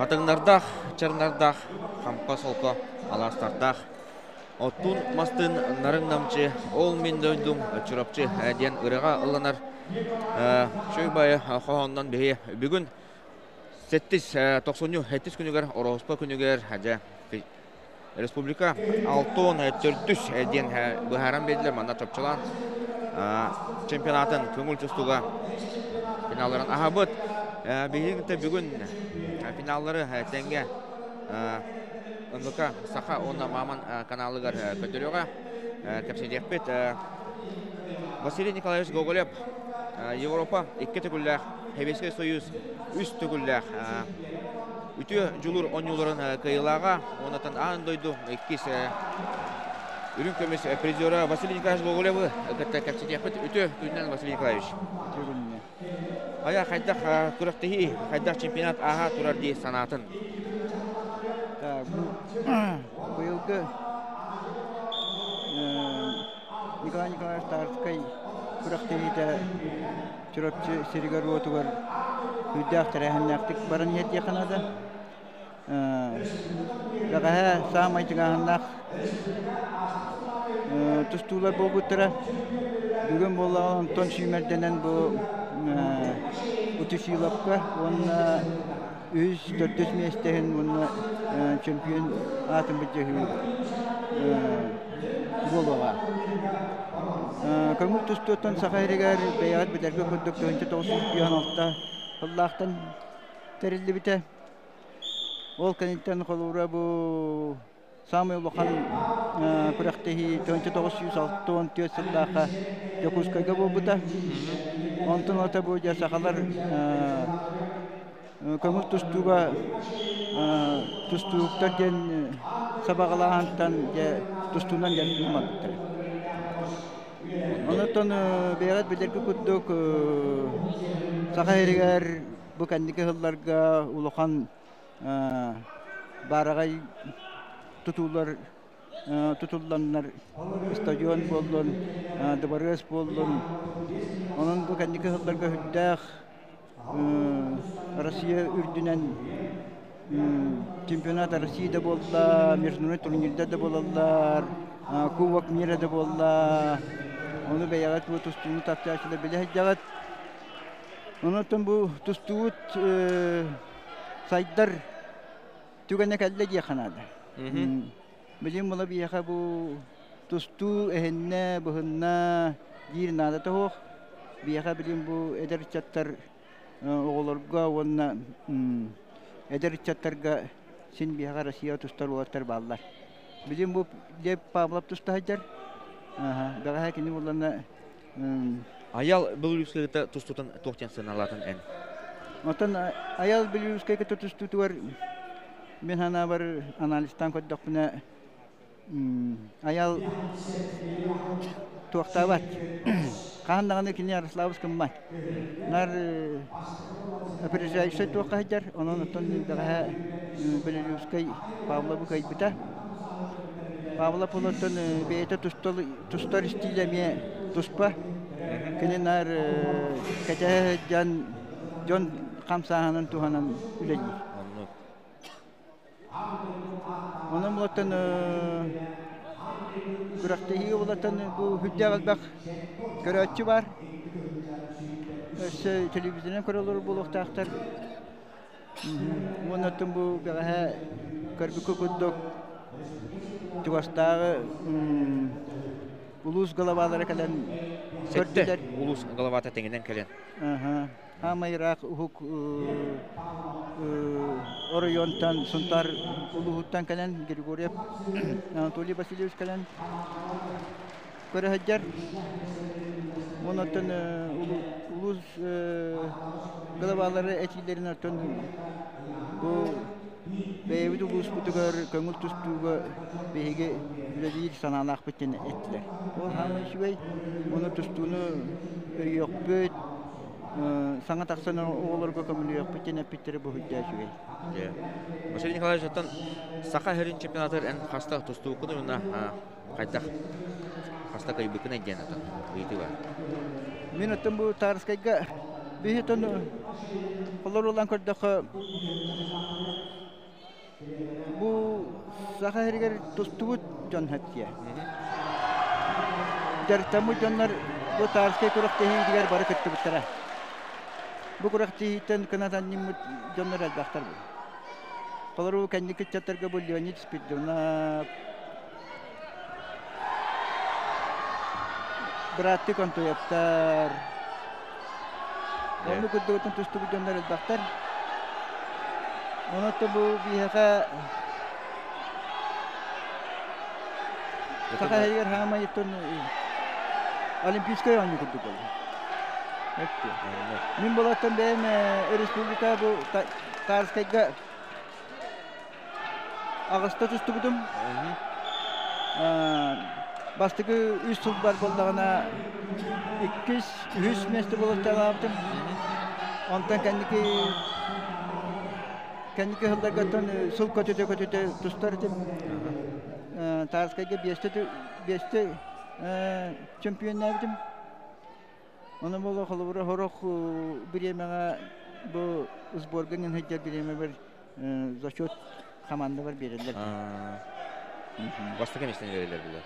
Хатыҥнардаах, чарнардаах, хампа солко алаастардаах, оттуун мастыын нарыҥ намчы, ол мин дойдум Чурапчы диэн ырыаҕа ылланар Чөй баайы хоһоонунан биһи бүгүн сэттис тохсунньу сэттис күнүгэр Ороһуспа күнүгэр дьэ республика алтон төрдүс диэн быһааран биэрдилэр манна чопчулаан чемпионатын көҥүл тустууга финалларын аһабыт. Биһиги бүгүн финаллары тэҥҥэ НВК Саха уонна Маман каналыгар көрдөрүөҕэ кэпсэтиэхпит. Василий Николаевич Гоголев Европа икки төгүллээх, Сэбиэскэй Союз үс төгүллээх үтүө дьулуур оонньууларын кыайыылааҕа уонна аан дойду иккис үрүҥ көмүс призера Василий Николаевич Гоголевы кытта кэпсэтиэхпит. Үтүө күнүнэн, Василий Николаевич. Үтүө күнүнэн. Хайа хайдах күрэхтэһии, хайдах чемпионат ааһа турар дии санаатын? Так, бу быйылгы Николай Николаевич Тарскай күрэхтэһиитэ Чурапчы сиригэр-уотугар күүрдээх тэрээһиннээхтик баран иһэр диэххэ наада. Бэҕэһээ саамай тыҥааһыннаах тустуулар буолбуттара. Бүгүн буоллаҕына онтон сүүмэрдэнэн бу Утусиловка уонна үһүс, төрдүс миэстэһин уонна чемпион аатын былдьаһыы буолуоҕа. Көҥүл тустууттан Саха сиригэр бэйэҕит билэргэ курдук 1996 сыллаахтан тэриллибитэ. Ол кэнниттэн холобура бу саамай улахан күрэхтэһии 1964 сыллаахха Дьокуускайга буолбута. Онтон ылата бу дьэ сахалар көҥүл тустууга тустууктар диэн сабаҕалааһынтан дьэ тустуунан дьарыктанан барбыттара. Онтон бэйэҕит билэргэ курдук Саха сиригэр бу кэнники сылларга улахан баараҕай тутуулар тутулланнар стадион буоллун, дыбарыас буоллун. Онон бу кэнники сылларга сүрдээх Россия үрдүнэн чемпионат России да буолла, международный турнирдар да буолаллар, Кубок мира да буолла. Ону бэйэҕит бу тустууну таптааччылар билэ сылдьаҕыт. Онон бу тустуубут сайдар түгэнэ кэллэ диэххэ наада. Билигин була биһиэхэ бу тустуу эһиннэ, быһынна диир наадата суох. Биһиэхэ билигин бу эдэр ыччаттар оҕолорго уонна эдэр ыччаттарга син биһиэхэ Россия тустар уолаттар бааллар. Билигин бу Лев Павлов туста сылдьар. Бэҕэһээ кини буллана Аял Белорусскайга тустуутун туох диэн сыаналаатын эн? Оттон Аял Белорусскайга тустуутугар мин санаабар анализтаан көрдөхпүнэ Аял туохтаабат. Хаһан даҕаны кини Ярославыс гыммат. Нар опережающай туохха сылдьар, онон оттон бэҕэһээ Белорусскай Павловы кыайбыта. Павлов онтон бэйэтэ тустар истиилэ эмиэ туспа. Кини наар кэтэһэ сылдьан дьон хамсааһынын туһанан үлэлиир. Оннук. Онон булаттан күрэхтэһии булаттан бу сүрдээх элбэх көрөөччү бар. Өссө телевизорынан көрөлөр буолуохтаахтар. Уонна оттон бу бэҕэһээ көрбүккэ курдук чугастааҕы улуус главалара кэлэн Сэттэ көрдүлэр. улуус главата тэҥинэн кэлэн. Хаамай ыраах уһук оройуонтан Сунтаар улууһуттан кэлэн Григорьев Анатолий Васильевич кэлэн көрө сылдьар. Уонна оттон улуус главалары этиилэрин оттон бу бэйэбит улууспутугар көҥүл тустууга биһиги үлэлиир санаалаахпыт диэн эттилэр. Ол хаамай үчүгэй. Уонна тустууну өйүөхпүт, саҥа тахсан оҕолорго көмөлөһүөхпүт диэн эппиттэрэ бу сүрдээх үчүгэй. Василий Николаевич, оттон Саха сирин чемпионатыгар эн хаста тустубуккун уонна хайдах хаста кыайбыккын диэн атын ыйытыы бар. Мин оттон бу Тарскайга Биһитон холорулан көрдөххө бу Саха сиригэр тустубут дьон хэптиэ. Дьарыктаммыт дьоннор бу Тарскай күрэхтэһиитигэр бары кыттыбыттара. Бу күрэхтэһииттэн кынат анньыммыт дьоннор элбэхтэр бу. Холору кэнники ыччаттарга бу Леонид Спиридонов, бырааттыы Контуевтар, оннук курдугутун тустубут дьоннор элбэхтэр. Онон бу биһиэхэ Саха иһигэр хаамай оттон Олимпийскай оонньуу курдук буолла. Мин болоттон бэйэм республика бу Тарскайга аҕыста тустубутум. Бастакы үс сылбар буоллаҕына иккис, үһүс миэстэ буолуохтаабытым. Онтон кэнники кэнники сылларга оттон сыл көтүтэ-көтүтэ тустар этим. Тарскайга биэстэ биэстэ чемпионнаабытым. Ону буолуо холобура сорох бириэмэҕэ бу сборга иҥин сылдьар бириэмэбэр зачет хамаандабар биэрэллэр. Бастакы миэстэни биэрэллэр булар.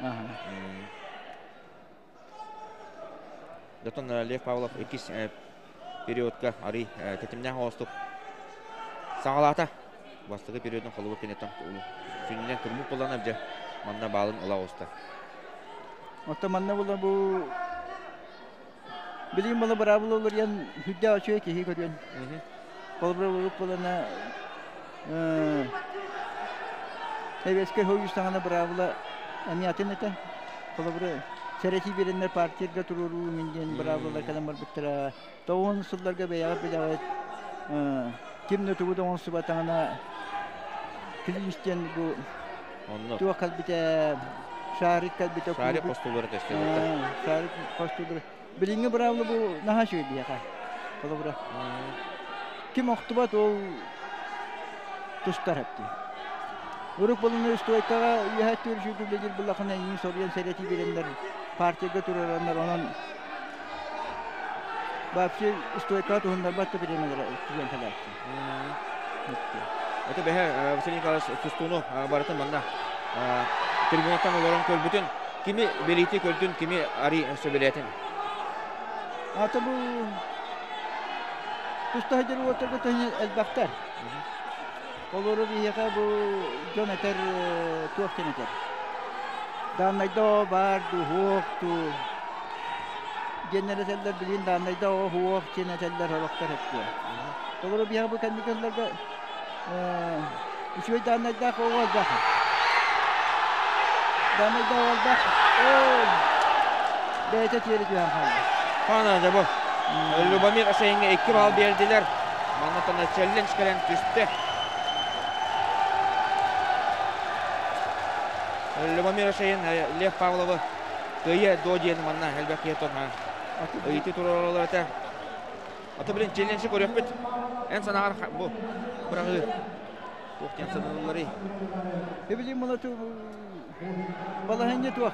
Дотон Лев Павлов иккис периодка арый тэтимнээх оҕостук саҕалаата. Бастакы периодун холобур киниттэн сүнньүнэн турмут буолан дьэ манна баалын ыла оҕуста. Оттон манна була бу билигин була быраабыла уларыйан сүрдээх үчүгэй киһи көрүөн. Холобура урут буолана Сэбиэскэй Союз саҕана быраабыла эмиэ атын этэ. Холобура сэрэтии биэрэннэр партиярга туруоруу мин диэн быраабылалар кэлэн барбыттара. Тоҕуон сылларга бэйэҕит билэҕит ким да тугу да оҥорсубатаҕына клинч диэн бу туох кэлбитэ шарик кэлбитэ шарик хостуулара көстүбүтэ шарик хостуулара билиҥҥи быраабыла бу наһаа үчүгэй биһиэхэ холобура ким охтубат ол тустар эптии Урук булуну стойкаҕа үөһэ түөрү үлэлиир буллахына эйиин соруйан сэрэтии биэрэннэр партияга туруораннар онон вообще стойкаҕа туһуннарбат да бириэмэлэрэ тиийэн кэлээччи. Это бэһэ Василий Николаевич тустууну барытын манна трибунаттан олорон көрбүтүн, кими бэлиэтии көрдүн, кими ари сөбүлээтин? Ата бу туста сылдьар уолаттарга төһө элбэхтэр. Олору биһиэхэ бу дьон этэр туох диэн этэр? Дааннайда баар дуу, суох дуу диэннэр этэллэр, билигин дааннайда суох диэн этэллэр сорохтор эттиэ. Олору биһиэхэ бу кэнники сылларга үчүгэй дааннайдаах оҕо элбэх. Дааннайдаах оҕо элбэх. Бэйэтэ тиэрэ түһэн хаалла. Хана дьэ бу Любомир Асайыҥҥа 2 балл биэрдилэр. Манна челлендж кэлэн түстэ. Любомир Асайын Лев Павловы кыайа до диэн манна элбэх киһи ыйытыы туруоралар этэ. Ата билин челленджи көрүөхпүт. Эн санааҕар бу быраҕыы туох диэн саныылларый? Билим мунату балаһынньа туох.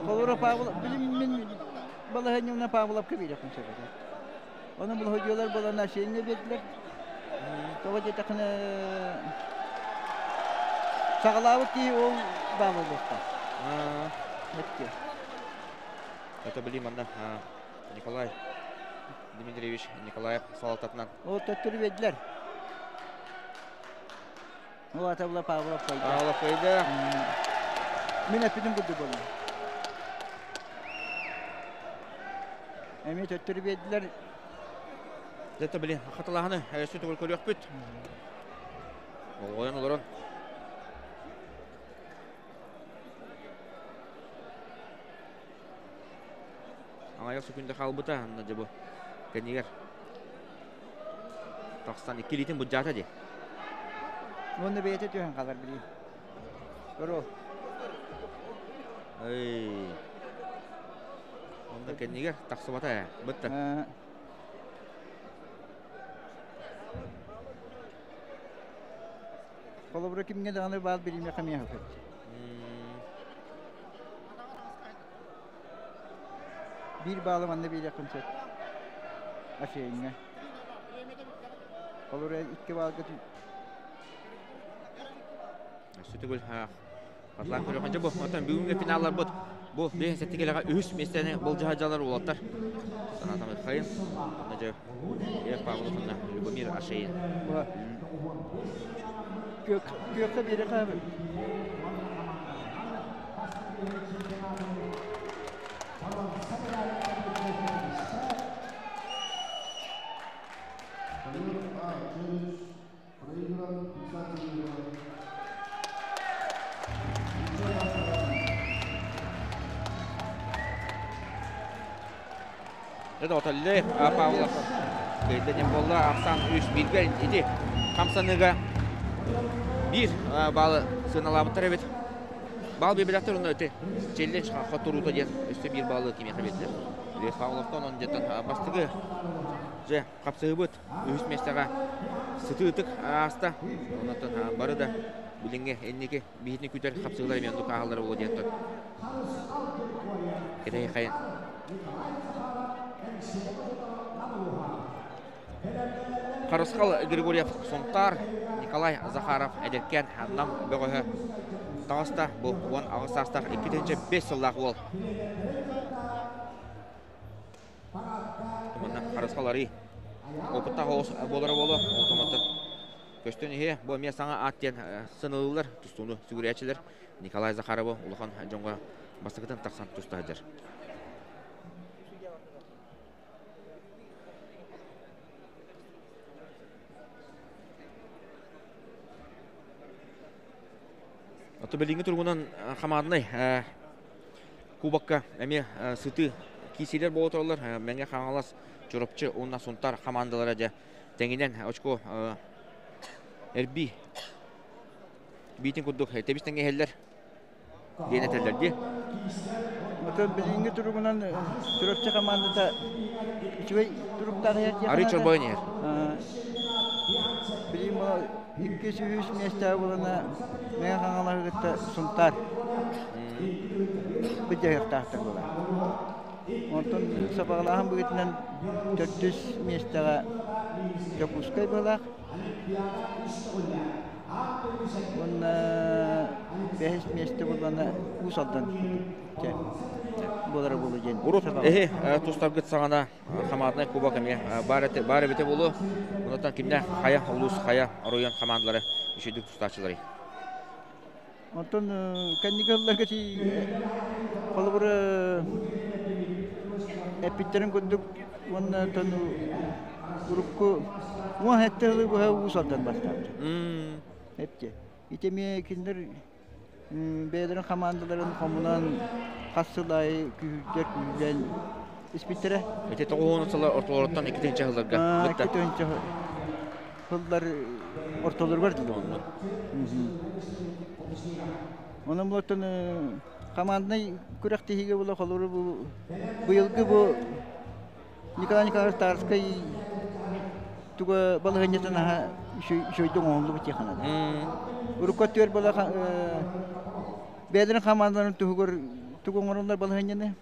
Холура Павел билим мин балаһынньа Павловка биэриэхпин сөп этэ. Онон булуһудьуолар буолан Арсенья биэрдилэр. Тоҕо диэтэххинэ саҕалаабыт киһи ол баал буолуохтаах. Эттиэ. Это были манна Николай Дмитриевич Николаев салалтатынан. Ол төттөрү биэрдилэр. Ол ата була Павлов кыайда. Павлов кыайда. Мин эппитим курдук буолла. Эмиэ төттөрү биэрдилэр. Дьэ, блин, хатылаһаны өссө төгүл көрүөхпүт. Оҕойон олорон. Аҕыйах сөкүүндэ хаалбыта, анна дьэ бу кэннигэр тахсан икки илиитин былдьаата дии. Уонна бэйэтэ түһэн хаалар билии. Көрү. Эй. Онно кэннигэр тахсыбата ээ. Бытта. Холобура кимҥэ даҕаны баал бириэмэ хамыйа сөп. Биир баалы манна биэриэххин сөп. Ашейҥа. Холобура 2 баалга Сүтүгүл Атлан көрөхөнчө бу. Оттон бүгүҥҥү финалларбыт бу 5 келеҕе үһүс миэстэни болдьоһо дьалар уолаттар. Санатам Хайын, онно дьэ Лев Павлов уонна Любомир Ашейин. Күөххэ биэрэхэ Это вот Лев Павлов кыйда диэн буолла. Ахсан үс бииргэ ити хамсаныыга биир баалы сыаналаабыттар эбит. Баал биэрбэтэхтэр онно ити челлендж хотторуута диэн өссө биир баалы кимиэхэ биэрдилэр. Лев Павловтан он дьеттан бастакы же хапсыһыбыт үһүс миэстэҕэ сытыытык ааста. Онон бары да билиҥҥи инники биһитини күтэр хапсыһыылар эмиэ оннук ааһаллара буолуо диэн кэтэһи хайын. Харысхал Григорьев Сунтаар, Николай Захаров эдэркээн Нам бөҕөһө таҕыста. Бу 18 саастаах 2005 сыллаах уол. Манна Харысхал арый опыттаах оҕус буолара буолуо. Ол көстөн иһиэ. Бу эмиэ саҥа аат диэн сыналыылар, тустууну сүгүрүйээччилэр Николай Захаровы улахан дьоҥҥо бастакытын тахсан туста сылдьар. Ото билиҥҥи туругунан хамаандынай кубокка эмиэ сытыы киирсиилэр буола тураллар. Мэҥэ Хаҥалас, Чурапчы уонна Сунтаар хамаандалара дьэ тэҥинэн очко эрбии биитин курдук тэбис тэҥҥэ иһэллэр диэн этэллэр дии. Отон билиҥҥи туругунан Чурапчы хамаандата үчүгэй туруктаах иһэр диэххэ Арыы чорбойон иһэр. Билигин иккис-үһүс миэстэҕэ буолана Мэҥэ Хаҥалаһы кытта Сунтаар быдьаһыахтаахтар буолар. Онтон сабаҕалааһын быһыытынан төрдүс миэстэҕэ Дьокуускай быһалаах уонна бэһис миэстэ буоллаҕына Уус Алдан буолара буолуо диэн. Урут эһи тустаргыт саҕана хамаатынай кубок эмиэ баар баар эбитэ буолуо. Онтон кимнээх хайа улуус хайа оройуон хамаандалара үчүгдүк тустааччыларый? Онтон кэнники сылларга холобур эппиттэрин курдук уонна оттон урукку 17 сылы быһа Уус Алдан бастаабыт. Эпти. Ити эмиэ кинилэр бэйэлэрин хамаандаларын хомунан хас сыл аайы күүһүрдэр күүһүлээн испиттэрэ. Ити 90 сыллар ортолоруттан 2 сылларга кытта. 2 сыллар ортолоругар дылы буолла. Онон булаттан команднай күрэхтэһиигэ була холобура бу быйылгы бу Николай Николаевич Тарскай туга балаһыанньатын аһа үчүгэйдик оҥоһуллубут диэххэ Урукку өттүгэр була бэйэлэрин хамаандаларын туһугар тугу оҥороллор балаһыанньаны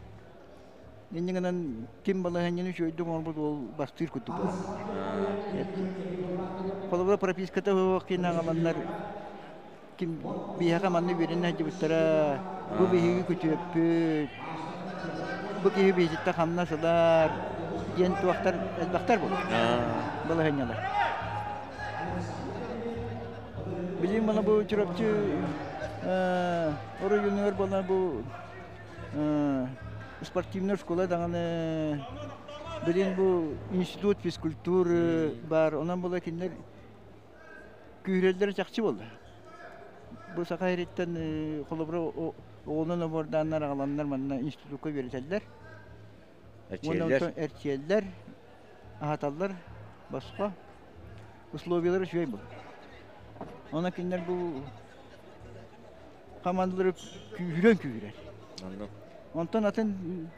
инньэ гынан ким балаһыанньаны үчүгэйдик оҥорбут ол бастыыр курдук буолар. Холобура прописката суох киин аҕаланнар ким биһиэхэ манна үөрэнэ сылдьыбыттара, бу биһиги күтүөппүт, бу киһи биһигиттэн хамнас ылар диэн туохтар элбэхтэр буолар балаһыанньалар. Билигин мана бу Чурапчы оройуонугар буолан бу спортивная школа даҕаны билигин бу институт физкультуры баар, онон була кинилэр Күүһүрэллэрэ чахчы буолла. Бу Саха сириттэн холобура оҕонон обордааннар аҕаланнар манна институкка үөрэтэллэр. Эрчийэллэр. Эрчийэллэр, аһаталлар босхо. Условиялара үчүгэй буолар. Онон кинилэр бу хамаандалары күүһүрэн күүһүрэр. Онтон атын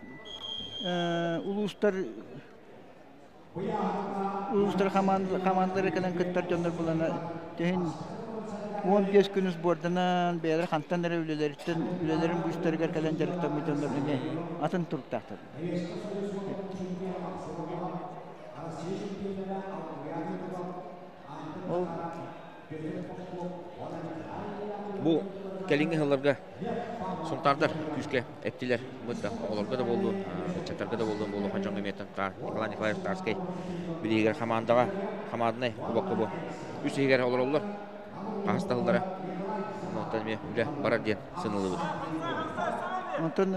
улуустар Улуустар хамаандалара кэлэн кыттар дьоннор булана тэһин 15 күн сборданан бэйэлэрэ хантан эрэ үлэлэриттэн үлэлэрин быыстарыгар кэлэн дьарыктаммыт дьоннор эмиэ атын туруктаахтар. Кэлиҥҥи сылларга Сунтаардар күүскэ эптилэр. Бу да оҕолорго да буоллун, ыччаттарга да буоллун буолуоха дьоҥҥо эмиэ Николай Николаевич Тарскай билиһигэр хамаандаҕа хамаандынай кубокка бу үс иһигэр олороллор. Хаһыс да сыллара. Онтон эмиэ үлэ барар диэн сыаналыыбыт. Онтон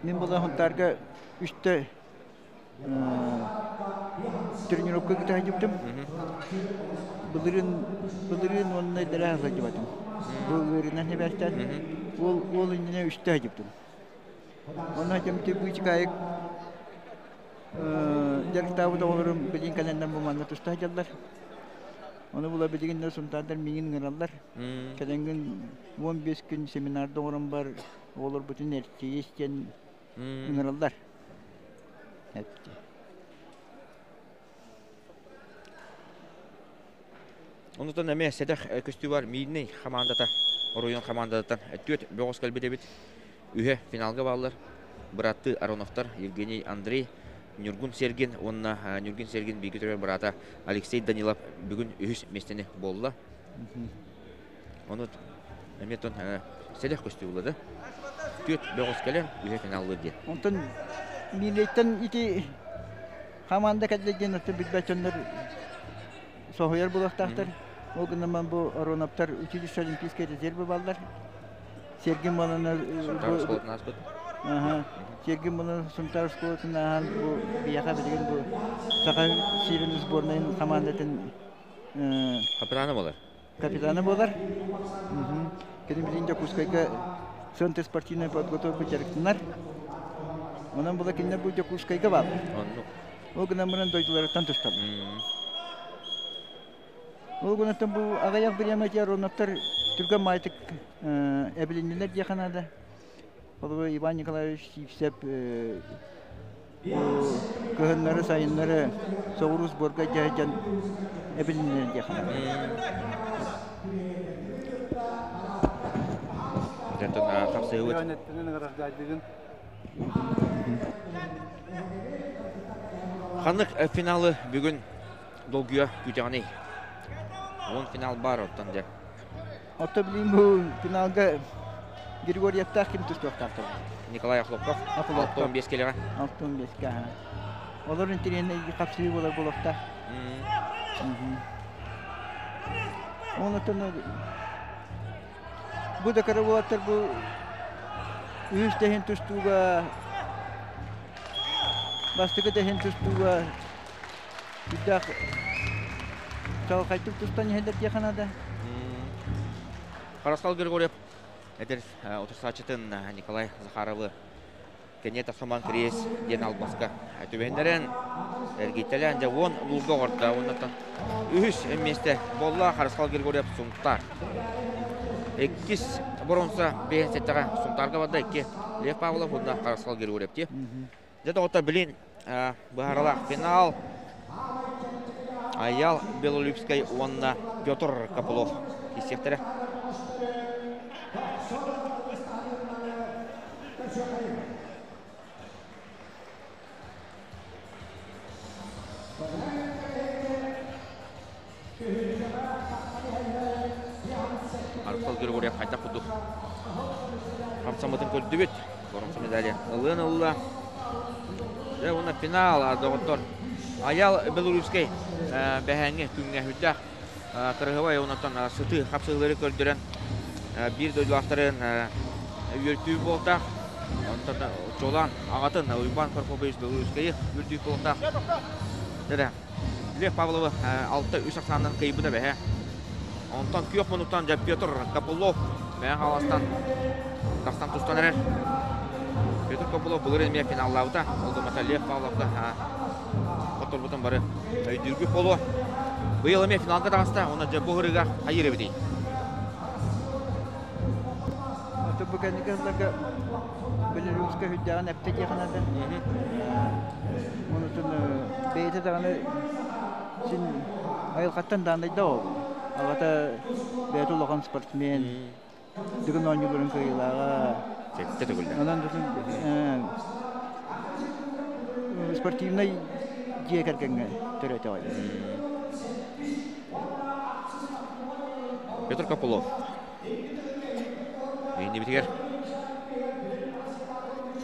мин була Сунтаарга үстэ тренировка кытта сылдьыбытым. Былырыын былырыын уонна иллэрээ сылдьыбатым. Бу ыарыынан сибээстээн уол уол иннинэ үстэ сылдьыбытым. Онно кэмти быычыкаайык дьарыктаабыт оҕолорум билигин кэлэннэр бу манна туста сылдьаллар. Ону була билигин да Сунтаардар миигин ыҥыраллар. Кэлэҥҥин 15 күн семинарда оҥорон бар оҕолорбутун эрчийис диэн ыҥыраллар. Онутан эмиэ сэдэх көстүү бар Миирнэй хамаандата оройуон хамаандатыттан түөрт бөҕөс кэлбит эбит. Үһэ финалга бааллар. Бырааттыы Ароновтар Евгений Андрей, Ньургун Сергин уонна Ньургун Сергин бииргэ төрөөбүт быраата Алексей Данилов бүгүн үһүс миэстэни буолла. Ону эмиэ тон сэдэх көстүү буолла да. Түөрт бөҕөс кэлэн үһэ финаллыыр диэн. Онтон Миилейтэн ити хамаанда кэллэ диэн оттон билбэт дьоннор соһуйар буолуохтаахтар. Ол гынан бу Ароновтар училище олимпийскай резервы баллар. Сергин балана Сунтаар оскуолатын ааспыт. Сергин балана Сунтаар оскуолатын ааһан бу биһиэхэ билигин бу Саха сирин сборнайын хамаандатын Капитана буолар. Капитана буолар. Кини билигин Дьокуускайга Центр спортивной подготовки дьарыктанар. Онон була кинилэр бу Дьокуускайга бааллар. Оннук. Ол гынан баран дойдуларыттан тусталлар. Ол гынан бу аҕыйах бириэмэ Ароновтар түргэн маайтык эбилиннилэр диэххэ наада. Холобур, Иван Николаевич Сивцев кыһыннары, сайыннары соҕуруу сборга дьаһайдьан эбилиннилэр диэххэ наада. Хапсыһыбыт. Ханнык финалы бүгүн долгуйа күүтэҕиний? Уон финал баар оттон дьэ. Отто билигин бу финалга Григорьевтаах ким тустуохтаахтар? Николай Охлопков. 65 келеҕэ. 65-ке. Олор интэриэһинэй хапсыы буолар буолуохтаах. Онтон бу да кыра уолаттар бу үһүс тэһин тустууга бастакы тэһин тустууга сүрдээх чаҕылхайдык тустан иһэллэр диэххэ наада. Харасхал Григорьев эдэр утарсааччытын Николай Захаровы кэнньэ тахсаман кириэс диэн албаска түбэһиннэрэн эргийтэлээн дьэ уон луурга оҕордо уоннаттан үһүс миэстэ буолла Харысхал Григорьев Сунтаар. Иккис боруонса биэһин сэттэҕэ Сунтаарга барда икки Лев Павлов уонна Харысхал Григорьев дии. Дьэ доҕоттор билин быһааралаах финал Аял Белолюбскай уонна Петр Копылов киирсиэхтэрэ. Аркал Григорьев хайдах курдук хамсаммытын көрдүбүт. Боромсо медали ылыан ылла. Дьэ уонна финал доҕоттор. Аял Белорусскай бэһээҥҥи күҥҥэ үрдээх кырыһыбай уоннаттан сытыы хапсыһыылары көрдөрөн биир дойдулаахтарын үөртүү буолтаах. Онтон чуолаан аҕатын Уйбаан Прокопьевич Белорусскайы үрдүү буолтаах. Дьэ Лев Павловы 6-3 ахсаанынан кыайбыта бэһэ. Онтон күөх муннуктан дьэ Петр Копылов Мэҥэ Хаҥаластан тахсан тустан эрэр. Петр Копылов былыр эмиэ финаллаабыта. Ол гыммата Лев Павловка хотторбутун бары өйдүүргүт буолуо. Быйыл эмиэ финалга таҕыста. Уонна дьэ бу ырыга хайыыр эбитий? Бу кэнники сылларга Белорусскай үрдээҕин эптэ диэххэ наада. Онутун бэйэтэ даҕаны син айылҕаттан даанайда ол. Аҕата бэйэтэ улахан спортсмен, Дыгын оонньууларын кыайыылааҕа. Сэттэ төгүллээх. Онон спортивнай дьиэ кэргэҥҥэ төрөөтөҕө. Петр Копылов. Иннибитигэр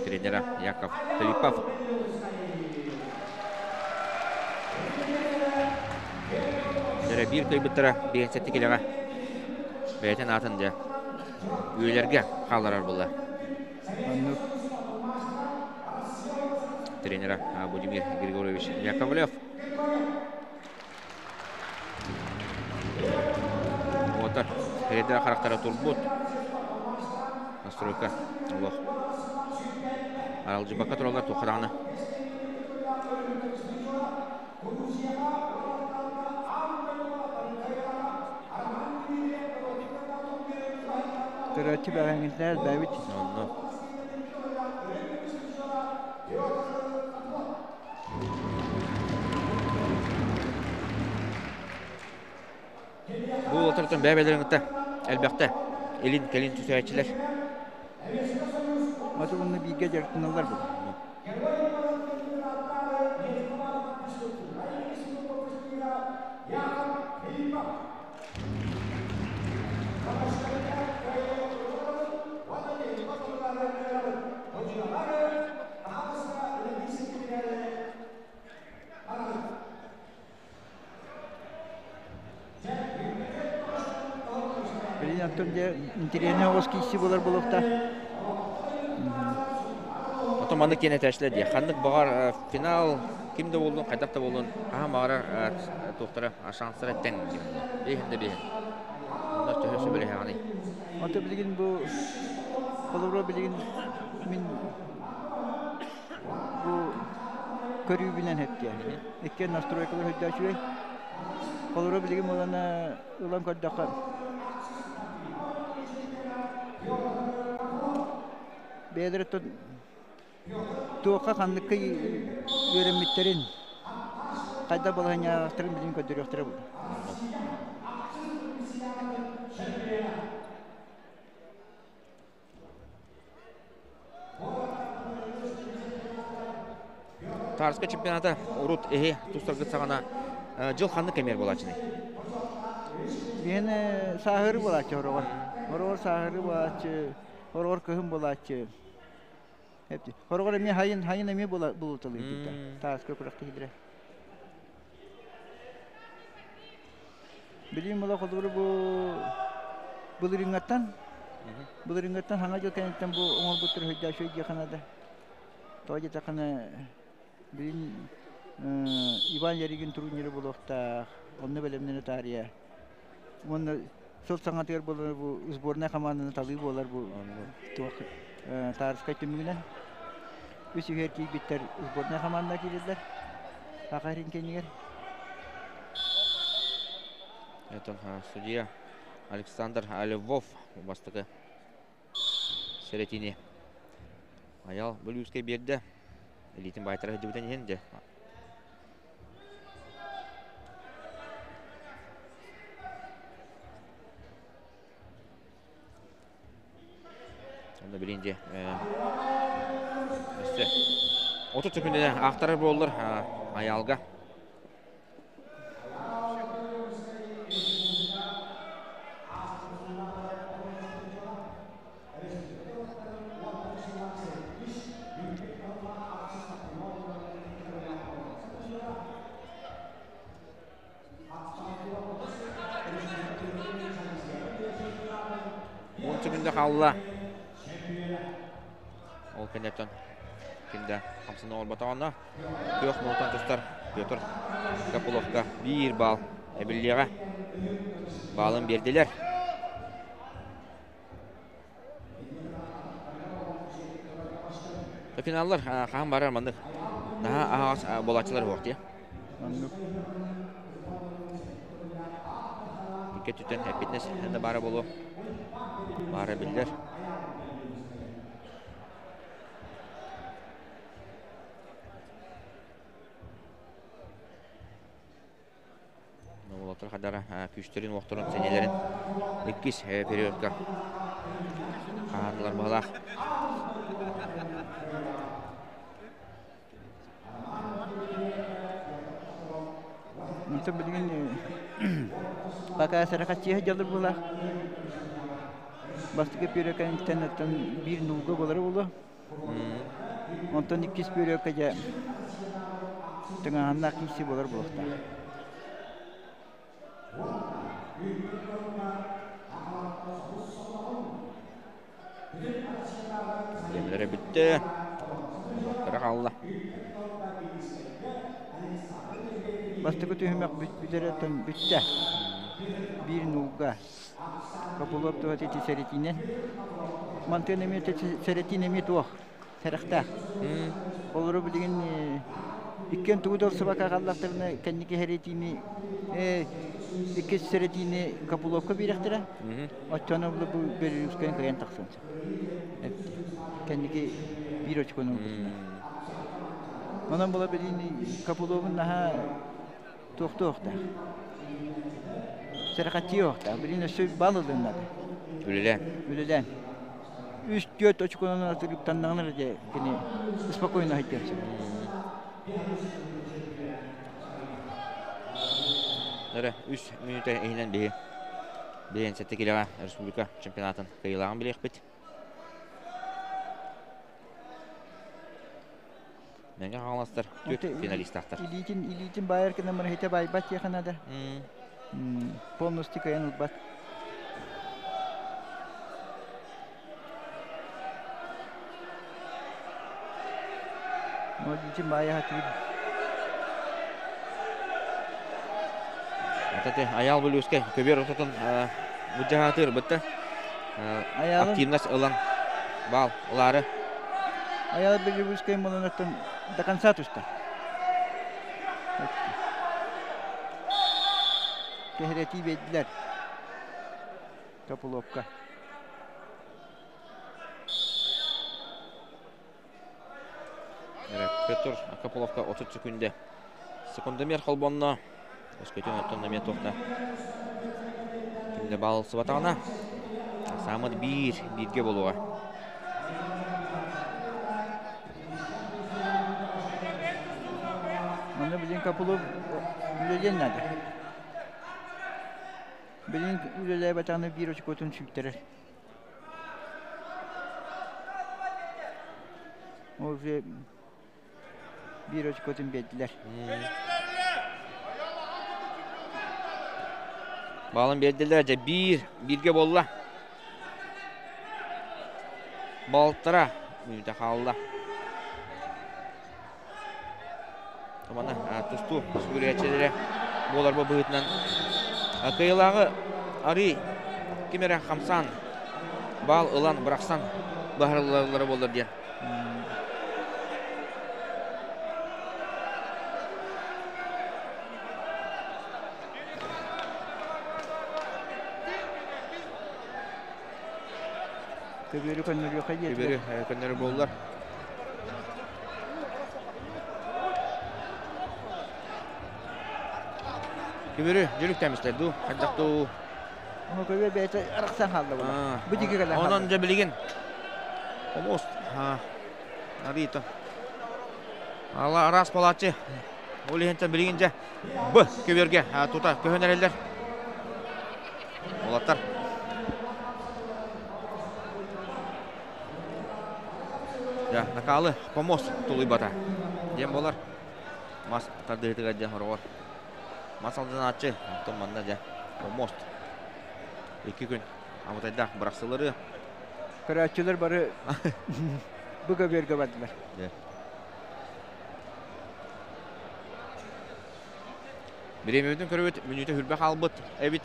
тренера Яков Филиппов. Дөрө биир кыйбыттара биэнсэтти килэҕэ бэйэтин аатын дьэ үйэлэргэ хаалларар буолла. Оннук. Тренера Будимир Григорьевич Яковлев. Уотар передара харахтара турбут. Настройка олох. Аралдьыбакка тураллар туохха Көрөөччү бэҕэһээҥҥитинээр элбээбит. Онно. Бу уолаттартан бэйэ-бэйэлэрин кытта элбэхтэ илин кэлин түсээччилэр. Аты уонна бииргэ дьарыктаналлар бу. Билин оттон дьэ интэриэһинэй оҕус киирсии буолар буолуохтаах. Оттон маннык киэн этээччилэр дии. Ханнык баҕар финал ким да буоллун, хайдах да буоллун, хаһан баҕарар туохтара шанстара тэҥ диэн буолуо. Биэһин да биэһин. Онно төһө сөбүлэһэҕиний? Ото билигин бу холобура билигин мин бу көрүүбүнэн эттиэ. Иккиэн настройкалар өйдөө үчүгэй. Холобура билигин буолана ылан көрдөххө бэйэлэрэ туохха ханныкка үөрэммиттэрин хайдах балаһыанньалаахтарын билигин көрдөрүөхтэрэ буолуо. Тарска чемпионата урут эһи тустаргыт саҕана дьыл ханнык кэмигэр буолааччыный? Биһиэн сааһыры буолааччы хороҕор. Хороҕор сааһыры буолааччы, хороҕор кыһын буолааччы. Хороҕор эмиэ хайын, хайын эмиэ булуталыйбыта. Тааска күрэхтэһиилэрэ. Билигин була холобура бу былырыыҥҥаттан былырыыҥҥаттан саҥа дьыл кэнниттэн бу оҥорбуттар өйдөөх үчүгэй диэххэ наада. Тоҕо диэтэххинэ билигин Иван Ярыгин турнира буолуохтаах, онно бэлэмнэнэ таарыйа. Уонна сыл саҥатыгар буолар бу сборнай хамаанданы талыы буолар бу туох Таарыскай түмүгүнэн. Үс үһүөр киирбиттэр сборнай хамаанда киирэллэр. Саха сирин кэннигэр. Это судья Александр Львов бастакы сэрэтиини Айал Бүлүүскэй биэрдэ. Илиитин баайтара сылдьыбытын иһин дьэ. Онно билин дьэ өссө 30 секунданы аахтарар буоллар Айаалга. Уон секунда хаалла. Ол кэнниттэн ким да хамсана оҥорботоҕуна күөх муҥутан тустар Петр Копыловка биир баал эбиллиэҕэ. Баалын биэрдилэр. Финаллар хаһан барар маннык наһаа аһаҕас буолааччылар суох дии. Оннук. Икки өттүттэн фитнес да баара буолуо. Баара биллэр. Уолаттар хадара күүстэрин-уохтарын, сэниэлэрин иккис периодка хаһаанылар быһалаах. Онтон билигин пока сарахаччыйа дьалыр буолаах. Бастакы пүөрэ кэнниттэн оттон биир нуулга буолара буолуо. Онтон иккис пүөрүөккэ дьэ тыҥааһыннаах киирсии буолар буолуохтаах. Дэмилэрэ бүттэ. Уоттара хаалла. Бастакы түһүмэх бүтэрэ бүттэ. Биир нуулга. Копылов туһа ити сэрэтиинэн. Мантан эмиэ сэрэтиин эмиэ туох сэрэхтээх. Олору билигин иккиэн тугу да ылсыбакка хааллахтарына кэнники сэрэтиини иккис сэрэтиини Копыловка биэрэхтэрэ. Оччону бу Белорусскайын кыайан тахсан сөп. Кэнники биир очкону ылбытынан. Онон була билигин Копыловун наһаа туохтуохтаах. Сэрэхэччийиэхтээх. Билигин өссө бал ылыннады. Үлэлээн. Үлэлээн. Үс түөрт очконан атырыктаннаҕына эрэ дьэ кини спокойно сылдьыан сөп. Эрэ үс мүнүүтэ иһинэн биһи биһиэн сэттэ килэҕэ республика чемпионатын кыайыылааҕын билиэхпит. Мэҥэ Хаҥаластар түөрт финалистаахтар. Илиитин илиитин баайар гына мырыһыта баайбат диэхэ наада. Полностью кыайан ылбат. Илиитин баайа сатыыр. Ататы Аял Бүлүүскэ көбүөр ортотун былдьаһаатыыр бытта. Активность ылан баал ылаары. Аял Бүлүүскэй мунунуттан до конца туста. Кэһирэтии биэрдилэр. Копыловка. Петр Копыловка 30 секунда. Секундомер холбонно. Өскөтүн оттон эмиэ туохта кимде баалсыбатаҕына саамат биир бииргэ буолуоҕа. Манна билин Копылов үлэлиэн наада. Билин үлэлээбэтэҕинэ биир очкотун сүүйтэрэр. Ол уже биир очкотун биэрдилэр. Баалын биэрдилэр, дьэ биир, бииргэ буолла. Балтара мүнүүтэ хаалла. Маны тустуу сүгүрүйээччилэрэ буолар бу быһыытынан кыайыылааҕы арыы ким эрэ хамсаан баал ылан бырахсан быһаарыллаллара буоллар диэн. Көбүөрү көннөрүөххэ диэтилэр. Көбүөрү көннөрөр буоллар. Көбүөрү дьүрүктэмистэр дуу, хайдах дуу. Ону көбүөр бэйэтэ арахсан хаалла була. Бу диэки кэлэн хаалла. Онон дьэ билигин Омос Арита Ала араас палааччы ол иһинтэн билигин дьэ Б көбүөргэ тута көһөн эрэллэр. Уолаттар. Дьэ, накалы помост тулуйбата. Диэн буолар. Мас тардыһытыгар дьэ хороҕор. Мас алдынааччы, онтон манна дьэ помост. Икки күн амытайдаах бырахсылары. Көрөөччүлэр бары бу көбүөргэ бардылар. Дьэ. Бириэмэбитин көрөбүт, мүнүүтэ хүрбэ хаалбыт эбит.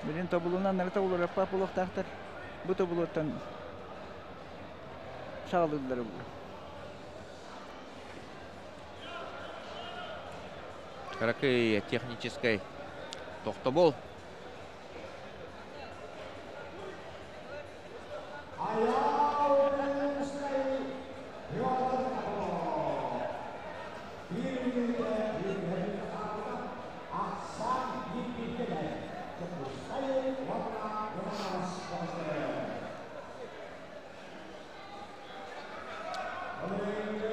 Билин тобулунан нары тобулураппа буолуохтаахтар. Бу тобулуоттан саҕалыыллар бу. Кыракый техническэй тохтобул.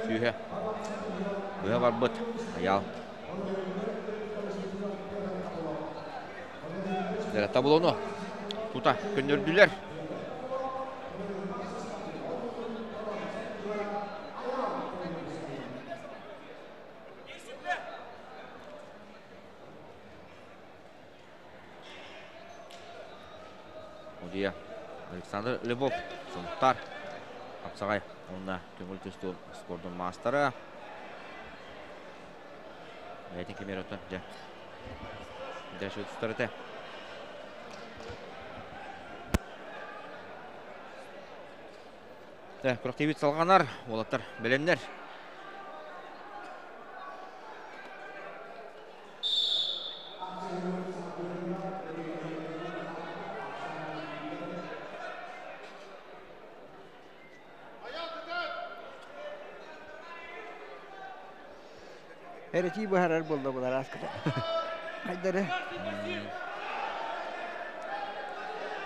Сүүһэ. Быһа барбыт. Айаал. Таблону тута көннөрдүлэр. Одия Александр Львов Сунтар Апсаҕай уонна көҥүл тустуу спордун маастара. Бэйэтин кимиэр оттон дьэ. Дьэ тустар этэ. Дьэ, күрэхтэһиибит салҕанар, уолаттар бэлэмнэр. Эрэтии быһарар буолла булар ааскыта. Хайдары.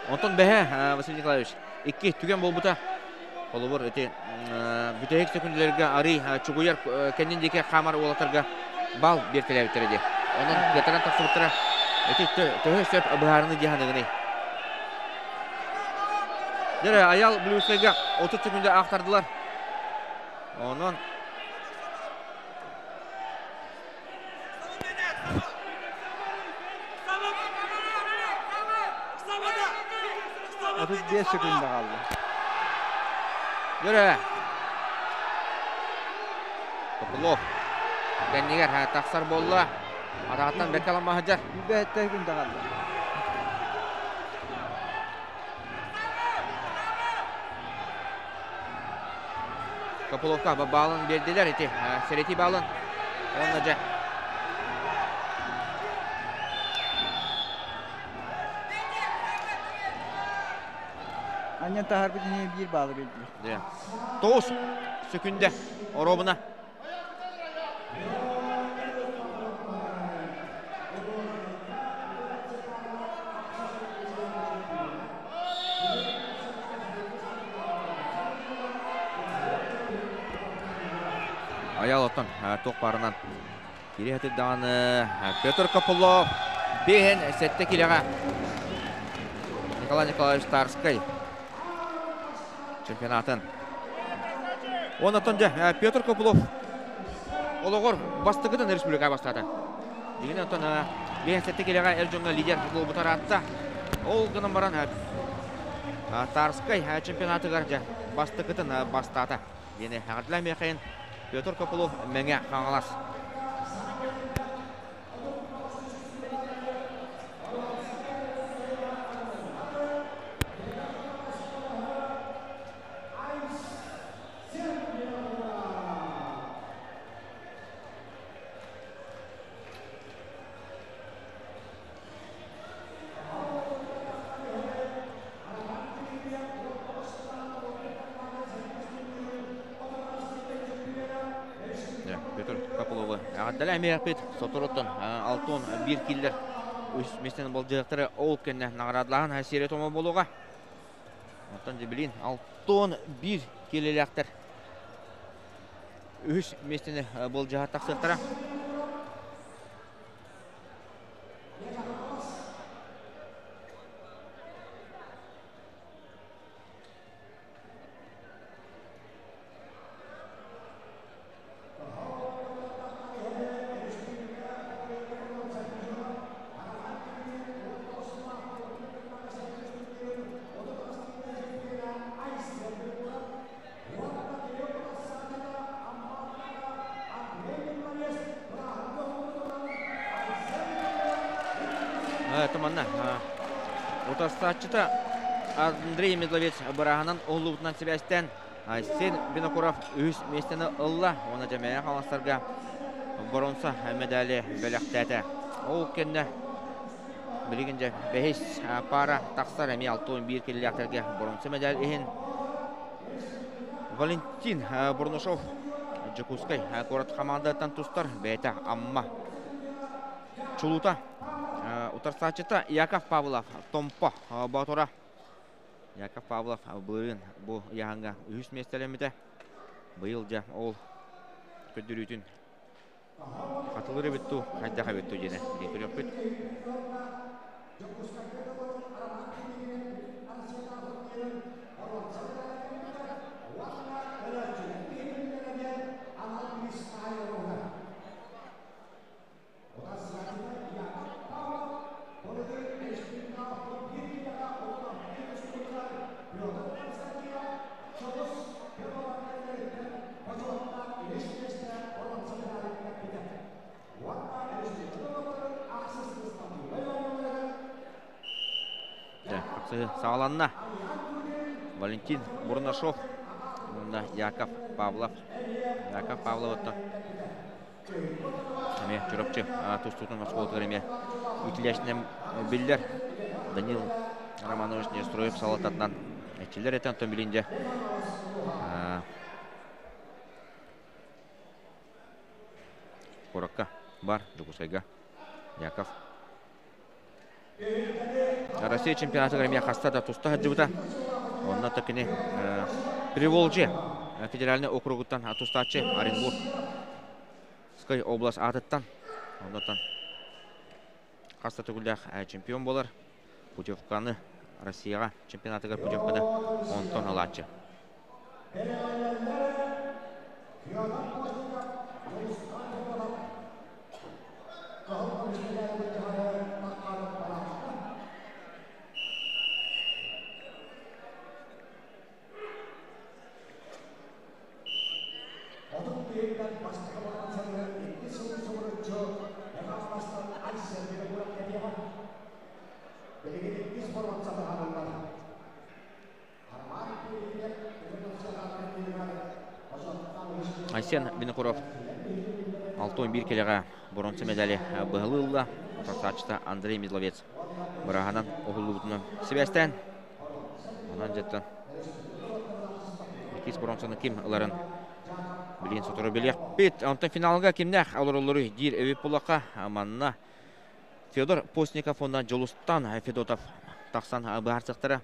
Онтон бэһэ Василий Николаевич икки түгэн буолбута. Холобур ити бүтэһик сөкүндэлэргэ арый чугуйар кэннин диэки хаамар уолаттарга бал биэртэлээбиттэрэ дии. Онон кыатаран тахсыбыттара. Ити төһө сөп быһаарыны дии саныгыный? Дьэ, Аял Блюзкайга 30 секунда аахтардылар. Онон 35 секунда хаалла. Дөрө. Топулов. Кэннигэр тахсар буолла. Атаҕыттан бэркэ аламмаһыдьар. Бэһэттэ секунда хаалла. Копыловка баалын биэрдилэр ити сэрэтии баалын. Уонна дьэ Анньан таһарбыт иһин биир баалы биэрдилэр. Тоҕус сөкүндэ оруобуна. Аял оттон туох баарынан кири даҕаны Петр Копылов биэһин сэттэ килэҕэ Николай Николаевич Тарскай чемпионатын. Оннотон дьэ Петр Копылов олоҕор бастакытын республика бастаата. Дигин оттон 57 килэҕэ эр дьоҥҥо лидер буолбута ыраатта. Ол гынан баран Тарскай чемпионатыгар дьэ бастакытын бастаата. Диэни эҕэрдэлээн миэхэйин Петр Копылов Мэҥэ Хаҥалас. Петр Копыловы эҕэрдэлээн биэрэппит. Соторуттан Алтон биир киллер үс миэстэни болдьуохтара ол кэннэ наҕараадалааһын серия томо буолуоҕа. Оттон дьэ Алтон биир киилэлээхтэр үһүс миэстэни болдьоһо тахсыахтара. Туманна утарсааччыта Андрей Медловец бырааһынан уһуллубутунан сибээстээн Айсен Винокуров үһүс миэстэни ылла уонна дьэмэйэ хаҥаластарга боруонса медали бэлэхтээтэ. Ол кэннэ билигин дьэ бэһис пара тахсар эмиэ 61 киллээхтэргэ боруонса медаль иһин Валентин Бурнашов Дьокуускай куорат хамаандатыттан тустар бэйэтэ Амма чулуута утарсааччыта Яков Павлов Томпо Боотура Яков Павлов былырыын бу ыйааһыҥҥа үһүс миэстэлэммитэ. Быйыл дьэ ол көрдөрүүтүн хатылыр эбит дуу, хайдах эбит дуу диэни көрүөхпүт. Саҕаланна. Валентин Бурнашов уонна Яков Павлов. Яков Павлов эмиэ Чурапчы тустуутун оскуолатыгар эмиэ иитиллээччинэн биллэр. Данил Романович Нестроев салалтатынан эчиллэр этэ. Онтон билин дьэ куоракка бар Дьокуускайга Яков Россия чемпионатыгар эмиэ хаста да туста сылдьыбыта. Онно да кини Приволжье федеральнай округуттан тустааччы Оренбургскай область аатыттан. Оннотон хаста төгүллээх чемпион буолар. Путевканы Россияҕа чемпионатыгар путевканы онтон ылааччы. Айсен Винокуров 6-11 килэҕэ боруонса медали быһалыы ылла. Утарсааччыта Андрей Мидловец быраһанан уһуллубутунан сибээстээн. Онон дьэттэн иккис боруонсаны ким ыларын билин сотору билиэхпит. Онтон финалга кимнээх олороллоруй диир эбит буллахха манна Федор Постников уонна Дьулустан Федотов тахсан быһаарсыахтара.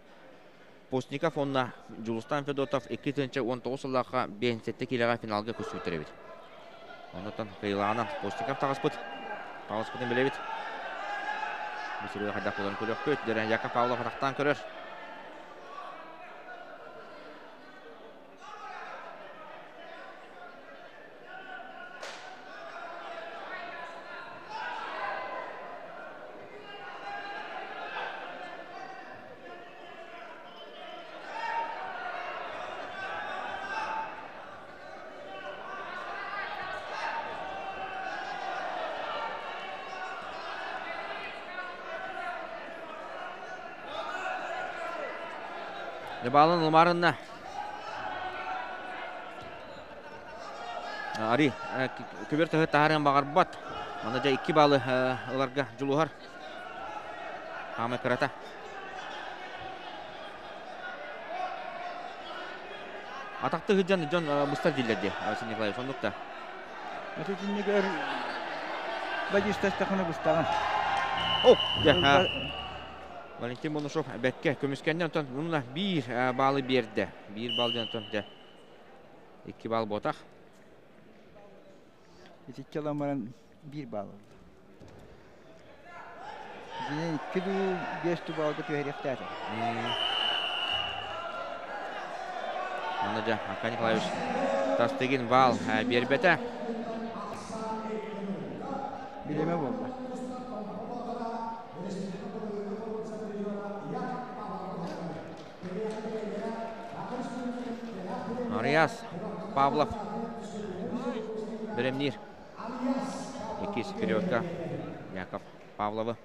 Постников уонна Дьулустан Федотов 2019 сыллаахха 57 киилэҕэ финалга көрсүбүттэр эбит. Оннуттан кыайыылааҕынан Постников таҕыспыт. Таҕыспытын билэбит. Бу сырыыга хайдах буоларын көрүөхпүт. Дьэ, Яков Павлов атахтаан көрөр. Дебалын ылмарынна. Ари көбөр тыһы таһарыан баҕарбат. Манна дьэ икки баалы ыларга дьулуһар. Хаамай кырата. Атахты сылдьан дьон быстар дииллэр дии, Василий Николаевич, оннук да. Аты итиннигэр бадьыыстастахына быстаҕын. О, дьэ, Валентин Бонушов бэккэ көмүскэннэ, онтон мунна биир баалы биэрдэ. Биир баал диэн онтон дьэ икки баал буотах. Итиччэ ылан баран биир баал ылла. Дьиҥэ икки дуу, биэс дуу баалга түһэриэхтээтэ. Манна дьэ Аркадий Николаевич Тастыгин баал биэрбэтэ. Билимэ буолла. Ариас Павлов бэлэмниир. Иккис периодка Яков Павловы.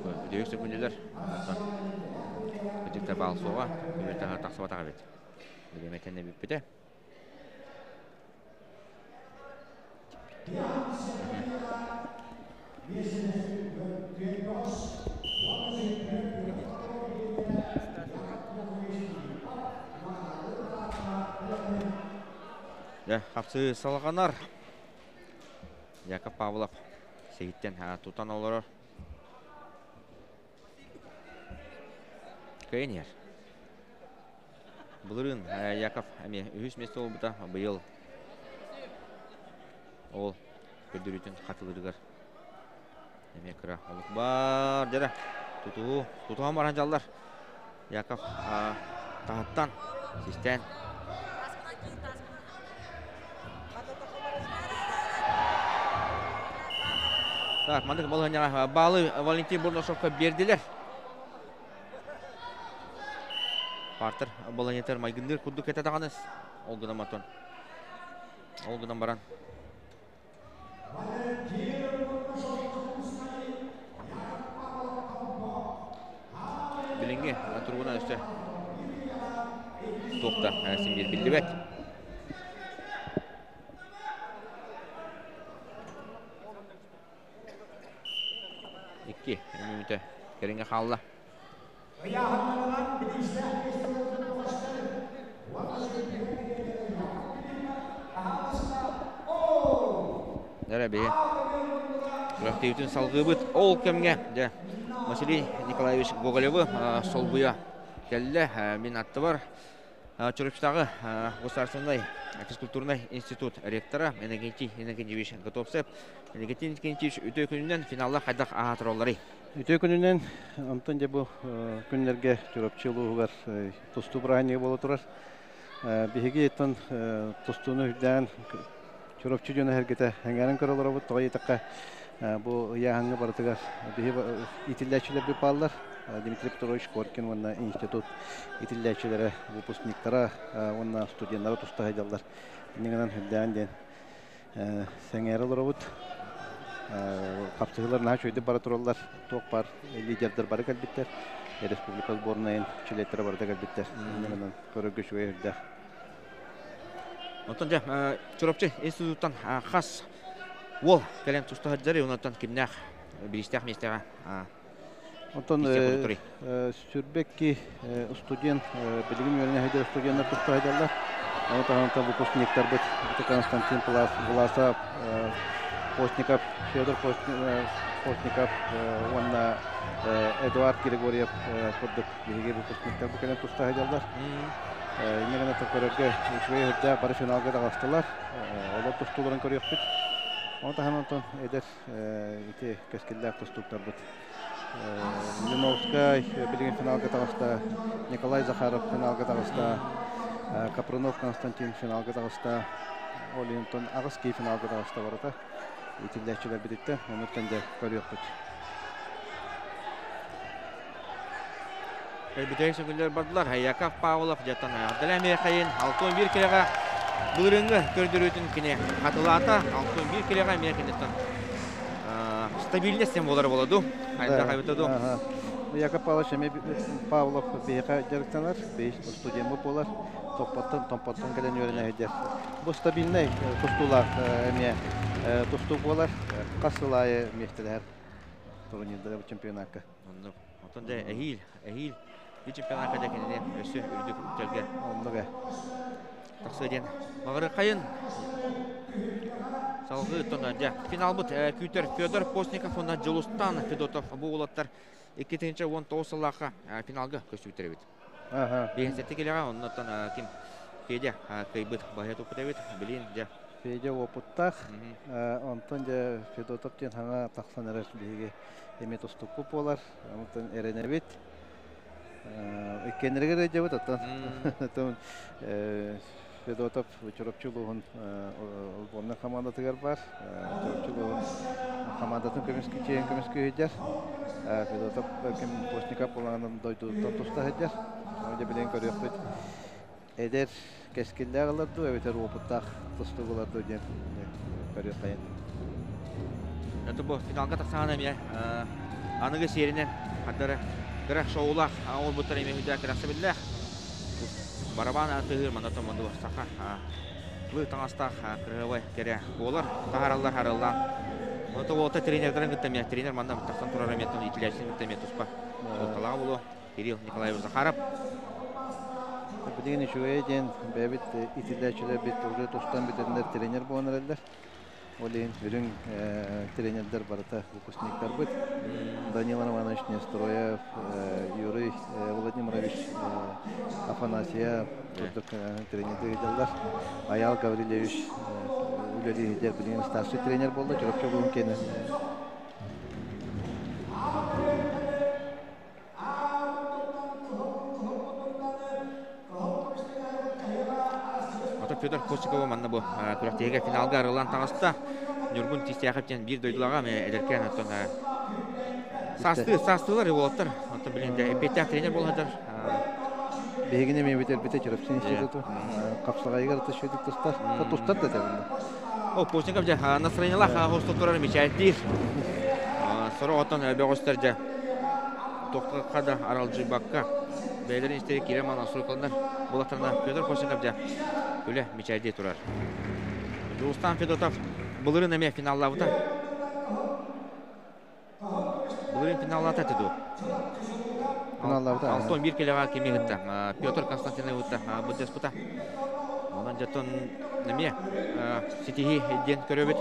Бүтэһик сөкүндэлэр. Кытыкта баал суоҕа. Көмөр тахсыбатах эбит. Билиэмэтэннэ бүппүтэ. Дьэ, хапсыы салҕанар. Яков Павлов сиһиттэн тутан олорор. Кыайан иһэр. Былырыын Яков эмиэ үһүс миэстэ буолбута. Быйыл ол көрдөрүүтүн хатылыырыгар эмиэ кыра олук бар дьэрэ. Тутуһу тутуһан баран дьаллар. Яков таһыттан систээн Так, маннык балаһыанньаҕа баалы Валентин Бурнашовка биэрдилэр. Партер балаһыанньатыгар майгынныыр курдук этэ даҕаны. Ол гынан матон. Ол гынан баран. Билиҥҥи туругунан өссө туох да син биир биллибэт. Икки мүнүүтэ кэриҥэ хаалла. Дэрэ биһи күрэхтэһиитин салгыыбыт. Ол кэмҥэ дьэ Василий Николаевич Гоголевы солбуйа кэллэ. Мин аттыбар Чурапчытааҕы государственнай физкультурнай институт ректора Иннокентий Иннокентьевич Готовцев. Иннокентий Иннокентьевич, үтүө күнүнэн финаллар хайдах аһаатыралларый? Үтүө күнүнэн, онтон дьэ бу күннэргэ Чурапчы улууһугар тустуу бырааһынньыга буола турар. Биһиги оттон тустууну үрдээн Чурапчы дьоно эһэргитэ эҥээрин көрө олоробут. Тоҕо диэтэххэ, бу ыйааһыҥҥа барытыгар биһи иитиллээччилэрбит бааллар. Дмитрий Петрович Коркин уонна институт иитиллээччилэрэ, выпускниктара уонна студеннара туста сылдьаллар. Инньэ гынан үрдээн диэн сэҥээрэ олоробут. Хапсыһыылар наһаа үчүгэйдик бара тураллар. Туох баар лидердэр бары кэлбиттэр. Республика сборнайын чилиэттэрэ барыта кэлбиттэр. Инньэ гынан көрөргө үчүгэй үрдээх. Оттон дьэ, Чурапчы институттан хас уол кэлэн туста сылдьар, онтон кимнээх бириистээх миэстэҕэ Онтон Сүрбэкки студент, билигин үөрэнэ сылдьар студеннар туста сылдьаллар. Ону таһынан выпускниктарбыт Константин Власов, Постников, Федор Постников уонна Эдуард Григорьев курдук биһиги выпускниктарбыт кэлэн туста сылдьаллар. Инньэ гына көрөргө үчүгэй үрдээх бары финалга таҕыстылар. Олор тустууларын көрүөхпүт. Ону таһынан онтон эдэр ити кэскиллээх тустууктарбыт Линовскай билигин финалга таҕыста, Николай Захаров финалга таҕыста, Капрунов Константин финалга таҕыста, ол иһин аҕыс киһи финалга таҕыста барыта. Итиллээччилэрбититтэн онуттан дьэ көрүөхпүт. Бүтэһик сөкүллэр бардылар. Яков Павлов дьаттан Даля Михаил 61 килэҕэ былырыыҥҥы көрдөрүүтүн кини хатылаата. 61 килэҕэ эмиэ киниттэн стабильность диэн буолара буола дуу? Хайдах эбитэ дуу? Яков Павлович эмиэ Павлов биһиэхэ дьарыктанар, биһи студеммыт буолар. Топпоттон, Томпоттон кэлэн үөрэнэ сылдьар. Бу стабильнай тустуулаах эмиэ тустуу буолар. Хас сыл аайы миэстэлэһэр турнирдара бу чемпионакка. Оннук. Оттон дьэ эһиил, эһиил бу чемпионакка дьэ кинини өссө үрдүк үктэлгэ Оннук ээ. тахсыа диэн Маҕырыкайын салгыы оттон дьэ финалбыт күүтэр Федор Постников уонна Дьулустан Федотов бу уолаттар 2019 сыллаахха финалга көстүбүттэр эбит. Биэһин килэҕэ оннуттан ким Федя кыайбыт баһыйа туппут эбит. Билин дьэ. Федя уопуттаах. Онтон дьэ Федотов диэн саҥа тахсан эрэр биһиги эмиэ тустукпут буолар. Онтон эрэнэбит. Иккиэннэригэр ыалдьабыт оттон Федотов Чурапчы улууһун сборнай хамаандатыгар баар. Чурапчы улууһун хамаандатын көмүскүү чиэһин көмүскүү сылдьар. Федотов ким Постников булаанын дойдутуттан туста сылдьар. Дьэ билигин көрүөхпүт. Эдэр кэскиллээх ылар дуу, эбэтэр уопуттаах тустуук ылар дуу диэн көрүөххэйин. Это бу финалга тахсаҕына эмиэ аныгы сиэринэн хардары кыра шоулаах оҥорбуттар эмиэ үрдээх кэрэхсэбиллээх. Барабан тыһыыр манна томоду саха лыы таҥастаах кырыһабай кэрэ буолар таһаараллар хараллаан. Онто уолта тренердарын кытта эмиэ тренер манна тахсан турар эмиэ иитиллээччитин кытта эмиэ туспа суолталаах буолуо. Кирилл Николаевич Захаров. Билигин үчүгэй диэн бэйэбит иитиллээччилэрбит уже тустан бүтэннэр тренер буолан эрэллэр. Ол иһин үрүҥ тренердэр барыта выпускниктарбыт. Данил Романович Нестроев, Юрий Владимирович Афанасьев курдук тренердэр сылдьаллар. Аял Гаврильевич үлэлии сылдьар билигин старший тренер буолла. Чурапчы улууһун киэнэ. Ото Федор Косикова манна бу күрэхтэһиигэ финалга арыллан таҕыста. Ньургун Тистээхов диэн биир дойдулааҕа эдэркээн оттон саастыы саастыылар уолаттар. Оттон билин эппиэттээх тренер буолар. Биһигини эмиэ бүтэрбитэ Чурапчы институту. Хапсаҕайыгар тустар тустар. Тустар да этэ. О, Постников дьэ настроениелаах хосту турар мичээттиир. Сорох оттон бөҕөстөр дьэ тохтохха да аралдьыйбакка бэйэлэрин истэри киирэн манан суруктаннар булаттарына Петр Постников дьэ үлэ мичээдии турар. Дьулустан Федотов былырын эмиэ финаллаабыта. Былырын финаллаата этэ дуу? Финаллаабыта. Алтон биир килэҕэ кими кытта? Петр Константинов кытта былдьаспыта. Онон дьоттон эмиэ ситиһии диэн көрөбүт.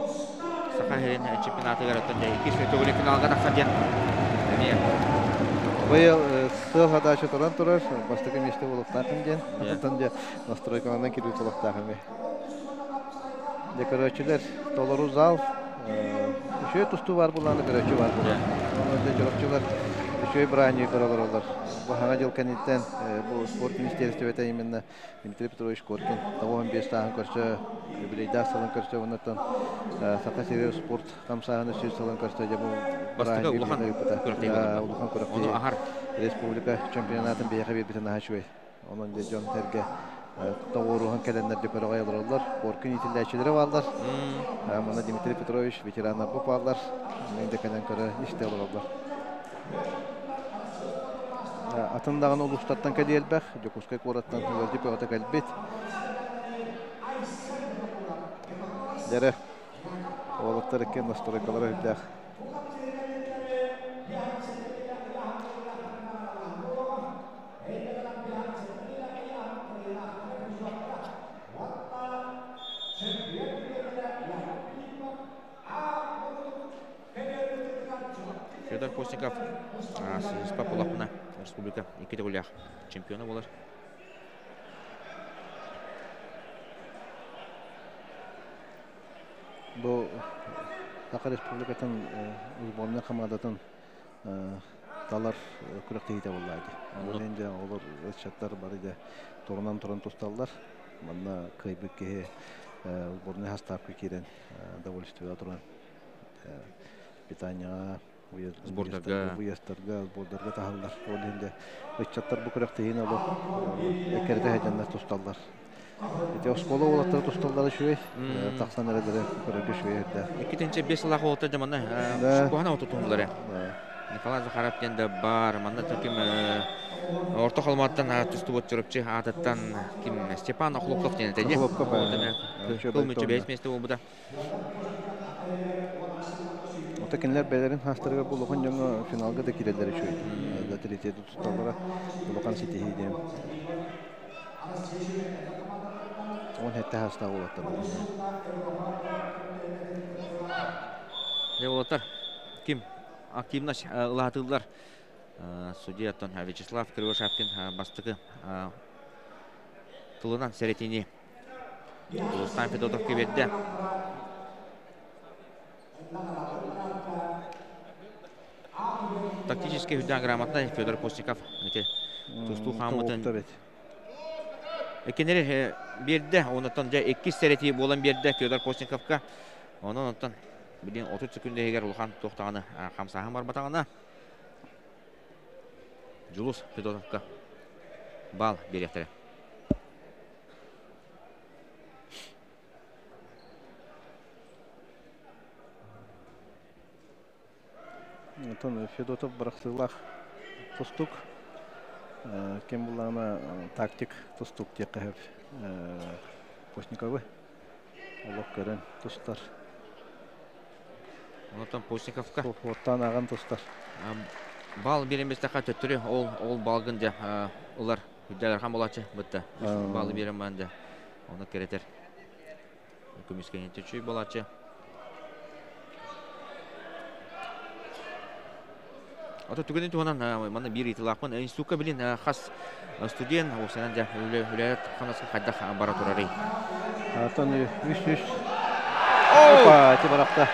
Саха сирин чемпионатыгар оттон иккис төгүлүк финалга тахсар диэн эмиэ. Быйыл сыл хатаачы туран турар, бастакы миэстэ буолуохтаахын диэн. Оттон дьэ настройкаланан кирбит буолуохтаах эмиэ. Дьэ көрөөччүлэр толору зал үчүгэй тустуу баар буоллаҕына көрөөччү баар буолар. Онон дьэ чурапчылар үчүгэй бырааһынньыгы көрө олороллор. Бу саҥа дьыл кэнниттэн бу спорт министиэристибэтэ именно Дмитрий Петрович Коркин 95 сааһын көрсө, юбилейдаах сылын көрсө, оннуттан Саха сиригэр спорт хамсааһыны 100 сылын көрсө дьэ бу Бастакы улахан күрэхтэһии улахан күрэхтэһии. Ону аһар. Республика чемпионатын биһиэхэ биэрбитин наһаа үчүгэй. Онон дьэ дьон сэргэ тоҕуоруһан кэлэннэр дьэ көрөҕөй олороллор. Коркин иитиллээччилэрэ бааллар. Манна Дмитрий Петрович ветераннарбыт бааллар. Мин да кэлэн көрө истэ олороллор. Атын даҕаны улуустартан кэлии элбэх. Дьокуускай куораттан ыалдьыт бөҕөтө кэлбит. Дьэрэ, уолаттар иккиэн настройкалара үрдээх. Федор Постников Сыыспа Полохна республика икки төгүллээх чемпиона буолар. Бу Саха Республикатын сборнай хамаадатын талар күрэхтэһиитэ буолла дии. Ол иһин дьэ олор ыччаттар бары дьэ турунан туран тусталлар. Манна кыайбыт киһи сборнай састаапка киирэн довольствие туран питанияҕа сбордарга выездтарга сбордарга таһаллар. Ол иһин дьэ ыччаттар бу күрэхтэһиини олох эккирэтэ сылдьаннар тусталлар. Ити оскуола уолаттара тусталлара үчүгэй, тахсан эрэллэрэ көрөргө үчүгэй эрдээх. 2-5 сыллаах уолаттар дьэ манна куһана отутуһуллар. Николай Захаров диэн да бар. Манна ким Орто Халыматтан тустубут Чурапчы аатыттан ким Степан Охлопков диэн этэ. Охлопков. Кыл мүччү бэйэс миэстэ буолбута. Ото кинилэр бэйэлэрин хаастарыгар бу улахан дьоҥҥо финалга да киирэллэр үчүгэй. Да третьеды тусталлара улахан ситиһии диэн. 17 хаастаах уолаттар буоллар. Дьэ уолаттар ким активность ылаатыллар судьяттан Вячеслав Кривошапкин бастакы тылынан сэрэтиини Дулустан Федотовка биэрдэ. Тактически үрдээн грамотнай Федор Постников ити тустуу хааммытын Кинилэр биэрдэ, онуттан дьэ иккис сэрэтии буолан биэрдэ Федор Постниковка. Онон оттон билин 30 секунда иһигэр улахан туох даҕаны хамсааһын барбатаҕына Дьулус Федотовка баал биэриэхтэрэ. Онтон Федотов бырахсыылаах тустук. Ким буллаҕына тактик тустук диэххэ сөп. Постниковы олох көрөн тустар. Онтон Постниковка Суоттаан ааҕан тустар. Бал биэрэн бистэххэ төттөрү ол ол балгын дьэ ылар. Үрдэлэрхан болааччы бытта. Балы биэрэн баан дьэ. Оны керетер. Көмүскэнин төчүй болааччы. Ото түгэнин туһунан манна биир ыйытыылаахпын. Институкка билин хас студент уопсайынан дьэ үлэ хамнаска хайдах бара турарый? Атын үс Опа, ити барахта.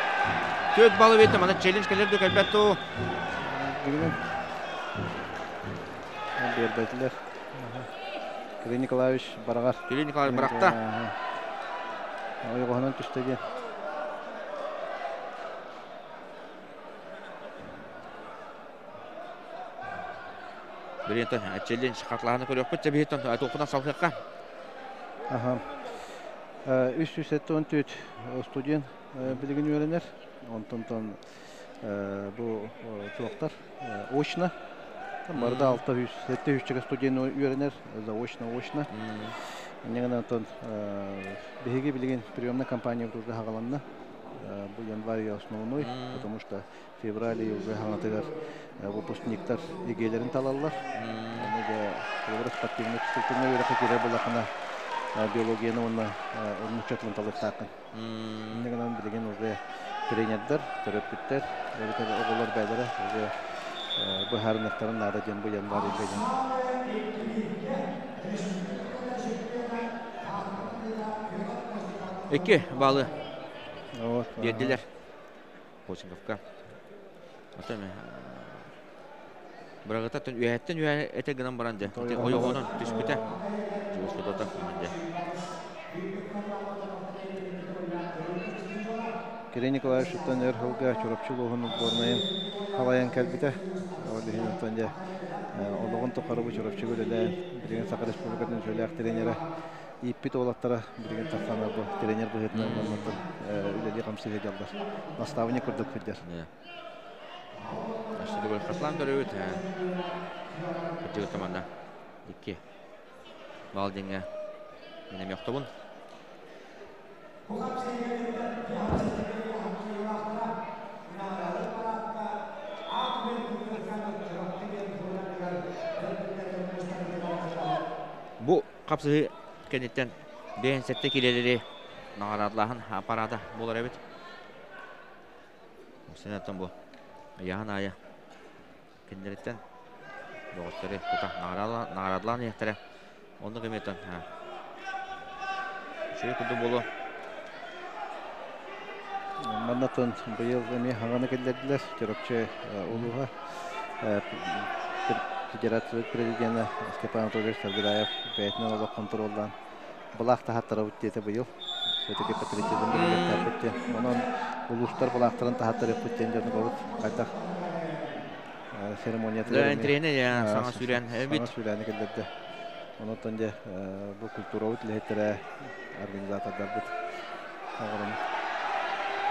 4 баллы биэрдэ, манна челлендж кэлэр да кэлбэт туу. Бүгүн биэрбэтилэр. Кирилл Николаевич бараҕар. Кирилл Николаевич барахта. Ойоҕоһунан түстэ диэн. Билиэнтэн челлендж хатлаһаны көрүөхпүт. Чэбиһиттэн туоххунан салгыахха. Аха. 374 студент билигин үөрэнэр. Онтон бу туохтар очно. Барыда 600 студент үөрэнэр заочно очно. Инньэ онтон биһиги билигин приемная кампания уже хагаланна. Бу январь основной, потому что февраль уже хаҥатыгар выпускниктар ЕГЭлэрин талаллар. Оны да холобура спортивный физкультурный үөрэххэ киирэр буоллаххына биологияны уонна нуучча тылын талыахтааххын. Инньэ гынан билигин уже тренердэр, төрөппүттэр, эбэтэр оҕолор бэйэлэрэ уже быһаарыныахтарын наада диэн бу январь ыйга диэн. 2 баллы биэрдилэр Косинговка. Оттон бырагыта үөһэттэн үөһэ этэ гынан баран дьэ ойоҕонон түспүтэ. Дьулус Федотов дьэ. Кирилл Николаевичтан өр сылга Чурапчы улууһун сборнайын халайан кэлбитэ. Ол иһин оттон дьэ олоҕун тухары бу Чурапчыга үлэлээн, билигин Саха Республикатын үтүөлээх тренерэ ииппит уолаттара билигин тахсан бу тренер быһыытынан уоннаттан үлэлии-хамсыы сылдьаллар. Наставник курдук сылдьар. Өссө Хатлан көрөбүт. Кырдьыгы команда. 2 балл диҥҥэ мен эмиэ охтобун. Бу хапсыһыы кэнниттэн 57 килэлэри наҕараадалааһын аппарата буолар эбит. Сенаттан бу ыйааһын аайы кинилэриттэн доҕоттору тута наҕараадалаан иһэхтэрэ. Оннук эмиэтэн үчүгэй курдук буолуо. Маннатын быйыл эмиэ хаҥаны киллэрдилэр. Чурапчы улууһа Федерация президенэ Степан Анатольевич Саргыдаев бэйэтинэн олох хонтуруоллаан былаах таһаттарабыт диэтэ быйыл. Все-таки патриотизм биллэртээппит диэн. Онон улуустар былаахтарын таһаттарыахпыт диэн дьонугабыт хайдах церемониятыгар Интириэһинэй саҥа сүүрээн эбит. Саҥа сүүрээни киллэрдэ. Онон дьэ бу культурабыт үлэһиттэрэ, организатордарбыт оҕолорун.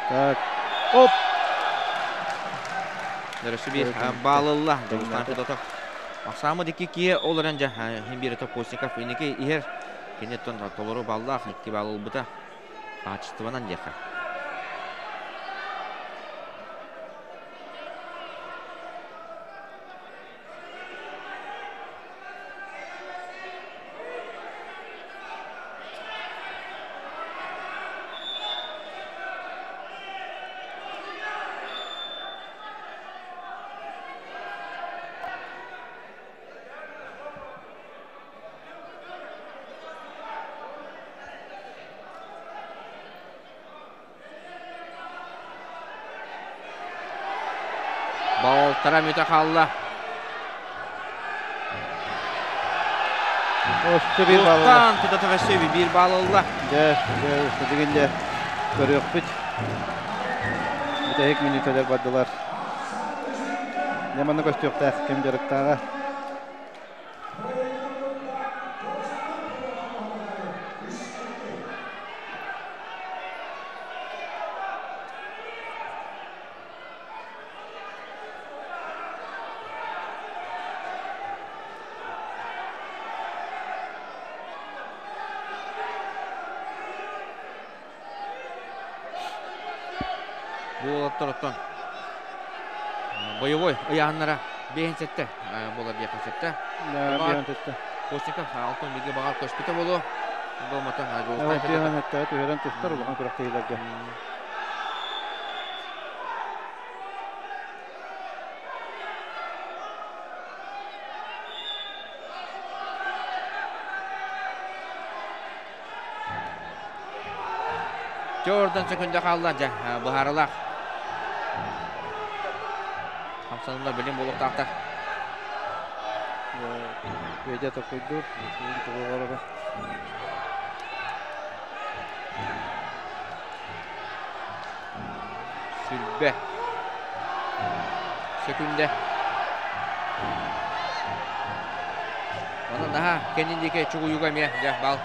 Так, оп! Дөрөсү биир баалылла Дьулустаан Федотов. Ахсаамы дикки кие ол эрэн дьэ хин Постников инники иһэр киниттэн толору баллаах 2 балл ылбыта. Хаачыстыбанан диэххэ. Балтара мүтэ хаалла. Өссө биир балл ылла. Федотов өссө биир балл ылла. Дьэ, дьэ, билигин дьэ көрүөхпүт. Бүтэһик мүнүүтэлэр бардылар. Дьэ, манна көстүөхтээх ким дьарыктааҕа. Бу уолаттар оттон боевой ыйааһыннара 57 буолар диэххэ сөптө. 57. Костиков алтын бигэ баҕар көспүтэ буолуо. Болмата Түһэрэн тустар улахан күрэхтэһиилэргэ. Төрдөн сөкүндэ хаалла дьэ быһаарылаах. Хамсанылар билим буолуохтаахтар. Федя токуйдуур, тугу Сүлбэ. Сөкүндэ. Онон наһаа кэннин диэки чугуйууга эмиэ дьэ бал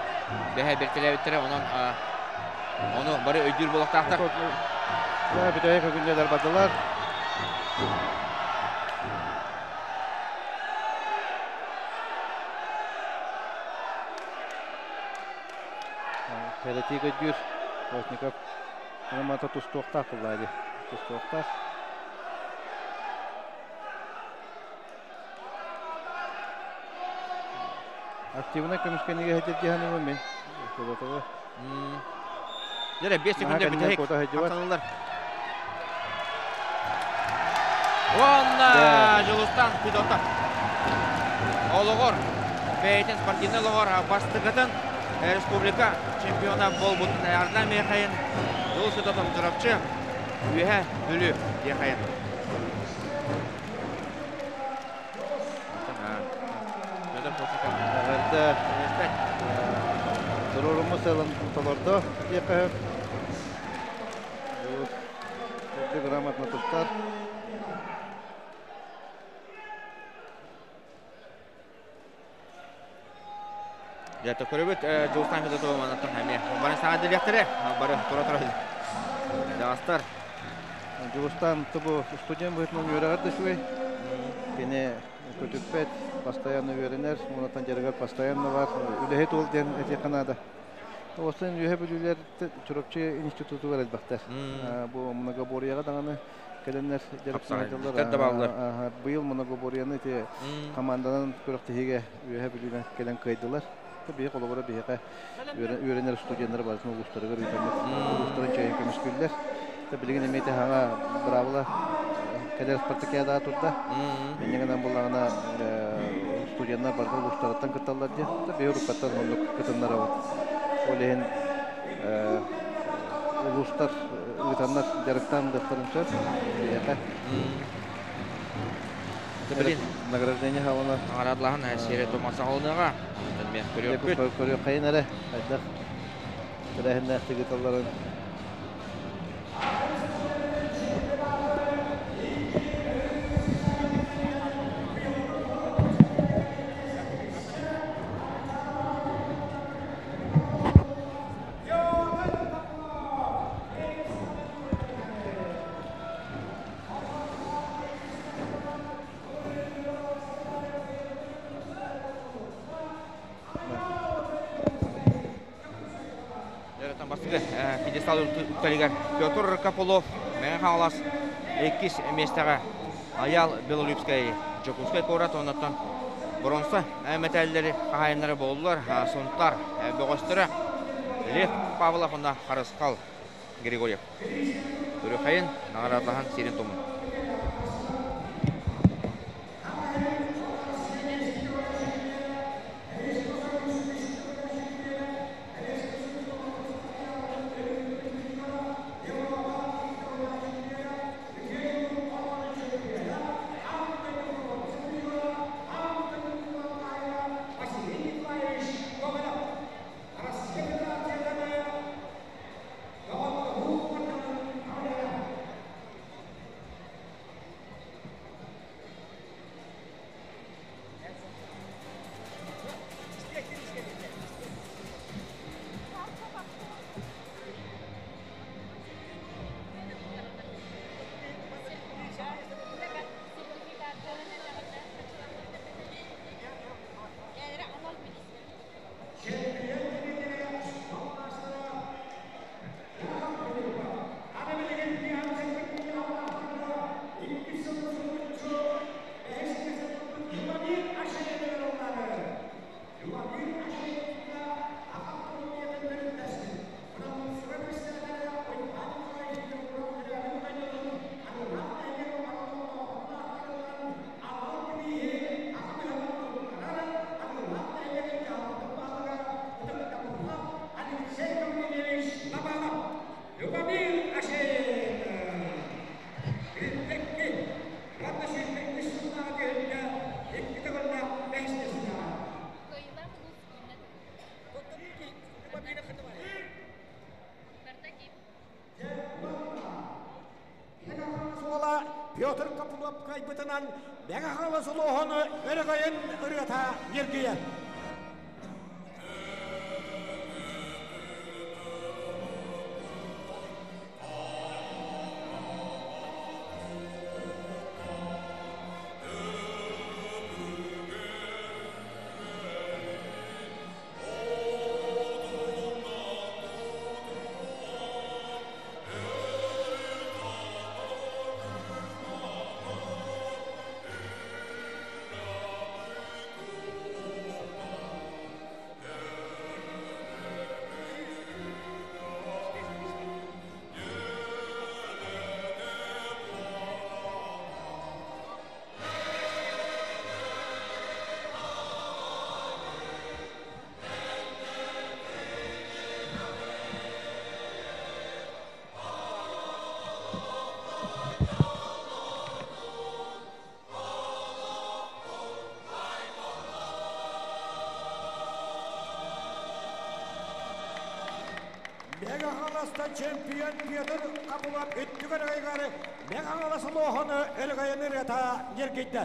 бэһэ бэртэлээбиттэрэ онон ону бары өйдүүр буолуохтаахтар. Бүтэһик күннэлэр бардылар. Кэлэтии көдьүүр Плотников Ромата тустуохтаах буллаа дии. Тустуохтаах. Активнай көмүскэнигэ хэтирдиһаныма мен. Федотова. Дere 5 секунда бүтэһик хамсанылар. Уонна Дьулустан Федотов олоҕор бэйэтин спортивнай олоҕор бастакытын республика чемпиона буолбут Ардан Михаин Дьулус Федотов Чурапчы Үөһэ Бүлүү Михаин. Федор Плотников. Эҕэрдэ. Туруоруммут сыалын толордо диэххэ сөп. Үрдүк грамотно туттар. Дьэ, көрөбүт Дьулустаан Федотова манаттан эмиэ. Бары саҥа дириэктэрэ, бары тура-тура дьаҕастар. Дьулустаан тобу студент быһыытынан үөрэҕэр да үчүгэй. Кини көтүппэт, постоянно үөрэнэр, уонтан дьарыгар постоянно бар. Үлэһит уол диэн этиэххэ наада. Осын үөһэ бүлүүлэр Чурапчы институтугар элбэхтэр. Бу многоборьеҕа даҕаны кэлэннэр дьарыктанар. Быйыл многоборьены ити команданан күрэхтэһиигэ үөһэ бүлүүнэн кэлэн кыайдылар. Биһи холобура биһиэхэ үөрэнэр студеннар барытын улуустарыгар ыытаммыт улуустарын чэйин көмүскүүллэр. Билигин эмиэ хаҥа быраабыла кэлэр спартакиадаҕа турда. Инньэ гынан буллаҕына студеннар барыта улуустарыттан кытталлар диэн. Биһи уруккаттан оннук кытыннарабыт. Ол иһин улуустар ыытаннар дьарыктаан дыахтарын сөп. Биһиэхэ. Блин. Награждение хаалана. Наҕараадалаһан сиэрэ туман саҕаланыаҕа. Мен көрүөхпүт. Көрүөххэйин эрэ. Хайдах тэрээһиннээхтик ыыталларын. Бастакы пьедестал үктэлигэр Петр Копылов, Мэҥэ Хаҥалас иккис миэстэҕэ Айаал Белолюбскай Дьокуускай куорат оннуттан бронза мэтээллэри хаһаайыннара буоллулар Сунтар бөҕөстөрө Лев Павлов уонна Харысхал Григорьев. Үрүхэйин наҕараадалаһан сирин тумун. кыайбытынан Мэҥэ Хаҥалас улууһун өрөгөйүн ырыата ньиргийэр. Мэҥэ Хаҥаласта чемпион Петр Капулов өттүгэр ыйгар Мэҥэ Хаҥалас улууһун өрөгөйүн ырыата ньиргийдэ.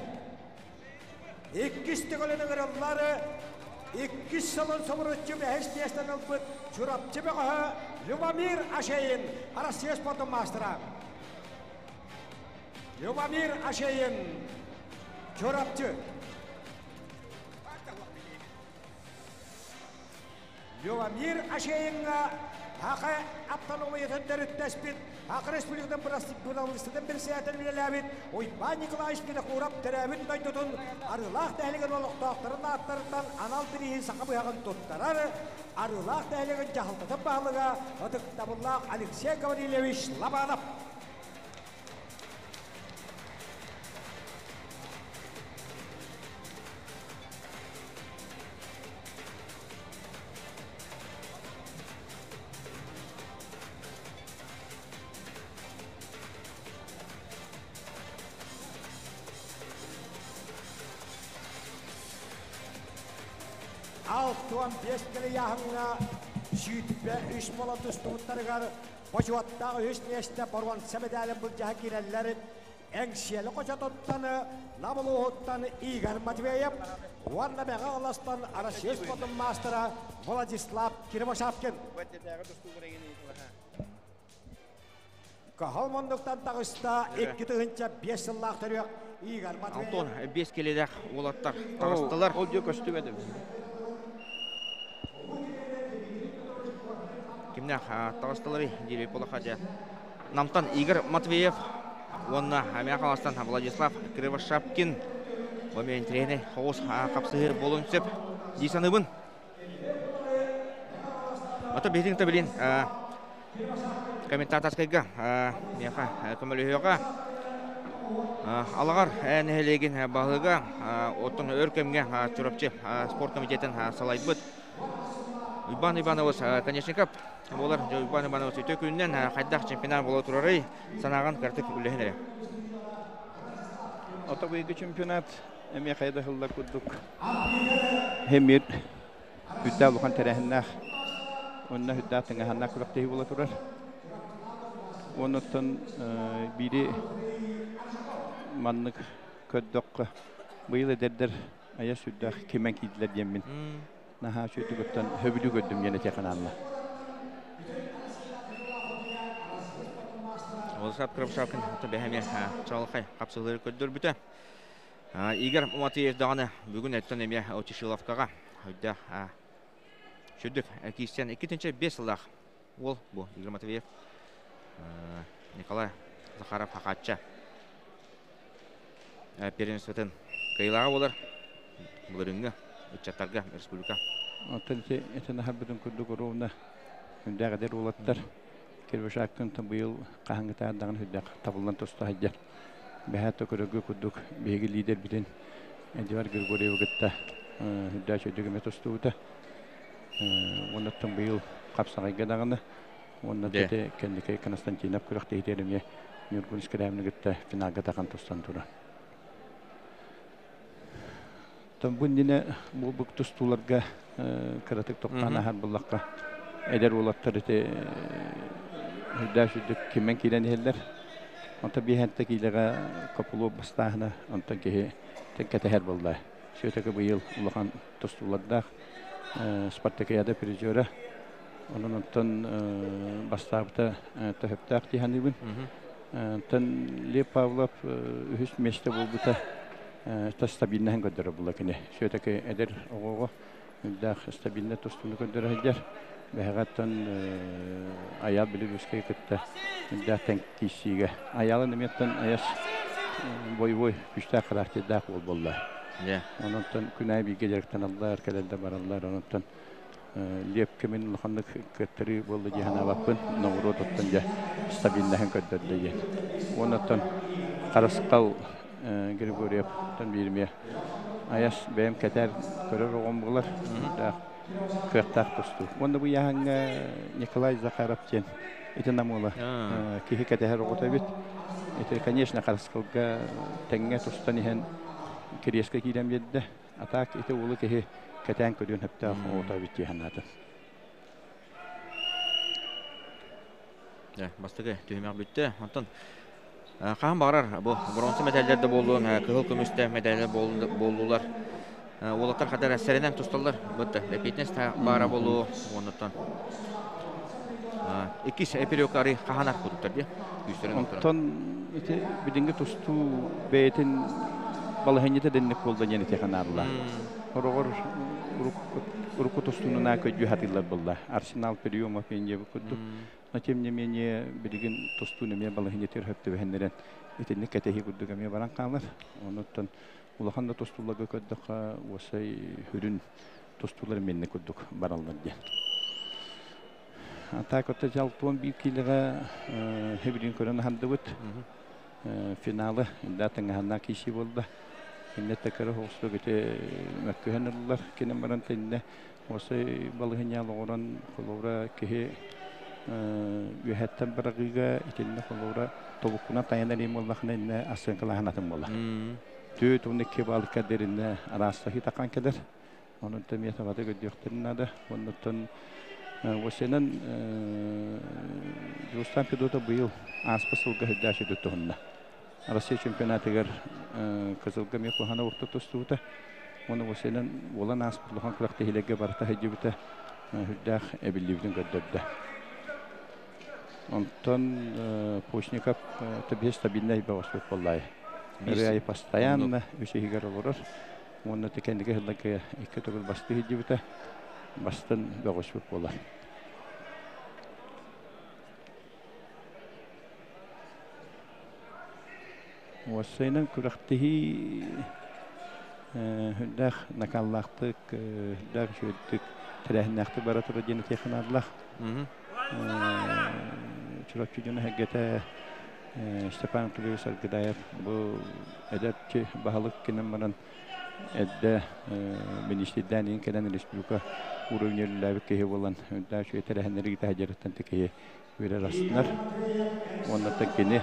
Иккис төгүлүн ыҥырыллар иккис сылын субуруччу бэһис миэстэни ылбыт Чурапчы бөҕөһө Любомир Ашеин, Россия спортун маастара. Любомир Ашеин, Чурапчы. Любомир Ашеиҥҥа Саха автономиятын төрүттэспит, Саха Республикатын бырабыыталыстыбатын председатель үлэлээбит Уйбаан Николаевич Винокуров төрөөбүт дойдутун Арыылаах нэһилиэгин олохтоохторун ааттарыттан анал бирииһи саха быһаҕын туттарар Арыылаах нэһилиэгин дьаһалтатын баһылыга ытыктабыллаах Алексей Гаврильевич Лобанов. 65 килийааһыҥҥа 23 буола тустубуттарыгар бочуоттаах үһүс миэстэ боруонса мэдээлин былдьаһа киирэллэр Эҥсиэли хочотуттан Нам улууһуттан Игорь Матвеев уонна Мэҥэ Хаҥаластан Россия спордун маастара Владислав Кривошапкин. Кыһыл муннуктан таҕыста 2005 сыллаах төрүөх Игорь Матвеев. Антон 5 келелех уолаттар таҕыстылар. Ол дьэ көстүбэт. Кимнээх таҕыстыларый диир Полохадьа. Намтан Игорь Матвеев уонна Мэҥэ Хаҥаластан Владислав Кривошапкин. Бу эмиэ интэриэһинэй соҕус хапсыһыы буолуон сөп дии саныыбын. Ото биһиги да билин комментаторскайга миэхэ көмөлөһүөҕэ. Алаҕар нэһилиэгин баһылыга оттон өр кэмҥэ Чурапчы спорт комитетын салайбыт Уйбаан Иванович Конечников буолар. Уйбаан Иванович үтүө күнүнэн хайдах чемпионат буола турарый санааҕын кыратык үллэһин эрэ. Ото быйылгы чемпионат эмиэ хайда ыһыллар курдук. Эмир үрдээх улахан тэрээһиннээх уонна үрдээх тыҥаһаннаах күрэхтэһии буола турар. Оннуттан биири маннык көрдөххө быйыл эдэрдэр айа сүрдээх кимэн киирдилэр диэммин наһаа үчүгэйдик хөбүлүү көрдүм диэн этиэххэ наада. Владислав Кравшавкин бэһэмиэ чаҕылхай хапсыһыылары көрдөрбүтэ. Игорь Матвеев даҕаны бүгүн өттөн эмиэ Очишиловкаҕа өйдөөх сүрдүк киирсэн 2-5 сыллаах уол бу Игорь Матвеев Николай Захаров Хахачча первенствотын кыайыылааҕа буолар былырыыҥҥы ыччаттарга республика. Оттон ити этэн аһарбытын курдук ровно үрдээх эдэр уолаттар Кирбишаккын быйыл хаһыҥҥытаар даҕаны үрдээх табыллан туста сылдьар. Бэһээ төкөрөгү курдук биһиги лидербитин Эдуард Григорьевы кытта үрдээх үчүгэй эмэ тустубута. Уоннаттан быйыл хапсаҕайга даҕаны уонна ити кэнники Константинов күрэхтэһиитигэр эмиэ Ньургун Скрябины кытта финалга тахан тустан турар. Бу иннинэ буолбут тустууларга кыратык тохтоон аһар буллахха эдэр уолаттар ити үрдээх сүрдүк кимэн киирэн иһэллэр. Онто биһэнтэ киилэҕэ Копулов бастааһына онтон киһи кэтэһэр буолла. Сүөтэкэ быйыл улахан тустуулардаах спартакиада призера. Онон онтон бастаабыта төһөптөөх дии саныыбын. Онтон Лев Павлов үһүс миэстэ буолбута та стабильнаһын көрдөрөр буолла кини. Сүөтэкэ эдэр оҕоҕо үрдээх стабильно тустууну көрдөрө сылдьар. Бэһэҕэттэн Айаал Белорусскай кытта үрдээх тэҥ киирсиигэ. Айаалын эмиэттэн айас боевой күүстээх характердаах уол буолла. Онон күн аайы бииргэ дьарыктаналлар, кэлэллэр бараллар. Онон Лев кэмин улаханнык кыаттарыы буолла дии санаабаппын. Ноҕуруот оттон дьэ стабильнаһын көрдөрдө диэн. Уонна Харысхал Григорьев биир айас бэйэм кэтэр көрөр оҕом буолар. Кыахтаах тустуу. Уонна бу яһаҥҥа Николай Захаров диэн ити намыла киһи кэтэһэр оҕото эбит. Ити, конечно, Харысхалга тэҥҥэ тустан иһэн кириэскэ киирэн биэрдэ. А так ити уолу киһи кэтээн көрүөн сөптөөх оҕото эбит дии санаатым. Бастакы түһүмэх бүттэ. Онтон хаһан баҕарар бу бронза мэтээллэр да буоллун, кыһыл көмүстэ мэтээллэр буоллулар. Уолаттар хатар сэрэнэн тусталлар. Бытта эпитнес баара болуу оннуттан иккис эпирек ары хаһанар кудуктар дии. Күүстэрин Онтон ити билиҥҥи тустуу бэйэтин балаһыанньата дэнник буолла диэн ити ханаалла. Хороҕор урукку тустуунунаа көдьүү хатыылар буолла. Арсенал приема пенье курдук. Но тем не менее билигин тустуун эмиэ балаһыанньатыгар хөп түбэһиннэрэн итинник кэтэһии курдук эмиэ баран хаалар. Онуттан улахан да тустууларга көрдөххө уосай хүрүн тустуулар минни курдук бараллар диэн. Так отто жалтуон биир киилэҕэ хэбирин көрөн аһардыбыт. Финалы инда тыҥаһанна киси буолла. Инне тэкэрэ хоҕустук ити мөккүһэн ыллар. Кинин баран тинне осой балыһыньаал оҕорон холобура киһи үөһэттэн барагыыга итиннэ холобура тобуккунан тайанар им буоллахына инне ассыҥкалаһан атын буолар. Түөт уон икки балыкка дэринне араастаһыы таққан келер. Онон эмиэ табата көрдүөхтэрин наада. Оннуттан Осенан Дьулустаан Федотов быйыл ааспыт сылга үрдээх сүдү туһунна. Россия чемпионатыгар Кызылга эмиэ куһана орто тустубута. Уонна Осенан буолан ааспыт улахан күрэхтэһиилэргэ барыта сылдьыбыта үрдээх эбиллибитин көрдөрдө. Онтон Постников төбө стабильнай бөҕөспүт буоллаайы. Ырыа постоянно үс иһигэр олорор. Уонна кэнники сылларга икки төгүл бастыы сылдьыбыта. Бастын бөҕөспүт буолар. Уоссайынан күрэхтэһии үрдээх накаллаахтык, үрдээх үчүгэйдик тэрээһиннээхтик бара турар диэн этиэххэ наадалаах. Чурапчы дьоно сэргэтэ Степан Анатольевич Аргыдаев бу эдэрчи баһылык кинин баран эрдэ министрдээн иин кэлэн республика уровня үлэлээбит киһи буолан үрдээх үчүгэй тэрээһиннэри ыыта сылдьарыттан киһи үөрэр астынар. Уонна кини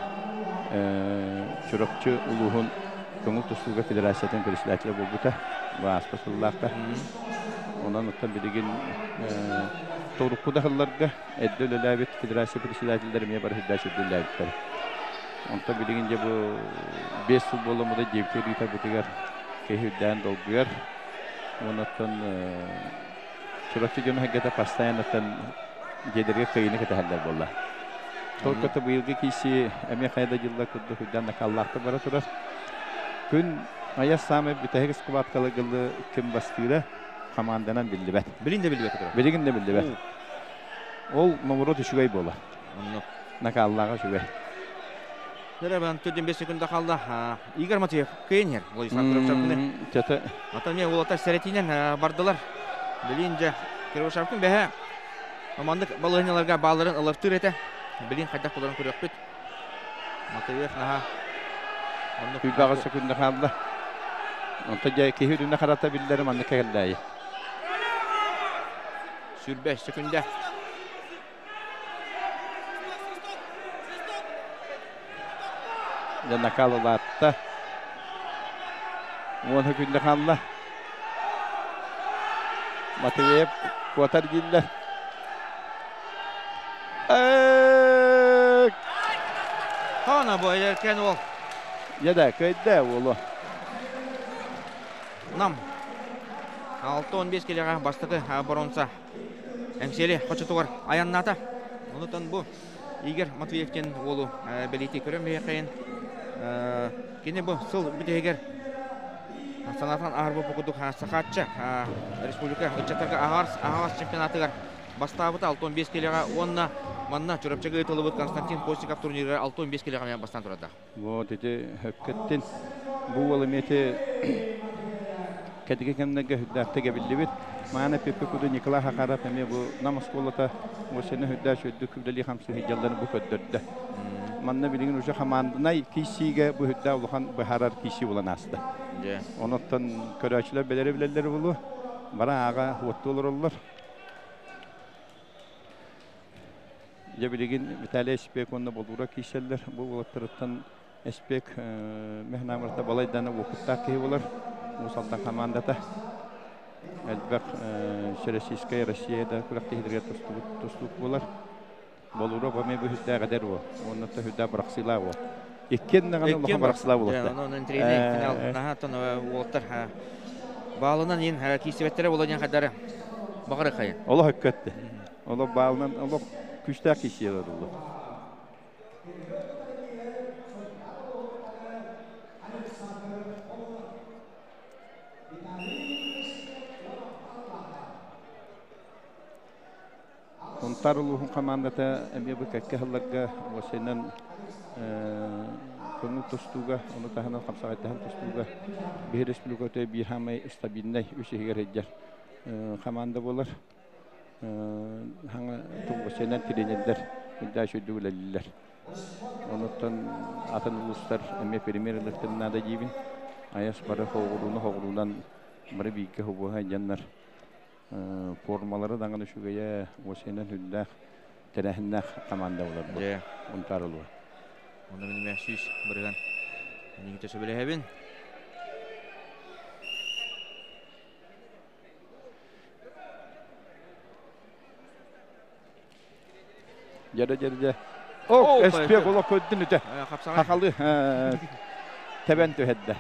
Чурапчы улууһун көҥүл тустууга федерациятын председателэ буолбута. Бу ааспыт сыллаахта. Онон оттон билигин торукку да сылларга эрдэ үлэлээбит федерация председателлэрэ эмиэ бары үрдээч үрдүлээбиттэр. Онтон билигин дьэ бу 5 сыл буоламмыта дьиэбитигэр ыытарбытыгар киһи үрдээн долгуйар. Уонна оттон Чурапчы дьоно сэргэтэ постоянно дьиэлэргэ кыайыыны кэтэһэллэр буолла. Только быйылгы киирсии эмиэ хайа да дьыллар курдук үрдээн накаллаахтык бара турар. Күн айас саамай бүтэһик схваткаларгылы ким бастыыра команданан биллибэт. Билигин да биллибэт турар. Билигин да биллибэт. Ол номурот үчүгэй буолар. Онно. Накаллааҕа үчүгэй. Дөрөбөн 45 секунда қалды. Игорь Матвеев кыйын Владислав Кривошапкины. Чата. Ата мне улата сәрәтинен бардылар. Билин же Кривошапкин бәһә Мамандык балыһыняларга бааларын ылартыр этэ. Билин хайдах боларын көрөкпүт. Матвеев наха. Күбэҕэ секунда хаалла. Онто дьэ киһи үрүнэ харата биллэрим маннык кэллээйи. Сүрбэ секунда. Дьэ накал улаатта. Уон күндэ хаалла. Матвеев куотар дииллэр. Ана бу эдэркээн уол. Дьэ да, кыайда уолу. Нам 6-15 килэҕэ бастакы боруонса Эҥсиэли хочотугар айаннаата. Онутан бу Игорь Матвеев диэн уолу бэлиэтии көрөн биһиэхэйин. Кини бу сыл бүтэһигэр санаатан аһарбыт курдук Сахаачча республика ыччаттарга аһаҕас чемпионатыгар бастаабыта 65 килэҕэ уонна манна Чурапчыга ыытыллыбыт Константин Постников турнирыгар 65 килэҕэ бастаан турардаах. Вот ити хөккөттин бу уол эмиэ кэтиги кэмнэргэ үрдээхтик эбиллибит. Маана Пеппе Куду Николай Хахаров эмиэ бу Нам оскуолата уосена үрдээх үрдүк үлэлии хамсыы сылдьалларын бу көрдөрдө. Манна билигин уже хамаандынай киирсиигэ бу үрдээх улахан быһаарар киирсии буолан ааста. Онуттан көрөөччүлэр бэлэри билэллэр булу. Бара аага уоттуу олороллор. Дьэ билигин Виталий Эспек уонна Болуура киирсэллэр. Бу уолаттарыттан Эспек мехнамырта балайдана уопуттаах киһи болар. Уус Алдан командата. Элбэх Всероссийская Россия да күрэхтэһиилэргэ тустубут тустуук буолар. Болуура бу эмиэ бу үрдээх эдэр уол. Уонна то үрдээх бырахсыылаах уол. Иккиэн даҕаны улахан бырахсыылаах буолуохтаах. Онон интригнэй финал наһаа уолаттар баалынан иин киирсибэттэрэ буолуо диэн хайдары баҕары хайын. Олох өккөттө. Олох баалынан олох күүстээх киирсиэлэр улу. Сунтаар улууһун хамаандата эмиэ бу кэккэ сылларга уопсайынан көҥүл тустууга, ону таһынан хапсаҕайдаһан тустууга биһи республиката биир саамай стабильнай үс иһигэр сылдьар хамаанда буолар. Хаҥа уопсайынан тренердэр үрдээх үрдүк үлэлииллэр. Онуттан атын улуустар эмиэ премьер ылыахтарын наада диибин. Айас бары хоҕурууну хоҕуруунан бары бииргэ хобуоһа дьоннор формалара даҕаны үчүгэйэ, уосайынан үрдээх, тэрээһиннээх команда болар бу. Унтаар улуа. Онно мин эмиэ 100% эйигин сөбүлэһэбин. Дьэрэ дьэрэ О, эспиэк олох көрдүн үтэ. Хахалы тэбэн түһэрдэ.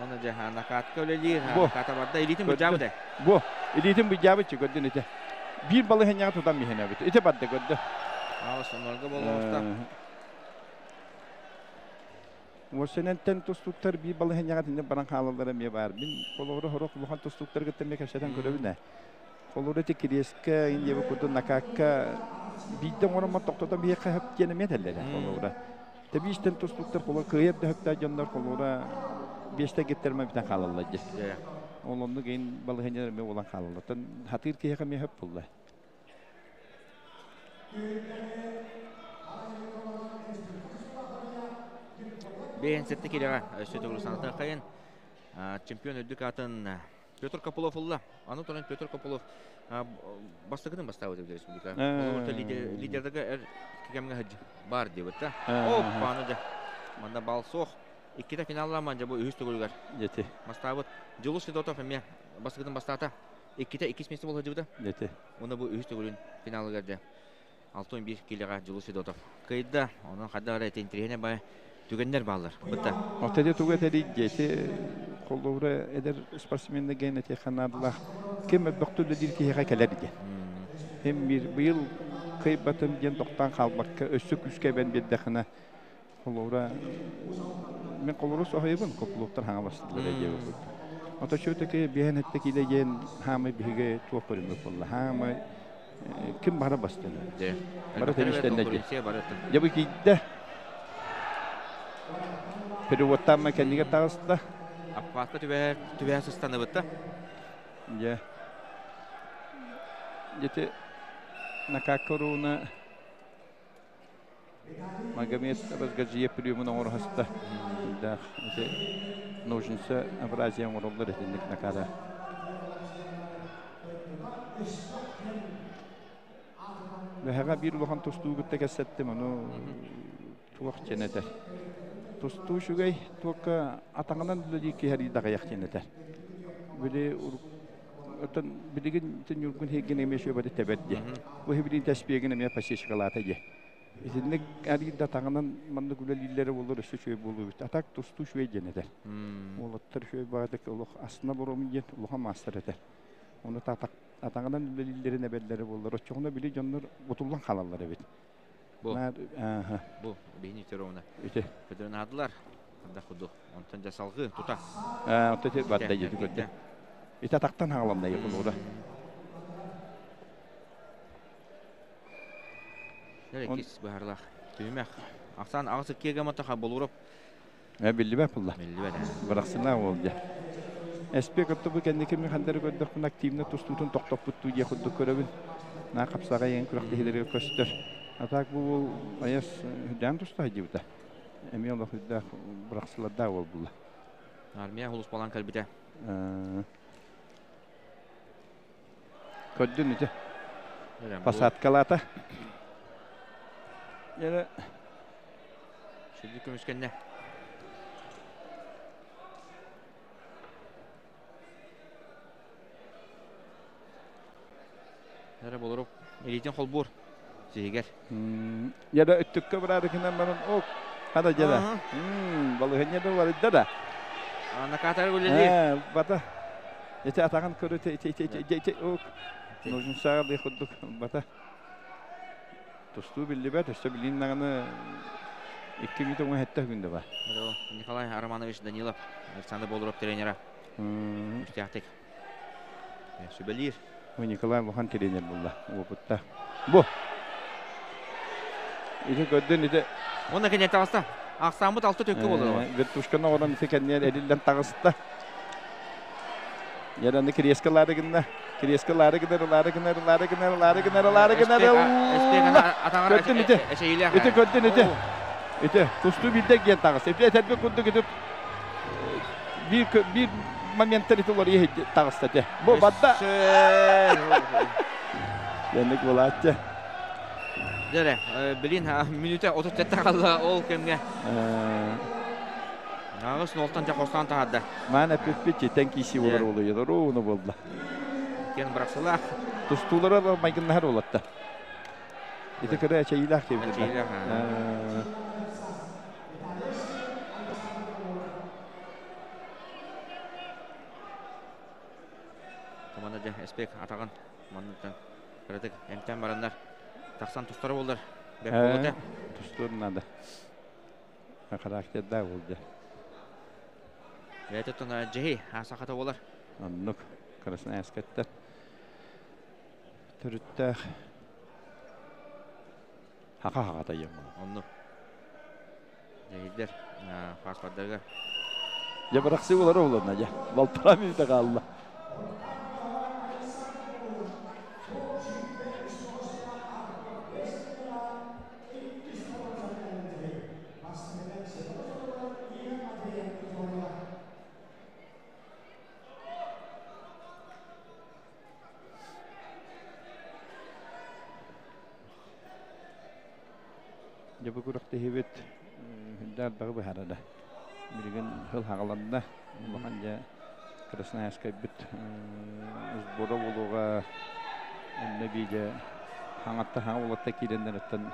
Оны дьэ накатка үлэлиир, наката барда. Илиитин быдьаабыт. Бу, илиитин быдьаабыт көрдүн үтэ. Биир балыһынньаҕа тутан биһинэбит. Ити барда көрдө. Алыс онорго болуохта. Уосенентен тустуктар биир балыһынньаҕа тинне баран хаалаллара эмиэ баар. Мин холобура хорох улахан тустуктарга эмиэ кэпсэтэн көрөбүн ээ. Холобура ити кириэскэ, индиэбэ курдук накакка биирдэ оҥороммот тохтотон биһиэхэ хөп диэн эмиэ этэллэр холобура. Тэбиистэн тустуктар холобура кыайар да хөптөөх дьоннор холобура биэстэ гиттерме бүтэн хаалаллар дии. Ол оннук ин балыһынньалар эмиэ буолан хаалаллар. Хатыыр киһиэхэ эмиэ хөп булла. Бэйэн сетте килэҕэ өссө төгүл санатыаххайын чемпион үрдүк аатын Петр Копылов ылла. Аны туран Петр Копылов бастакытын бастаабыт эбит республика. Олорто лидердерге эр кэмҥэ бар диэбит да. Опа, аны дьэ. Манна бал суох. Иккитэ финалламан дьэ бу үһүс төгүлүгэр. Дьэти. Бастаабыт Дьулус Федотов эмиэ бастакытын бастаата. Иккитэ иккис миэстэ буола сылдьыбыта. Дьэти. Уонна бу үһүс төгүлүн финалыгар дьэ 6-11 киилэҕэ Дьулус Федотов кыайда. Онон хайдах эрэ интириэһинэй баай түгэннэр бааллар. Бытта. Оттон тугу этэрий диэти холобура эдэр спортсменна ген этиэххэ наадалаах ким элбэхтэ үлэлиир киһиэхэ кэлэр диэн. Хим биир быйыл кыайбатым диэн тохтоон хаалбакка өссө күүскэ эбэн биэрдэххинэ холобура мен холобура соһуйабын коплуктар хаҥа бастылар диэбит. Ото все-таки биһэн этте киилэ диэн хаамай биһиги туох көрүммүт буолла. Хаамай ким бара бастын. Бары тэбистэннэ дии. Дьэ бу киирдэ. Переводтаама кэннигэр таҕыста. Аппаатка түбэһэ сыстаныбыта. Дьэ. Дьэти Накакка Магомед Разгаджиев приемун оҥоро хаста. Даах ити ножница абразия оҥороллор итинник накара. Бэһэҕэ биир улахан тустуу кытта кэссэттим, ону туох диэн этэр. Тустуу үчүгэй, туокка атаҕынан үлэлии киһи даҕайах диэн этэр. Били оттон билигин Ньургун Хиггин эмиэ сүөбэти тэбэр дии. Бу хибрин тэспиэгин эмиэ посечкалаата дии. Итинник арыйда таңынан маннык үлэлииллэрэ буоллар өссө үчүгэй буолуо эбит. А так тустуу үчүгэй диэн этэр. Уолаттар үчүгэй баҕайытык олох астына боруомун диэн улахан маастар этэр. Ону атаҕынан үлэлииллэрин эбэллэрэ буоллар, оччоҕуна били дьоннор бутуллан хаалаллар эбит. Бу. Бу биһини Петровна. Ити. Көтөрөн аһадылар. Анда куду. Онтон дьэ салгыы тута. Онтон ити барда дьэ көрдө. Ити атактан хааланна якулура. Иккис быһарлах. Түһүмэх. Ахсан аҕыс иккигэ матаха Болуров. Биллибэт булла. Биллибэт. Бырахсына ол дьэ. СП кытта бу кэнники ми хандары көрдөхпүн активно тустуутун тохтоппуттуу диye курдук көрөбүн. На хапсаҕа ең күрэхтэһиилэргэ көстөр. А так бу аяс хүдээн туста хайдыбыта. Эмиэ олох үрдээх бырахсылардаах уол булла. Армия хулус балан кэлбитэ. Көрдүн ити. Посадкалаата. Яра Сүрдүк көмүскэннэ. Яра болоруп илиитин холбуур сиһигэр. Яра өттүккэ бараарыкынан баран ок хада жада. Балыһыння да барыйда да. Накатар үлэлиир. Бата. Ити атаҕын көрө ити ити ити ити ок. Нужен саҕа курдук бата. Тустуу биллибэт, өссө билин даҕаны 2 мүнүүтэ күндэ бар. Николай Романович Данилов, Александр Болуров тренера. Үстээхтик. Сүбэлиир. Николай улахан тренер булла, опытта. Бу. Ити көрдүн ити. Онна кене таҕыста. Ахсааммыт алты төккө болор. Вертушканы оҕонон ити кэнниэн эриллэн таҕыста. Яраны креска лары гынна. Креска лары гынар, лары гынар, лары гынар, лары гынар, лары гынар. Көрдүн ити. Ити көрдүн ити. Ити тустуу билде ген таҕыс. Ити этэрбе курдук ити bir bir моменттер ити олар таҕыста те. Бу бадда. Яннык булааччы. Дere, билин минута 37 қалла ол кемге. Ағыс нолтан жа қостан тағады. Мана пүппит жетен киси болар олу едер, ону болду. Кен бырақсылақ. Тустуулара да майгыннар олатта. Ити кыра чайылах кебир. Чайылах. Команда жа эспек атаған. Манныттан кыратык эмтен барандар. Тақсан тустары болдар. Бек болду. Тустур надо. Характер да болду. Бәйтеттен жехи асақата болар. Оннук Красноярскаттар. Төрүттәх хака хака тайым. Оннук. Жехидер паспорттарга. Я бырақсы болар оларна я. Балтара минута қалды. Дьэ бу күрэхтэһиибит хүндээр баҕы быһаарара. Билигин хыл хаҕаланна. Улахан дьэ Красноярскайбыт сбора буолуоҕа онно биидэ хаҥатта хаҥа уолатта киирэннэр оттон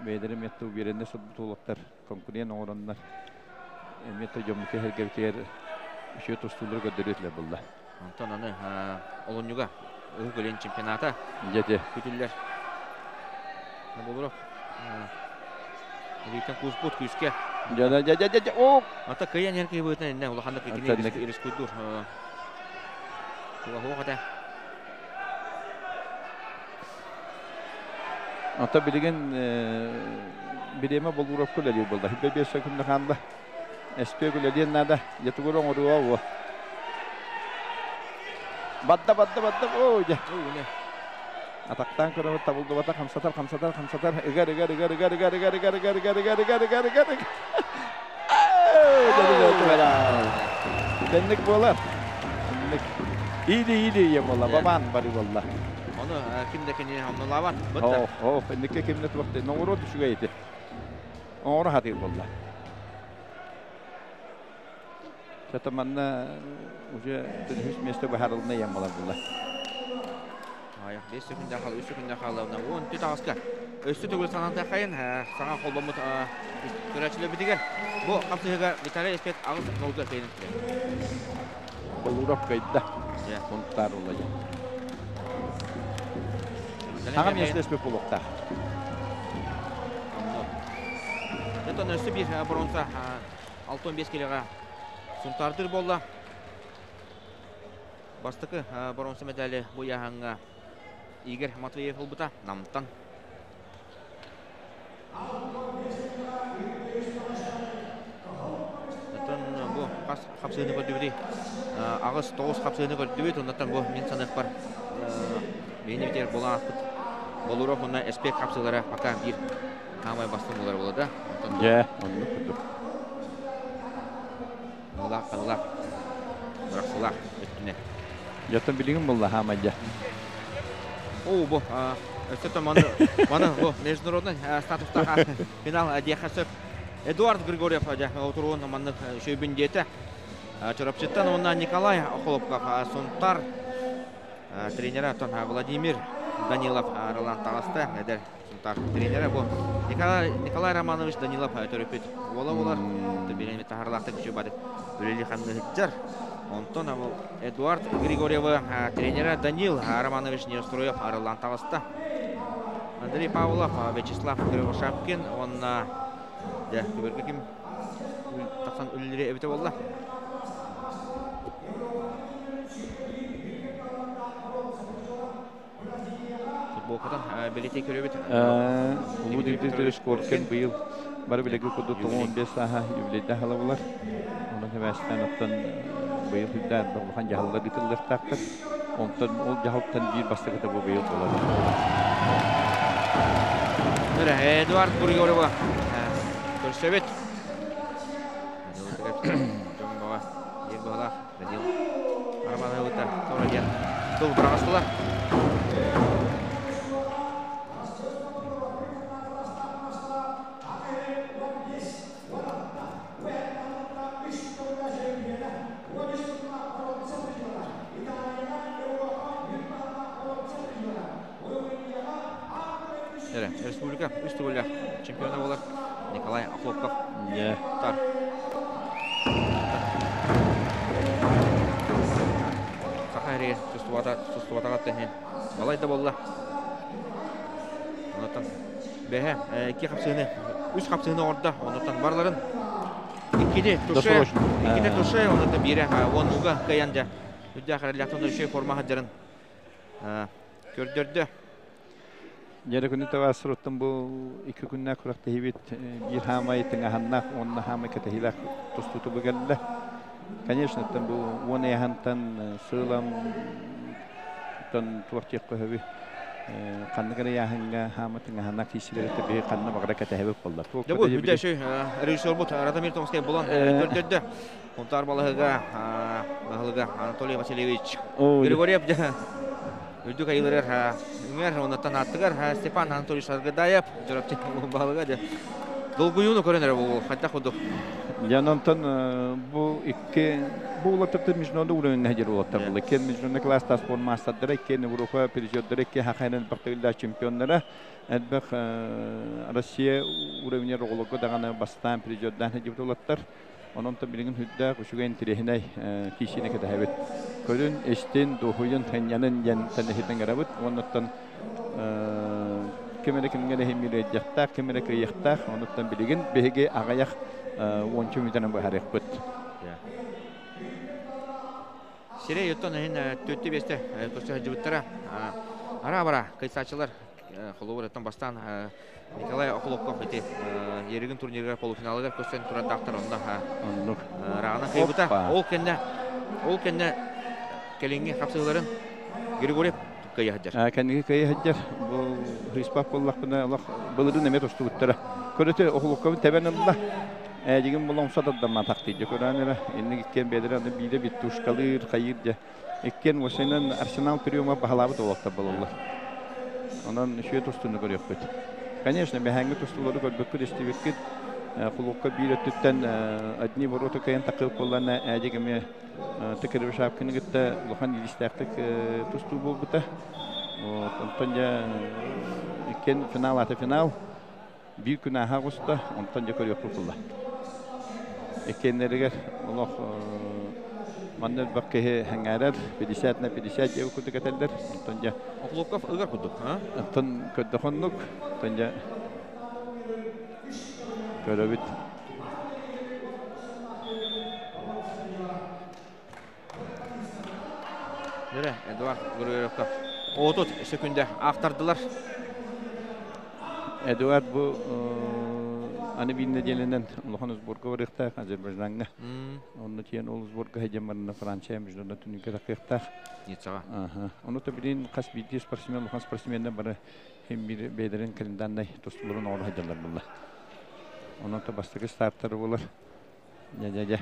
бэйэлэрэ эмиэ увереннэ сылбыт уолаттар конкурент оҥороннор эмиэ дьоммут эргэбитигэр үчүгэй тустуулары көрдөрүөтүлэр булла. Онтон аны олунньуга Уһук Илин чемпионата Дьэ күтүллэр. Болуров. Илиитен кууспут күүскэ. Дьэ дьэ дьэ дьэ о Ата кыйан ер кыйбытын инне улаханнык кини рискуйдур. Туга хуохата. Ата билигин биреме болуров күлелир болда. Хибе бес секунда ханда. СП күлелир нада. Ятугур оңоруа о. Бадда бадда бадда о дьэ. Атактан көрөмөт табылдыбата хамсатар хамсатар хамсатар ыгар ыгар ыгар ыгар ыгар ыгар ыгар ыгар ыгар ыгар ыгар ыгар ыгар ыгар. Денник болар. Денник. Иди иди е болла, бабан бары болла. Оны кимде кини оннулабат. О, о, энникке кимде туакты. Ноңоро түшүгө ити. Оңоро хатыр болла. Чатаманна уже төрүс место бахарылына ям болар болла. 5 секунда хал, 3 секунда хал, 10 тағыска. Өстү төгүл сананта хайын, саҥа холбоммут көрөөччүлэр битигэр. Бу хапсыһыга Виталий Эспет 8-0 кейин. Болуров кайда. Сунтар улая. Ага местес болуқта. Этон өссө бир бронза 6-5 келеға Сунтардыр болла. Бастыкы бронза медали бу яһаңга Игорь Матвеев болбута Намтан. Этон бу қас хапсыны көрдүбүт. Агыс 9 хапсыны көрдүбүт. Оннан бу мен санык бар. Мени битер бола апыт. Болуров онна СП хапсылары пока бир хамай бастын болар болады. Же, онну кутуп. Мыла, кылла. Бырақсыла өттүнө. Жаттан билигин болла хамайя. О, бу өстө маны маны бу международный статустага финал диэхасып Эдуард Григорьев отыруын маннык шөйбүн диэте. Чорапчыттан онна Николай Охолопков Сунтар тренері тон Владимир Данилов Ролан тағасты. Эдер Сунтар тренері бу Николай, Николай Романович Данилов төрөпүт. Ола болар. Берен тахарлақты күчү бады. Үлели ханны хыджар. Онтон Эдуард Григорьева тренері Данил Романович Неустроев Ролан тағасты. Андрей Павлов, Вячеслав Кривошапкин, он да, ким тақсан үлілері эбите болла. Футболкадан белете көрөбүт. Улуу директор Шкоркен быйыл бары билеги куду 15 саха юбилейде халабылар. Онун хебәстен оттан быйыл хүддән улахан жаһаллар итиллер. Онтон ол жаһалтан бир бастыгыта бу быйыл болар. Эдуард Григорьева көрсөбүт. Жомбага ер бала Данил Романовыта тора тыл бырагастылар. Республика үстүгөлө чемпионы болар Николай Охлопков. Тар. Сахари сустубатага тehen. Балай да болла. Онотан бэхэ ики хапсыны, үс хапсыны орда, онотан барларын иккини туше, иккини туше, онотан бире он уга каянда. Үдә харалятын үшө форма хаджарын көрдөрдө. Жere күнү тавасыруттан бу икки күннә куракта хибит бир хамай тыңаханнах, онна хамай катахилах тустуту бугалла. Конечно, там бу он яхантан сылам тон туактик көһөбү канныгара яханга хама тыңаханнах тисилер би канна багра катахиб болла. Да бу үдә шөй режиссер бут Радомир Томский булан көрдөрдө. Кунтар балыгыга балыгыга Анатолий Васильевич Григорьев Үрдүк айылырар үңер оннаттан аттыгар Степан Анатольевич Аргадаев жорапчы балыга де. Долгуюну көрөнөр бу хатта худук. Янантан бу икки бу улаттар международный уровень хажыр улаттар булды. Кен международный класс спорт мастерлары, кен Европа призердері, кен хахайнан бактыгылда чемпионнары. Әлбәк Россия уровень ролого даганы бастан призердан хажыр улаттар. Онон та билигин хүддә күшүгә интерехинай кишине кәтәһәбит. Көрүн эштен дохуйын тәнянын ян тәнәһитен гарабыт. Оннан кемере кимгә хемире яхта, кемере кыяхта, оннан билигин беге агаях 10 минутан бу харек бит. Сире юттон хин төттү бесте көсө жыбыттара. Ара бара кайсачылар холовыр бастан Николай Охлопков эти еригин турнирге полуфиналыгар көстөн турадактар онда рағынан кыйбыта. Ол кенне келинги хапсыгыларын Григорьев кыйы хаджар. Кенниги кыйы хаджар. Бу Хриспап боллақпына Аллах былырын эме тостубуттара. Көрөтө Охлопковын тебен алла. Дигин булан сатаддан тактыйды көрәнere. Инни иккен бедер аны биде бит тушкалыр кайыр же. Иккен осенен арсенал приема бахалабы толокта бололар. Онан шуе тостуну көрөкпүт. Конечно, бәһәңге тостулары көрбөккү дестибеккит. Кулукка бир өттүттен одни ворота кайын такып боллана әдегеме текербе шапкыны гитте улахан илистәктик тосту болбута. Онтон иккен финал аты финал. Bir күн аха құста, онтон же көрөк кулла. Иккеннеригер олох маннер баккеhe хаңарар 50 на 50 жеп кудук этелдер. Онтон же Охлопков ыгар кудук, а? Онтон көддөхоннук, онтон же көрөбүт. Нере, Эдуард Григорьевка 30 секунда ақтардылар. Эдуард бу аны бир неделенен улахан сборга барыктаах Азербайджанга. Онно тиен ол сборга хежемарына Франция международный түнүкө такыктаах. Ниццаға. Ону то бирин кас бити спортсмен улахан спортсменден бары хем бир бедерин календарный тостулорун оҕор хажалар булла. Онон то бастакы старттары болар. Я-я-я.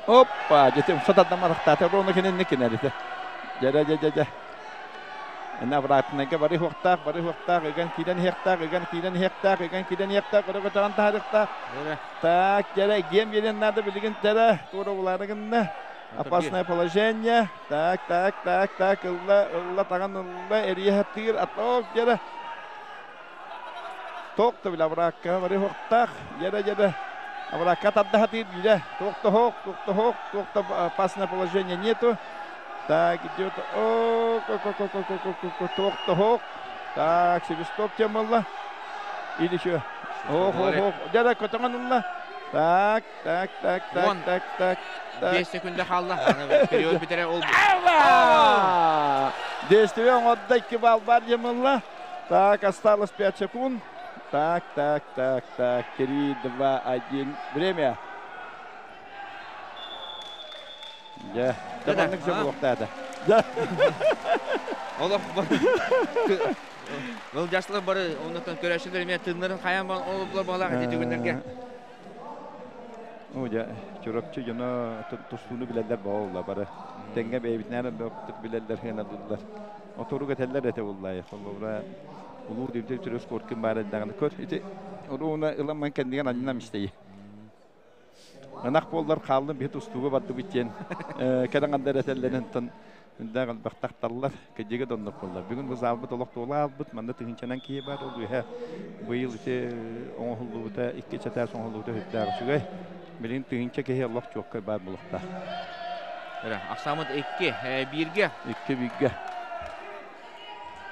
Опа, жетем сатадам арахтата роно кенен некенерите. Жара жа жа жа. Ана братнага бары хуктак, бары хуктак, эген киден хектак, эген киден хектак, эген киден хектак, бары готаган тарыхта. Так, жара гем елен надо билген жара тура буларыгынна. Опасное положение. Так, так, так, так, ылла, ылла таган ылла эрие хаттыр, аток жара. Токто била бракка, бары хуктак, жара жара. Абракат отдохотит, где? Ток-то-хок, ток-то-хок, ток-то опасное положение нету. Так, идет. О, ток-то-хок. Так, себестоп темалла. Или что? Ох, ох, ох. Дяда, котанганулла. Так, так, так, так, так, так. 5 секунда қалды. Период битере ол. Действие он отдай кибал бар емалла. Так, осталось 5 секунд. Так, так, так, так. 3, 2, 1. Время. Я. Таманнык же булуктады. Да. Олох Бұл жашлы бары оннан көрәшілер мен тыннарын хаян бан олуплар балага дедигеннерге. О, я чурапчы жана тустууну билелер баолла бары. Теңге бейбитнәрен билелер хена дуллар. Оторуга теллер эте буллай. Холлора улуу димтер түрөс коркун бары дагы көр. Ити оруна ыламан кендиген аннам иштей. Анак боллар калдым бит устуга батты битен. Кадан андер этеллерин тын Үндәгәл бахтакталлар, кедеге доннук боллар. Бүгүн бу залбыт олох тола албыт, манда тыгынчанан кие бар ол үһә. Быйыл ите оңохуллубута, икки чатар соңохуллубута хүттәгә сүгәй. Билин тыгынча кеһе олох чокка бар булукта. Аксамыт 2 1-ге. 2 1-ге.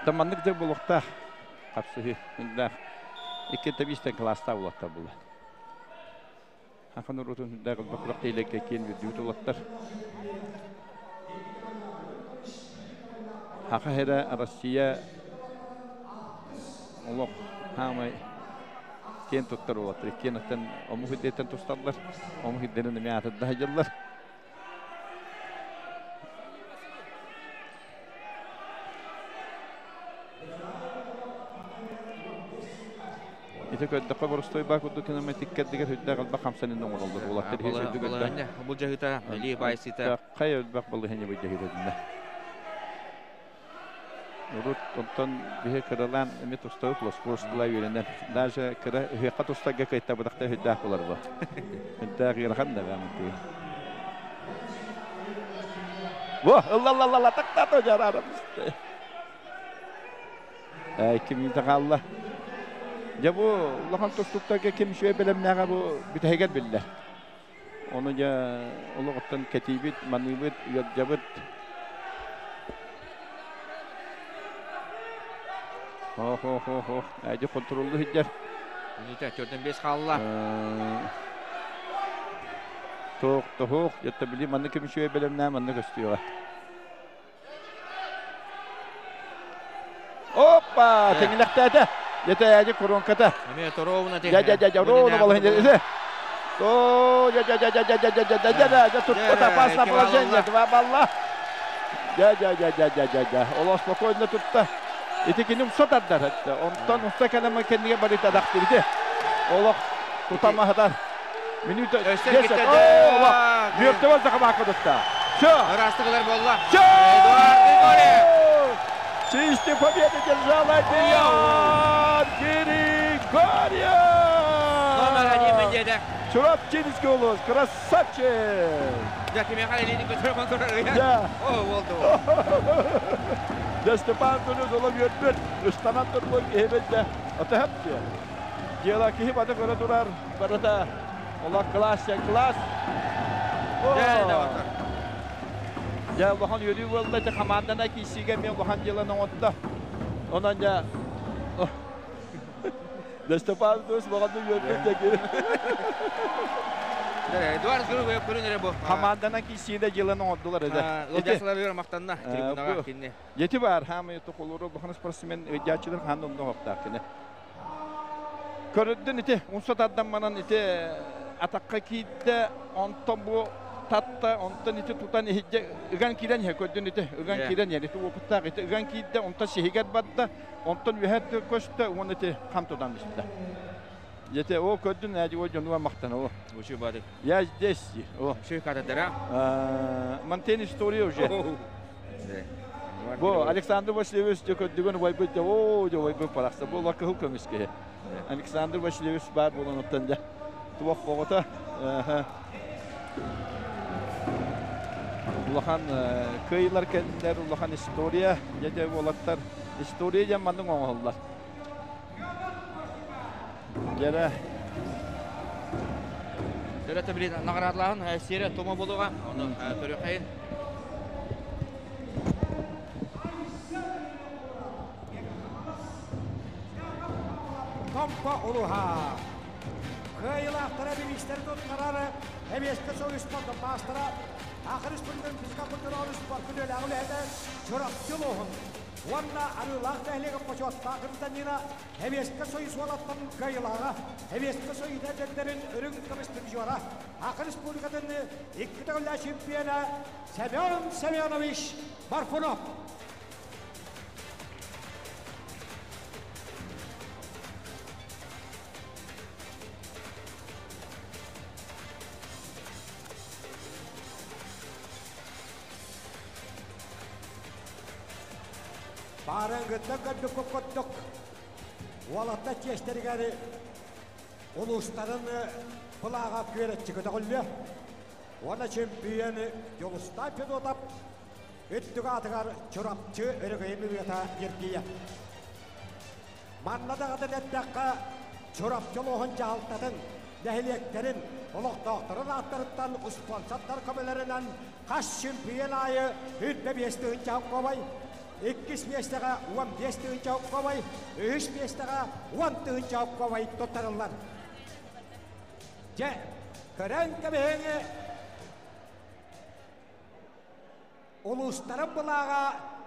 Таманнык да булукта. Капсыһы. Үндә 2 табистен класста булукта була. Хахан урутун үндәгәл бакрак телекке кен видео улаттар. Хаха хера Россия олох хамай кен туттар улаттар. Кен аттан ому хиддеттен тусталлар. Ому хиддерин эме атыдда хажаллар. Ите көддөккө боростой ба кудду кинометик кеддигер хүддэ galba хамсанын оңоролдор улаттар хесүдү көддө. Бул жаһыта ли байсыта. Кай өлбак болду хене бу жаһыта. Урут онтон биһи кыралан эми тустау плоскостла үйренен. Даже кыра хыка тустага кайта будакта хүддэ болар бу. Хүддэ гырахан да бамын тиги. Во, алла алла алла тактато жарарым. Ай ким тагалла. Я бу улахан тустуктарга ким шуэ белемнәгә бу битәгән биллә. Оны я улугыттан кетибит, маныбыт, ябыт. Хо хо хо хо. Әҗе контроллы хиджер. Минута 4-5 қалла. Ток тохок, ятта били манны ким шуэ белемнә, манны көстүгә. Опа, теңләктәдә. Жете әжі коронката. Эме торовна те. Я я я я ровно было хинде. О, я я я я я я я я я я тут опасное положение, 2 балла. Я я я я я я я. Ола спокойно тут. Ити киним сотардар. Онтон уста калама кендиге барыта дактырды. Ола тутамахадар. Минута 10. Ола. Мертвый захабакы дутта. Всё. Растыгылар болла. Всё. Эдуард Григорьев. Чисти победы держал Адриан Григорьев! Номер один мендеде. Чурапчинский улус, красавчик! Да, кимеха элини көтөрө контроль. Да. О, болду. Да, Степан Тунус олом yөрбөт, ыстанан турбун киһибит ата хапты. Дела киһи бата көрө турар, барата ола класс, класс. Да, да, Я улахан үөрүү буолла, те командана киисиге мен улахан делан оңотта. Онан я Да Степан Тунус улахан үөрбүт де. Эдуард Грубев көрүнөрө бу. Командана киисиде делан оңоттулар эде. Лодясылар бер мактанна трибунага кинне. Ети бар, хамы токолору улахан спортсмен өйдячылар ханды онно хоптак кине. Көрөддүн ите, унса таддан манан ите атакка кийде, онтон бу татта, онтон ите тутан ихидже ыган кирен хе көрдүн ите, ыган кирен ите опыттак ите ыган кийде, онтон сихигер бадда, онтон үһәт көстө, он ите хам тудан бисте. Ете о көрдүн әди о жонуа мактан о. Учу бады. Я здесь. О. Шүй катадара. Мантен история уже. Бу Александр Васильевич көрдүгөн вайбыт о, жо вайбыт паракса. Бу лакы көмүскө. Александр Васильевич бар болон оттан да. Туак богота. Улахан кыйлар кендер, улахан история, жеде болаттар. История жамандың оңоллар. Жere Дөрәтә билен наградлаган серия тома болуга, оны көрөкәйин. Томпа улуха. Кыйлақтара бирişleri tutkararı, Hemiyesке soyu sportu mastera, Ахыр үспүрден физика культуралы спорт күнөләгүл әдә чорапчы лоһун. Уанна арылах тәһлеге почуатта гражданина Хемiyesке soyu суалаттан кыйлага, Хемiyesке soyu дәдәдәрен өрүң көмүс призера, Ахыр республикадан икки төгөллә чемпиона Семен Семенович Барфунов. Барыңгытта көдді көккөттік. Уалатта тестергәрі улустарын пылаға көретчі көтіғілі. Оны чемпионы Жолуста Федотап, үттігі атығар чұрапчы өрігеймі өта еркейі. Маннадағыдан әттәққа чұрапчы лоғын жағалтатын, нәхилектерін, олықтақтарын аттарыттан спонсорттар көмелерінен қаш чемпион айы үтпе бестігін жауып қобай, Иккис местеға 15 тыгынча уккобай, үш местеға 10 тыгынча уккобай тоттарылар. Же, көрен кебеңе улустарын булаға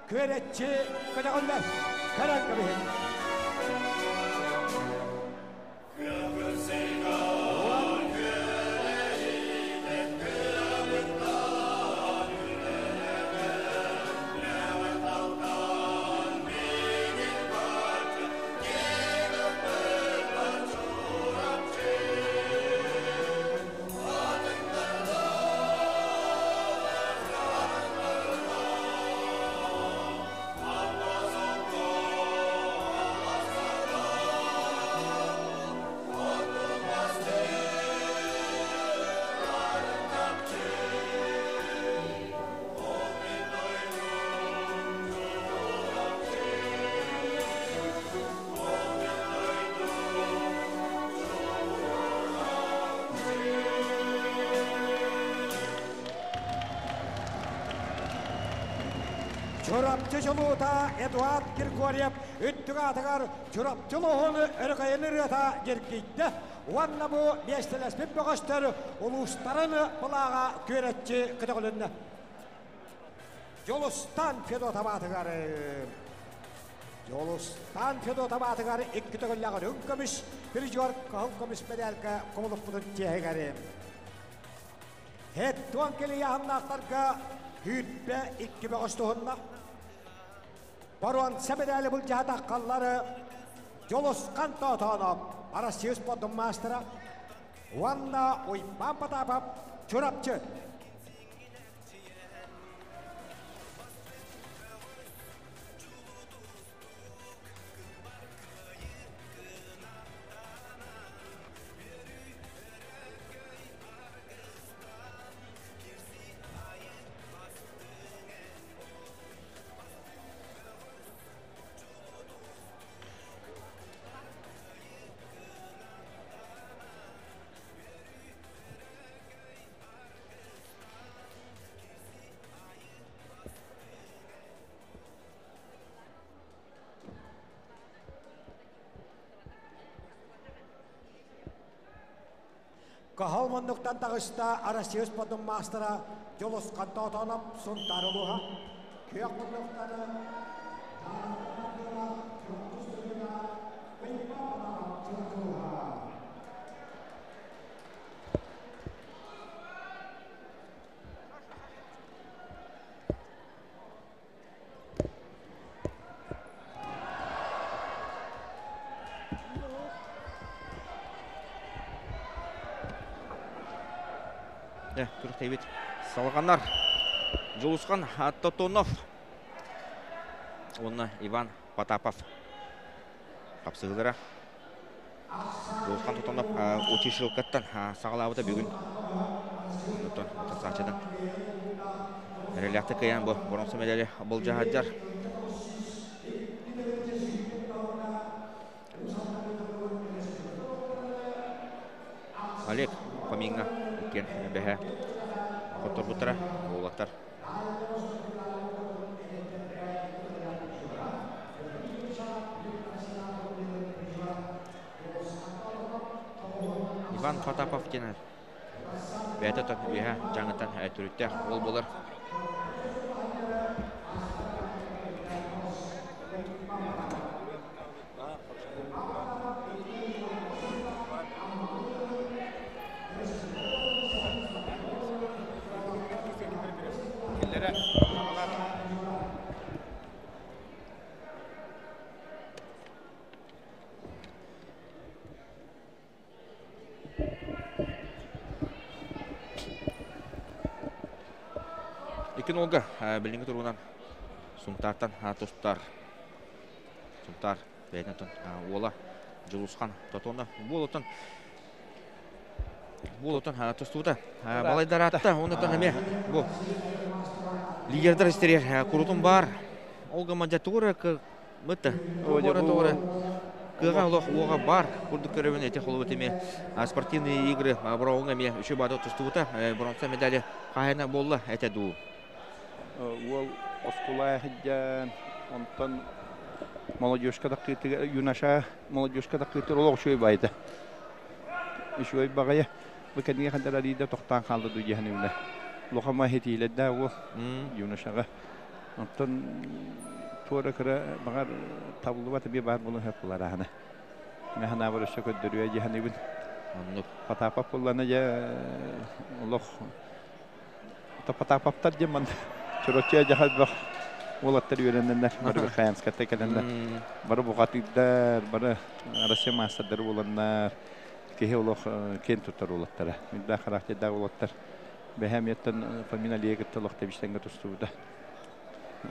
көретчи көтөгөнлөр. Көрен кебең. Чурапчы жолута Эдуард Григорьев үттүгө атыгар Чурапчы лоһуну өргөйүн ырыата жеркейтте. Уанна бу местелеспит бөгөстөр улустарын булаага көрөтчү кытыгылынна. Жолустан Федотов атыгар. Жолустан Федотов атыгар икки төгүлләгән үңкөмүш бир жор көмүш медалька комулуп тиһегари. Хет туан кели яһаннактарга хүрбе икки бөгөстүһүнна. Баруан сәбедәлі бұл жата қаллары Жолусқан Тотонов, Россия спортын мастера, Уанна Уйпан Потапов, Чурапчы. Кыһыл муннуктан таҕыста Россия спортун маастара Дьулусхан Тотонов, Сунтаар улууһа. Күөх муннуктары Күрэхтэһиибит салҕанар. Дьулусхан Тотонов уонна Иван Потапов хапсыһыылара. Дьулусхан Тотонов Учишилкаттан саҕалаабыта бүгүн. Онтон Саачадан эрэллээхтик кыайан бу боронса медали былдьаһадьар. Олег Фомиҥҥа иккиэн бэһэ хотторбуттара уолаттар. Иван Потапов диэн бэйэтэ тон үөһэ дьаҥыттан төрүттээх уол буолар. Икки нолга билиҥҥи туругунан Сунтаартан тустар Сунтаар бэйэтин уола Дьулусхан Тотонов буолутун буолутун тустуута балайдараатта оннуттан эмиэ бу лидердэр истэригэр курутун баар ол гымман дьэ тугу эрэ мытта тугу эрэ кыаҕа олох уоҕа баар курдук көрөбүн эти холобут эмиэ спортивные игры броуҥ эмиэ үчүгэй баада тустубута бронза медали хаһайына буолла этэ дуу. Уол оскуола сылдьан, онтон молодежка таккыытыгар, юноша молодежка таккыытыгар олох үчүгэй баайда. Үчүгэй баҕайы. Бу кэннигэ хандар арыйда тохтоон хаалла дуу диэхин үбүнэ. Улахан хитиилэрдээх уол юношаҕа. Онтон туора кыра баҕар табыллыбат эмиэ баар буолуон сөп буолар аһана. Мин санаабар өссө көрдөрүө дьиһаныбын. Оннук. Потапов буоллана дьэ олох Потаповтар диэн манна Чурапчы дьаһал бөх уолаттар үөрэнэннэр бары Верхоянскайта кэлэннэр бары бухатыырдар, бары Россия маастардары буоланнар киһи олох киэн туттар уолаттара. Үрдээх характердаах уолаттар. Бэһэм еттен Фомин Алия кытта олох тэбистэнгэ тустубута.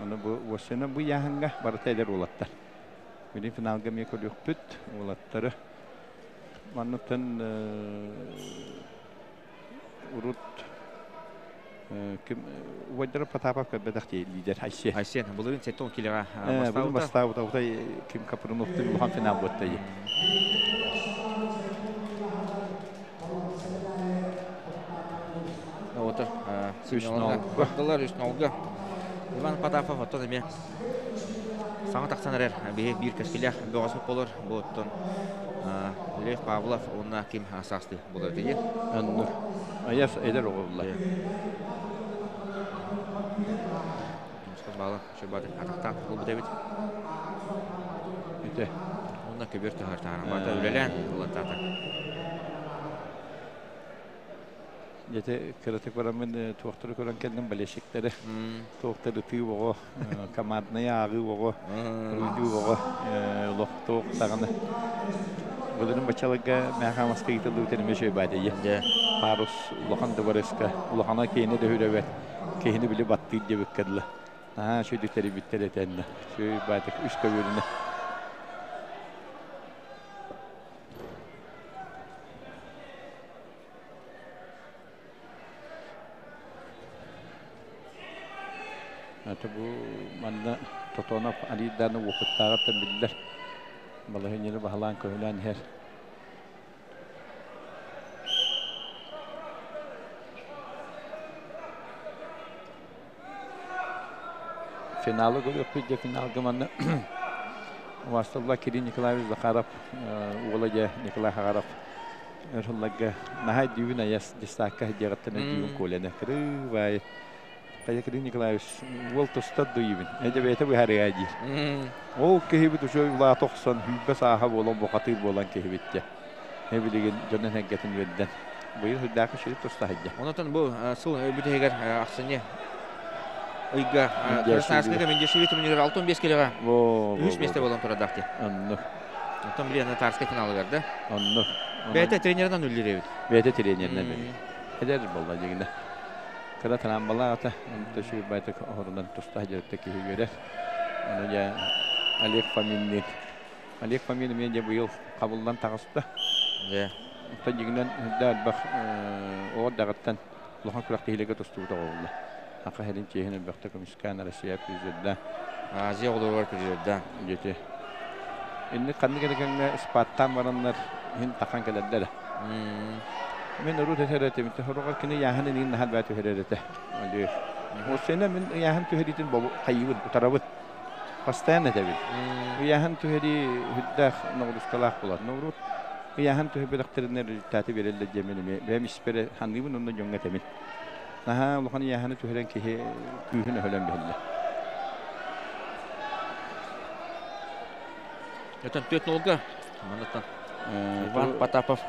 Оны бу уоссена бу яһанга барыта эдэр уолаттар. Билин финалга эмиэ көрүөхпүт уолаттары. Манныттан урут ким убайдара Потапов көрбөтөх дии лидер Айсен. Айсен былырыын 70 килоға бастаабыта. Бастаабыта утай ким Капруновтун улахан финал буотта. Ота 3-0. 3-0. Иван Потапов оттон эмиэ саҥа тахсан эрэр биһи биир кэскилээх бөҕөсүк болор бу оттон Лев Павлов уонна ким саастыы болор дии. Оннук. Аяс эдэр оҕо булла. Баала шөбаты атахтаан ылбыт эбит. Ите. Онна көбөр таһар таһар. Бата үлэлээн ылаттаата. Дьэ кыратык бараммын туохтары көрөн кэллим болельщиктары. Туохтары тыы оҕо, команднай ааҕыы оҕо, руйдуу оҕо, олох туох даҕаны. Былырын бачаларга мэхамаска ыытыллыбыт эмиэ үчүгэй баата дии. Парус улахан дыбарыска, улахана киһини дөһүрөбөт, киһини били баттыыр диэбиккэ дылы. Наһаа үчүгэй тэрийбиттэр этэннэ. Үчүгэй баатык үс көбүөрүнэ. Это бу манна Тотонов Алиданы уопуттааҕыттан биллэр. Балаһыанньаны баһылаан көһүлээн иһэр. Финалы көрүөхпүт дьэ финалга манна Убаасталла Кирилл Николаевич Захаров уола дьэ Николай Хагаров Өрхылларга наһай дүүбүн аяс дистаакка диэҕиттэн өйдүүбүн Коляны. Кырыы Хайа Кирилл Николаевич уол тустар дуйубун. Эдэ бэйэтэ быһаарыа диир. Ол киһибит уже улаата охсон, сүүрбэ сааһа буолан, бухатыыр буолан киһибит дьэ. Билигин дьонун эргэтин үөрдэн. Быйыл үрдээх үчүгэй туста сылдьар. Онотон бу сыл бүтэһигэр ахсынньы ыйга Красноярскайга Мендешеви турнирыгар 65 килоҕа үһүс миэстэ буолан турардаах дии. Оннук. Оттон билиэн Тарскай финалыгар да. Оннук. Бэйэтэ тренеринэн үллэр эбит. Бэйэтэ тренеринэн үллэр. Эдэр буолла дьигинэ. Кыра трамбалаата, онто үчүгэй байтык оһорунан туста сылдьарыттан киһи үөрэр. Ону дьэ Олег Фоминныын. Олег Фомин эмиэ дьэ быйыл хабыллан таҕыста. Дьэ. Оттон дьиҥинэн үрдэ элбэх оҕо эрдэҕиттэн улахан күрэхтэһиилэргэ тустубут оҕо буолла. Саха сирин чиэһин элбэхтэ көмүскээн Россия призерда. Азия оҕолоругар призерда. Дьэти. Инник ханнык эрэ кэмҥэ спаттаан бараннар иһин тахан кэлэрдэр. Мин урут этэр этим, хоругар кини ыйааһын иниин наһаа бää түһэрэр этэ. Осена мин ыйааһын түһэриитин хайыыбын, утарабын. Постоянно этэбин. Ыйааһын түһэрии үрдээх ноҕуруускалаах буолар. Но урут ыйааһын түһэрбэтэхтэринэ результаты биэрэллэр диэмин эмиэ бэйэм испэр саныыбын уонна дьоҥҥо этэбин. Наһаа улахан ыйааһыны түһэрэн киһи күүһүн өһөлөн биһиллэр. Өтөн түөрт нолга. Манаттан Иван Потапов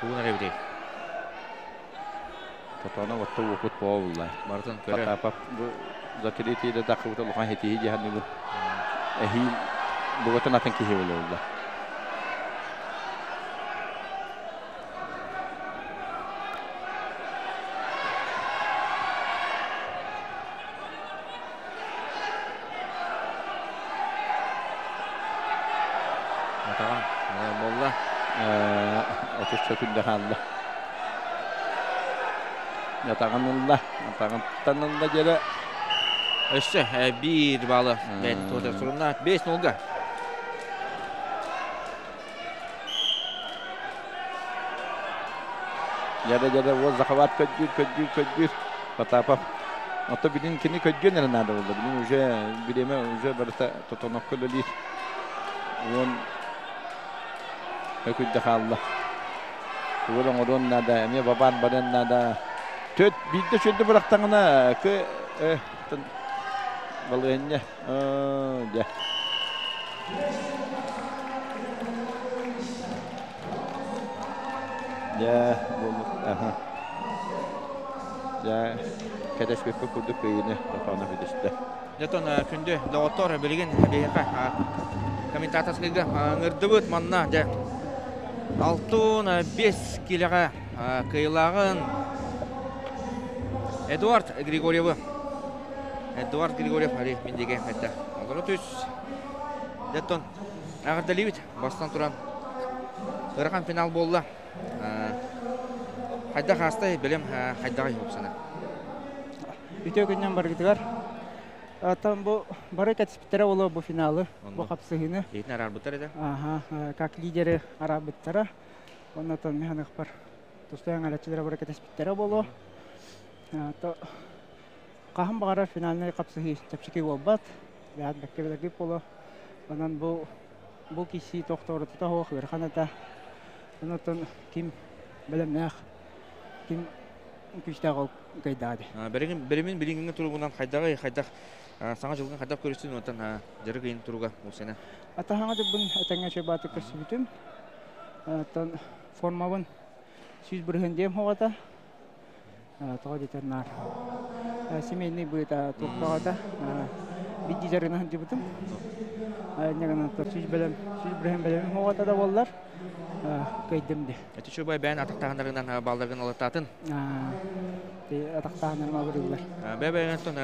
тугун эрэ эбитий? Тотоно отто уопут буолла. Барытын көрө. Потапов бу за третий да тахыбыта улахан хетиһи дьаһаныбын. Эһиил бугатын атын киһи буолла. Атаҕын буолла. 30 сөкүндэ хаалла. Атаҕын ылла. Атаҕыттан ылла дьэрэ. Өссө биир баалы бэйэтин туһатар сурунна. 5-0-га. Дьэрэ-дьэрэ уол захват көрдүүр, көрдүүр, көрдүүр. Потапов. Ото билин кини көрдүөн эрэ наада буолла. Билин уже бириэмэ уже барыта тотонокко үлэлиир. Уон өкүйдэ хаалла. Тугу оҥоруон наада, эмиэ бабаан барыан наада. Төт биирдэ сүрдү бырахтаҕына кы балыһынньа дьэ. Дьэ, буолбут. Аха. Дьэ, кэтэспиппит курдук кыайыыны Тотонов үтүстэ. Дьэтон күндү доҕоттор, билигин биһиэхэ комментаторскайга ыҥырдыбыт манна дьэ 65 килэҕэ кыайыылааҕын Эдуард Григорьевы Эдуард Григорьев али миндиге этте. Олору түс. Дьэтон эҕэрдэлиибит бастан туран ыарахан финал буолла. Хайдах аастай бэлэм хайдаҕый хопсана? Үтүө күннэн баргытыгар. Там бу бары кэтиспиттэрэ боло бу финалы, бу хапсыһыны. Иитин араарбыттар этэ. Ага, как лидеры араарбыттара. Оннотон механыхпар тустаан арачылара бары кэтиспиттэрэ боло. То хаһан баҕарар финальнай хапсыһыы чэпчэки буолбат. Бэйэт бэккэ билэргит боло. Онон бу бу киси тохторутута суох ыарахан этэ. Онон ким бэлэмнээх, ким күүстээх ол кыайдаҕа дии. Бэримин билиҥҥи туругунан хайдаҕый, хайдах саҥа дьылгын хайдах көрүстүн онтон дьарык ыйын туруга усена? Атаһаҥа дьылбын этэҥҥэ чөбааты көрсүбүтүм. Оттон формабын 100% диэм хоҕото. Тоҕо диэтэр наар семейный быыта туохтаҕата бидди дьарыгынан сылдьыбытым. Инньэ 100 бэлэм, 100% бэлэмим хоҕото да буоллар кыайдым ди. Эти чубай бэйэн атахтаһаннарынан балларгын алаттаатын? Атахтаһаннарым абырыыллар. Бэбэйэнтон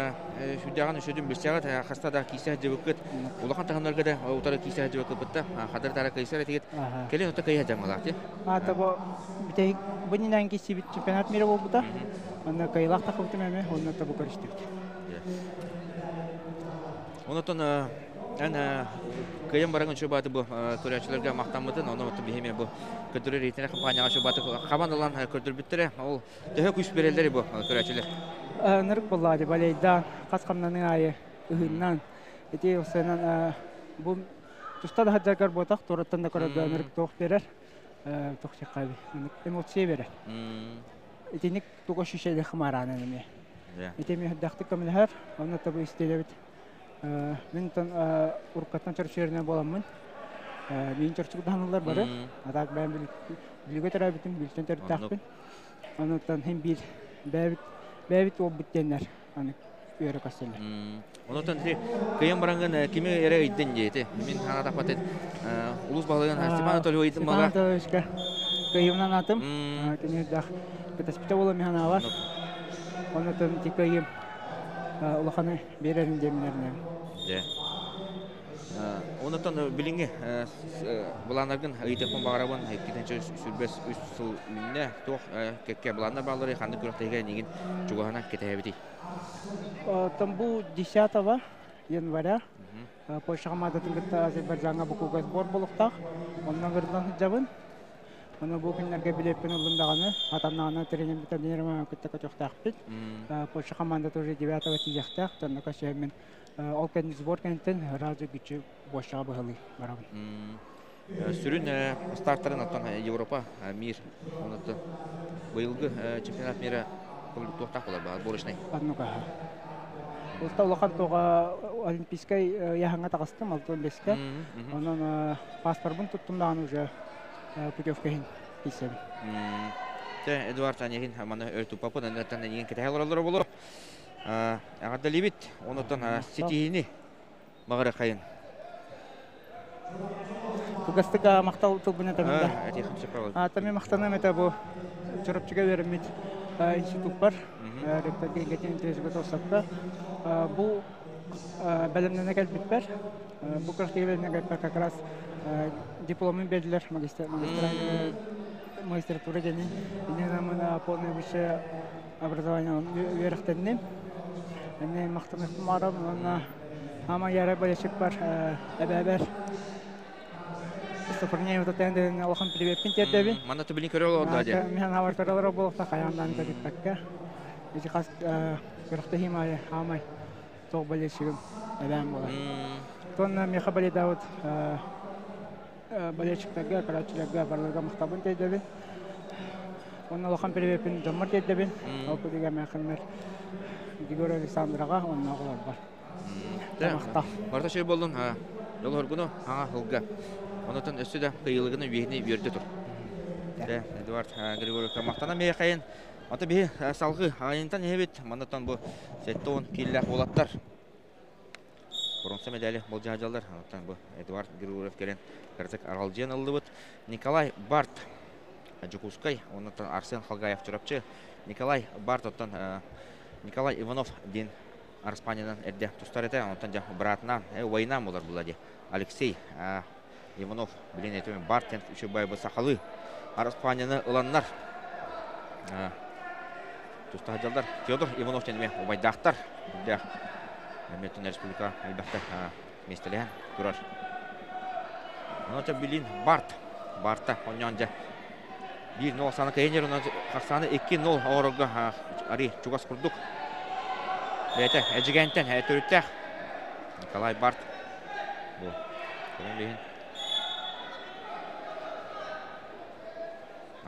сүрдээҕин үсүдүн билсэҕит хаста да киисэ дьыбыккыт улахан таһымнарга да утары киисэ дьыбыккыт хадыр тара кыйсар этигит кэлин отто кыйа дьамалаах ти. Ата бу бүтэһик бу нинэн киссибит чемпионат мира буолбута. Онно кыйылаах тахыбытым эми, онно табу көрүстүбүт. Онотон эн кыйан баран чубаты бу көрөөччүлэргэ махтаммытын, ону биһиме бу көрдөрөр рейтинг компанияга чубаты хабан ылан көрдөрбүттэрэ. Ол төһө күүс береллери бу көрөөччүлэр? Нырык боллаады балейда хас хамнаны айы ыһыннан ити осенан бу туста да хаджаргар ботах тураттан да көрөргө нырык тоох берер. Тохсихаби эмоция берер. Итиник туга шишеле хымаранан эме. Итеми хадахты көмөлөр, онно табы истелебит. Мен тон уркаттан чорчуеринен боламмын. Мен чорчук данылар бары. Атак бәм билге терабитим, билтен тертакпын. Онуттан хем бир бәбит бәбит ол бүттеннер. Аны үөрө касселер. Онотон ти кыйын барангын кими эре ыйдын диэти. Мин хана таппат улус балыгын Степан Анатольевич ыйдын бага. Степан Анатольевичка кыйымнан атым. Кини дах кытаспыта бола механа бар. Онотон ти кыйым улаханы берерин деминеринен. Де. Онотон билинги буланаргын ыйтыппын багарабын 2 сүрбес 3 сыл үнне туох кекке буланар баллары ханды күрәктәгә нигин чугахана кетәбити. Там бу 10 января Польша командатын кытта Азербайджанга букуга сбор болуктак. Оннан гырдан жабын. Оны бу күннәргә билеппен улындаганы, атамнаганы тренер тренерма кытта көтөхтәкпит. Польша команда тоже 9 тияхтак, тонна кашемин. Ол кән сбор кәнтен разы күчү бошага быһылый барабын. Сүрүн старттарын аттан Европа, мир, онытты быйылгы чемпионат мира туохтах болар отборочный. Однука. Улта улахан тоға олимпийскай яхаңа тағыстым, алтын беске. Онон паспортын туттум даган уже путевка хин кисебин. Те Эдуард Анегин маны өр тупапын, эннеттен энеген кетәһәлер олар болу. Ағада либит, онотон ситиини бағары қайын. Кугастыка мактал тылбына тамында. Тами мактаным это бу чоропчуга беремит институт бар. Ректор гетин тезге. Бу бәлемнене келбит бар. Бу кыртыгы бәлемнене келбит как раз дипломын бердилер магистр магистратура дени. Инен полное высшее образование үөрөхтенним. Эне мактанык марам, онна ама яра болешик бар, эбәбәр. Софрония вот тенден алхан привет тердеби. Манда түбүлин көрө олду аде. Мен хабар көрөлөр болуп каяндан көрүппекке. Ичи кас көрөктө химай хамай тог болешигим эбәм бола. Тонна меха боле давыт болельщиктерге, көрөчүлөргө барларга мактабын тердеби. Онна алхан привет жомор тердеби. Ол күдүгө мехимер Григорий Александрага онна оголор бар. Барта шөй болдун, жол хоргуну, аңа хылга. Онотон өссө да кыйылыгын үйехини үйөрдө тур. Эдуард Григорьевка мактана мейхайын. Ата бихи салгы айынтан хебит. Манатан бу сеттон киллах болаттар. Бронза медали бол жажалдар. Онотон бу Эдуард Григорьев келен Карзак Аралжен ылдыбыт. Николай Барт Жукускай, онотон Арсен Халгаев чурапчы. Николай Барт оттон Николай Иванов ден Арспаниядан эрде тустар эте, онтон жа братынан, война болар булади. Алексей Иванов билен этемен Бартен үчү бай сахалы Арспанияны ыланнар. Туста жалдар Федор Иванов тенме убайдактар. Дә Метон Республика әлбәттә местелән турар. Онта билин Барт. Барта онянжа 1-0 саны кайнер, онан Хасаны 2-0 орога ари чугас курдук. Бәйті, әжігәнтен, әтөріттәқ. Николай Барт. Бу. Көрін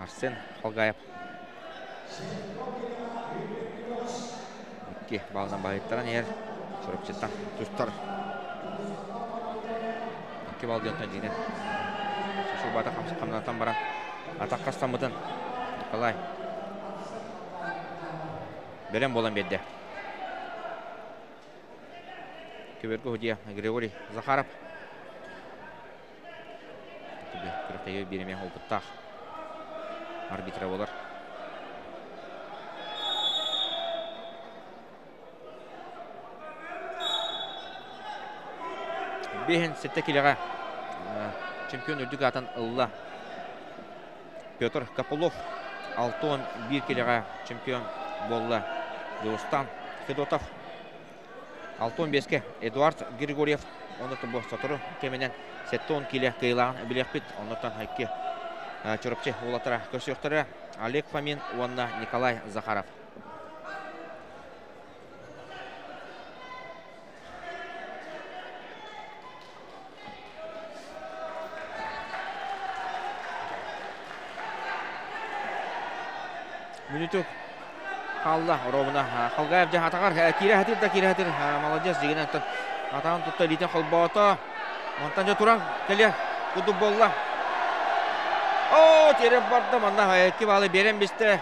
Арсен Халгаев. 2 балдан байыттаран ер. Чоропчыттан тустар. 2 балл дионтан жинен. Шушу бата камнатан баран. Атақ қастамыдын. Николай. Берен болан берді. Көбергі худия Григорий Захаров. Күрәктәге биреме опыттақ арбитра болар. Бехен сетте келеға чемпион үрдік атын ылла Петр Копылов, 6-1 келеға чемпион болла Дустан Федотов, 6-5-ке Эдуард Григорьев, оны бу сотору кеменен сеттон киле кыйлаган билеппит, онотон хайки чоропчы улатара көрсөктөрө Олег Фомин, онна Николай Захаров. Мүнүүтүк хаалла Ровна. Халгаев дьэ атаҕар киирэ хатыр да киирэ хатыр. Молодец дигинэн атаҕын тутта илиитин холбоото. Онтон дьэ туран кэлиэ курдук буолла. Оо, тиэрэ барда манна 2 баалы биэрэн бистэ.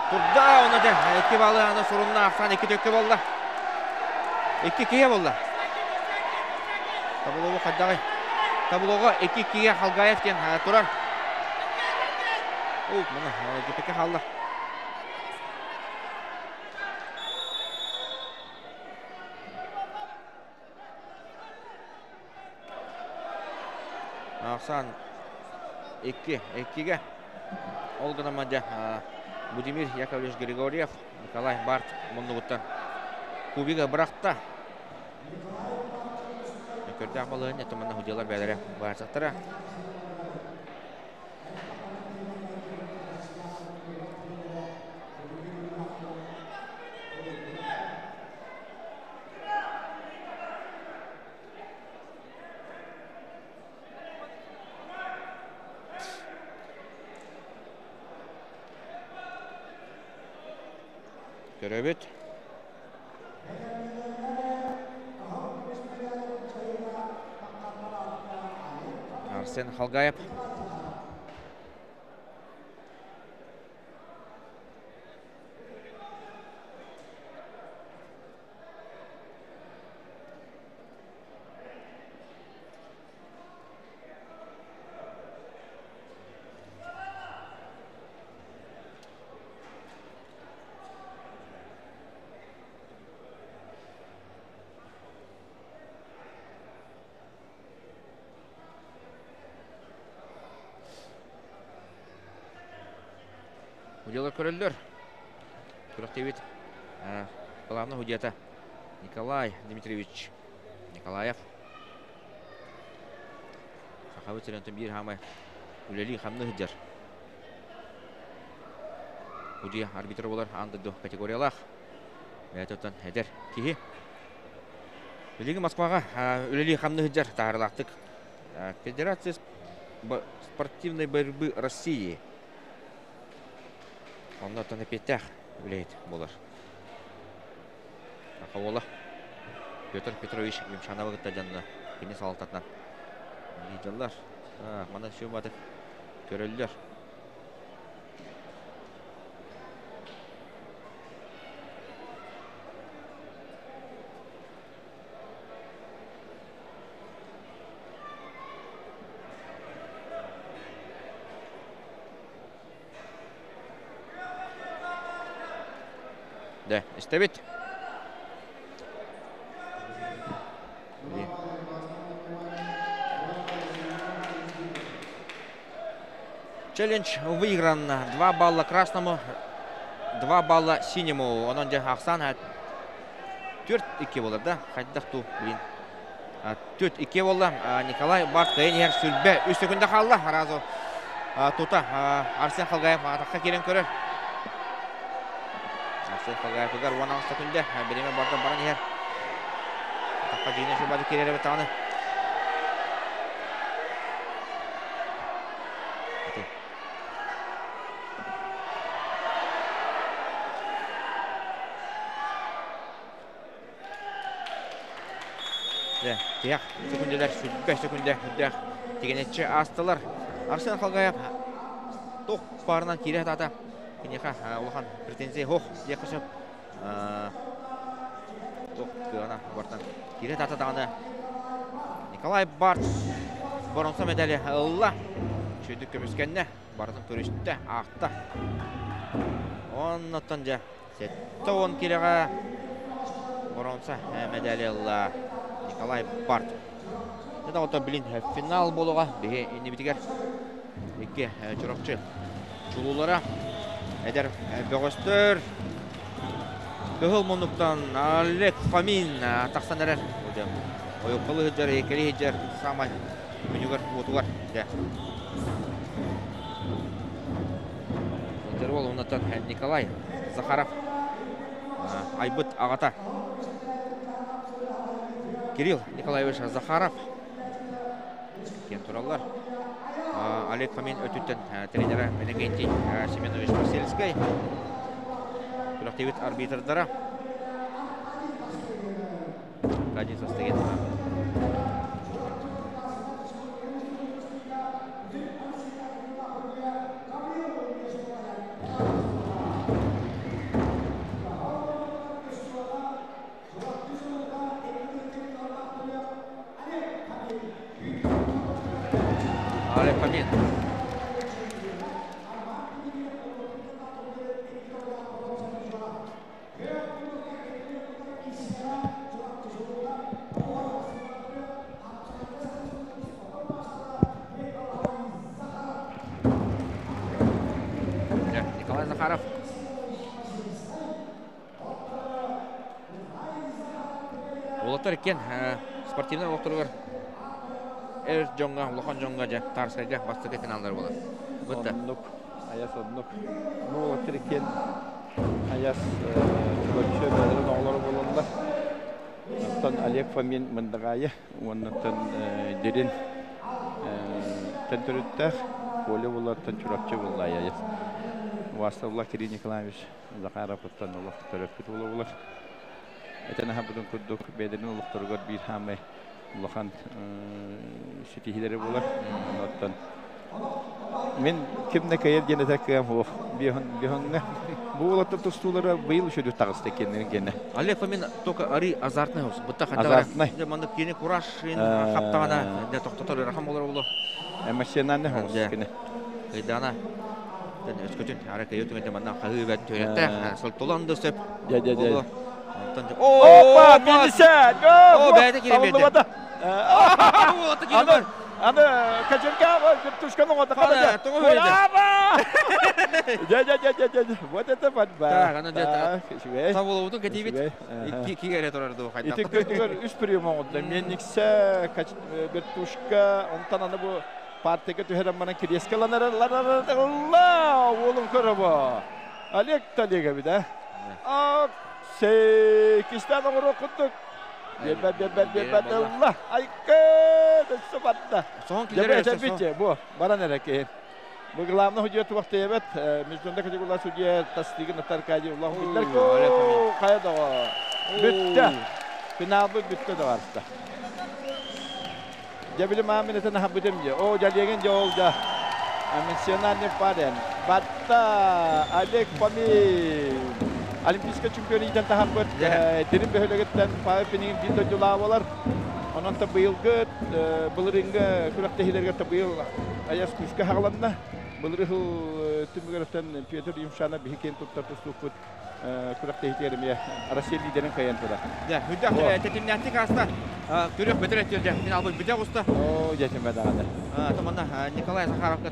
Турда, онно дьэ 2 баалы аны сурунна ахсаан 2 төккө буолла. 2 киһи буолла. Таблоҕу хайдаҕый? Таблоҕа 2 киһи Халгаев диэн турар. Оо, мана ГПК хаалла. Ахсан 2 2-ге. Ол гынан дьэ Будимир Яковлевич Григорьев, Николай Барт муннугуттан кубига бырахта. Көрдөөх балыһын это манна худьялар бээлэрэ баарсаттара. Көрөбүт. Арсен Халгаев. Удьалар көрөллөр. Күрэхтиибит главный судьята Николай Дмитриевич Николаев. Сахабыт сирин биир хаамай үлэлии хамныы сылдьар. Судья арбитр болар аан дойду категориялаах. Бэйэтэ эдэр киһи. Билигин Москваҕа үлэлии хамныы сылдьар таһаарылаахтык Федерация спортивной борьбы России Оннотон эпиэттээх үлэһит буолар. Саха Петр Петрович Юмшановы кытта дьонно кини салалтатынан лидерлар. Манан сүүматык көрөллөр. Дэ, истэбит. Челлендж выигран. 2 балла красному, 2 балла синему. Онон дьэ ахсаан 4-2 болар да. Хайдах ту, блин. 4-2 болла. Николай Барт кыайан иһэр сүлбэ 3 секунда хаалла. Разу тута Арсен Халгаев атаққа кирен көрөр. Арсен Халгаевыгар 16 секунда. Биреме бардан баран иһэр. Атаққа жиіне шубады кирер бетаны. Тиях секунделер, сүлбэ секунде үрдэх тигенетчи астылар. Арсен Халгаев тоқ барынан кире тата. Кинеха улахан претензия хох диэхэ тоқ кыана бартан кире тата дағаны Николай Барт боронса медали ылла. Чүйдік көміскенне бартын көрүстэ аақта. Оннотон жа 70 килеға боронса медали ылла Николай Барт. Это вот, блин, финал болуға беге иннибитигер икки чурапчы чулуулара эдер бөҕөстөр кыһыл муннуктан Олег Фомин тахсан эрэр. Ойуккалы сылдьар, экели сылдьар самай күнүгэр уотугар. Сылдьар ол оннотон Николай Захаров айбыт аҕата Кирилл Николаевич Захаров. Кен тураллар. Олег Фомин өтүттэн тренера Иннокентий Семенович Васильскай. Күрэхтиибит арбитрдара. Кадин Состеген. Олег Фомин. Николай Захаров. Уолаттар иккиэн спортивнай олохторугар эр дьоҥҥо, улахан дьоҥҥо дьэ Тарскайга бастакы финаллар буолар. Бытта. Оннук, айас оннук. Бу уолаттар иккиэн айас чугаччы бэйэлэрин оҕолоро буолаллар. Оттон Олег Фомин Мындаҕаайы уоннаттан Дирин тэн төрүттээх Коля буллартан Чурапчы булла айас. Убаастабыллаах Кирилл Николаевич Захаровыттан олох төрөппүт уола буолар. Этэн аһарбытын курдук бэйэлэрин олохторугар биир хаамай улахан ситиһиилэри буолар. Оттон мин ким да кыайар диэн этэр кыам суох. Биһоҥҥа бу уолаттар тустуулара быйыл үчүгэй таҕыста киэннэрин киэнэ. Олег Фомин только ары азартный хос. Бытта Азартный. Маннык кини кураж хаптаҕына дэ тохтотор ырахан болар оло. Эмоциональный хос кини. Кыйдана өскөтүн ара кыйы түмэтэ манна хаһыы бэт төрөттэ солтулан да сөп. Дэ дэ дэ. Опа, Милиция! О, бэйэтэ киирэн биэрдэ. Аны, аны, кочерга, вертушканы оҥордо. Тоҕо үөрдэ? Дьэ, дьэ, дьэ, дьэ, дьэ, вот это борьба. Так, аны дьэ, табылыбытын кэтиибит. Икки эрэ турар дуу, хайдах. Ити көтүгэр үс прием оҥордо. Мельниксэ, вертушка, онтон аны бу партияга түһэрэн баран кириэскэланар уолун көрөбө. Олег Талегович, да? Секистен оҥоруох курдук. Биэрбэт, биэрбэт, биэрбэт, ылла. Айка, өссө барда. Соһон киллэрэр өссө. Бу, баран эрэ киһи. Бу главный судья туох диэбэт, международный категория судья Тастыгин Аркадий Улахан биллэр. Хайа доҕо. Бүттэ. Финалбыт бүттэ доҕорста. Дьэ били маамин этэн аһабытым дьэ. О, дьалиэгин дьэ ол дьэ. Национальный парень. Батта Олег Фомин. Олимпийскай чемпион иитэн таһарбыт. Дирин бөһүлэгиттэн Павел Пинигин биир дойдулаах болар. Онон та быйылгы былырыыҥҥы күрэхтэһиилэргэ та быйыл айас күүскэ хаҕаланна. Былырыыл түмүгэртэн Петр Юмшанов биһи киэн туттар тустуукпут күрэхтэһиитигэр эмиэ Россия лидерин кыайан турар. Дьэ, үрдэх тэтимнээхтик ааста. Күрэх бөтөр өттүлдэ. Финалбыт бүтэ оҕуста. Оо, дьэ даҕаны. Томанна Николай Захаровка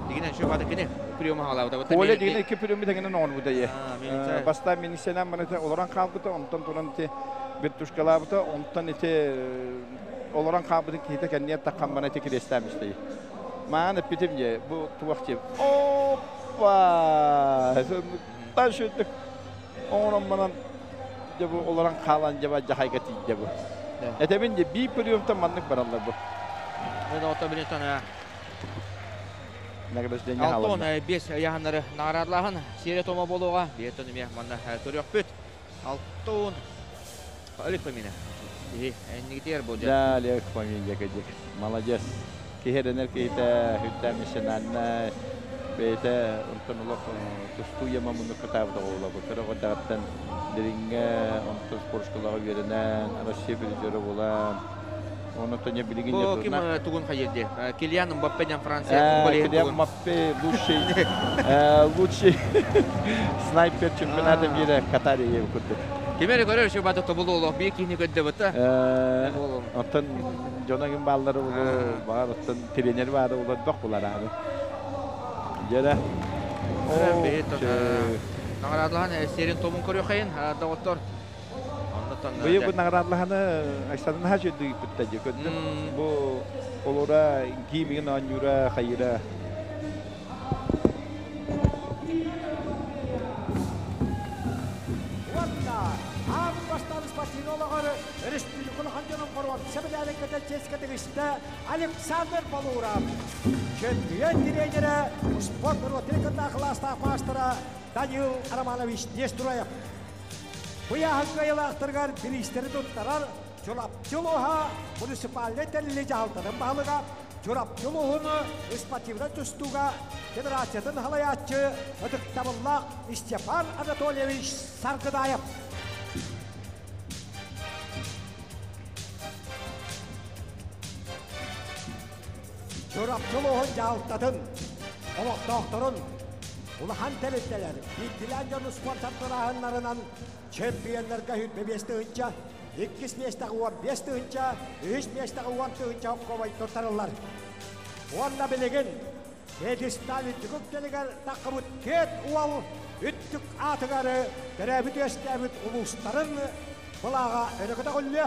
дигинен şu бады кини приема халабыта. Коля дигинен икки приемы тегинен оҥорбута е. Баста минисенен маны олорон хаалбыта, онтон туран ити вертушкалаабыта, онтон ити олорон хаалбытын киһитэ кэнниэр таххан бана ити кириэстээбистей. Маан эппитим же, бу туох же. Опа! Та шүттүк. Оҥорон манан дьэ бу олорон хаалан дьэ жахайга тиийдэ бу. Этэбин же би приемтан маннык бараллар бу. Мен ото билетон Награждение Алтон бес яханнары наградлаһын серия тома болуға. Бетон эме манна көрөкпүт. Алтон Олег Фомина. Эннигитер бу. Да, Олег Фомин декедик. Молодец. Киһеренер киһитэ хүттэ миссиональна бэйэтэ онтон олох тустуу яма муннук кытаабыта оҕоло бу кыра оҕоддагыттан дириҥҥэ онтон спортшколаҕа үөрэнэн Россия призера буолан онон не билигин Бу ким тугун хайырды? Килиан Мбаппе ден Франция футболист. Килиан Мбаппе лучший лучший снайпер чемпионата мира Катаре курдук. Кимери көрөр şu баты тобулу олох бир кихни көддө быта. Оттон дьоногун бааллары болу бар, оттон тренер баары болар, бак булар аны. Жара. Наградалахан серин томун көрү хайын, доҕоттор. Быйыл бу наградалаханы Александр Хачы бүтті же көттүм. Бу олора киймигин оонньуура хайыра. Аан бастан спортивнологары республиканы ханжаны боруонса медалин кытта чиэскэ тигистэ Александр Балуров. Чемпион тренерэ, спорт норуотун кытта кылаастаах маастара Данил Романович Нестроев. Бу ыйааһын кыайыылаахтарыгар бириистэри туттарар Чурапчы улууһа муниципальнай тэриллии дьаһалтатын баһылыга, Чурапчы улууһун спортивнай тустууга федерациятын салайааччы ытыктабыллаах Степан Анатольевич Саргыдаев. Чурапчы улууһун дьаһалтатын, олохтоохторун, улахан тэрилтэлэр, биирдилээн дьону спонсордааһыннарынан чемпионнарга 25 тыһыынча, иккис миэстэҕэ 15 тыһыынча, үһүс миэстэҕэ 10 тыһыынча хоккобой туттарыллар. Уонна билигин пьедестал үрдүк үктэлигэр таххыбыт түөрт уол үрдүк аатыгар төрөөбүт-үөскээбит улуустарын былааҕа өрө көтөҕүллүө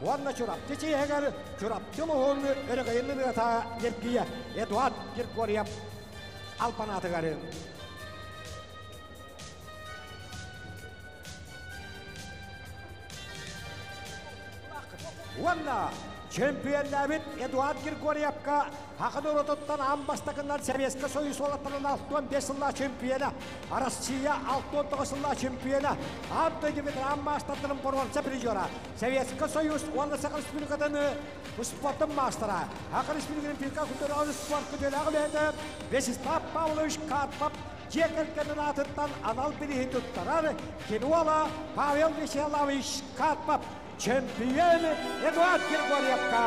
уонна Чурапчы чиэһигэр Чурапчы улууһун өрөгөйүн ырыата ньиргийэ Эдуард Григорьев албан аатыгар. Уонна чемпионнээбит Эдуард Григорьевка Саха норуотуттан аан бастакынан Советскай Союз уолаттарын 65 сыллаах чемпиона, Россия 69 сыллаах чемпиона, аан дойду ветеран маастардарын боруонса призера, Советскай Союз уонна Саха Республикатын спортун маастара, Саха Республикатын физика культураҕа спорт күтүөлээх үлэһитэ Вячеслав Павлович Карпов дьиэ кэргэнин аатыттан анал бирииһи туттарар кинуола Павел Вячеславович Карпов чемпион Эдуард Григорьевка!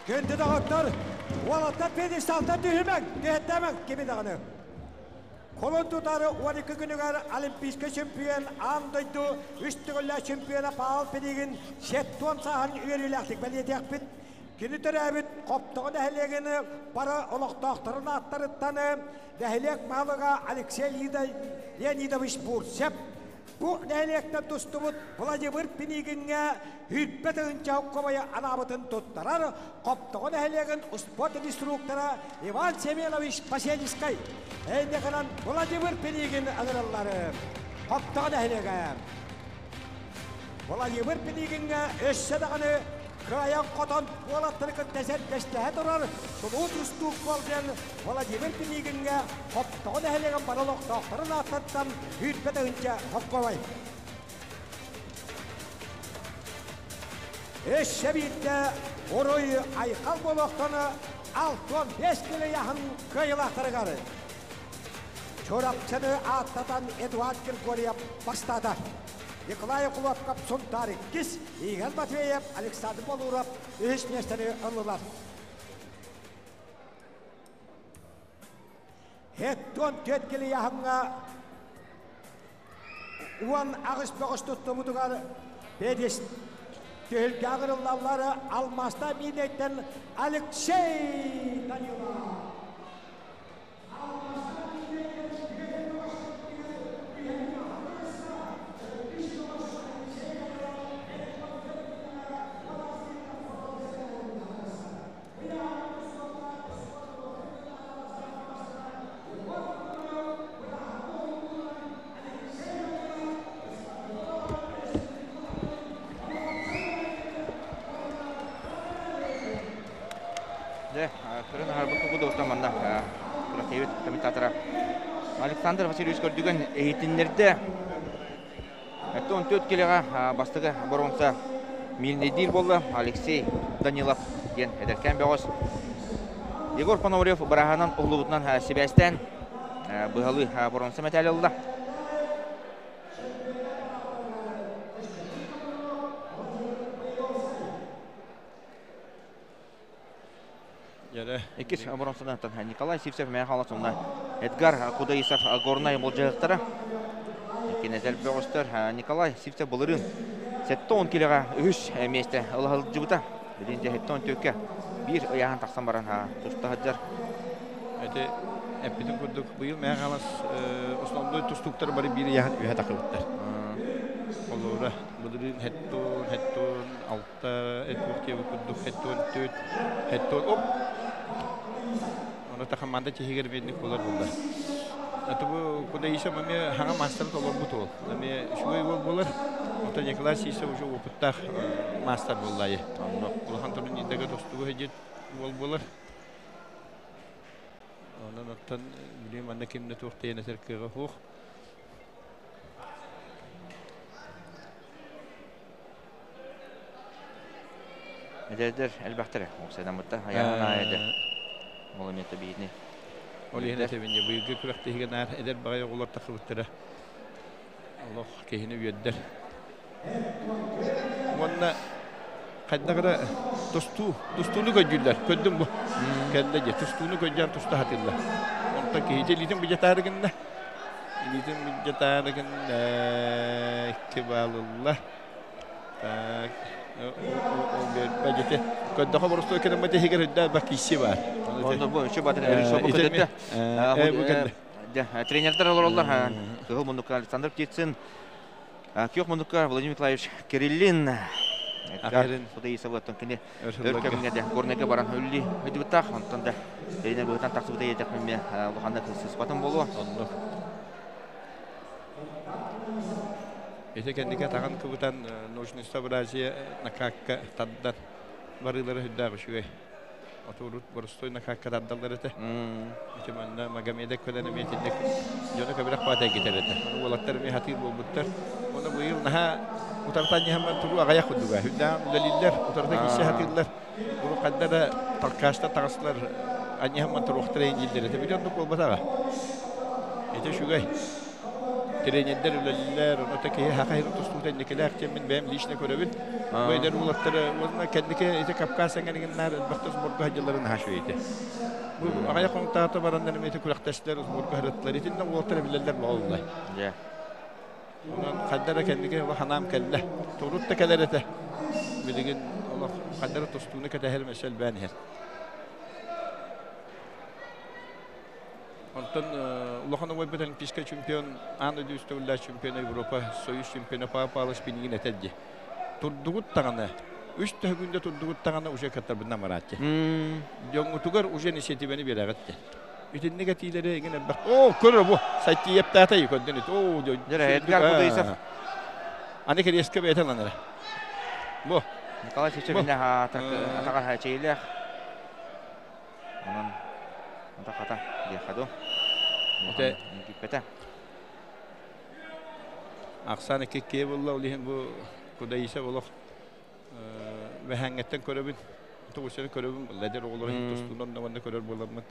Күндү доҕоттор, уолаттар пьедесталтан түһүмэҥ, түһэттээмэҥ кими даҕаны. Кулун тутары 12 күнүгэр Олимпийскай чемпион аан дойду үс төгүллээх чемпиона Павел Пинигин 70 сааһын үөрүүлээхтик бэлиэтиэхпит. Кини төрөөбүт Хоптоҕо нэһилиэгин бары олохтоохторун ааттарыттан нэһилиэк баһылыга Алексей Леонидович Бурцев Бу нэһилиэктэн тустубут Владимир Пинигиҥҥэ 100 тыһыынча хомойо анаабытын туттарар Хоптоҕо нэһилиэгин успуорт инструктора Иван Семенович Посельскай. Эйнекынан Владимир Пинигин ыҥырыллар. Хоптоҕо нэһилиэгэ. Владимир Пинигиҥҥэ өссө даҕаны кыайан-хотон уолаттары кытта сэргэстэһэ турар чулуу тустуук буол диэн Владимир Пинигиҥҥэ Хоптоҕо нэһилиэгин бары олохтоохторун ааттарыттан 100 тыһыынча хоккобай. Өссө биирдэ уруй айхал буолуохтан 65 килэ кыайыылаахтарыгар Чурапчыны ааттатан Эдуард Григорьев бастаата. Николай Куловков Сунтаар иккис, Игорь Матвеев, Александр Болуров үһүс миэстэни ыллылар. Хеттон төт килияһыңҥа 18 бөҕөс туттубутугар Педис түһүлгэ аҕырыллаллары Алмаста Миинэйтэн Алексей Данилов. Дьэ, көрөн аһарбыкка кудуоттан манна күрэхтэһиибит комментатора Александр Васильевич көрдүгэн иһитиннэрдэ. 14 килэҕэ бастакы боруонса Мирнэйдиир буолла Алексей Данилов диэн эдэркээн бөҕөс. Егор Пономарев быраһаанан уһулубутунан сибээстээн быһалыы бронза мэтээл ылла. Иккис бронзанан Николай Сивцев Мэйэ Хаҥалас уонна Эдгар Кудаисов Горнай болдьаһыктара. Кинэзэл бөҕөстөр Николай Сивцев былырыын 70 килоҕа үһүс миэстэ ыла сылдьыбыта. Билин дьэ 74-кэ биир ыйааһын тахсан баран туста сылдьар. Эти эппитин курдук быйыл Мэйэ Хаҥалас основной тустууктар бары биир ыйааһын үһэ тахыбыттар. Олора былырыын хеттон, хеттон, алта этуох диэбит курдук хеттон түт, хеттон оп. Оны та команда тиһигэр бедник болар булла. Это бу Кудаиса маме хаҥа мастер толорбут ол. Эми үчүгэй уол болар. Ото Николай Сисов уже опыттаах мастер боллайы. Улахан турнирдага тостугу хедит уол болар. Онон оттон билим манна кимне туох тиэнэтер кыаҕа суох. Эдэрдэр элбэхтэрэ. Уопсайдаммытта айаан аайы Ол эмиэ биирни. Ол иһин этэбинне быйылгы күрэхтэһиигэ наар эдэр баҕайы оҕолор тахсыбыттара. Олох киһини үөрдэр. Уонна хайдах эрэ тустуу, тустууну көдьүүллэр. Көрдүм бу. Кэллэ дьэ, тустууну көдьөөн туста сатыыллар. Онтон киһи илиитин быдьатаары гынна. Илиитин быдьатаары гынна. Икки баалылла. Так. Бэдьити. Көрдөхө боростуой кэнэммэ тиһигэр өйдөөх бак киси бар. Онно бу үчү батыр режиссер көтөттө. Тренердер олороллор. Кыһыл муннукка Александр Птицын, Күөх муннукка Владимир Николаевич Кириллин. Кудаисоваттан кини өр кэмҥэ де Горнайга баран үлли өйдүбүттаах. Онтон да тренер быһытан тахсыбыта иэтэх мемме улаханнык сыспатын болуо. Оннук. Ити кэнники таҕан кыбытан научное сообразие накакка тардан барыылара үрдээх үчүгэй. Отурут боростуой накакка тардаллар этэ. Ити манна Магомедек кэлэн эмиэ итинник дьону көбүрэх баата эргитэр этэ. Ону уолаттар эмиэ хатыыр буолбуттар. Уонна быйыл наһаа утарытан иһэн туруу аҕыйах курдуга. Үрдээн үлэлииллэр, утарыта киирсэ сатыыллар. Урут ханна да толкаштан таҕыстылар, анньыһан туруохтара дииллэр этэ. Били оннук буолбатаҕа. Ити үчүгэй. Тренердэр үлэлииллэр, онно киһи хаха иһин тустуута инникилээх диэммин бэйэм лично көрөбүн. Бу эдэр уолаттары уонна кэнники ити Кавказ эҥэригиннээр элбэхтэ сборга сылдьалларын наһаа үчүгэй этэ. Бу аҕыйах хонуктаата бараннар эмиэ ити күрэхтэстилэр, сборга сырыттылар. Итиннэ уолаттар билэллэр буолла. Онон хайда эрэ кэнники ханаам кэллэ. Турут да кэлэр этэ. Билигин олох хайда эрэ тустууну кэтэһэрим өссө элбээн иһэр. Онтон улахан убайбыт олимпийскай чемпион, аан дойду үс төгүллээх чемпиона Европа, Союз чемпиона Павел Павлович Пинигин этэр дии. Турдугут даҕаны, үс төһөгүндэ турдугут даҕаны уже кыттарбытынан барааччы. Дьоҥҥутугар уже инициативаны биэрэҕит дии. Итинник этиилэри эҥин элбэх. Оо, көрөр бу, сайтиептаатай көрдөн ит. Оо, Эдгар Кудайсов. Аны кириэскэ бэйэтэ ыланара. Бу. Николай Сечевинэ атаҕар чэйлээх. Онон хата диэххэ дуу. Ите киппэтэ. Ахсаан икки буолла, ол иһин бу Кудаисов олох бэһээҥҥэттэн көрөбүн. Тугусаны көрөбүн, эдэр оҕолор тустуунан да манна көрөр буоламмын.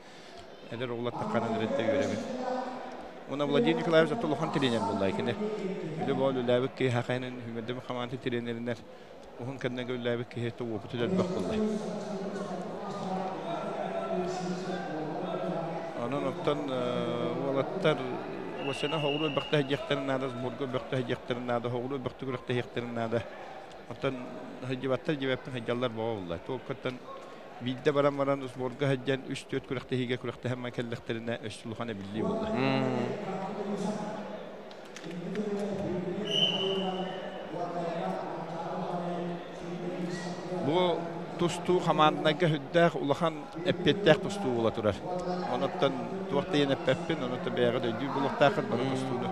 Эдэр оҕолор тахханан эрэттэ үөрэбин. Уна Владимир Николаевич ото улахан тренер буолла кини. Үлэ боол үлээбит киһи хахайынан хүмэрдэми хамаанты тренеринер уһун кэмнэргэ үлэлээбит киһи опыты элбэх буолла. Онон оттон уолаттар уосена хоҕуру элбэхтэ сылдьыахтарын наада, сборга элбэхтэ сылдьыахтарын наада, хоҕуру элбэхтэ күрэхтэһиэхтэрин наада. Оттон сылдьыбаттар дьибэппин сылдьаллар боҕо буолла. Туоккаттан биирдэ баран баран сборга сылдьан үс-түөрт күрэхтэһиигэ күрэхтэһэн кэллэхтэринэ өссө улахан эбиллии буолла. Бу тустуу хамаандаларга сүрдээх улахан эппиэттээх тустуу буола турар. Онуттан туох да диэн эппэппин, онуттан бэйэҕит өйдүүр буолуохтааххыт бары тустууну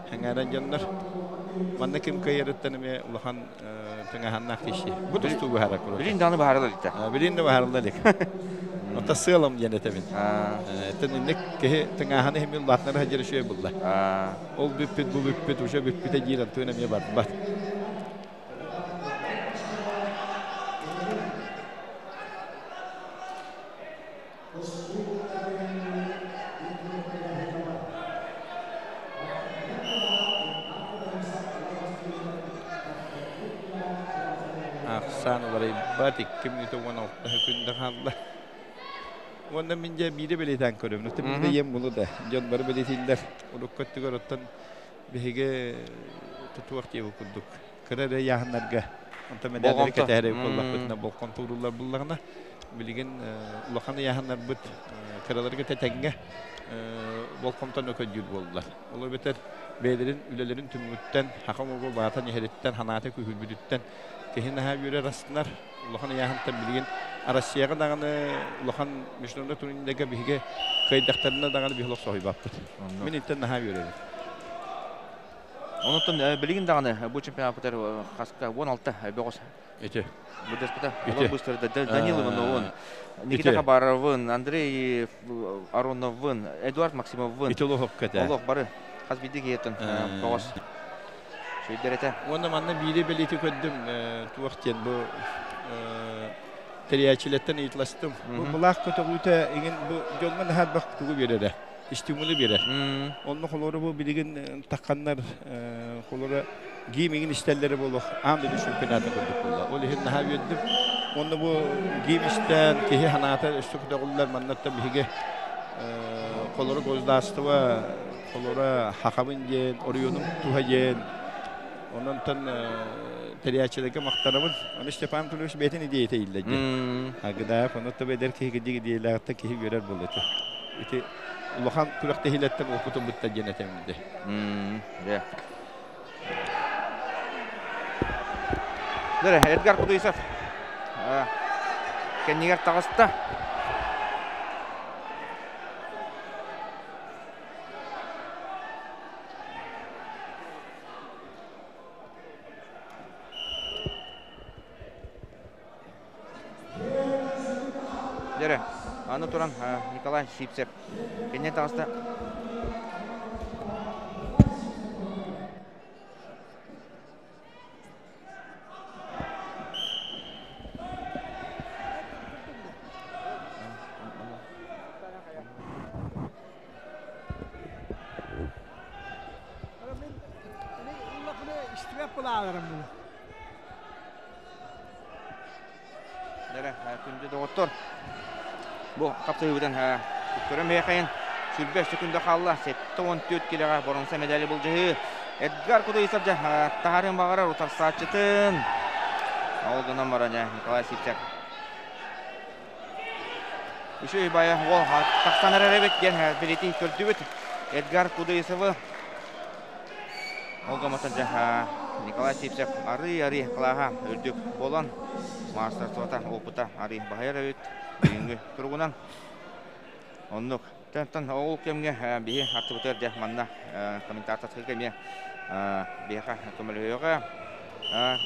сэҥээрэн дьоннор. Манна ким кыайарыттан эмиэ улахан тыҥааһыннаах киһи. Бу тустуу быһаарар курдук. Билин даҕаны быһаарылла илик. Билин да быһаарылла илик. Ота сыалым диэн этэбин. Эттэн инник киһи тыҥааһыны иһин улаатынара сылдьар үчүгэй булла. Ол бүппүт, бу бүппүт, уже бүппүтэ диир антуон эмиэ барбат. Ахсаан уларыйбат, 2 мүнүүтэ 16 сөкүүндэ хаалла. Уонна мин дьэ биири бэлиэтээн көрөбүн. Оттон мин да ийэм булу да. Дьон бары бэлиэтииллэр. Урукку өттүгэр оттон биһиги тутуох диэбит курдук. Кыра эрэ ыйааһыннарга онтон мэдээлэри кэтэһэр буоллахпытына болҕомто ууруллар буллаҕына билигин улахан ыйааһыннарбыт кыраларга тэтэҥҥэ болҕомтону көрдүүр буоллулар. Ол эбэтэр бэйэлэрин үлэлэрин түмүгүттэн, хаха омугу баатан иһэриттэн, ханаата күһүрбүтүттэн киһи наһаа үөрэр астынар. Улахан ыйааһынтан билигин Россияҕа даҕаны улахан международный турнирдарга биһиги кыайдахтарына даҕаны биһи олох соһуйбаппыт. Мин интэн наһаа үөрэбин. Онуттан билигин даҕаны бу чемпионаппытар хаска 16 бөҕөс Ити. Быдаспыта. Олор быстарда Данил Ивановын, Никита Хабаровын, Андрей Ароновын, Эдуард Максимовын. Ити олох кэтэ. Олох бары хас биирдии киһиттэн бөҕөс сүүйдэр этэ. Уонна манна биири бэлиэти көрдүм туох диэн бу тэрийээччилэртэн ыйыталастым. Бу былаах көтөҕүүтэ иҥин бу дьоҥҥо наһаа элбэх тугу биэрэрэ, стимулу биэрэр. Онно холоро бу билигин тахханнар холоро гиим иҥин истэллэрэ буолуох аан дойду чемпионата курдук буолла. Ол иһин наһаа үөрдүм. Уонна бу гиим истэн киһи санаата өссө көтөҕүллэр маннаттан биһиги холоро государство холоро хахабын диэн оройуонум туһа диэн онон тэрийээччилэргэ махтанабын. Аны Степан Анатольевич бэйэтин идеята ииллэ диэн. Агыдаев ону эдэр киһи кидик идеялээхтэн киһи үөрэр буолла ити. Ити улахан күрэхтэһиилэртэн опытым бытта диэн этэммин де. Дere, Эдгар Кудуисов кэннигэр таҕыста. Дьэрэ, аны туран Николай Сивцев кэннин таҕыста. Дэрэ, күндү доҕоттор, бу хапсыһыыбытын көрөн миэхэйин сүрбэ сөкүндэ хаалла. 74 килэҕэ боронса медали былдьаһыы. Эдгар Кудуисов дьэ таһаарыан баҕарар утарсааччытын. Ол гынан баран Николай Сивцев Үчүгэй баайа уол тахсан эрэр эбит диэн билитии көрдүбүт. Эдгар Кудыисовы ол гомотон дьэ Николай Сивцев арый-арый кылааһа үрдүк буолан маастарствота опыта арый баһыйар эбит бүгүҥҥү туругунан. Оннук. Тантан ол кэмҥэ биһи аттыбытыгар дьэ манна комментаторскайга эмиэ биһиэхэ көмөлөһүөҕэ.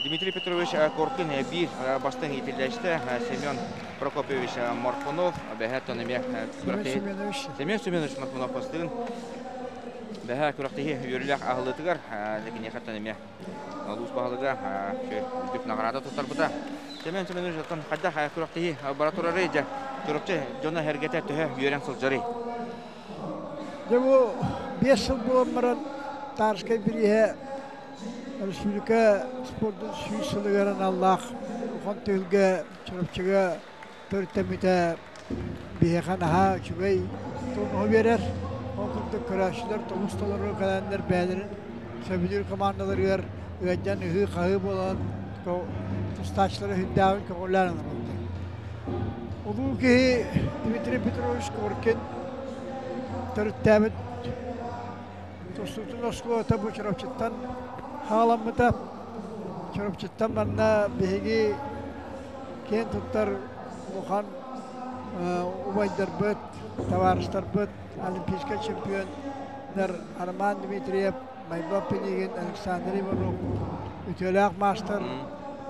Дмитрий Петрович Коркин биир бастыҥ иитиллээччитэ Семен Прокопьевич Морфунов бэһэ эмиэ Семен Семенович Морфунов бастыын бэһэ күрэхтэһии үөрүүлээх аһыллыытыгар киниэхэттэн эмиэ улуус баһылыга үрдүк наҕараада туттарбыта. Семен Семенович оттон хайдах күрэхтэһии бара турарый дьэ Чурапчы дьоно эргэтэ төһө үөрэн сылдьарый? Дьэ бу 5 сыл буолан баран Тарскай бирииһэ республика спордун 100 сылыгар аналлаах улахан түһүлгэ Чурапчыга төрүттэммитэ биһиэхэ наһаа үчүгэй тонуһу биэрэр. Ол курдук көрөөччүлэр тумус толору кэлэннэр бэйэлэрин сөбүлүүр командаларыгар ыалдьан ыһыы-хаһыы буолан тустааччылары сүрдээҕин көҕүлээн олороллор. Улуу киһи Дмитрий Петрович Коркин төрүттээбит тустуутун оскуолата бу Чурапчыттан хааламмыта. Чурапчыттан манна биһиги киэн туттар улахан убайдарбыт, табаарыстарбыт, олимпийскай чемпионнар Роман Дмитриев, Майбап Пинигин, Александр Иванов, үтүөлээх маастар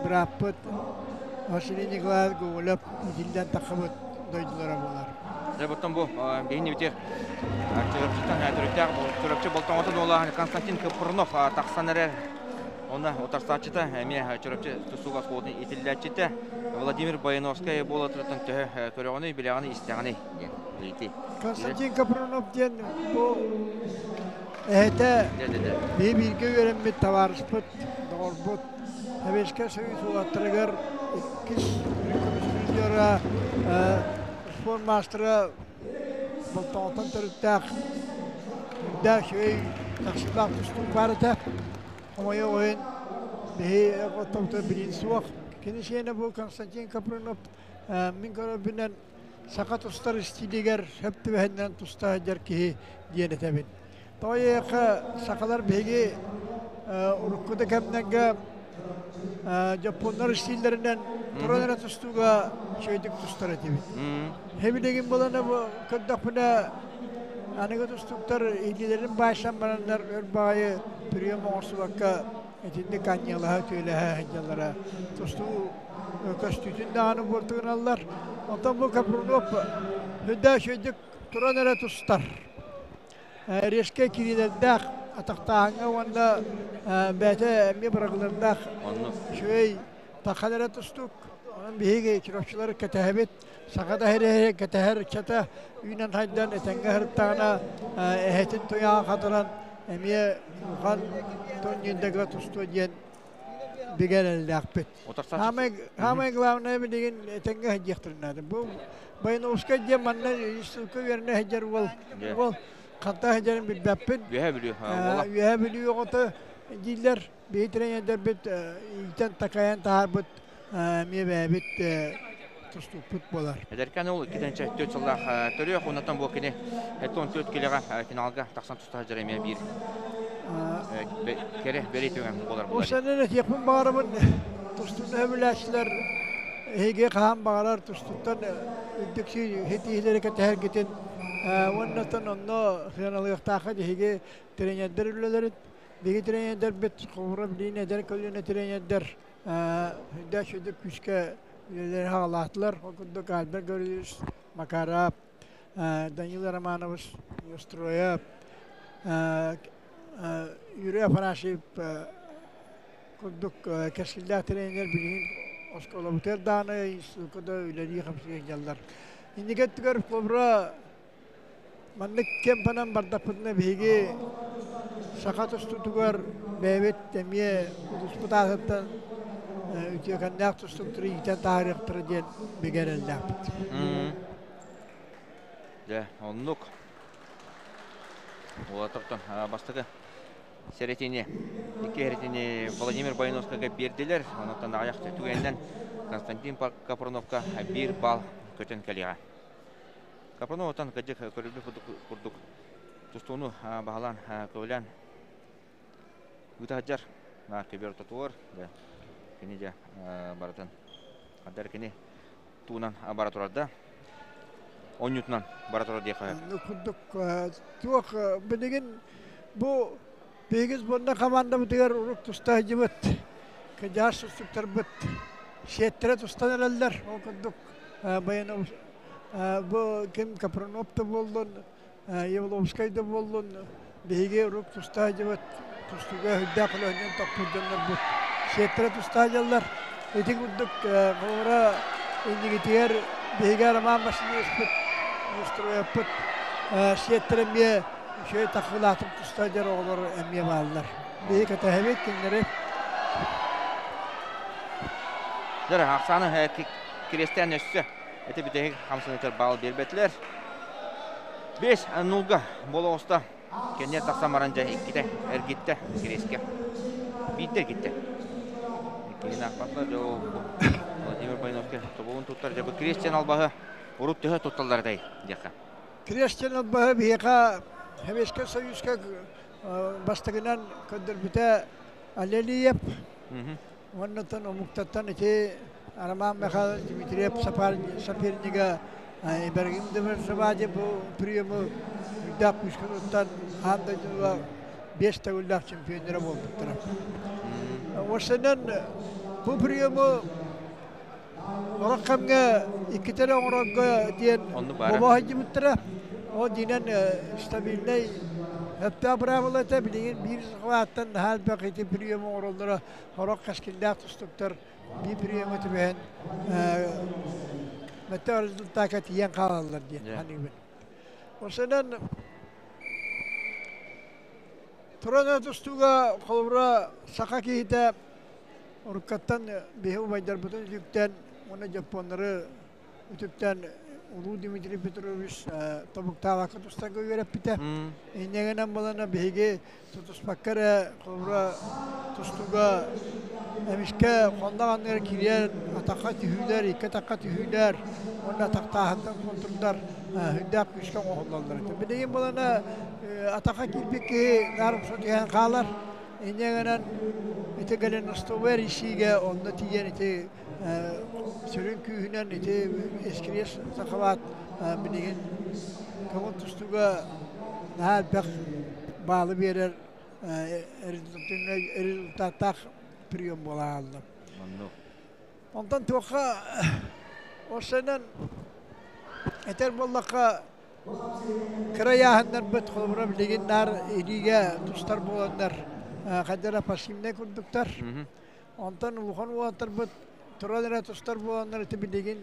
бырааппыт Василий Николаевич Гоголев иитиллэн таххыбыт дойдулара буолар. Дьэ, оттон бу биһини бити Чурапчыттан төрүттээх Чурапчы Болтоҥотун уола Константин Капрунов тахсан эрэр. Онно утарсааччыта эмиэ Чурапчы тустуук оскуолатын итиллээччитэ Владимир Бояновскай буолатыттан төһө көрөҕүнүй, билэҕиний, истэҕиний диэн ыйытыы. Константин Капрунов диэн бу эһэтэ биһи бииргэ үөрэммит табаарыспыт, доҕорбут, Советскай Союз уолаттарыгар иккис көмүс призера, спорт маастара Болтоҕоттон төрүттээх үрдээх үчүгэй тахсыылаах тустуук баар этэ. Хомойуох иһин, биһи оттомтон билиин суох. Кини сиэнэ бу Константин Капрынов мин көрөрбүнэн саха тустар истиилигэр сөп түбэһиннэрэн туста сылдьар киһи диэн этэбин. Тоҕо диэтэххэ, сахалар биһиги урукку да кэмнэргэ дьоппуоннар истииллэринэн туран эрэ тустууга үчүгэйдик тустар этибит. Хэбилигин булана бу көрдөхпүнэ, аныгы тустууктар илиилэрин баайсан бараннар өр баҕайы прием оҥорсубакка итинник анньыалаһа, түөлэһэ сылдьаллара тустуу көстүүтүн даҕаны буортугуналлар. Онтон бу Капрунов үрдээх үчүгэйдик туран эрэ тустар. Резкэй кириилэрдээх атахтааһыҥҥа уонна бэйэтэ эмиэ бырагылардаах үчүгэй тахан эрэ тустуук. Онон биһиги чурапчылары кэтэһэбит. Саха да иһэ кэтэһэр ыччата үүнэн хайдан этэҥҥэ сырыттаҕына эһэтин туйаҕа хатаран эмиэ улахан турнирдарга тустуо диэн бигэ эрэллээхпит. Самое, самое главное билигин этэҥҥэ сылдьыахтарын наада. Бу Бойновскай диэн манна институкка үөрэнэ сылдьар уол, уол ханта сылдьарын билбэппин. Үөһэ Бүлүү уола. Үөһэ Бүлүү оҕото дииллэр. Биһи тренердэрбит иитэн такайан таһаарбыт эмиэ бэйэбит тустукпут буолар. Эдэркээн уол 2-4 сыллаах төрүөх уоннаттан бу кини 14 килэҕэ финалга тахсан туста сылдьар эмиэ биир кэрэ бэлиэ түгэн буолар. Осанын этиэхпин баҕарабын тустууну сөбүлээччилэр эһиги хаһан баҕарар тустууттан үрдүк ситиһиилэри кэтэһэргитин уоннаттан онно сыаналыахтааххыт эһиги тренердэр үлэлэрин. Биһиги тренердэрбит холобура билигин эдэр көлүөнэ тренердэр үрдээх сүдү күүскэ үлэлэри хаалаатылар. Ол курдук Альберт Гаврильевич Макаров, Данил Романович Неустроев, Юрий Афанасьев курдук кэскиллээх тренер билигин оскуолабытыгар даҕаны институкка да үлэлии-хамсыы сылдьаллар. Инники өттүгэр холобура Маннык темпанан бардахпытына биһиги саха тустуутугар бэйэбит эмиэ улууспут аатыттан үтүөкэннээх тустууктары иитэн таһаарыахтара диэн бигэ эрэллээхпит. Дьэ, оннук. Уолаттартан бастакы сэрэтини, икки эрэтини Владимир Бойновскайга биэрдилэр. Онтон аҕыйах түгэнинэн Константин Капроновка биир балл көтөн кэлиэҕэ. Капрановтан кырдьык көрүлбүт курдук тустууну баһылаан көбүлээн ыыта сылдьар көбүөр ортотугар кини дьэ барытын хандар кини туунан бара турар да онньутунан бара турар диэххэ курдук туох билигин бу биһиги сборная командабытыгар урук туста сылдьыбыт кыдьаас тустуктарбыт сиэттэрэ тустан эрэллэр ол курдук Баянов бу ким Капронов да буоллун, Явловскай да буоллун, биһиги урук тустаах дьыбыт тустууга үрдээх көлөһүнэн топпут дьоннорбут сиэттэрэ тустаах дьаллар. Ити курдук холобура иннигитигэр биһиги Роман Васильевичпыт, Неустроевпыт сиэттэрэ эмиэ үчүгэй таххылаатык тустаах дьар оҕолор эмиэ бааллар. Биһиги кэтэһэбит кинилэри. Дьэ, ахсааны Кириэстээн өссө ити бүтэһик хамсаныытыгар баал биэрбэтилэр. 5-0 буола оҕуста. Кэннигэр тахсан баран дьэ иккитэ эргиттэ Кириэскэ. Биирдэ эргиттэ. Иккиһин аахпатылар. Дьэ ол Владимир Бойновский тобугун туттар. Дьэ бу Кириэстэн албаһы урут төһө тутталлар этэй диэххэ. Кириэстэн албаһы биһиэхэ Советскай Союзка бастакынан көрдөрбүтэ Алелиев. Уоннаттан омуктартан ити Роман Михайлович Дмитриев сопернига Ибрагим Демирзабади бу приему үрдээх күүскэ туттан аан дойдуга биэс төгүллээх чемпионнара буолбуттара. Уопсайынан бу приему сорох кэмҥэ иккитэ эрэ оҥорорго диэн бобо сылдьыбыттара. Ол дьиҥинэн стабильнай сөптөөх быраабыла этэ. Билигин биир сахалааттан наһаа элбэх ити прием оҥороллоро сорох кэскиллээх тустуктар биир приемҥа түбэһэн мөттөх результакка тиийэн хаалаллар диэн саныыбын. Осынан туран тустууга холобура саха киһитэ Уруккаттан биһи убайдарбытын үтүктэн уонна дьоппуоннары үтүктэн Улуу Дмитрий Петрович тобуктаабакка тустарга үөрэппитэ. Инньэ балана биһиги тутуспакка эрэ холобура тустууга эмискэ хоннох анныгар кириэн атахха түһүүлэр, икки атахха түһүүлэр уонна атахтааһынтан контурдар үрдээх күүскэ оҥоһуллаллар этэ. Билигин балана атахха киирбит киһи наар умса түһэн хаалар. Инньэ гынан ити голеностовой эрийсиигэ онно тиийэн ити сүрүн күүһүнэн ити эскириэс сахабаат билигин көҥүл тустууга наһаа элбэх баалы биэрэр результаттаах прием буола хаалла. Онтон туохха осенен этэр буоллахха кыра ыйааһыннарбыт холобура билигин наар илиигэ тустар буоланнар хайдара пассивнай курдуктар. Онтон улахан уолаттарбыт туран эрэ тустар буоланнар ити билигин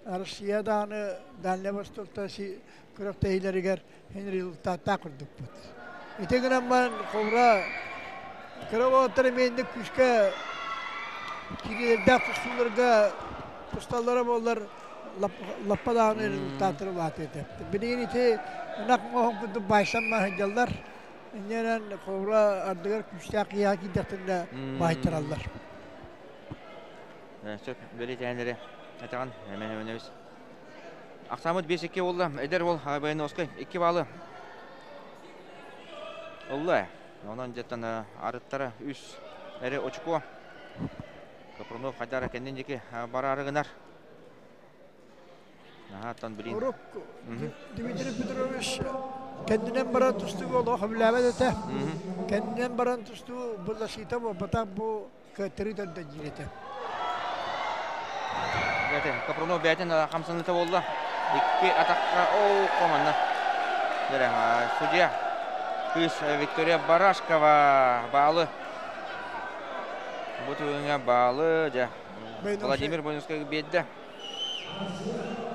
Россия даҕаны Дальнай Востокта күрэхтэһиилэригэр һин результаттаах курдукпут. Ити гынан баран холобура кыра уолаттар эмиэ инник күүскэ кириэлэрдээх тустууларга тусталлара буоллар лаппа даҕаны результаттары улаатыа этэ. Билигин ити ынах оҥоһун курдук баайсан сылдьаллар. Инньэнэн холобура ардыгар күүстээх киһиэхэ киирдэхтэринэ баайтараллар. Сөп, бэлиэтээннэри этэҕин, эмэн-эмэнэбис. Ахсаамыт 5-2 буолла. Эдэр уол Баяновскай 2 баалы ылла. Онон дьэттэн арыттара 3 эрэ очко. Капрунов хайдара кэннин диэки бараары гынар. Урук Дмитрий Петрович кэннинэн баран тустууга олох сөбүлээбэт этэ. Кэннинэн баран тустуу бу защита буолбатах, бу кыаттарыы төрдө диир этэ. Капрунов бэйэтин хамсаныыта буолла. Икки атахха оо команда. Судья кыыс Виктория Барашкова баалы. Бу түгэҥҥэ баалы дьэ Владимир Бойнускай биэрдэ.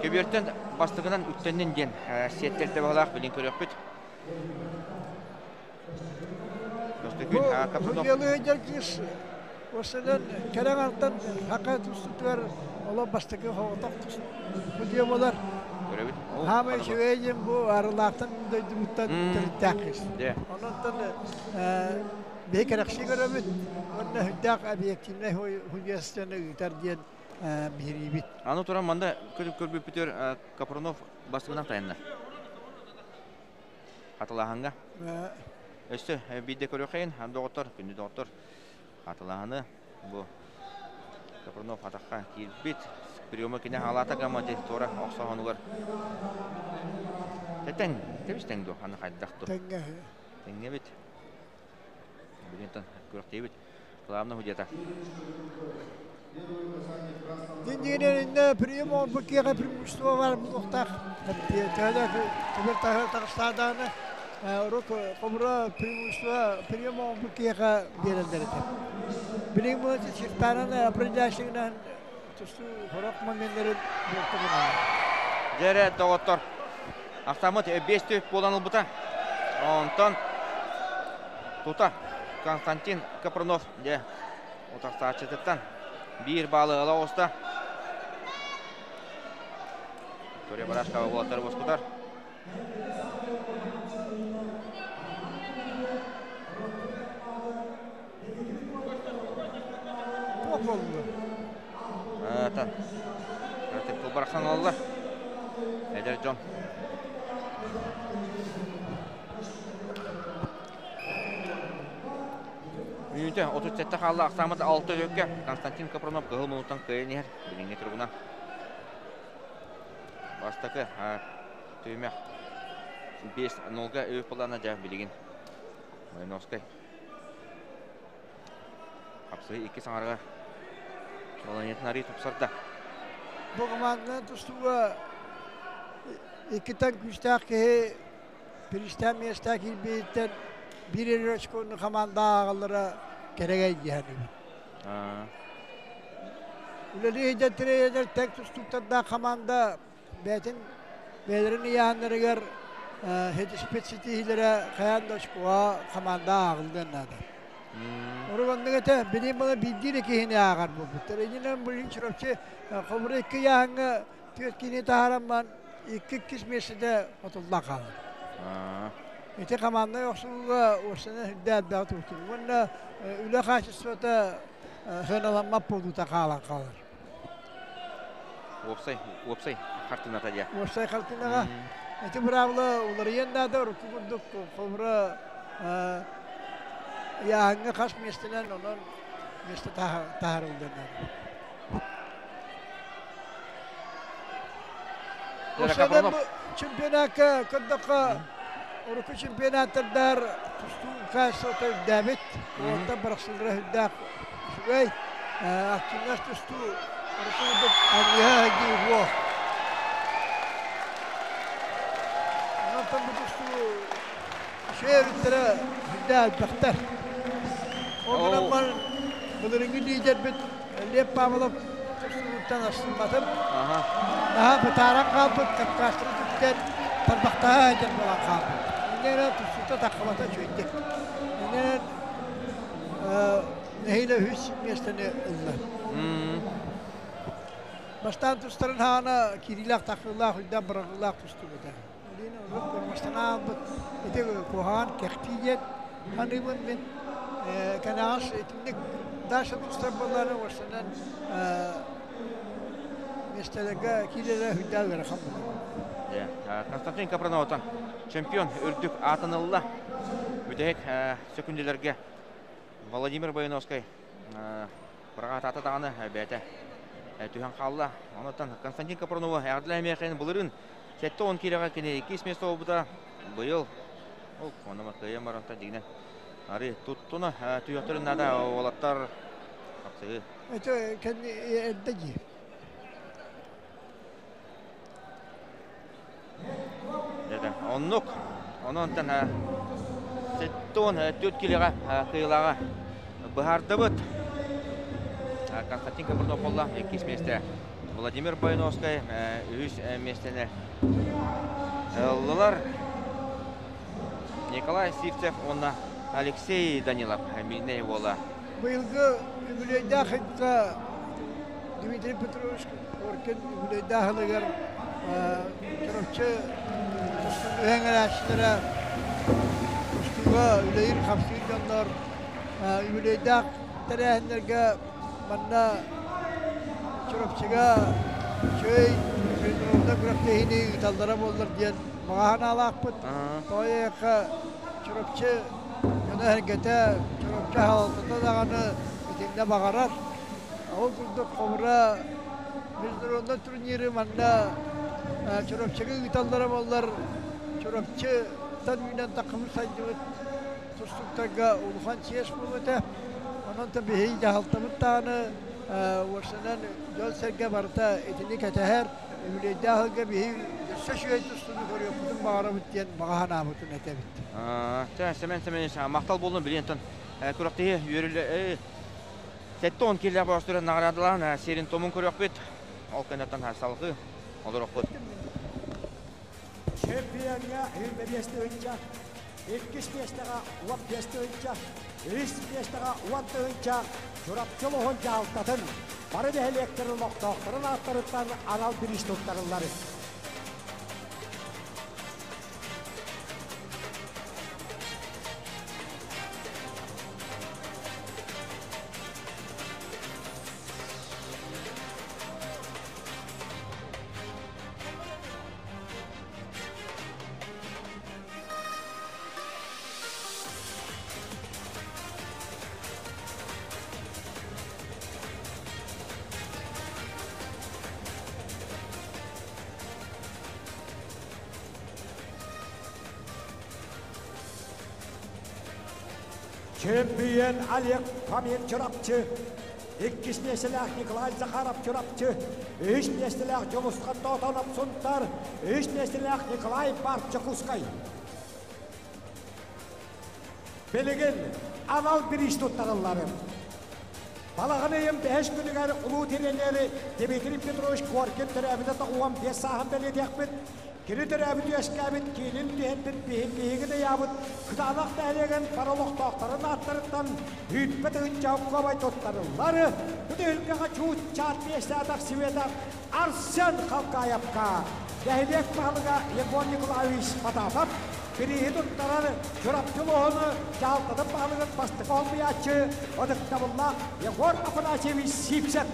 Көбүөртэн бастакынан үктэннин диэн сиэттэртэ баҕалаах билин көрүөхпүт. Көстөкүүн Капрунов. Судьялыы кыыс осынан кэрэ артан хака тустутугар оло бастакы хоҕотох судья болар. Көрөбүт. Хаамай үчүгэйин бу арылаахтан дойдубуттан төрүттээх кыыс. Онон биһи кэрэхсии көрөбүт уонна үрдээх объективнай художественный ыытар диэн биһириибит. Аны туран манда көрбүппүтүгэр Капрунов бастыгынан тайанна. Хатылааһыҥҥа. Өссө биирдэ көрүөххэйин, доҕоттор, күндү доҕоттор, хатылааһыны бу Капрунов атахха киирбит. Приема кини хаалаата гамма туора охсоһонугар. Тэтэҥ, тэбис тэҥ дуо, аны хайдах дуо? Тэҥҥэ. Тэҥҥэбит. Билинтэн күрэхтиибит. Главное худета. Дин прием оҥорбут преимущество бар буолуохтаах. Төһөлөөх түбэл таҕыстадааны урут хомура преимущество прием оҥорбут киһиэхэ биэрэллэр этэ. Билигин бу сиртаанан определяющийынан тустуу сорох моменнарын буолтугунан. Дьэрэ доҕоттор, Ахтаммыт 5 түп буолан ылбыта. Онтон тута Константин Капрунов дьэ утарсааччытыттан биир баалы ыла оҕуста. Виктория Барашкова уолаттары уоскутар. Туох буолла? Тан. Тыл барахсан олла. Эдэр дьон. Мүнүүтэ 37 хаалла ахсаамыт 6 өккө Константин Капрунов кыһыл мунуттан кыайан иһэр билиҥҥи туругунан. Бастакы түһүмэх 5-0-га өй плана дьэ билигин Майновскай хапсыһыы икки саҥарыгар балаһыанньатын арыы тупсарда. Бу команданан тустууга иккитэн күүстээх киһи биристээн миэстэ киирбиттэн биир эрэ очкону команда ааҕаллара кэрэгэй дии саныыбын. Үлэлии сылдьан тренер тэҥ тустууктардаах команда бэйэтин бэйэлэрин ыйааһыннарыгар ситиспит ситиһиилэрэ хайаан да очкоҕа команда ааҕыллыан наада. Урут оннук этэ, билигин була биирдии эрэ киһини ааҕар буолбуттар. Иннинэн билигин Чурапчы холобура икки ыйааһыҥҥа түөрт киһини таһааран баран икки иккис миэстэтэ хотуллан хаалар. Ити команднай охсуһууга уопсайынан сүрдээх элбэҕи тутуу. Уонна үлэ хаачыстыбата сыаналаммат буолуута хаалан хаалар. Уопсай, уопсай хартыыната диэ. Уопсай хартыынаҕа ити быраабыла уларыйыан наада, урукку курдук холобура ыйааһыҥҥа хас миэстэнэн онон миэстэ таһаарыллыан наада. Уопсайынан бу чемпионакка көрдөххө урукку чемпионаттардар тустуу качествота үрдээбит, уолаттар барахсылара үрдээх үчүгэй. Активнас тустуу урукку курдук анньыһа дии суох. Онтон бу тустуу үчүгэй өрүттэрэ сүрдээх элбэхтэр. Ол гынан баран былырыыҥҥы лидербит Лев Павлов тустууттан астымматым. Наһаа бытааран хаалбыт, Кавказтары түптэн тарбахтаһа сылдьар буолан хаалбыт. Инньэ гынан тустуута таххыбата үчүгэйдик. Инньэ гынан нэһиилэ үһүс миэстэни ылла. Бастаан тустарын хаана киириилээх таххыылаах, үрдээх быраҕыылаах тустуук этэ. Илиини урут курмастан аалбыт ити куһаҕан кэхтии диэн саныыбын мин. Кэнэҕэс итинник дальше тустар буоллаҕына уопсайынан миэстэлэргэ киирэрэ сүрдээх ыарахан буолар. Константин Капрановтан чемпион үрдүк аатын ылла. Бүтэһик сөкүндүлэргэ Владимир Бояновскай быраҕаатаата даҕаны бэйэтэ түһэн хаалла. Онтон Константин Капранову эҕэрдэлээмиэхин былырыын 70 киилэҕэ кини иккис миэстэ буолбута. Быйыл ол онно кыайан баранта дьиҥинэн ары туттуна түһүөхтэрин наада уолаттар хапсыһыы. Это кэнни эрдэ дии. Оннук. Онон 74 килоҕа кыайыылааҕа быһаардыбыт. Константин Капрунов буолла иккис миэстэ. Владимир Бойновскай үһүс миэстэни ыллылар. Николай Сивцев уонна Алексей Данилов Миинэй уола. Быйылгы үбүлүөйдээх ыйга Дмитрий Петрович Коркин үбүлүөйдээх ылыгар Чурапчы тустууга эҥэрээччилэрэ тустууга үлэлиир-хамсыыр дьоннор үбүлүөйдээх тэрээһиннэргэ манна Чурапчыга үчүгэй международнай күрэхтэһиини ыыталлара буоллар диэн баҕа санаалаахпыт. Тоҕо диэтэххэ Чурапчы дьоно-сэргэтэ, Чурапчы аһалалтата даҕаны итиннэ баҕарар. Ол курдук холобура международнай турниры манна Чурапчыга ыыталлара буоллар Чурапчыттан үүнэн таххыбыт сайдыбыт тустууктарга улахан чиэс буолуо этэ. Онон да биһиги дьаһалтабыт даҕаны уопсайынан дьон-сэргэ барыта итини кэтэһэр. Үбүлүөйдээх ыалга биһиги өссө үчүгэй тустууну көрүөхпүтүн баҕарабыт диэн баҕа санаабытын этэбит. Чэ, Сэмэн Сэмэнович, махтал буоллун билиэнтэн күрэхтэһии үөрүлэ 70 киилээх бөҕөстөрүн наҕараадалаан сиэрин томун көрүөхпүт. Ол кэнниттэн салгыы олоруохпут. Чемпионҥа 25 тыһыынча, иккис миэстэҕэ 15 тыһыынча, үһүс миэстэҕэ 10 тыһыынча Чурапчы улууһун дьаһалтатын бары нэһилиэктэрин олохтоохторун ааттарыттан анал бириис туттарыллар. Чемпион Олег Фомин Чурапчы, иккис миэстэлээх Николай Захаров Чурапчы, үһүс миэстэлээх Дьулусхан Тоотонов Сунтар, үһүс миэстэлээх Николай Барт Дьокуускай. Билигин анал бириис туттарыллар. Балаҕан ыйын бэһис күнүгэр улуу тренери Дмитрий Петрович Коркин төрөөбүтэ 95 сааһын бэлиэтиэхпит. Кини төрөөбүт үөскээбит киинин түһэрбит биһиги да кытаанах нэһилиэгин бары олохтоохторун ааттарыттан үүппэт ыһынча куобай туттарыллар. Бүтүһүлгэҕэ чуут чаат миэстэтэх Света Арсен Халкаевка нэһилиэк баһылыга Егор Николаевич Потапов бирииһи туттарар Чурапчы улууһун дьаһалтатын баһылыгын бастакы олбуйааччы ытыктабыллаах Егор Афанасьевич Сивцев.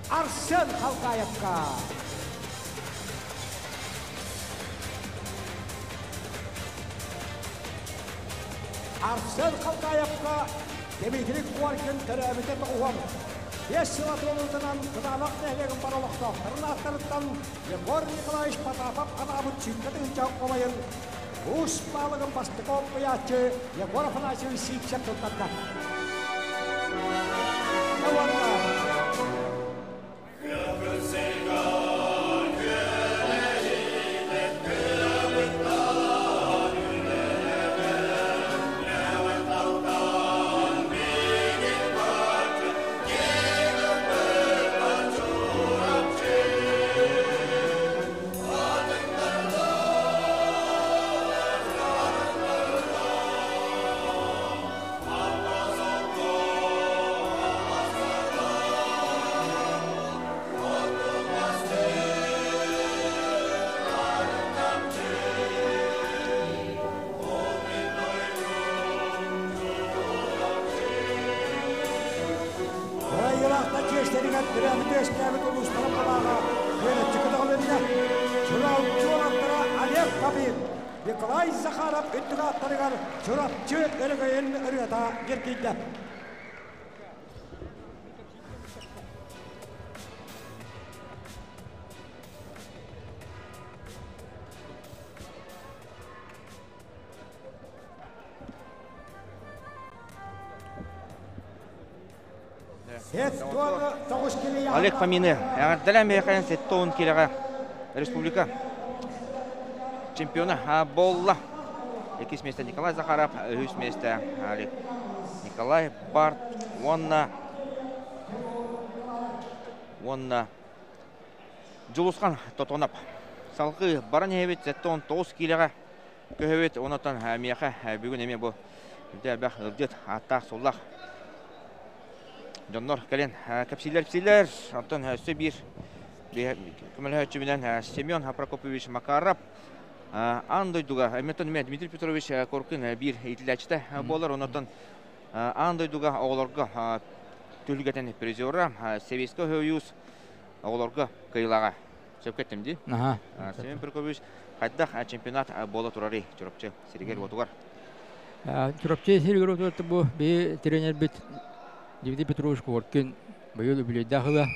Арсен Халкаевка. Арсен Халкаевка Дмитрий Коркин төрөөбүтэ 95 сыла туолуутунан Кытаанах нэһилиэгин бар олохтоохторун ааттарыттан Егор Николаевич Потапов анаабыт сүүрбэ тыһыынча хомойун уус баалыгын бастакы олбуйааччы Егор Афанасьевич Сивцев туттарда. Кырайылаахта чиэстэригэр төрөөбүт үөскээбит улуустарын былааҕа күөнэччи көтөҕүлүннэ. Чурапчы уолаттара Олег Папин, Николай Захаров үрдүк ааттарыгар Чурапчы өрөгөйүн ырыата ньиргийдэ. Олег Фомины эҕэрдэлээн миэхэ 70 килоҕа республика чемпиона буолла. Иккис миэстэ Николай Захаров, үһүс миэстэ Олег Николай Барт уонна уонна Дьулусхан Тотонов. Салгыы баран иһэбит 79 киилэҕэ көһөбүт. Онотон миэхэ бүгүн эмиэ бу элбэх ыалдьыт ааттаах-суоллаах дьоннор кэлэн кэпсиилэр-кэпсиилэр. Онтон өссө биир көмөлөһөөччүбүнэн Семен Прокопьевич Макаров аан дойдуга эмиэтон эмиэ Дмитрий Петрович Коркин биир иитиллээччитэ буолар. Онотон аан дойдуга оҕолорго түһүлгэтин призера Советский Союз оҕолорго кыайыылааҕа. Сөпкө эттим дии. Семен Прокопьевич, хайдах чемпионат буола турарый Чурапчы сиригэр-уотугар? Чурапчы сиригэр-уотугар бу биһи тренербит Дмитрий Петрович Коркин быйыл үбүлүөйдээх ыла.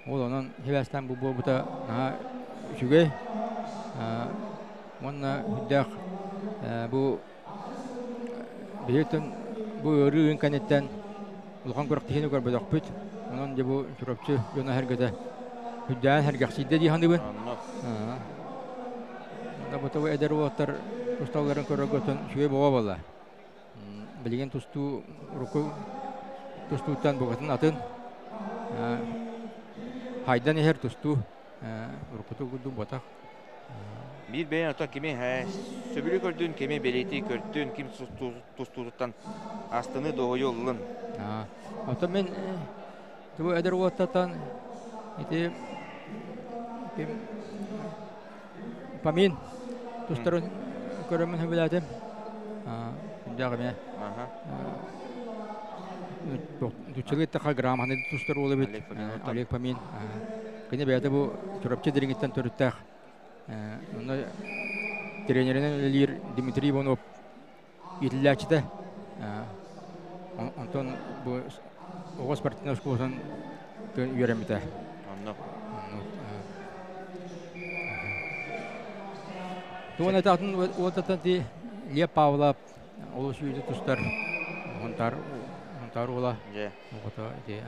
Ол онон сибээстээн бу буолбута наһаа үчүгэй. Уонна үрдээх бу биһиги бу ыарыы ыын кэнниттэн улахан күрэхтэһиини көрбөтөхпүт. Онон дьэ бу Чурапчы дьоно сэргэтэ үрдээн сэргэхсийдэ дии саныыбын. Онно бу эдэр уолаттар тусталларын көрөргө үчүгэй буола буолла. Билигин тустуу урукку тустууттан букатын атын. Хайдан иһэр тустуу уруккуту курдук буотах. Биир бэйэн оттон кими сөбүлүү көрдүн, кими бэлиэтии көрдүн, ким тустуутуттан астыны дуоһуйу ыллын? Оттон мен тубу эдэр уоттаттан ити ким Памин тустарын көрөммүн сөбүлээтим. Күндэх эмиэ. Дуччалыы таха грамотный тустар уол эбит. Олег Памин. Кини бэйэтэ бу Чурапчы дириҥиттэн төрүттээх. Онно тренеринэн үлэлиир Дмитрий Иванов иитиллээччитэ. Онтон бу оҕо спортивнай оскуолатын үөрэммитэ. Онно. Туон этатын уотаттан ти Лев Павлов олус үйді тустар Хонтар Хонтар уола оҕото ити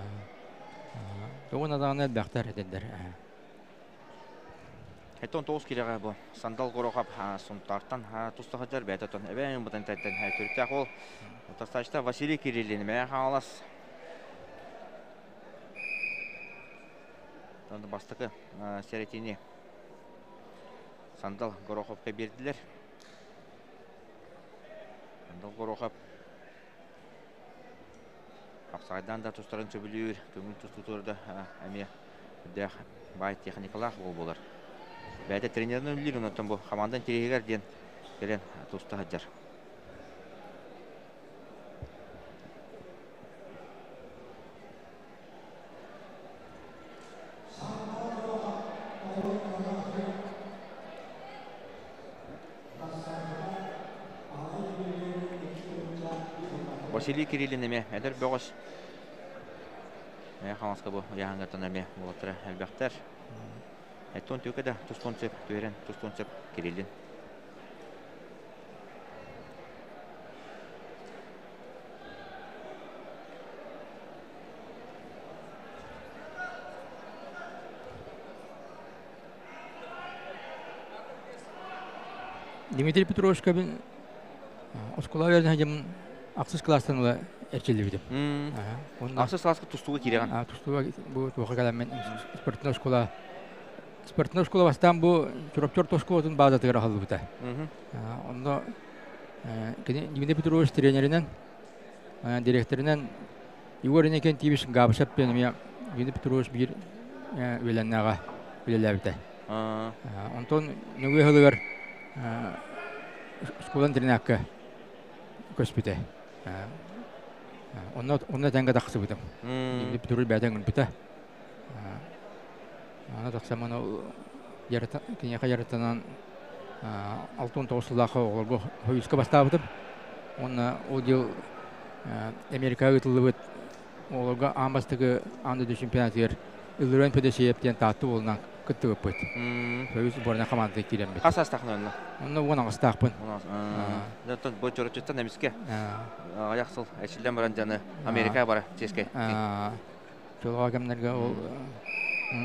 тугун адаҕына элбэхтэр этэллэр. 79 килэҕэ бу Сандал Горохов Сунтаартан туста сылдьар бэйэтэ тон эбээн бытан тэттэн төрүттээх ол тастаачта Василий Кириллин Мэҥэ Хаҥалас бастакы сэрэтиини. Сандал Гороховка бердилер. Сандал Горохов Апсайдан да тустарын сөбүлүүр, көҥүл тустуутугар да эмиэ үрдээх баай техникалаах уол буолар. Бэйэтэ тренеринэн үлэлиир, онтон бу хамаанда интэриэһигэр диэн кэлэн туста сылдьар. Василий Кириллин эмиэ эдэр бөҕөс. Хаҥаска бу ыйааһыҥҥаттан эмиэ уолаттара элбэхтэр. Эттон түөкэ да тустуон сөп, түһэрэн тустуон сөп Кириллин. Дмитрий Петровичка мин оскуола үөрэнэ сылдьаммын ахсыс кылаастан ыла эрчиллибитим. Ахсыс кылааска тустууга киирэҕин? Тустууга бу туохха кэлэммин спортивнай оскуола спортивнай оскуола бастаан бу Чурапчы орто оскуолатын баазатыгар аһыллыбыта. Онно кини Дмитрий Петрович тренеринэн, директорынан Егор Иннокентьевич Габышев диэн эмиэ Дмитрий Петрович биир үөлэннээҕэ үлэлээбитэ. Онтон нөҥүө сылыгар оскуола интернакка көспүтэ. Онно онно тэҥҥэ тахсыбытым. Дмитрий Петрович бэйэтэ ыҥырбыта. Аны тахсаммын ол киниэхэ дьарыктанан 69 сыллаахха оҕолорго Союзка бастаабытым. Уонна ол дьыл Америкаҕа ыытыллыбыт оҕолорго аан бастакы аан дойду чемпионатыгар Иллирион Федосеев диэн Таатта уолунан кыттыбыппыт. Союз сборная командата киирэммит. Хас саастааххын онно? Онно 18-таахпын. Оттон бу Чурапчыттан эмискэ аҕыйах сыл эчиллэн баран дьаны Америкаҕа бара чиэскэй. Дьоллоох кэмнэргэ ол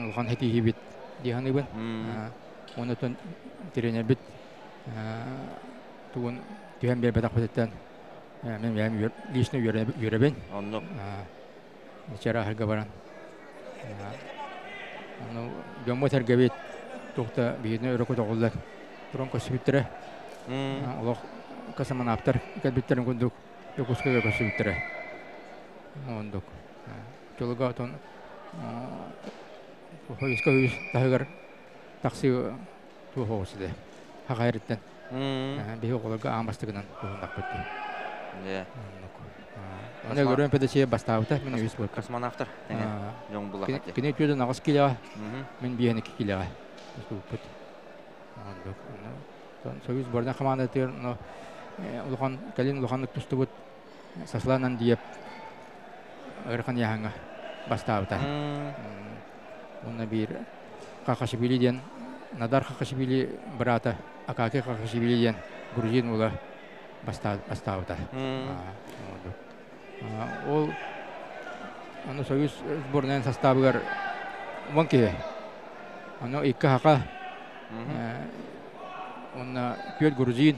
улахан ситиһиибит дии саныыбын. Уонна оттон тренербит тугун түһэн биэрбэтэхпититтэн мин бэйэм лично үөрэбин. Оннук. Чарааһырга баран. Ону дьоммут-сэргэбит туох да биһигини өрө көтөҕүллэн туран көрсүбүттэрэ. Олох космонавтар кэлбиттэрин курдук Дьокуускайга көрсүбүттэрэ. Оннук. Дьолуга отон хойуска үс таһыгар тахсыы туох оҕус этэ. Хаха эриттэн. Биһи оҕолорго аан бастакынан туһуннахпыт дии. Онно Егор МПДЧ бастаабыта, мин үс буолтум. Космонавтар дьон булахати. Кини 48 килоҕа, мин 52 килоҕа тустубуппут. Союз сборная командатыгар улахан кэлин улаханнык тустубут Сослан Андиев ыарахан ыйааһыҥҥа бастаабыта. Уонна биир Хахашвили диэн Надар Хахашвили быраата Акакий Хахашвили диэн грузин уола бастаабыта. Ол аны Союз сборнайын састаабыгар 10 киһи. Аны икки хака, уонна түөрт грузин,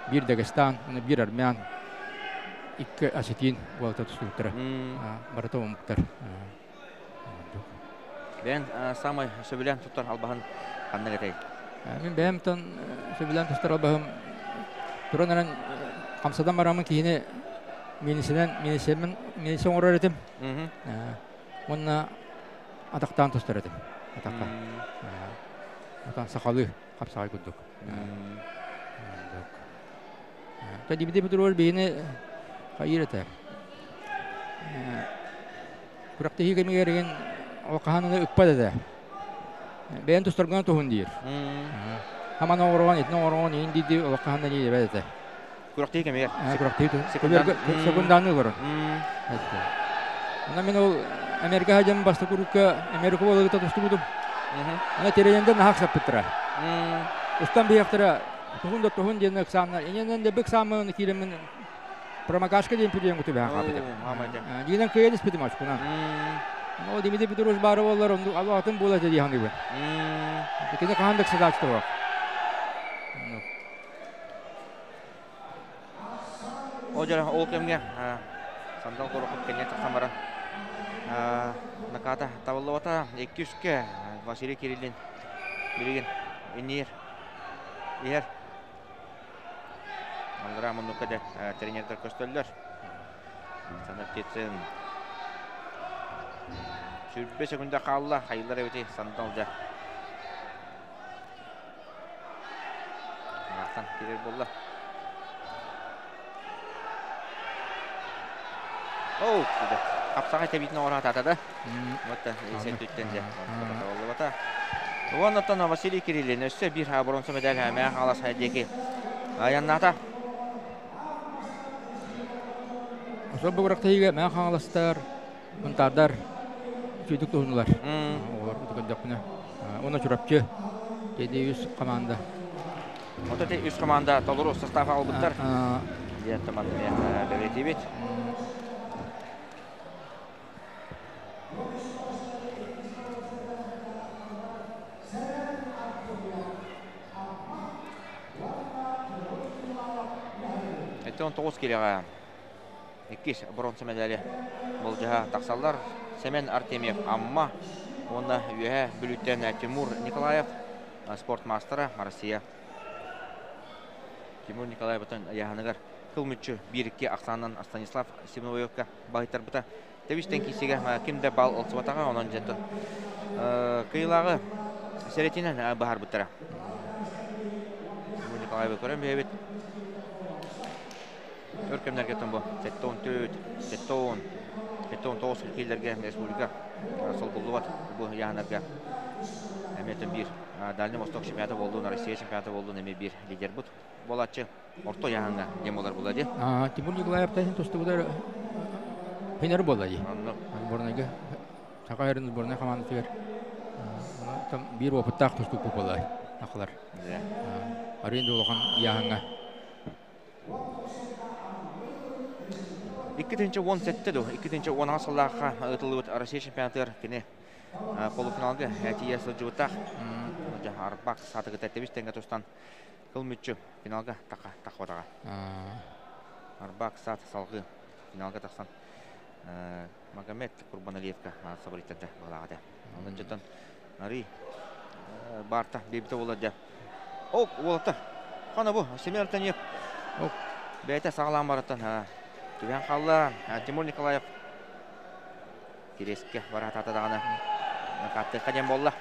биир Дагестан, уонна биир армян, икки осетин буолта тустубуттара. Барыта омуктар. Бэйэн самай сөбүлээн туттар албаһын ханнык этэй? Мин бэйэм сөбүлээн туттар албаһым туран эрэн хамсатан бараммын киһини минисинэн минисэммин минисе оҥорор этим. Уонна атахтаан тустар этим. Атахха. Отон сахалыы хапсаҕай курдук. Дмитрий Петрович биһини хайыыр этэ. Күрэхтэһии кэмигэр игин ол хаһан ыкпат этэ. Бэйэн тустаргынан туһун диир. Хаман оҥорон, итини оҥорон, иин дии ол хаһан да диэбэт этэ. Күрэхтэһии кэмигэр? Күрэхтэһии секундааны олорон. Онон мин ол Америка сылдьан бастакы урукка Америка буоларыта тустубутум. Аны тренердэр наһаа ыксаппыттара. Устан биһиэхтэрэ туһун да туһун диэн ыксааннар. Иннинэн да ыксааммын киирэммин промокашка диэн пүрүөн кутубэһэн хаалбытым. Дьиҥинэн кыайан испитим очкунан. Ол Дмитрий Петрович баара буоллар атын буола этэ дии саныыбын. Кини хаһан да ыксатааччы суох. Ол дьэ ол кэмҥэ Сандал Горохов кэннэ тахсан баран наката табыллыбата. Икки үскэ Василий Кириллин билигин инниир. Иһэр. Аллара муннукка да тренердер көстөллөр. Александр Птицын. Сүрбэ секунда хаалла. Хайылар эбити Сандал дьа. Ахан кирер болла. Оу, хапсаҕай тэбиитин оҕораатаата да. Вот исен түттен дьэ. Боллубата. Уоннаттан Василий Кириллин өссө биир бронза медаль мээ хаалас диэки аяннаата. Осол бугурактайыга мээ хааластар, мынтардар сүйдүк туһунулар. Олор утукандаппына. Оны Чурапчы теди үс команда. Ото те үс команда толору состав албыттар. Диэн таман бэлиэтиибит. Эттон 9 килеға иккис бронза медали болжаха тақсаллар. Семен Артемьев Амма, онна үйе бүлүттен Тимур Николаев, спорт мастера Россия. Тимур Николаев бұтын яханыгар кыл мүччү 1-2 ақсаннан Станислав Симоновка байттар бұта. Тебистен кисеге кимде бал олсубатаға, онон жеттін. Кыйлағы серетинен бахар бұттара. Тимур Николаев көрем бейбит. Өркемнерге тон бу. Сеттон төт, сеттон, сеттон тоғыз килерге республика сол булдубат бу яханарга. Эметен бир Дальний Восток чемпионаты болду, Россия чемпионаты болду, неме бир лидер бут. Болатчы орто яханга демолар булады. Тимур Николаев тайын тосты будар пенер болады. Сборныйга Сакайрын сборный командасы бер. Там бир опыттаах тустук болай. Ақылар. Аренда улахан яханга. 2-17 ду, 2-10 сыллаахха ытылыбыт Россия чемпионатыгар кини полуфиналга әтие сылдьыбыттаах. Арбак сатыгы тәттебис тәңге тустан кыл мүччү финалга тақа тақватаға. Арбак сат салгы финалга тақсан Магомед Курбаналиевка сабырыттады балағады. Онын жытын Ари барта бейбіті болады. Ок, олатта. Қана бұ, Семен Артаньев. Ок, бәйті сағалан бараттан. Түбән қалла Тимур Николаев Киреске барататы дағаны. Қатты қадем болла.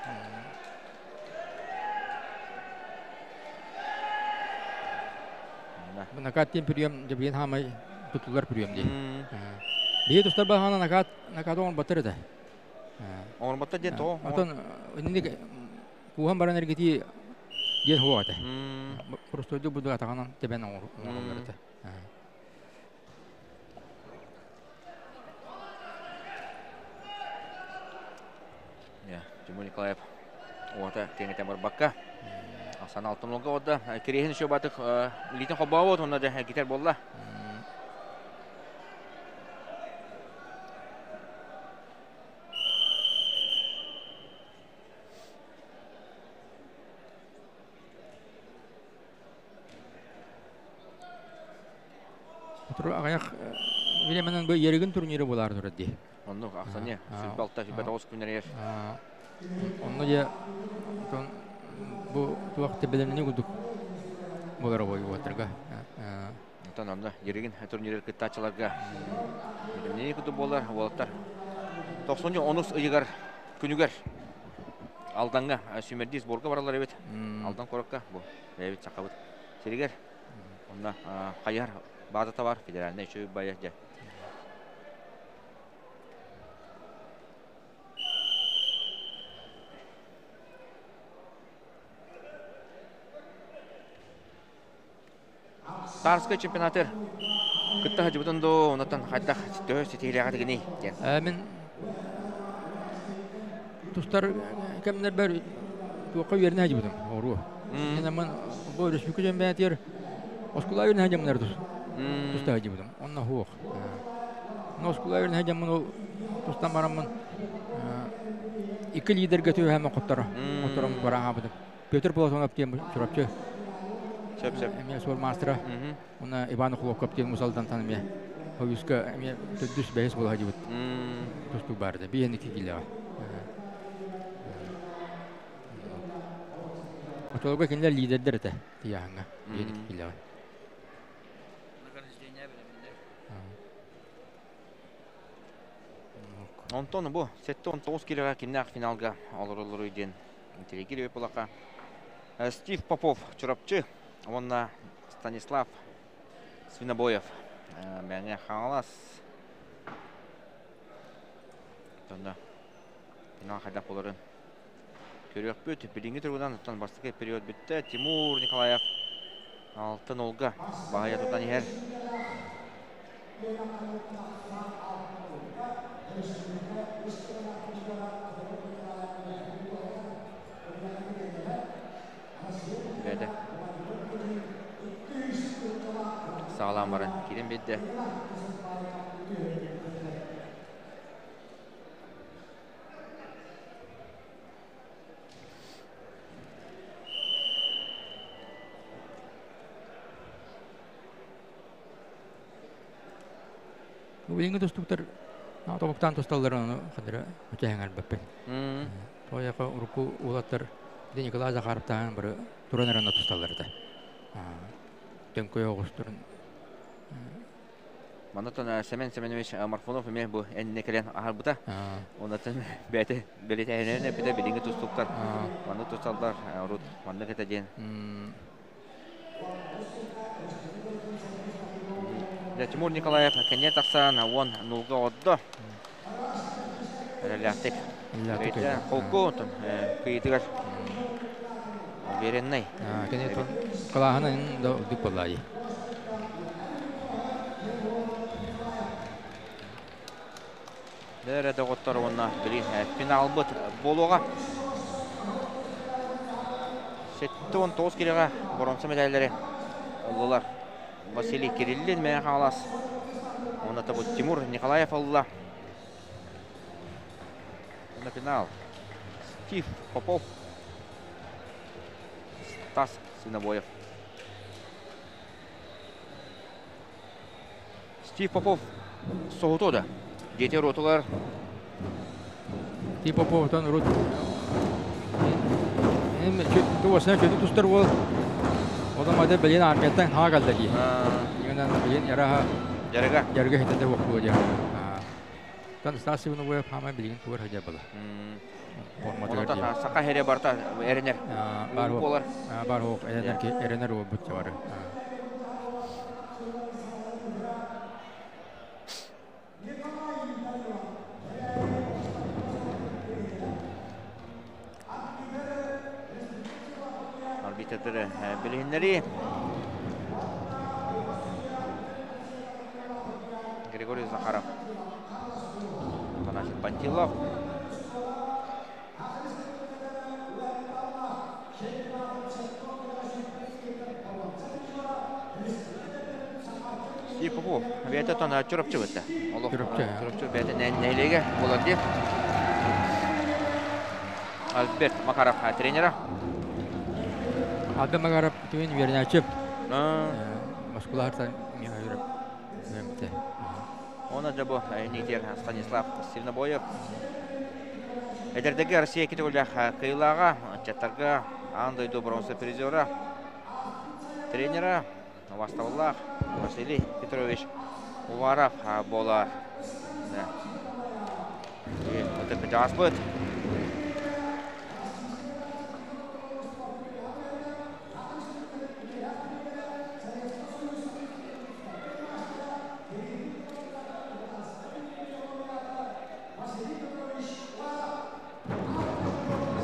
Накат тем прием, дебен хамай тутулар прием ди. Бие тустар бахана накат накат он батыр да. Он батыр ден то. Отон инде кухан баран эргити ден хуата. Просто ду буду атаганан тебен он он Я, Тимур Николаев. Ота кеңетен бар бакка. Асан алтын ода. Кирехин шо батык литин хобавот онда да гитар болла. Отур аяк билеменен бу еригин турнири болар турады. Онну аксане сүлбалта сүлбат оғыз күннер. Онну же тон бу туакты белемни гудук болар бой батырга. Тон онда еригин турнирер кыттачыларга белемни гудук болар болаттар. 90 ыйыгар күнүгер Алданга сүмерди сборга баралар эбит. Алдан корокка бу эбит сакабыт. Серигер. Онда каяр базата бар федеральный чөй бая же. Тарскай чемпионатыр. Кытта хажыбытын до, онотон хайдах төһө сетилеға дегени. Мен тустар кемнер бер туаққа верне хажыбытым, ору. Мен мен бу республика чемпионатыр оскула верне хажымнар тус. Туста хажыбытым. Онна хуох. Но оскула верне хажымын ол тустан барамын. Ики лидерге түү хәмә коттара. Коттарам бара хабытым. Петр Платонов тем чурапчы. Сөп сөп. Эме сор мастера. Уна Иван Хлопков тем мусалдан таныме. Хойуска эме төдүс бәйс була хажыбыт. Тустук барды. Биеники килега. Отолго кинилер лидердер эте тияһыңа. Диэн билэҕин. Онтон бу 79 килоға кимнәх финалга олоролору диэн интеллигир өпулака. Стив Попов Чурапчы, онна Станислав Свинобоев Мәңе Хаҥалас. Тонна финал хайдах боларын көрүөхпүт. Билиҥҥи туругунан оттон бастакы период бүттэ. Тимур Николаев алтын олга баһыйа тутан иһэр. Бэйэтэ саҕалаан баран киирэн биэрдэ. Билиҥҥи тустууктар тобуктаан тусталларын ону хадара өтөһөҥөрбөппүн. Тоойоко урукку уолаттар Николай Захаровтаан бары туран эрэн тусталлар этэ. Төҥкөй оҕустурун. Манатан Семен Семенович Марфунов эмиэ бу эннэ кэлэн аһарбыта. Оннотон бэйэтэ бэлиэтээһинэн эппитэ билиҥҥи тустууктар маннык тусталлар урут маннык этэ диэн. Тимур Николаев кэннэ тахсан уон нулга оддо. Эрэлээхтик. Холку онтон кыйытыгар уверенный. Кини кылааһынан да үрдүк буоллаайы. Дэрэ доҕоттор уонна билин финалбыт буолуоҕа. 79 килоҕа боронса медаллары ыллылар. Василий Кириллин Мэҥэ Хаҥалас уонна тобут Тимур Николаев ылла. Уонна финал Стив Попов, Стас Свинобоев. Стив Попов соһутуо да? Дети ротулар. Стив Поповтан урут туосна чөтү тустар уол. Одан мада билин армияттан хаа калда ди. Игынан билин яраха жарыга. Жарыга хитете бокку ди. Тан Стас Ивановой хама билин туар хажа бала. Онотон сака хере барта эренер. Бар болар. Бар хок эренер ки эренер ол бут бары. Арбитрдары билиһиннэри Григорий Захаров, Афанасий Пантилов. Стив Попов, бэйэтэ тон Чурапчы бытта. Олох Чурапчы бэйэтэ нэһилиэгэ буолар дии. Альберт Макаров тренера. Альберт Макаров түгэн үөрэнээччи. Москвалаһартан үөрэммитэ. Оны да бу нитер Станислав Сивнобоев. Эдэрдэргэ Россия китигулях кыйлаға, ыччаттарга аан дойду бронза призера, тренера Ваставлах Василий Петрович Уваров болар. Ытык жаспыт.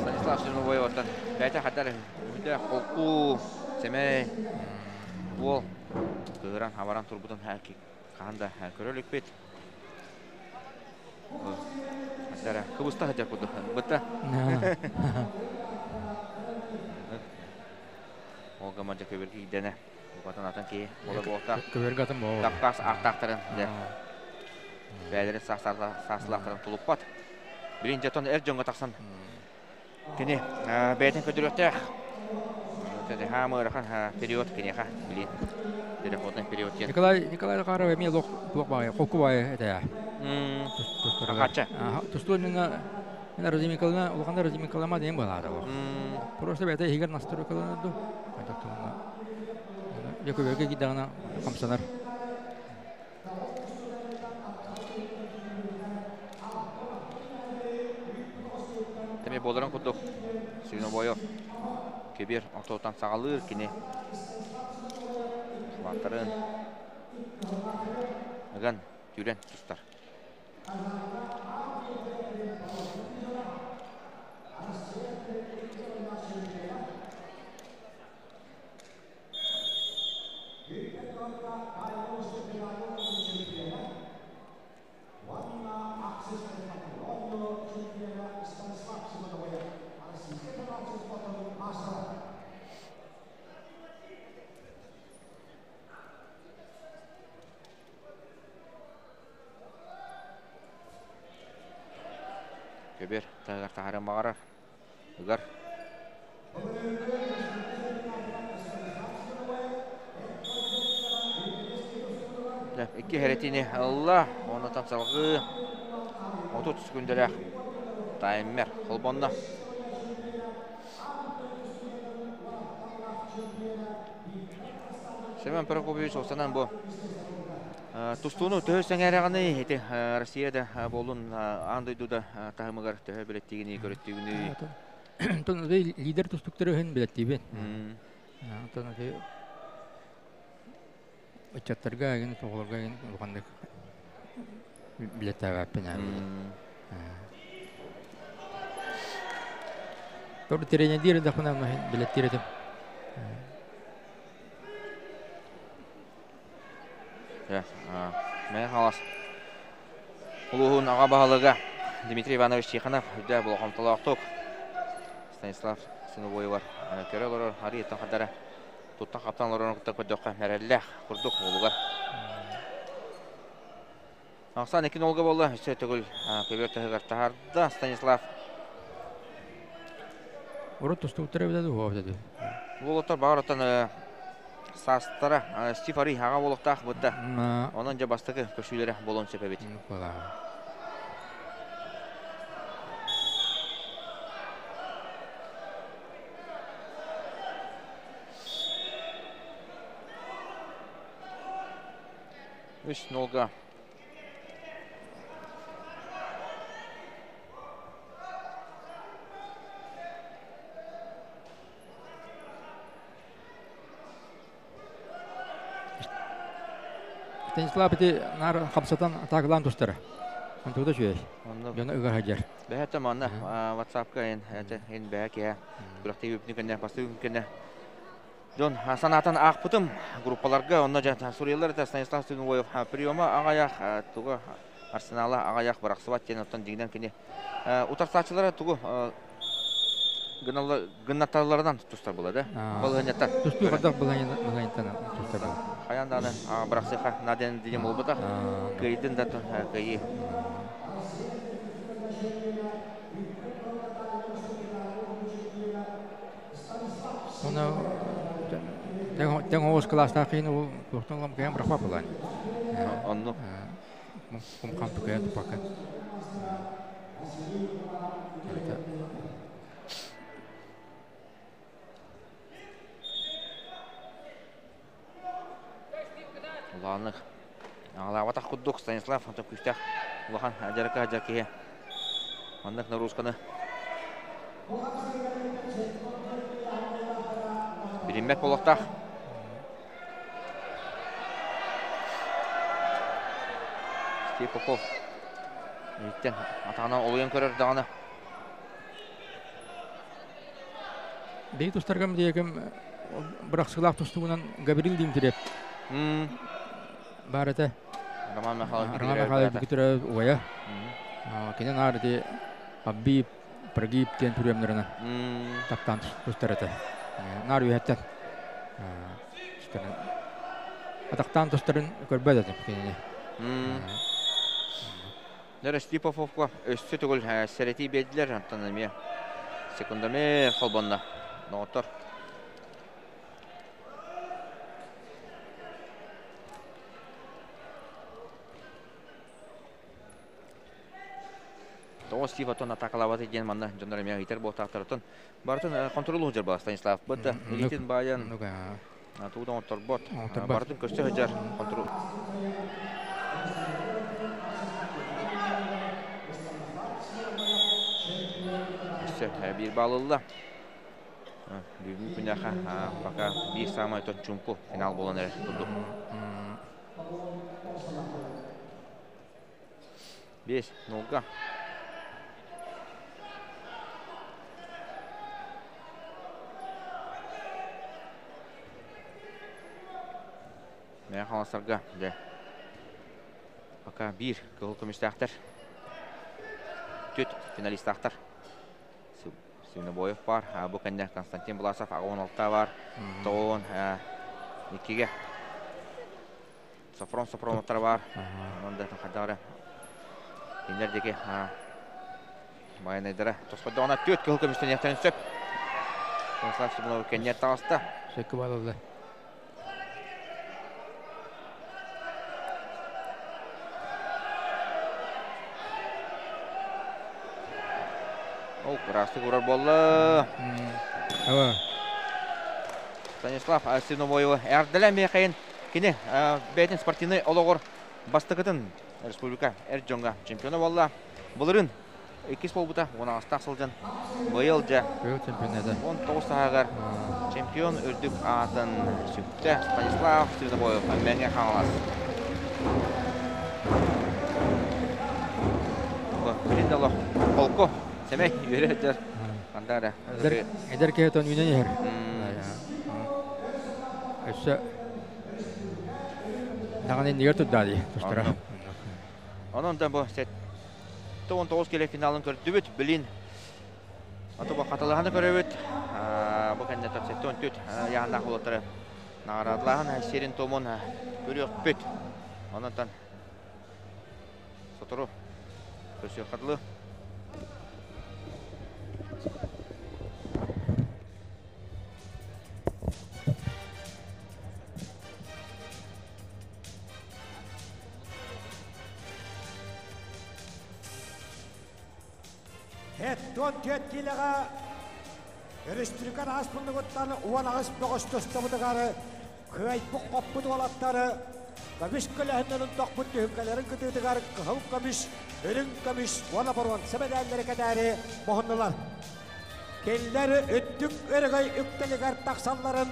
Станислав Черновоевтан бәйті хаттар үдә холку сэмэй уол кыыран хабаран турбутун хаанда көрөлүк бит. Хаттара кыбыста хатар куду бытта. Олга мажа көберге идене. Букатын атын ки бола болта. Көберге атын бол. Кавказ артактарын бәлері саслақтарын тулуппат. Биринче тон эр жоңго тақсан. Кини бәйтен көдүрөттөх. Хамы период кинеха билин. Переходный период. Николай Захаров эми лох лох бай, хоку бай это. Ахача. Тустуна Мен разимикалана, улаханда разимикалама дейм балада ол. Просто бәйті егер настройкаланады. Айтақтығына. Жекөберге кидағына қамсанар. Теме боларын кудук. Свинобоев. Кебир ортотан сағалыр кини. Хваттарын. Ыган түрен тустар. Көбер тағар тағары мағарар. Ыгар. Икки хәретini алла, оны тамсалғы 30 күнделек таймер холбонна. Семен Прокопьевич осанан бу тустууну төһө сәңәрәгәне ити Россияда болун андойдуда таһымыгар төһө билеттигини көрөттүгүнү. Тон лидер тустуктары һын билеттибен. Тон ычаттарга ген тоголорга ген улгандык билеттабаппин. Тор тренер да хуна билеттир. Я, мен халас. Улуһун аға баһалыга Дмитрий Иванович Тихонов үдә булган. Станислав Сынобоевар көрө олорор хари еттен хадара туттан каптан олорор кытта көдөккө мәрелләх курдук болугар. Ақсан эки нолга болду. Үсө төгүл көбөр тыгыр тахарда Станислав. Урут тустуктары биледи хуа биледи. Болоттор багыраттан састара Стив Ари ага болуктах бутта. Онон жа бастыгы көшүлөрө болон сөпөбит. Үш нолга. Станислав ити нар хапсатан атакалан тустара. Онтуда чуй. Жона ыгар хажар. Бәһәтә манна WhatsApp-ка ен ен бәһә күрәхтә үпне кенә басты кенә. Дон санатан ақпытым группаларга онна жа суриялар та Станислав Стенвоев приема ағаяқ тугу арсенала ағаяқ барақсыбат тен оттан дигнен кене утарсачылара тугу гыннаталарынан тустар болады. Балыгынаттан. Тусту кадак балыгынаттан тустар болады. Хаянданы барақсыха наден деген болбута. Кыйдын да кыйы. Оны Тен оғыз класста қиын ол тоқтан лам каян бірақпа болан. Онну. Кум қамты каян тупакан. Улааннык. Аңалаабатах куддук Станислав Антон күстэх улахан жарака жаркие. Маннык нагрузканы билинмек болуктах. Стив Попов. Иттен атағынан олуян көрөр дағаны. Бей тустаргам диегем бірақ сылақ тустугунан Габрил Димитрев. Барата. Роман Михайлович. Роман Михайлович Дмитриев оя. Кенен арды Абби прогиб тен түремнерine таптан тустарата. Нар үйәттен. Атақтан тустарын көрбөд этим кенене. Нөрө Стипововка өссө түгүл сәрети бедилер антан эме секундаме холбонна. Ноотор. Тоҕо Стив отон атакалаабаты диэн манна дьоннор эмиэ ыйтар буолтаахтарытын барытын контролу сылдьар була Станислав. Быт илиитин баайан тугу оҥотторбот. Барытын көстө сылдьар контрол. Өссө биир баллылла. Бүгүҥҥү күннээхэ пока биир саамай чуҥку финал буолан эрэр курдук. 5-0. Мэҥэ Хаҥаластарга дьэ пока биир кыһыл көмүстээхтэр. Түөрт финалистаахтар. Свинобоев бар. Бу кэннэ Константин Власов 86 бар. 92-ге Софрон Софроновтар бар. Онон да хайдах эрэ кинилэр диэки байанайдара тосхойдоҕуна түөрт кыһыл көмүстэниэхтэрин сөп. Станислав Симонов кэннигэр таҕыста. Сөккө балылла. Ол ыраастык урар буолла. Станислав Свинобоевы эрдэлэн миэхэйин кини бэйэтин спортивнай олоҕор бастакытын республика эр дьоҥҥо чемпиона буолла. Былырыын иккис буолбута, 18-таах сылдьан быйыл дьэ 19 сааһыгар чемпион үрдүк аатын сүктэ Станислав Свинобоев Мэҥэ Хаҥалас. Билин да олох холку, сэмэй, үөрэ сылдьар. Ханда эрэ. Эдэр киһи тон үүнэн иһэр. Өссө даҕаны иннигэр турдаа дии тустара. Онон да бу 79 килэ финалын көрдүбүт. Билин аты бу хатылаһаны көрөбүт. Бу кэннэ 74 яһаннаах уолаттары наҕараадалааһын сирин томун көрүөхпүт. Онон сотору көрсүөххэ дылы. Һэттон түөрт киилэҕэ өрөспүүбүлүкэ араас муннугуттан 18 бөҕөс тустубутугар кыайбыт-хоппут уолаттары көмүс көлөһүннэрин тохпут түһүлгэлэрин кытыытыгар кыһыл көмүс, үрүҥ көмүс уонна боруонса мэдээллэри кэтээри муһуннулар. Кинилэр үрдүк өрөгөй үктэлигэр тахсалларын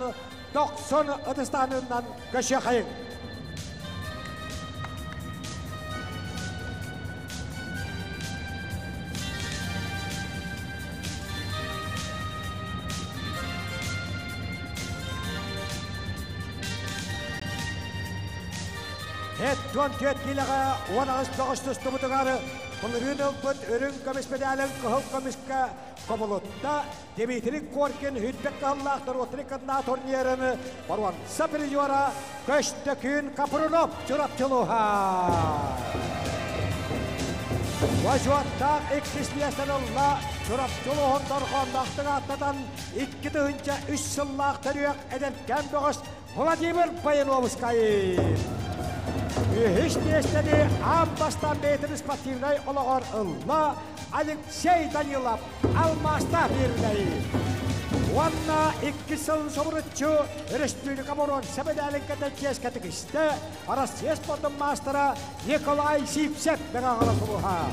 дохсун ытыстаанынан көшөхэйиҥ. 74 киилэҕэ 18 бөҕөс тустубутугар былырыын ылбыт үрүҥ көмүс медалын кыһыл көмүскэ кобулутта Дмитрий Коркин үрдүк кыһаллаах норуотун кыннаа турнирын боруонса призера Көстөкүүн Капрунов Чурапчылуһа. Бочуоттаах иккис миэстэни ылла Чурапчы улууһун дорҕоонноохтук ааттатан 2003 сыллаах төрүөх эдэркээн бөҕөс Владимир Баяновскай. Үһүс миэстэни аан бастаан бэйэтин спортивнай олоҕор ылла Алексей Данилов алмаастаах биэрдэй. Уонна икки сыл субуруччу республика боруонса мэдээлин кэтэ чиэскэ тигистэ Россия спордун маастара Николай Сивцев мэҥэ сулуһа.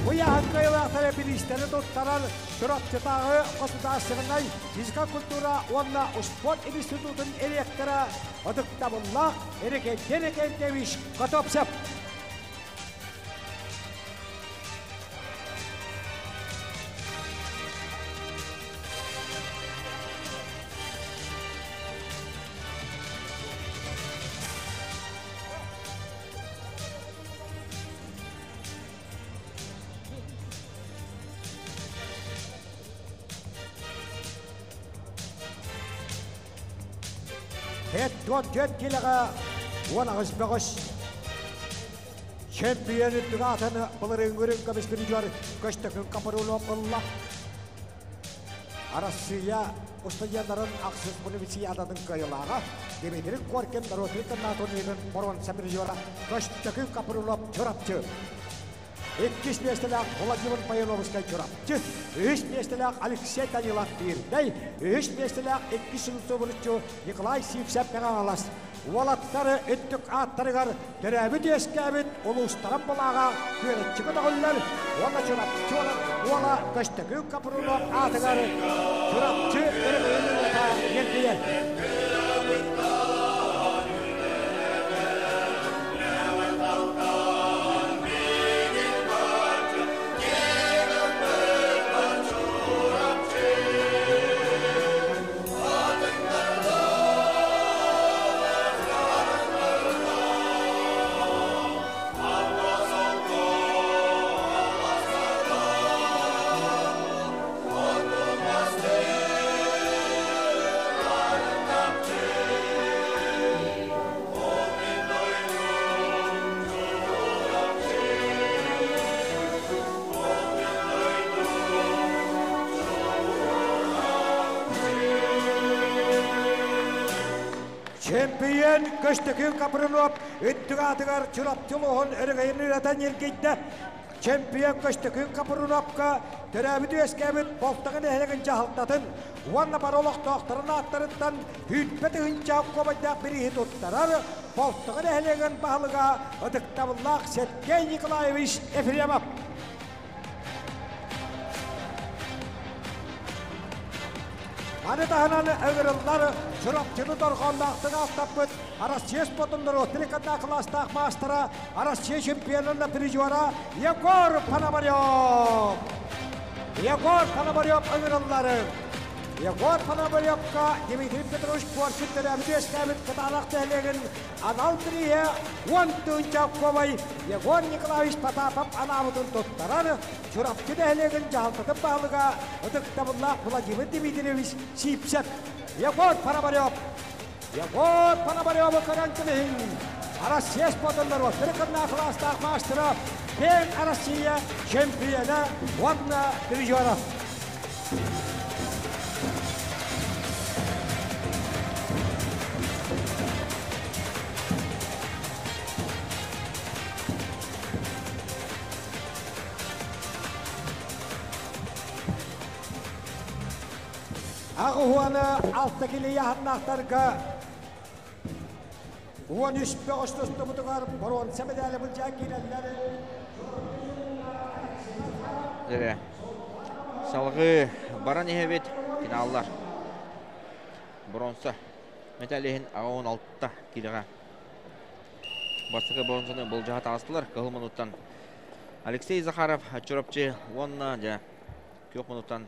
Бу яһын кыайыылаахтары бириистэри туттарар Чурапчытааҕы государственнай физика культура уонна спорт институтун ректора ытыктабыллаах Эрикентий Эрикентьевич Готовцев. 74 килэҕэ 18 бөҕөс чемпион үрдүк аатын былырыыҥҥы үрүҥ көмүс призер Көстөкүн Капрунов ылла. Арассыыйа устудьуоннарын ахсыс универсиадатын кыайыылааҕа Дмитрий Коркин норуотун турнирын боруонса призера Көстөкүн Капрунов Чурапчы. Иккис миэстэлээх Владимир Паяновскай Чурапчы, үһүс миэстэлээх Алексей Данилов Миирнэй, үһүс миэстэлээх иккис сылы Николай Сивцев Мэҥэ Уолаттары өттүк ааттарыгар төрөөбүт үөскээбит улуустарын былааҕа күөрэччи көтөҕүллэр уонна Чурапчы уола Көстөкүүн Капрунов аатыгар Чурапчы өрөгөйүн ырыата ньиргийэр. Чемпион Көстөкүүн Капрынов үттүк аатыгар Чурапчы улууһун өрөгөйүн ырыата ньиргийдэ. Чемпион Көстөкүүн Капрыновка төрөөбүт үөскээбит Болтоҥо нэһилиэгин дьаһалтатын уонна бары олохтоохторун ааттарыттан 100 тыһыынча куобайдаах бирииһи туттарар Болтоҥо нэһилиэгин баһылыга ытыктабыллаах Сергей Николаевич Ефремов. Маны таһынан ыҥырыллар Чурапчыны дорҕоонноохтук ааттаппыт Россия спортун норуоттарын кылаастаах маастара, Россия чемпионун призера Егор Пономарев. Егор Пономарев ыҥырыллары. Егор Пономаревка Дмитрий Петрович Коркин төрөөбүт үөскээбит Кытаанах нэһилиэгин анал бирииһэ 10 тыһыынча куобай Егор Николаевич Потапов анаабытын туттарар Чурапчы нэһилиэгин дьаһалтатын баһылыга ытыктабыллаах Владимир Дмитриевич Сивцев. Егор Пономарев. Егор Пономаревы көрөн кэбиһиҥ. Россия спортун норуоттарын кыннаах кылаастаах маастара, киэҥ Россия чемпиона уонна призера. Аҕыһуона алта кили яһаннаахтарга 13 бөҕөс тустубутугар боруонса медали былдьаан киирэллэр. Дьэ, салгыы баран иһэбит финаллар. Бронза металлиһин 16 килоҕа. Бастакы бронзаны былдьаһа таҕыстылар. Кыһыл мунуттан Алексей Захаров Чурапчы уонна дьэ күөх мунуттан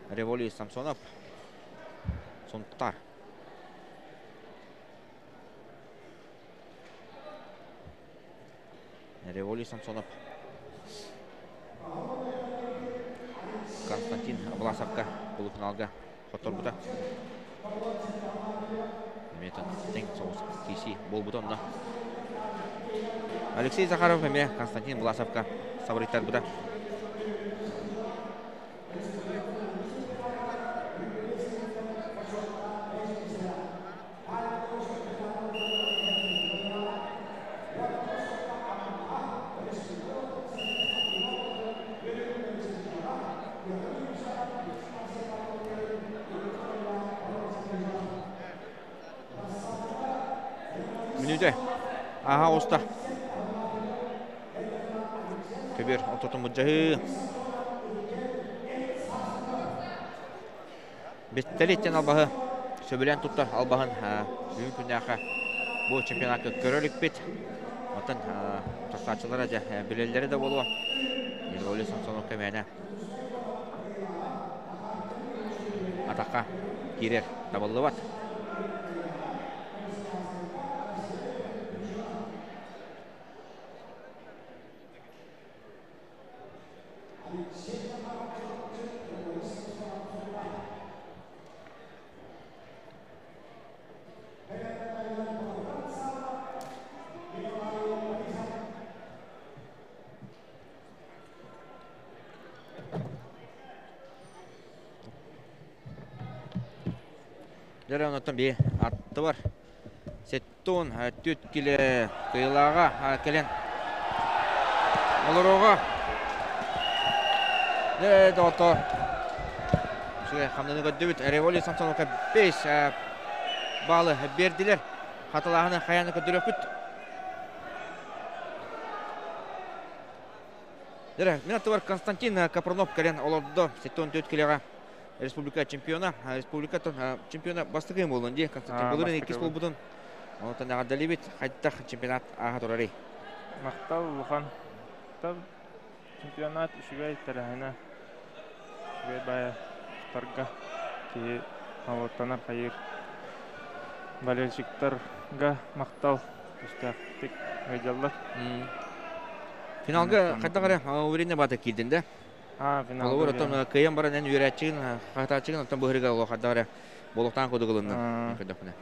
Револий Самсонов Сунтар. Револий Самсонов Константин Власовка полуфиналга хотторбута. Эмиэ тэҥ соҕус киирсии буолбута онно. Алексей Захаров эмиэ Константин Власовка сабырыйтарбыта. Мүнүүтэ. Аха оста. Көбүөр ортотун муддьаһыы. Биттэлиттэн албаһы сөбүлээн туттар албаһын бүгүн күннээххэ бу чемпионакка көрө иликпит. Оттон тахсааччылара дьэ билэллэрэ да буолуо. Ерғали Самсонов кэмээнэ атахха киирэр табыллыбат. Дьэ, онтон би атты бар. Сеттон түт киле кыйылааға кэлэн олорууга. Дэ доҕоттоор. Үчүгэй хамнаны көрдүбүт. Револий Самсоновка 5 баалы бердилер. Хатылааһыны хайааны көрдөрөкпүт. Дэрэ, мен аттыбар Константин Капронов кэлэн олордо. 74 килоға республика чемпиона. Республика чемпиона бастакы болун ди. Константин былырын иккис болбутун. Онтон эҕэрдэлиибит. Хайдах чемпионат ааха турарый? Махтал улахан. Чемпионат үчүгэй тэрээһинэ. Үчүгэй баайа тутарга киһи норуоттанар хайыыр. Болельщиктарга махтал түстээхтик ыйдьаллар. Финалга хайдах эрэ уверенно баата киирдин да? Финалга. Холобур, оттон кыайан баран эн үөрээччигин, хаһытааччыгын оттон быһырыга олох хайдах эрэ болуктаан кудук ылыннын. Көрдөхпүнэ.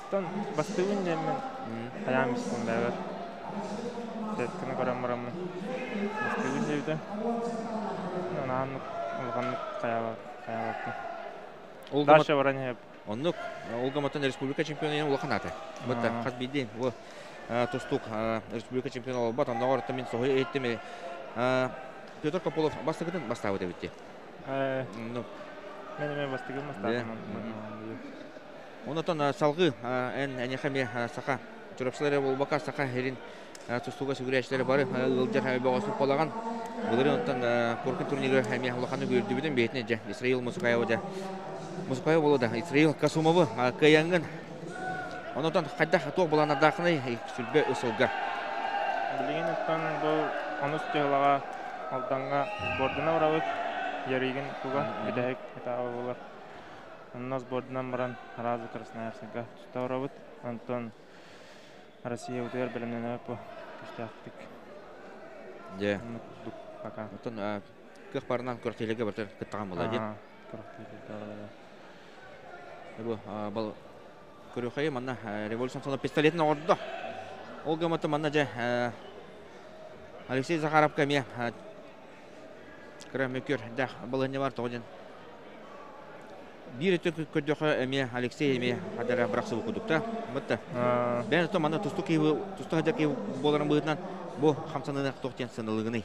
Оттон бастыыбын диэммин хайаан истим бэйэбэр. Сетканы көрөн бараммын бастыыбын диэбитим. Анааннык улаханнык хайаабаппын. Дальше баран иһэп. Оннук ол гаматтан республика чемпиона улахан аты. Бытта хас биирдии бу тустуук республика чемпиона олбат. Онноҕор мин соһуйа иһиттим. Петр Кополов бастакытын бастаабыт эбит. Ну. Мен эме бастыгын бастаатым. Онотон салгыы эн эниэхэ эмиэ саха чурапчылары буолбакка саха сирин тустууга сүгүрээччилэри бары ыалдьар бөҕөсүн буолаҕын. Былырыын оттон Коркин турниры эмиэ улаханнык үөрдүбүтүн бэйэтин дьэ Исраил Мусукаева дьэ Мусукаева буолуо да Исраил Касумовы кыайаҥҥын. Онотон хайдах туох былаанардааххыный сүлбэ ысылга? Билигин оттон бу онус дьыалаҕа Алдаҥҥа сбордана барабыт. Ярыгин туга бүтэһик этаба буолар. Онно сбордунан баран Разу Красноярскайга туста барабыт. Онтон Россия утуйар бэлэмнэнэбит бу күүстээхтик. Дьэ. Курдук пока. Оттон кыах барынан күрэхтэһиилэргэ барытыгар кыттаҕан буолла дии. Күрэхтэһиилэргэ Бу бал көрүөххэйи манна революция пистолетин оҥордо. Ол гыммыты манна дьэ Алексей Захаровка эмиэ кыра мөкүр дэх балаһыанньа бар тоҕо диэн биир өттө көрдөхө эмиэ Алексей эмиэ хадара бырахсыбыт курдук да бытта бэйэн оттон манна тусту киһи тусту сылдьар киһи буоларын быһыытынан бу хамсаныыны туох диэн сыаналыыгыный?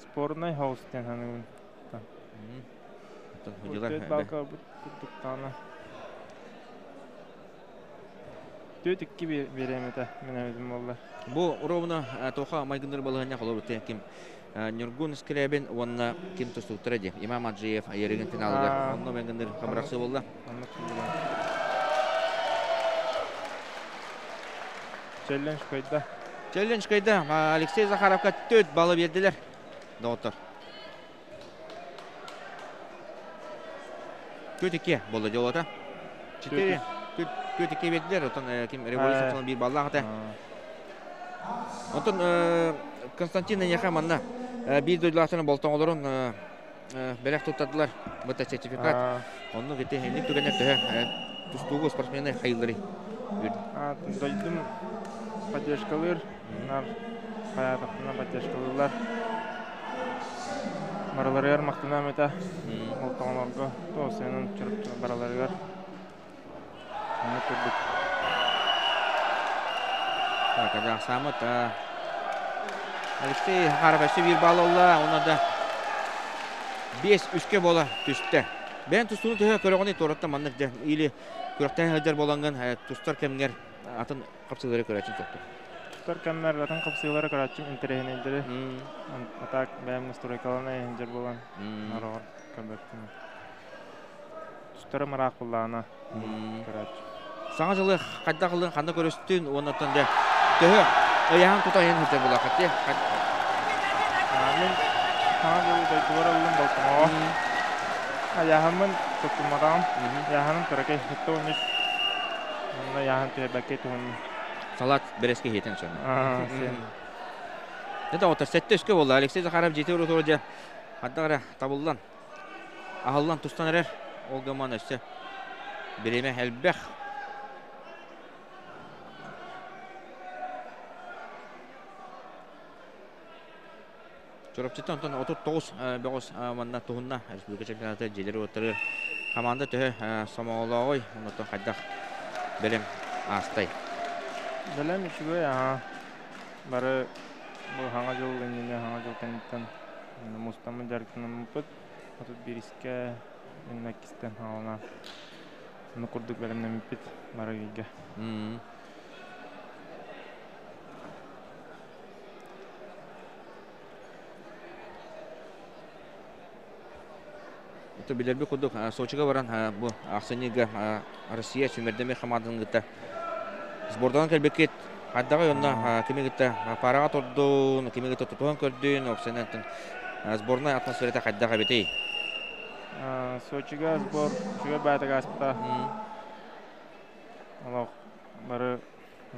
Спорный хаус диэн саныыбын. Оттон балка курдуктаана. Түөт икки биэриэм этэ мин эбитим буолла. Бу ровно тоха майгынныр балаһыанньа холобур ким Ньургун Скрябин уонна ким тустууктара дии Имам Аджиев Еригин финалыгар онно майгынныр хамырахсы буолла. Челлендж кыайда. Челлендж кыайда. Алексей Захаровка 4 баллы бердилер. Доҕоттор. 4-2 болды жолата. 4 4-2 бердилер. Отон ким революция бир баллаах этэ. Онтон Константин Нехе манна биир дойдулаахтарын болтоҥолорун бэлэх туттардылар. Быта сертификат. Онну кити инник түгэннэр төһө тустуугу спортсмены хайыллары. Дойдум поддержкалыыр. Нар хаятахтына поддержкалыылар. Бараларыгар махтанаам этэ. Болтоҥолорго тоосуйанан бараларыгар. Оннук курдук. Так, Адахсамыт Алексей Захаров өссө биир балл ылла. Онно да 5-3-кэ буола түстэ. Бэйэн тустууну төһө көрөҕүнүй туораттан маннык дьэ или күрэхтэһэ сылдьар буолаҥҥын тустар кэмҥэр атын хапсыылары көрөөччүн суохтур. Тустар кэммэр атын хапсыылары көрөөччүм интэриэһинэйдэри. А так бэйэм настройкалана иһиндьэр буолан ороҕор көрбөппүн. Тустарым ыраах буллаҕына көрөөччү. Саҥа дьылы хайдах ылын ханна көрүстүн уонна оттон дьэ төһө ыйаһын тута иһин сылдьар буолааххыт дии. Мин саҥа дьылы дойдубар ыллым Болтоҥоҕо. Айааһыммын туттумматаҕым. Ыйааһыным кыракый 73. Онно ыйааһын түһэрбэккэ туһуннум. Салат бэрэски иһиэтин сөнө. Это вот сетте үскө буолла. Алексей Захаров дьиэтигэр утура дьэ хайдах эрэ табыллан аһыллан тустан эрэр. Ол гыман өссө бириэмэ элбэх. Чурапчыттан онтон 39 бөҕөс манна туһунна республика чемпионата дьиэлэр уоттары команда төһө сомоҕолооҕуй оннуттан хайдах бэлэм аастай? Бэлэм үчүгэй аха. Бары бу хаҥа дьыл иннинэ хаҥа дьыл кэнниттэн Мустаммыт дьарыктанаммыппыт. 31-искэ инна иккистэн хаалана. Ону курдук бэлэмнэммиппит барыгыйга. Это билэрби курдук Сочига баран бу ахсынньыга Россия сүүмэрдэмир хамаандатын кытта сборданан кэлбиккит хайдаҕый онно кими кытта параҕа турдун, кими кытта тутуһан көрдүн, опсайынан сборнай атмосферата хайдах эбитий? Сочига сбор үчүгэй баайтык ааспыта. Олох бары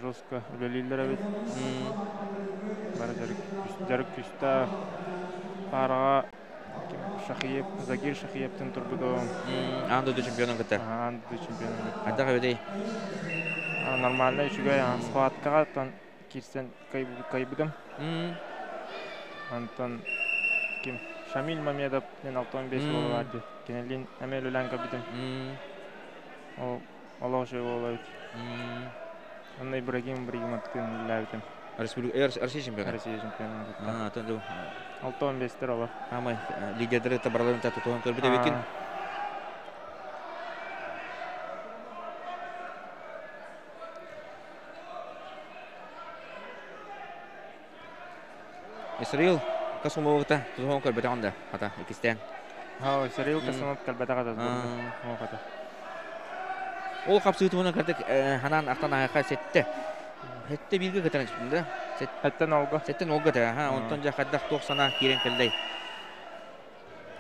жестко үлэлииллэр эбит. Бары дьарык күүстээх. Параҕа Шахиев, Загир Шахиевтин турбутум. Аан дойду чемпионун кытта. Аан дойду чемпионун кытта. Хайдах эбитий? Нормально үчүгэй. Схваткаҕа киирсэн кыайбытым. Онтон ким Шамиль Мамедов диэн 65 уола баар дии. Кинилиин эмиэ үлэлээн көрбүтүм. Ол олох үчүгэй уола эбит. Онно Ибрагим Ибрагимовтыын үлэлээбитим. Россия чемпиона? Россия чемпиона кытта. 65-тер олор. Самай лидердери бараларын тутуһан көрбүт эбикин. Исраил Касумовыта тутуһан көрбөтөҕүн да хата иккистээн. Haa, Исраил Касумов кэлбэтэх этэ хата. Ол хапсыытынан кырдык ханан ахтан аһаха сетте. Сетте бииргэ кытаран түстүм да. Сеттен олга. Сеттен олга да, ха, онтон дьэ хайдах туох санаа киирэн кэллэй.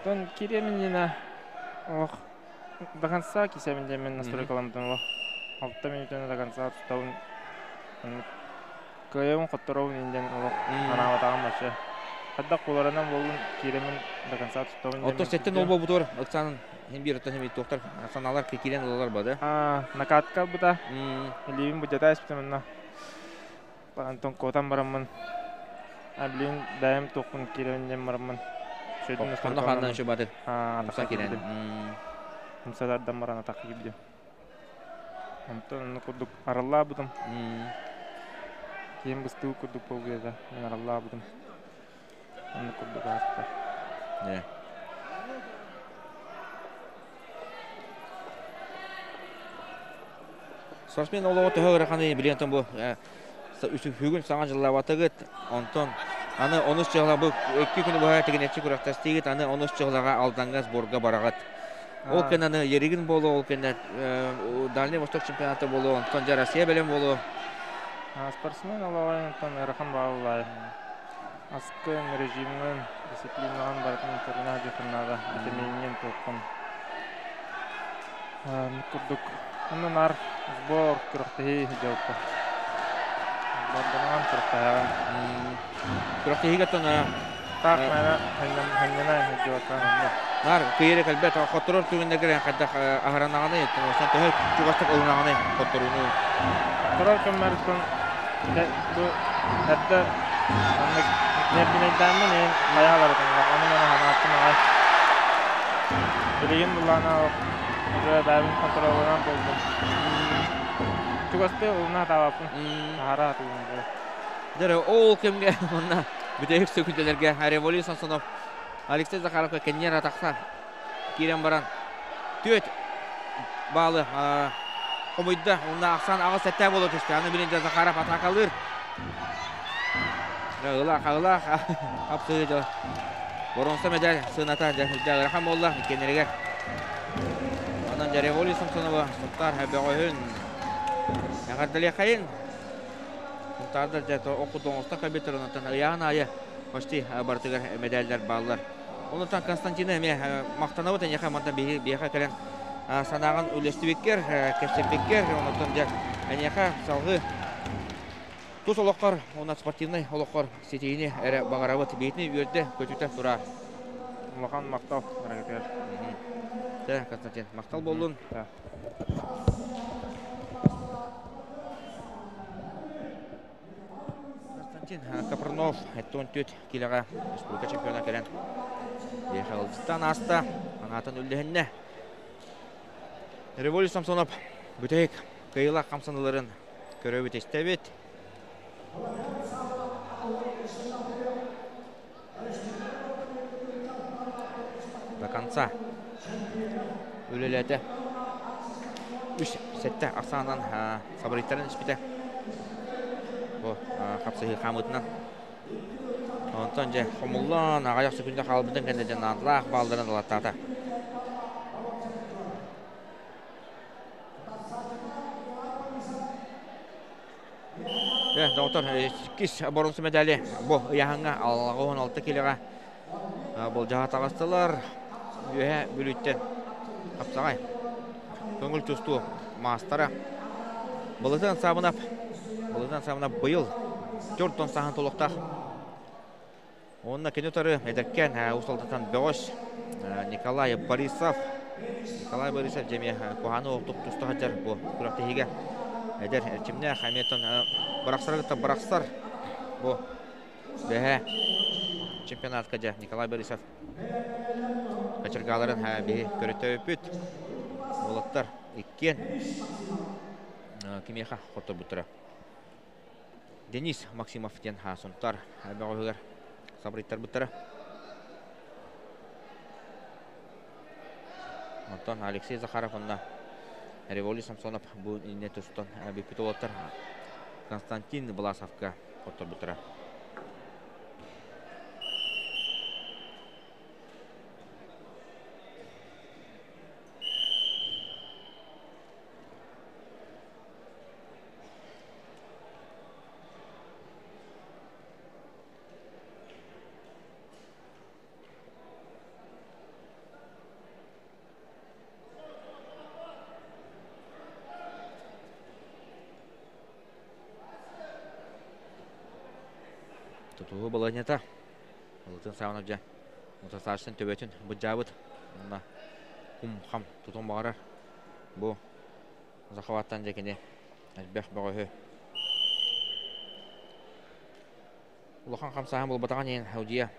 Тон киириэмин ох до конца кисэбин диэммин настройкаламмытым олох. Алта мүнүүтэнэ до конца тутабын. Кыайабын хотторобун инден олох анаабатаҕым вообще. Хайдах буоларынан буоллун киирэмин до конца туттабын Оттон сеттен ол буолбутугар Оксанын хин биир оттон хин туохтар санаалар киирэн ылалар ба да? Накатка ылбыта. Илиибин будьата испитим онно. Антон куотан бараммын. А билигин бэйэм туохпун киирэбин диэн бараммын. Онно ханнан еще баты. Умса киирэн. Умса тардан баран атах киирдим. Онтон онно курдук араллаабытым. Киин быстыы курдук буолбута. Мен араллаабытым. Онно курдук ааста. Спортсмен олоҕо төһө ыараханый билиэн бу үһүгүн саҥа дьыллаабатыгыт онтон аны онус дьыала бу икки күнү быһа тигинэччи күрэхтэстиигит аны онус дьыалаҕа Алдаҥҥа сборга бараҕыт ол кэннэ аны Еригин буолуо ол кэннэ Дальний Восток чемпионата буолуо онтон дьэ Россия бэлэм буолуо. Спортсмен олоҕо онтон ыарахан бааллай аскын режимҥын дисциплинаҕын барытын көрүнэ дьыхыннаада витаминҥин туоххун курдук онно наар сбор күрэхтэһии дьолто сборданан күрэхтэһэҕин. Күрэхтэһиигэ оттон таах мээнэ ханньана сылдьыбакка наар кыйыры кэлбэт хотторор түгэннэргэр хайдах аһаранаҕыный төһө чугастык ылынаҕыный хотторууну? Хотторор кэммэриттэн бу эрдэ маннык нервинэйдээммин ээн хайааларытын ону маны ханааттым аҕай билигин буллаана уже бэйэбин контролланан буолдум чугастыы ылына сатаабаппын аһара сатыыбын. Дьэ ол кэмҥэ манна бүтэһик сөкүндэлэргэ Револий Самсонов Алексей Захаровка кэнниэр атахса киирэн баран түөрт баалы хомуйда. Онно ахсаан аҕыс сэттэ буола түстэ. Аны билин Захаров атаакалыыр. Ыла хаҕылаах хапсыы дьо. Боронса медаль сыаната дьэ ыарахан буолла иккиэннэригэр. Онон дьэ Револий Самсонова Сунтаар бөҕөһүн эҕэрдэлиэхэйин. Сунтаардар дьэ оккутун оҥосто кэлбиттэр онтон ыйааһын аайы почти барытыгар медаллар бааллар. Онтон Константина эмиэ махтанабыт эйиэхэ мантан биһиэхэ кэлэн санааҕын үллэстибиккэр, кэпсэппиккэр, онтон дьэ эйиэхэ салгыы тус олоххор уонна спортивнай олоххор ситиһиини эрэ баҕарабыт. Биһитини үөрдэ көтүтэ тураар. Улахан махтал барыгытыгар. Дьэ, Константин, махтал буоллун. Константин Капрунов 74 килоҕа республика чемпиона кэлэн Михайловтан ааста, анаатын үллэһиннэ. Революция Самсонов бүтэһик кыайыылаах хамсаныыларын көрөбүт истэбит. конца үлэлээтэ. 3-7 ахсаанынан фавориттарын испитэ. Бу хапсыһыы хаамыытынан. Онтон дьэ хомуллан аҕыйах секунда хаалбытын кэннэ дьэ наадалаах баалларын ылаттаата. Доҕоттор, иккис боруонса медали бу ыйааһыҥҥа 66 килоҕа болдьоһо таҕыстылар. Үөһэ Бүлүүттэн хапсаҕай көҥүл тустуу маастара Былытын Саабынап Былытын Саабынап быйыл 4 сааһын толуктаах. Уонна кини утары эдэркээн Уус Алдантан бөҕөс Николай Борисов. Николай Борисов дьэ куһааны олохтук туста сылдьар бу күрэхтэһиигэ эдэр эрчимнээх эмиэ бырахсары кытта бырахсар бу бэһэ чемпионатка дьэ Николай Борисов качыргааларын биһи көрөтөөпүт уолаттар иккиэн кимиэхэ хотторбуттара. Денис Максимов диэн Сунтаар бөҕөһүгэр сабырыйтарбыттара. Онтон Алексей Захаров уонна Револий Самсонов бу иннэ тустан бүппүт уолаттар Константин Власовка хотторбуттара. Тутуһуу балаһыанньата Ылытын саҕана дьэ Мутасаачтан төбөтүн быдьаабыт уонна кум-хам тутун баҕарар. Бу Захваттан дьэ кини элбэх бөҕөһү улахан хамсааһын буолбатаҕын иһин Аудия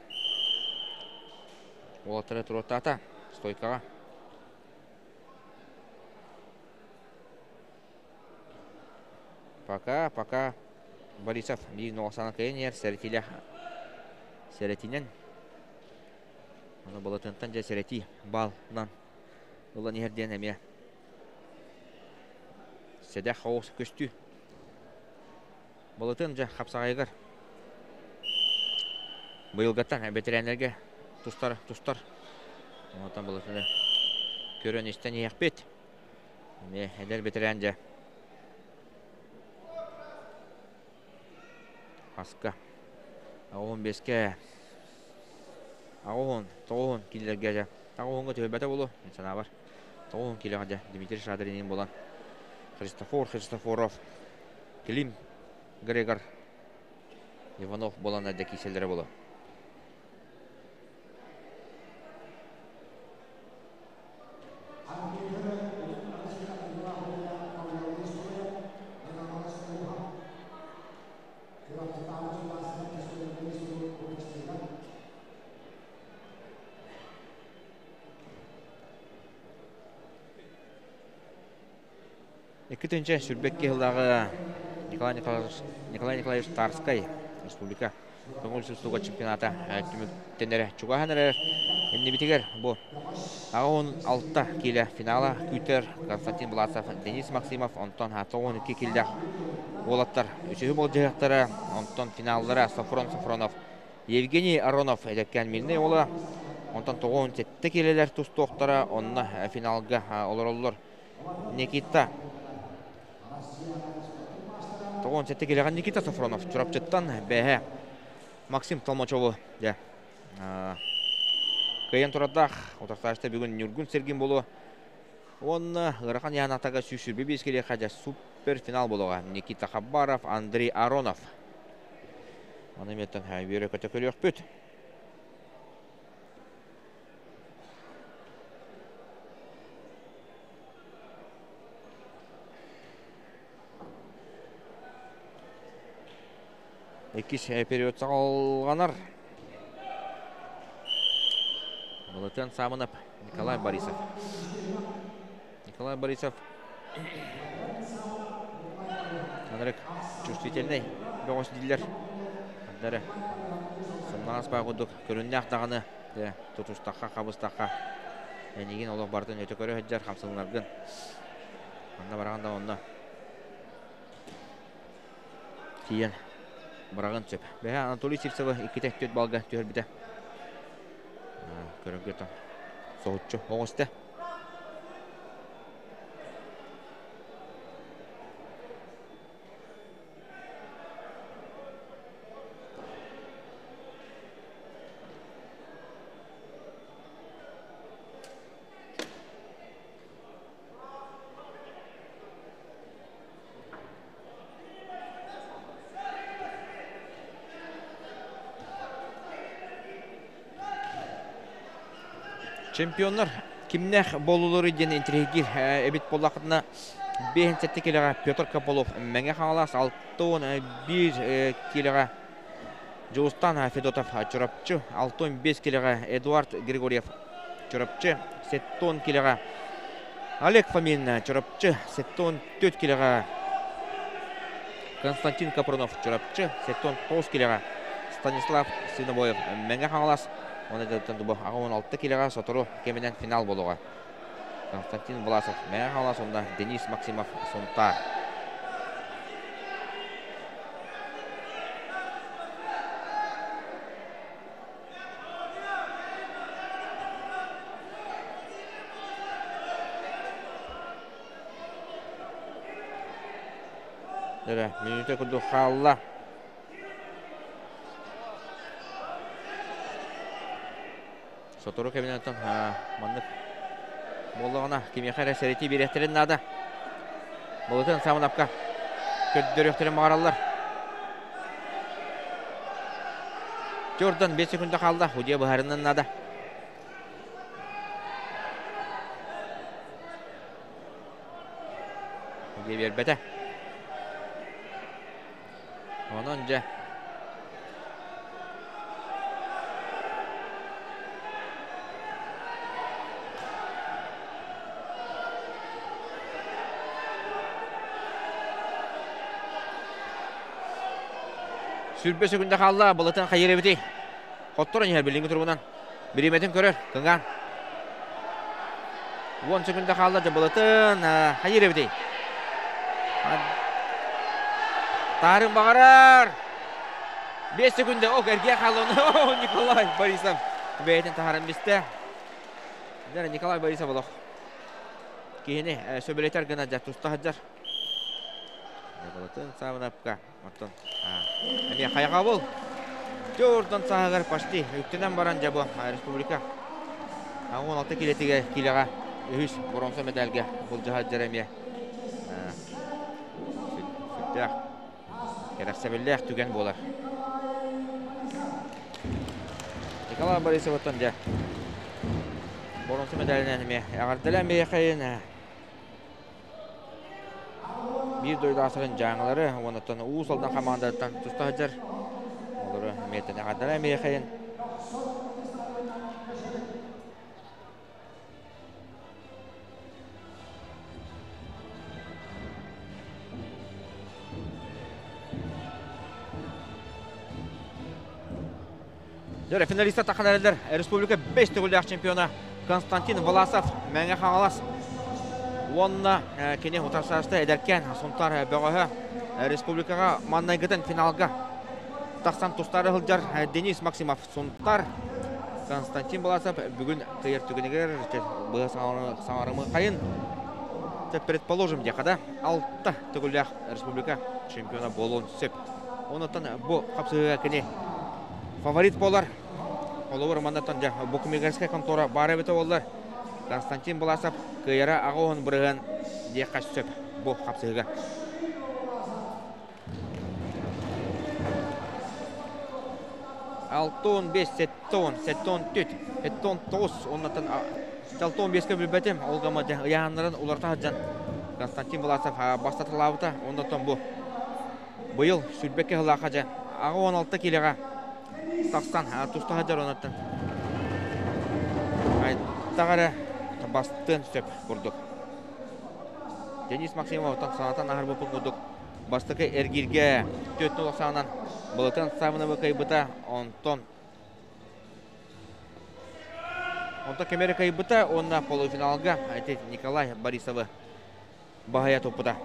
уолаттары туруортаата стойкаҕа. Пока, пока Борисов биир ноҕосаана кыайан иһэр сэрэтиилээх сэрэтинэн ону балатынтан дьэ сэрэтии баалынан ылан иһэр диэн эмиэ Сэдэх оҕус көстүү. Былытын дьэ хапсаҕайыгар быйылгаттан бэтэрээннэргэ тустар тустар. Онтон былытыны көрөн истэн иһиэхпит. Эмиэ эдэр бэтэрээн дьэ хаска 15-кэ 8 9 кинилэргэ дьэ 9-га түһэрбэтэ буолуо мин санаабар. 9 килоҕа дьэ Дмитрий Шадринин булан Христофор Христофоров, Клим Грегор Иванов буолан эрдэ киирсэллэрэ буолуо. Икки тыһыынча сыллааҕы Николай Николаевич, Николай Николаевич Тарскай республика көҥүл тустууга чемпионата түмүктэнэрэ чугаһан эрэр. Иннибитигэр бу 86 киилэ финала күүтэр Константин Власов, Денис Максимов, онтон 92 киилээх уолаттар үсүһү болдьаһыахтара, онтон финаллара Софрон Софронов, Евгений Аронов эдэркээн Мирнэй уола, онтон 97 киилэлэр тустуохтара, онно финалга олороллор Никита 97 киилэҕэ Никита Софронов Чурапчыттан бэһэ Максим Толмачеву дьэ кыайан турардаах утарсааччыта бүгүн Ньургун Сергин буолуо уонна ыарахан яанатага 125 килиэхэ дьэ суперфинал буолуоҕа Никита Хабаров, Андрей Аронов. Аны миэттэн үөрэ көтө көрүөхпүт. Иккис период саҕаланар. Былытын Самынов Николай Борисов. Николай Борисов Анарык чувствительный бөҕөс дииллэр. Ардары сымнаҕас баа курдук көрүннээх даҕаны. Дьэ, тутустахха, хабыстахха, эйигин олох барытын өтө көрө сылдьар хамсанаргын. Манна бараҕын да онно тиийэн бараҕын сөп. Бэһэ Анатолий Сивцевы иккитэ түөрт балга түһэрбитэ. Көрөргө соһуччу оҕуста. Чемпионнар кимнээх буолуулары диэн интириэһиргиир эбит буоллаххытына 57 килоҕа Петр Копылов Мэҥэ Хаҥалас 61 килоҕа Дьулустан Федотов Чурапчы 65 килоҕа Эдуард Григорьев Чурапчы 70 килоҕа Олег Фомин Чурапчы 74 килоҕа Константин Капрунов Чурапчы 79 килоҕа Станислав Свинобоев Мэҥэ Хаҥалас уонна дубу 86 килоҕа сотору кэминэн финал буолуоҕа. Константин Власов Мэҥэ Хаҥалас уонна Денис Максимов Сунтаар. Дөрө, мүнүүтэ курдук хаалла. Сотору кэминэн маннык буоллаҕына кимиэхэ эрэ сэрэтии биэриэхтэрин наада. Болотун Самонапка көрдөрүөхтэрин баҕараллар. Jordan 5 секунда хаалла. Худья быһаарынан наада. Худья биэрбэтэ. Онон дьэ Сүрбэ секунда хаалла, былытын хайыр эбитий? Хотторон иһэр билиҥҥи туругунан. Бириэмэтин көрөр, кыҥаан. 10 секунда хаалла, дьэ былытын хайыр эбитий? Тарын баҕарар. 5 секунда, ок, эргиэ хаалла. Николай Борисов бэйэтин таһааран бистэ. Николай Борисов олох киһини сөбүлэтэр гына дьэ туста сылдьар. Былытын Савнапка оттон эмиэ хайҕабыл. Дьордон сааһыгар почти үктэнэн баран дьэ бу республика 16 килэтигэ киилэҕэ үһүс боруонса медальга былдьаһар дьэр эмиэ сүрдээх кэрэхсэбиллээх түгэн буолар. Николай Борисовыттан дьэ боруонса медалинэн эмиэ эҕэрдэлээн биһиэхэйин биир дойдулаахтарын дьааҥылары уонна Уус Алдан хамаандатыттан туста сылдьар. Олору эмиэ эҕэрдэлээн биһиэхэйин Дьэ, финалиста таххан эрэллэр республика 5 төгүллээх чемпиона Константин Власов Мэҥэ Хаҥалас уонна кини утарсаачта эдэркээн Сунтаар бөҕөһө республикаҕа маннайгытын финалга тахсан тустаары сылдьар Денис Максимов Сунтар Константин Власов бүгүн кыйар түгэнигэр быһа саҥарымы хайын предположим диэхэ да алта төгүллээх республика чемпиона буолуон сөп. Онуттан бу хапсыһыыга кини фаворит буолар. Холобур маннаттан дьэ букмекерская контора баар эбитэ буоллар Константин Власов кыайара аҕа уһун бырыһыан диэххэ сөп бу хапсыһыыга. 65, 70, 74, 79, оннаттан 65-ке билбэтим. Ол гама дьэ ыйааһыннарын уларыта сылдьан Константин Власов бастатылаабыта. Оннаттан бу быйыл сүрбэккэ сыллаахха дьэ 86 килоҕа тахсан туста сылдьар оннаттан хайдах эрэ бастыан сөп курдук. Денис Максимов санатан аһарбыппыт курдук бастакы эргииргэ түөрт саанан Былытын Савиновы кыайбыта, онтон Онтон кэмэрэ кыайбыта уонна полуфиналга ити Николай Борисовы баһыйа туппута.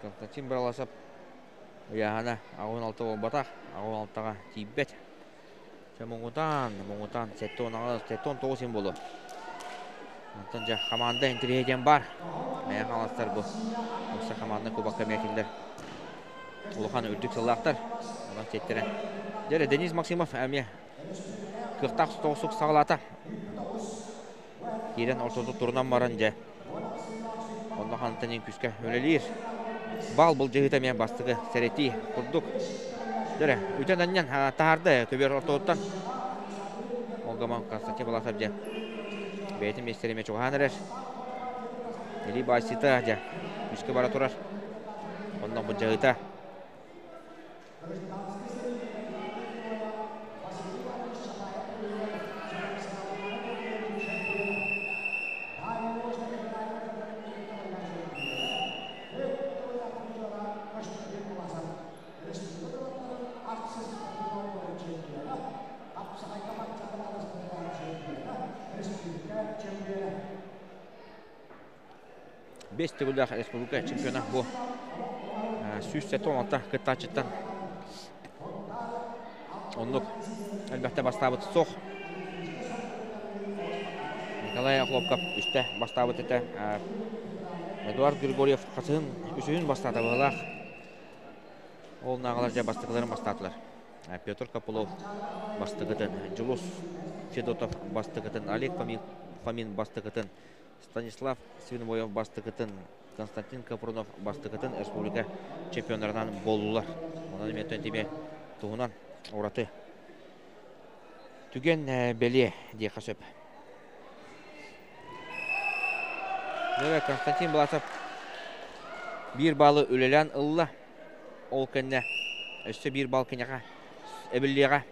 Константин Браласов ыйааһына 86 буолбатах, 86-ҕа тиийбэт. Дьэ муҥутаан, муҥутаан 78, 79 син буолуо. Онтон дьэ хамаанда интэриэһэ диэн баар. Мэйэ хаҥаластар бу өссө хамаанда кубокка эмиэ кинилэр улахан үрдүк сыллаахтар. Онон сиэттэрэн. Дьэ Денис Максимов эмиэ кыахтаах соҕусук саҕалаата. Киирэн ортоту турунан баран дьэ онно хантан күүскэ үлэлиир. Баал былдьаһыыта эмиэ бастакы сэрэтии курдук. Дьэ үтэн анньан таһаарда көбүөр ортотуттан. Ол гаман Константин Баласов дьэ бэйэтин миэстэрэ эмиэ чугаһаан эрэр. Илии баайсыыта дьэ күүскэ бара турар. Онно былдьаһыыта Бэс төгүллээх республика чемпиона бу 176 кыттааччыттан оннук элбэхтэ бастаабыт суох. Николай Охлопков үстэ бастаабыт этэ. Эдуард Григорьев хасыһын үсүһүн бастаата быһылаах. Ол нааҕалар дьэ бастакыларын бастаатылар. Петр Копылов бастакытын, Дьулус Федотов бастакытын, Олег Фомин бастакытын, Станислав Свинобоев бастакытын, Константин Капрунов бастакытын республика чемпионнарынан буоллулар. Онон эмиэ тиме туһунан ураты түгэн бэлиэ диэххэ сөп. Дөрө Константин Власов биир баалы үлэлээн ылла. Ол кэннэ өссө биир баал киниэхэ эбиллиэҕэ.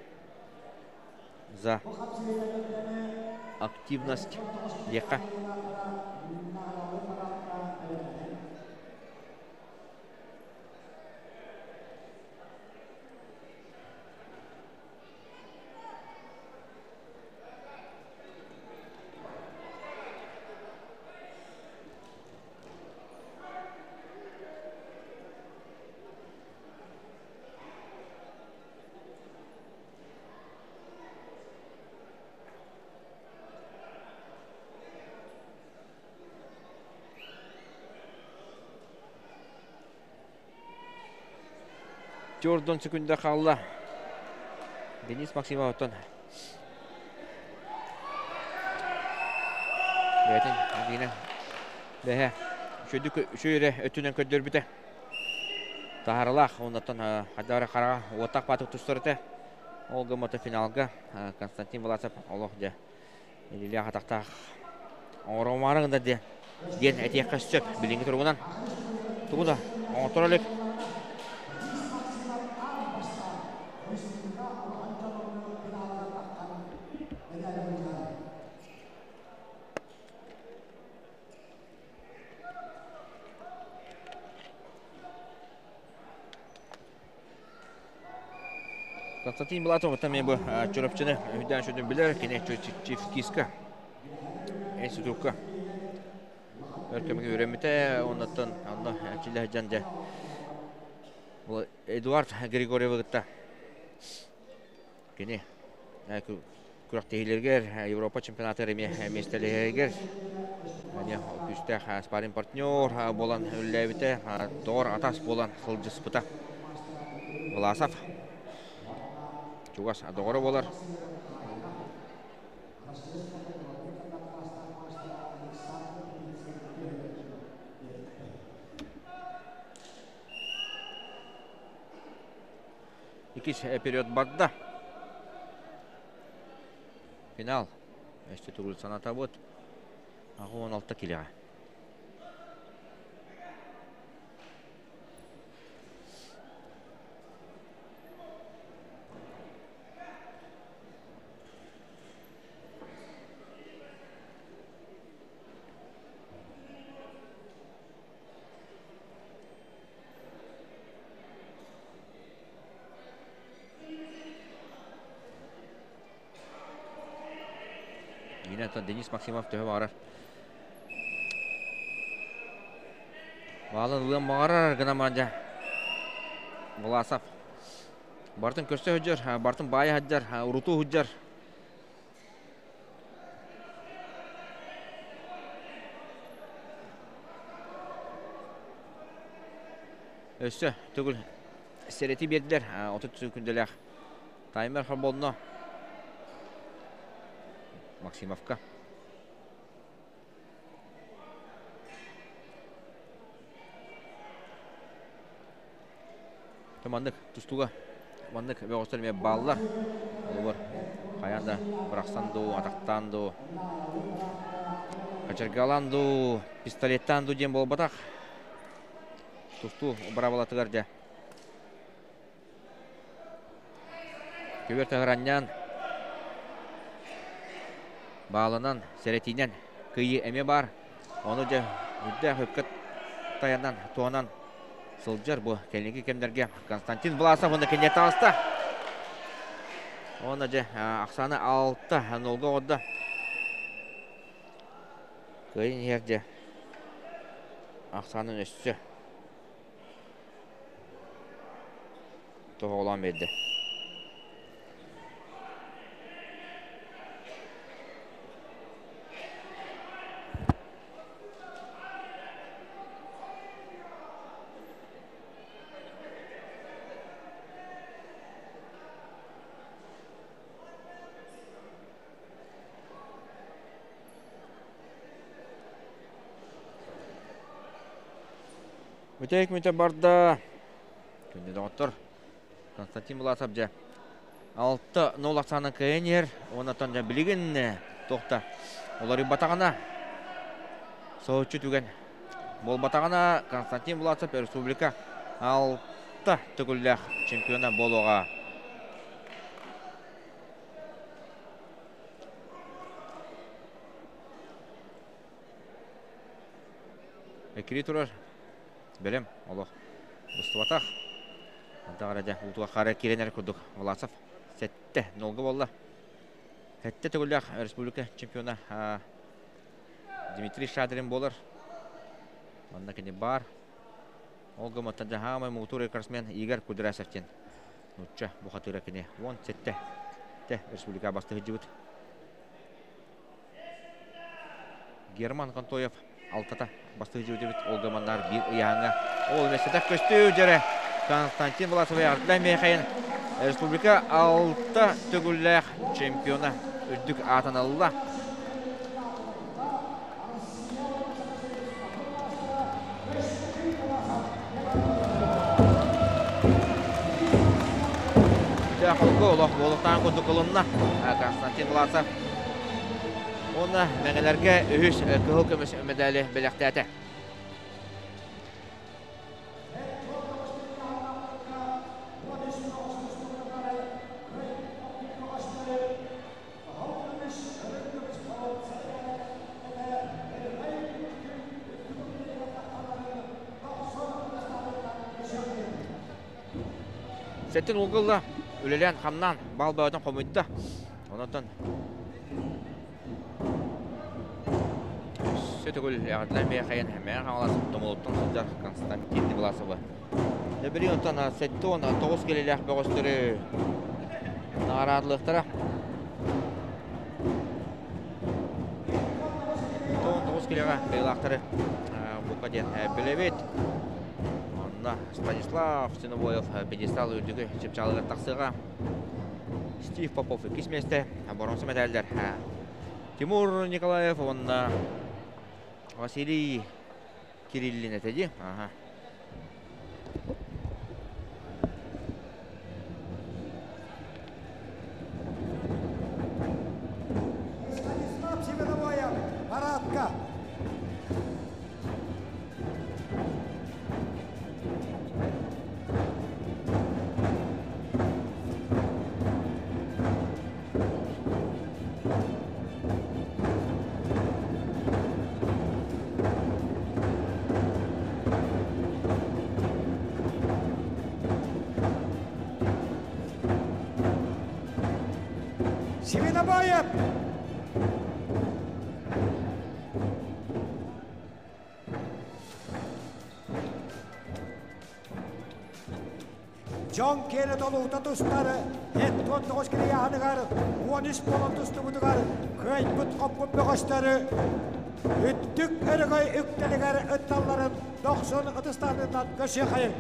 За активность диэххэ. Jordan секунда хаалла. Денис Максимов оттон бэйэтин Алина бэһэ үчүгэй үчүгэй өттүнэн көрдөрбүтэ. Таһааралаах оннуттан хайдах эрэ хараҕа уоттаах баатык тустар этэ. Ол гыммата финалга Константин Власов олох дьэ илиилээх атахтаах оҥоромаары гынар диэн диэн этиэххэ сөп билиҥҥи туругунан тугу да оҥотторо илик. Константин Булатов эмиэ бу Чурапчыны өйдөөн сүдүн билэр, кини Чифкиска институкка өр кэмҥэ үөрэммитэ, оннуттан онно эрчиллэ сылдьан дьэ Эдуард Григорьевы кытта Кини күрэхтэһиилэригэр Европа чемпионатыгар эмиэ миэстэлэһэригэр эмиэ күүстээх спарринг партнер буолан үлэлээбитэ, доҕор атас буолан сылдьыспыта. Власов чугас доҕоро буолар. Иккис период барда. Финал. Өстө тугул санатабыт. 16 килеҕэ. Итинэн Денис Максимов төһө баҕарар. Баалын ылыан баҕарар гына мандьа. Власов. Бартын көрсө сылдьар, бартын баайа сылдьар, урутуу сылдьар. Өссө төгүл сэрэти биэрдилэр. 30 күндэлээх таймер холбонно. Максимовка. Маннык тустууга маннык бөҕөстөр эмиэ бааллар. Олор хайаан да бырахсан дуу, атахтаан дуу, качаргалаан дуу, пистолеттаан дуу диэн буолбатах. Тустуу быраабылатыгар дьэ. Көбөр таһыранньаан баалынан, сэрэтиинэн кыйыы эмиэ баар. Ону дьэ үрдээх өккө таянан, туонан сылдьар бу кэлиҥҥи кэмнэргэ Константин Власов уонна киниэ таҕыста. Уонна дьэ ахсааны 6-0-га оҕордо. Кыайын иһэр дьэ ахсаанын өссө тоһоҕолоон биэрдэ. Бүтэһик мүнүүтэ барда. Күндү доҕоттор, Константин Власов дьэ 6-0 ахсаанынан кыайан иһэр. Уонна дьэ билигин туохта уларыйбатаҕына соһуччу түгэн буолбатаҕына Константин Власов республика 6 төгүллээх чемпиона буолуоҕа. Эккирии турар. Бэлэм олох быстыбатах. Антаҕара дьэ уутуга хаара киирэн эрэ курдук Власов 7-0 буолла. 7 төгүллээх республика чемпиона Дмитрий Шадрин буолар. Манна кини баар. Ол гымматтан дьэ хаамай муҥутуур рекордсмен Игорь Кудрясов диэн нуучча бухатыыра кини 17 те республика басты сылдьыбыт. Герман Контоев алтата бастыы дьүдүбүт Олга Мандар биир ыйааҥҥа ол миэстэтэх көстүү дьэрэ Константин Власов Ардылай Михаил республика алта төгүллээх чемпиона үрдүк аатын ылла. Холку олох буолуктаан курдук ылынна Константин Власов. Уонна мэҥэлэргэ үһүс кыһыл көмүс медали бэлэхтээтэ. Сэттин угулла үлэлээн хамнаан бал бөҕөтүн хомуйда. Онон өссө төгүл эҕэрдэлээн Михаил Мэҥэ Хаҥалас Тумулуттан сылдьар Константин Власовы. Дебри онтон 79 килэлээх бөҕөстөрү наҕараадалыахтара. 19 килэҕэ кыайыылаахтары бука диэн билэбит. Онно Станислав Стенобоев пьедестал үрдүкү чыпчаалыгар тахсыаҕа. Стив Попов иккис миэстэ, боруонса мэтээллэр Тимур Николаев уонна Василий Кириллин этэ дии. Аха. Станислав Семеновоев, парадка. Свинобоев! Дьон киэнэ толуута тустар, 79 килэ ыйааһыныгар 13 буолан тустубутугар кыайбыт-хоппут бөҕөстөрү үрдүк өрөгөй үктэлигэр ытталларын дохсун ытыстаанынан көрсүөххэйиҥ.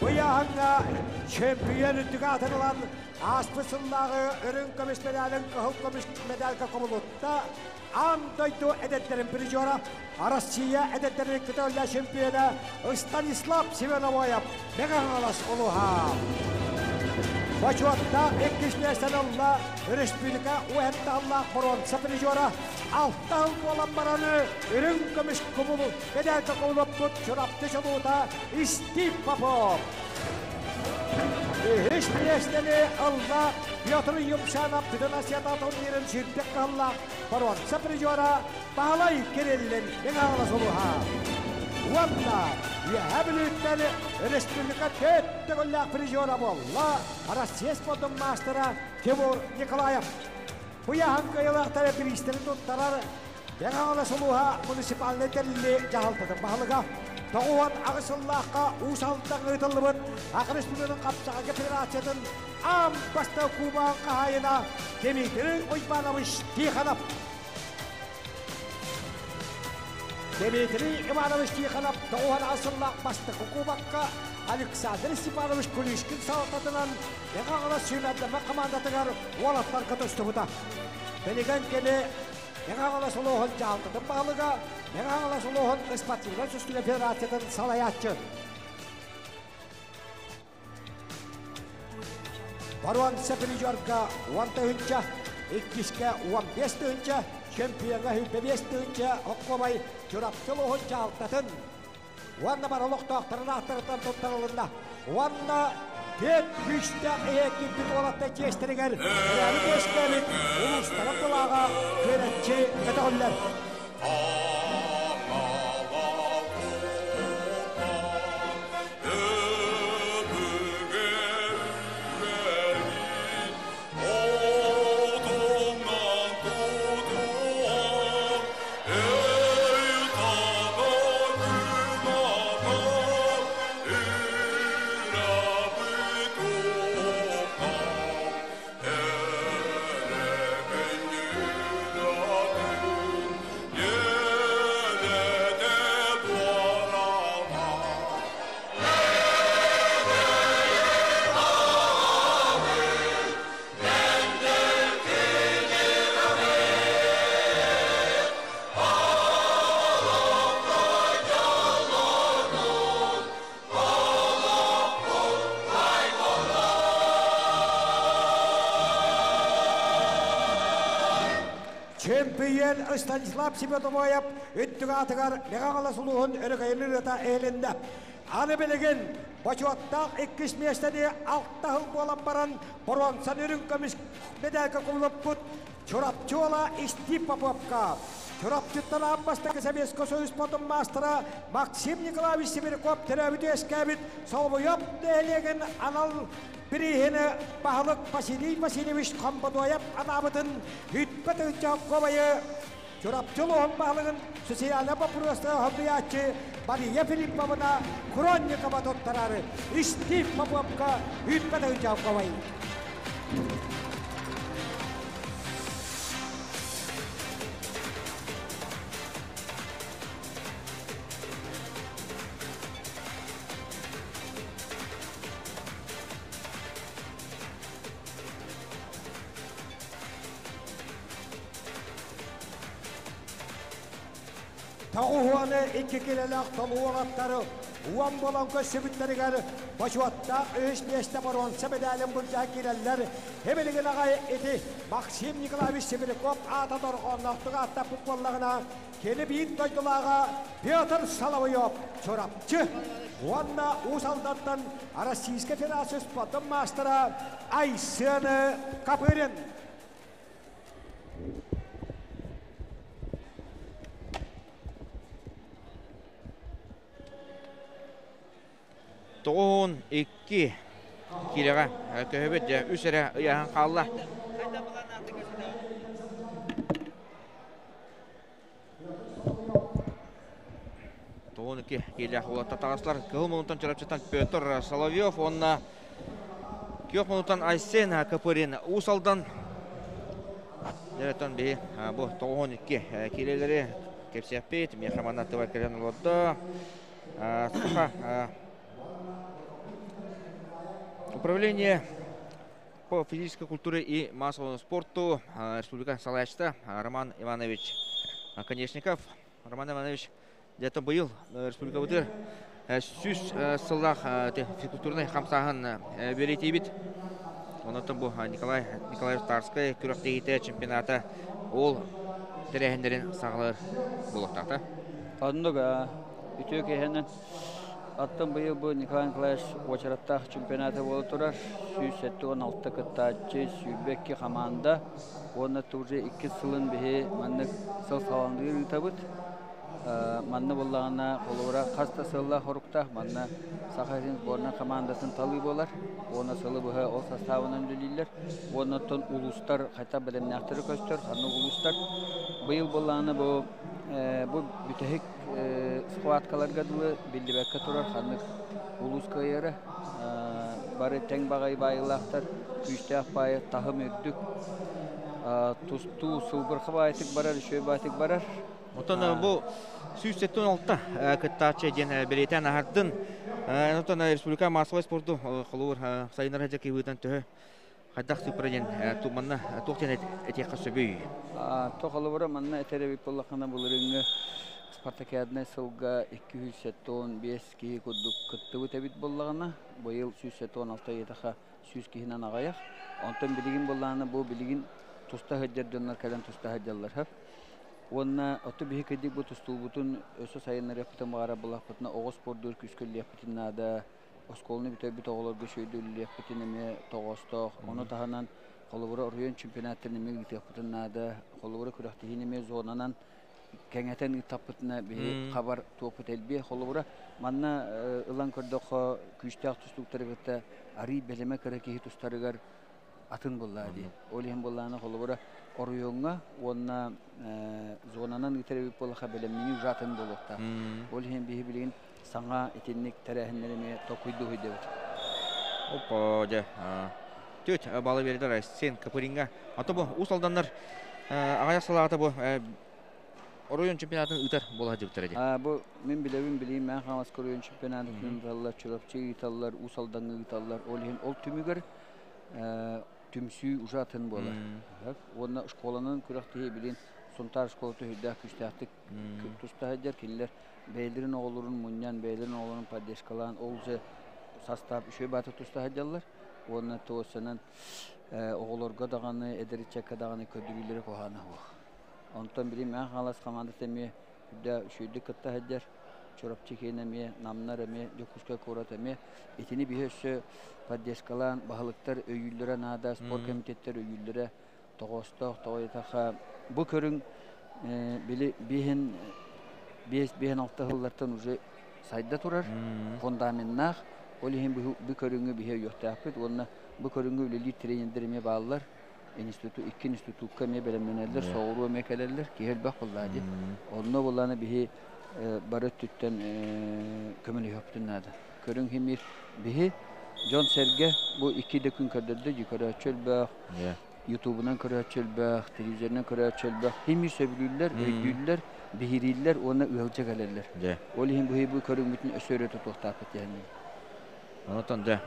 Бу ыйааһыҥҥа чемпион үрдүк аатын ылан ааспыт сыллааҕы үрүҥ көмүс медалын кыһыл көмүс медальга кубулутта аан дойду эдэрдэрин призера, Россия эдэрдэрин көтөөллө чемпиона Станислав Семеновоев Мэҥэ Хаҥалас улууһа. Бочуоттаах иккис миэстэни ылла республика уһэттааллаах боруонса призера алта сыл буолан баран үрүҥ көмүс кубулу медальга кубулуппут Чурапчы чулуута Стив Попов. Үһүс миэстэни ылла Петр Юмшанов бүтүн Россията турнирын сүүрбэх кыһыллаах боруонса призера Баһылай Кириллин Мэҥэ Хаҥалас улууһа. Уонна Үөһээ Бүлүүттэн республика төрт төгүллээх призера буолла Россия спордун маастара Тимур Николаев. Бу ыйааһын кыайыылаахтара бириистэри туттарар Мэҥэ Хаҥалас улууһа муниципальнай тэриллии дьаһалтатын баһылыга 98 сыллаахха Уус Алдан ыытыллыбыт Саха Республикатын хапсаҕайга федерациятын аан бастакы кубогын хаһаайына Дмитрий Уйбанович Тихонов. Дмитрий Иванович Тихонов 98 сыллаах бастакы кубокка Александр Степанович Кулишкин салалтатынан Мэҥэ Хаҥалас сүүмэрдэммит хамаандатыгар уолаттарга тустубута. Билигин кини Мэҥэ Хаҥалас улууһун дьаһалтатын баһылыга, Мэҥэ Хаҥалас улууһун спортивнай сүүстүгэ федерациятын салайааччы. Боруонса призерга 10 тыһыынча, иккискэ 15 тыһыынча, чемпиоҥҥа 25 тыһыынча оккуобай Чурапчы улууһун дьаһалтатын уонна бары олохтоохторун ааттарыттан туттарылынна. Уонна түөрт күүстээх иһэ киирбит уолаттар чиэстэригэр төрөөбүт үөскээбит улуустарын былааҕа күөрэччи көтөҕүллэр. Чемпион Станислав Семеновоев үрдүк аатыгар Мэҥэ Хаҥалас улууһун өрөгөйүн ырыата иһилиннэ. Аны билигин бочуоттаах иккис миэстэни алта сыл буолан баран боруонсан үрүҥ көмүс медальга кубулуппут Чурапчы уола Стив Поповка Чурапчыттан аан бастакы Советскай Союз спортун маастара Максим Николаевич Сибиряков төрөөбүт үөскээбит Солобуйап нэһилиэгин анал бирииһини баһылык Василий Васильевич Хомбодоев анаабытын үтпэ тыһыынча кобайы Чурапчы улууһун баһылыгын социальнай боппуруостара солбуйааччы Мария Филипповна Кронникова туттарары Стив Поповка үтпэ тыһыынча кобай. Тоҕуһуону икки килэлээх толуу уолаттары уон буолан көрсүбүттэригэр бочуоттаах үһүс миэстэ боруонса медалин былдьаан киирэллэр. Һибилигин аҕай ити Максим Николаевич Сибиряков аата дорҕоонноохтук ааттаппыт буоллаҕына, кини биир дойдулааҕа Петр Соловьев Чурапчы уонна Уус Алдантан Российскай Федерация спордун маастара Айсен Копырин. Тоҕуһун икки Киилэҕэ көһөбүт, дьэ үс эрэ ыйааһын хаалла. 92 киилээх уолаттар таҕыстылар. Кыһыл муннуттан Чурапчыттан Петр Соловьев уонна күөх муннуттан Айсен Копырин. Уус Алдан Дьэрэтон биһи бу 92 киилэлэри кэпсиэхпит. Миэхэ манна аттыбар кэлэн олордо. Саха Управление по физической культуре и массовому спорту Республика салайааччыта Роман Иванович Оконешников. Роман Иванович, где-то быйыл республикабытыгар 100 сыллаах физкультурнай хамсааһын бэлиэтиибит. Онон бу Николай Николаевич Тарскай күрэхтэһиитэ чемпионата ол тэрээһиннэрин саҕалар буолуохтаахта. Оннук үтүө киһинэн Аттан быйыл бу Николай Николаевич уочараттаах чемпионата буола турар. 176 кыттааччы, 22 хамаанда уонна уже иккис сылын биһи маннык сыл саҕаланыыр ыытабыт. Манна буоллаҕына холобура хас да сыллаах хоруктаах манна Саха сирин сборнай хамаандатын талыы буолар. Уонна сылы быһа ол составынан үлэлииллэр. Уонна оттон улуустар хайта бэлэмнээхтэри көстөр, ханнык улуустар. Быйыл буоллаҕына бу бу бүтэһик схваткаларга дылы биллибэккэ турар ханнык улуус кыайара. Бары тэҥ баҕайы баайыылаахтар, күүстээх баайы, таһым үрдүк. Тустуу сылбырха баайытык барар, үчүгэй баайытык барар. Оттон бу 176 кыттааччы диэн бэлиэтээн аһардын. Оттон республика массовай спорду холобур сайыннарар дьакыйбытынан төһө хайдах сыыппара диэн манна туох диэн этиэххэ сөбүй? То холобура манна этэр эбит буоллаххына былырыыҥҥы спартакиаднай сылга 275 киһи курдук кыттыбыт эбит буоллаҕына, быйыл 176 ыйытаха 100 киһинэн аҕыйах. Онтон билигин буоллаҕына бу билигин туста сылдьар дьоннор кэлэн туста сылдьаллар. Уонна отту биһи кырдьык бу тустуубутун өссө сайыннарыахпытын баҕарар буоллахпытына оҕо спордуур күүскэ үлэлиэхпитин наада. Оскуоланы бүтэрбит оҕолорго үчүгэйдик үлэлиэхпитин эмиэ тоҕоостоох. Ону таһынан холобура оройуон чемпионаттарын эмиэ ыытыахпытын наада. Холобура күрэхтэһиини эмиэ зонанан кэҥэтэн ыыттахпытына биһи хабар туохпут элбиэ. Холобура манна ылан көрдөххө күүстээх тустууктары кытта арыый бэлэмэ кыра киһи тустарыгар атын буоллаа дии. Ол иһин буоллаҕына холобура оройуоҥҥа уонна зонанан ыытар эбит буоллахха бэлэмнэнии уже атын буолуохтаах. Ол иһин биһи билигин саҥа итинник тэрээһиннэри эмиэ толкуйдуу сылдьабыт. Опа, дьэ. Түөт балы бердер сен Копыринга. Ато бу Уус Алданнар аҕыйах сылааҕыта бу оройуон чемпионатын ыытар буола сылдьыбыттара дии. Бу мин билэбин билигин Мэҥэ Хаҥаласка оройуон чемпионатын ыыталлар, Чурапчы ыыталлар, Уус Алдаҥҥа ыыталлар. Ол иһин ол түмүгэр түмсүү уже атын буолар. Уонна школанан күрэхтэһии билигин Сунтаар школата үрдээх күүстээхтик туста сылдьар. Кинилэр бэйэлэрин оҕолорун мунньан, бэйэлэрин оҕолорун поддержкалаан, ол уже састаап үчүгэй баата туста сылдьаллар. Уонна туосанан оҕолорго даҕаны, эдэр ыччакка даҕаны көрдөрүүлэрэ куһаҕана суох. Онтон билигин Мэҥэ Хаҥалас хамаандата эмиэ үрдэ үчүгэйдик кытта сылдьар. Чурапчы киэнэ эмиэ, Намнар эмиэ, Дьокуускай куорат эмиэ. Итини биһи өссө поддержкалаан, баһылыктар өйүүллэрэ наада, спорт комитеттэр өйүүллэрэ тоҕоостоох. Тоҕо диэтэххэ, бу көрүҥ били биэһин биэс биэһин алта сыллартан уже сайда турар, фундаменнаах. Ол иһин бу көрүҥү биһи өйүөхтээхпит уонна бу көрүҥҥэ үлэлиир тренердэр эмиэ бааллар. Институт, икки институкка эмиэ бэлэмнэнэллэр, соҕуруу эмиэ кэлэллэр, киһи элбэх буоллаа дии. Онно буоллаҕына биһи бары өттүттэн көмөлөһүөхпүтүн наада. Көрүҥ химиир биһи дьон-сэргэ бу икки да күн көрдөрдө дии, көрөөччү элбэх, ютубунан көрөөччү элбэх, телевизорынан көрөөччү элбэх. Химиир сөбүлүүллэр, өйдүүллэр, биһирииллэр уонна ыалдьа кэлэллэр. Ол иһин бу көрүҥмүтүн өссө өрө тутуохтаахпыт диэн. Онтон да